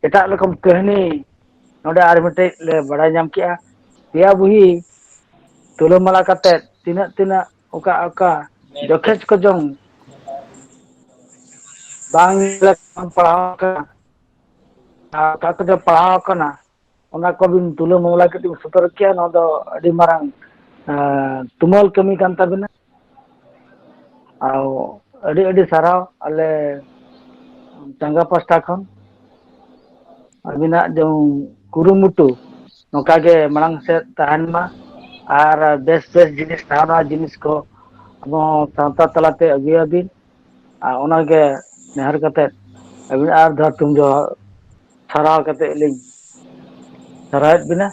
ᱮᱴᱟᱜ ᱨᱚᱠᱚᱢ ᱠᱟᱹᱦᱱᱤ ᱱᱚᱰᱮ ᱟᱨ ᱢᱤᱫᱴᱮᱡ ᱞᱮ ᱵᱟᱲᱟᱭ ᱧᱟᱢ ᱠᱮᱜᱼᱟ᱾ ᱯᱮᱭᱟ ᱵᱩᱦᱤ ᱛᱩᱞᱟᱹᱢᱟᱞᱟ ᱠᱟᱛᱮ ᱛᱤᱱᱟᱹᱜ ᱛᱤᱱᱟᱹᱜ ᱚᱠᱟ ᱚᱠᱟ ᱡᱚᱠᱷᱮᱡ ᱠᱚ ᱡᱚᱝ ᱵᱟᱝ ᱞᱮᱠᱟᱢ ᱯᱟᱲᱦᱟᱣ ᱟᱠᱟᱱᱟ, ᱟᱨ ᱚᱠᱟ ᱠᱚᱫᱚ ᱯᱟᱲᱦᱟᱣ ᱟᱠᱟᱱᱟ, ᱚᱱᱟ ᱠᱚᱵᱤᱱ ᱛᱩᱞᱟᱹ ᱢᱟᱢᱞᱟ ᱠᱟᱛᱮ ᱵᱤᱱ ᱥᱚᱫᱚᱨ ᱠᱮᱭᱟ, ᱱᱚᱣᱟ ᱫᱚ ᱟᱹᱰᱤ ᱢᱟᱨᱟᱝ, ᱮᱸ, ᱛᱩᱢᱟᱹᱞ ᱠᱟᱹᱢᱤ ᱠᱟᱱ ᱛᱟᱵᱤᱱᱟ᱾ ᱟᱨ ᱟᱹᱰᱤ ᱟᱹᱰᱤ ᱥᱟᱨᱦᱟᱣ ᱟᱞᱮ ᱪᱟᱸᱜᱟ ᱯᱟᱥᱴᱟ ᱠᱷᱚᱱ᱾ ᱟᱹᱵᱤᱱᱟᱜ ᱡᱮᱢᱚᱱ ᱠᱩᱨᱩᱢᱩᱴᱩ ᱱᱚᱝᱠᱟ ᱜᱮ ᱢᱟᱲᱟᱝ ᱥᱮᱫ ᱛᱟᱦᱮᱱ ᱢᱟ, ᱟᱨ ᱵᱮᱥ ᱵᱮᱥ ᱡᱤᱱᱤᱥ, ᱱᱟᱣᱟ ᱱᱟᱣᱟ ᱡᱤᱱᱤᱥ ᱠᱚ ᱟᱵᱚ ᱥᱟᱶᱛᱟ ᱛᱟᱞᱟᱛᱮ ᱟᱹᱜᱩᱭᱟᱵᱤᱱ᱾ ᱟᱨ ᱚᱱᱟᱜᱮ ᱱᱮᱦᱚᱨ ᱠᱟᱛᱮᱫ ᱟᱹᱵᱤᱱ ᱟᱨ ᱫᱷᱟᱣ ᱛᱩᱢ ᱡᱚᱦᱟᱨ ᱥᱟᱨᱦᱟᱣ ᱠᱟᱛᱮᱫ ᱞᱤᱧ ᱥᱟᱨᱦᱟᱣᱮᱫ ᱵᱤᱱᱟ᱾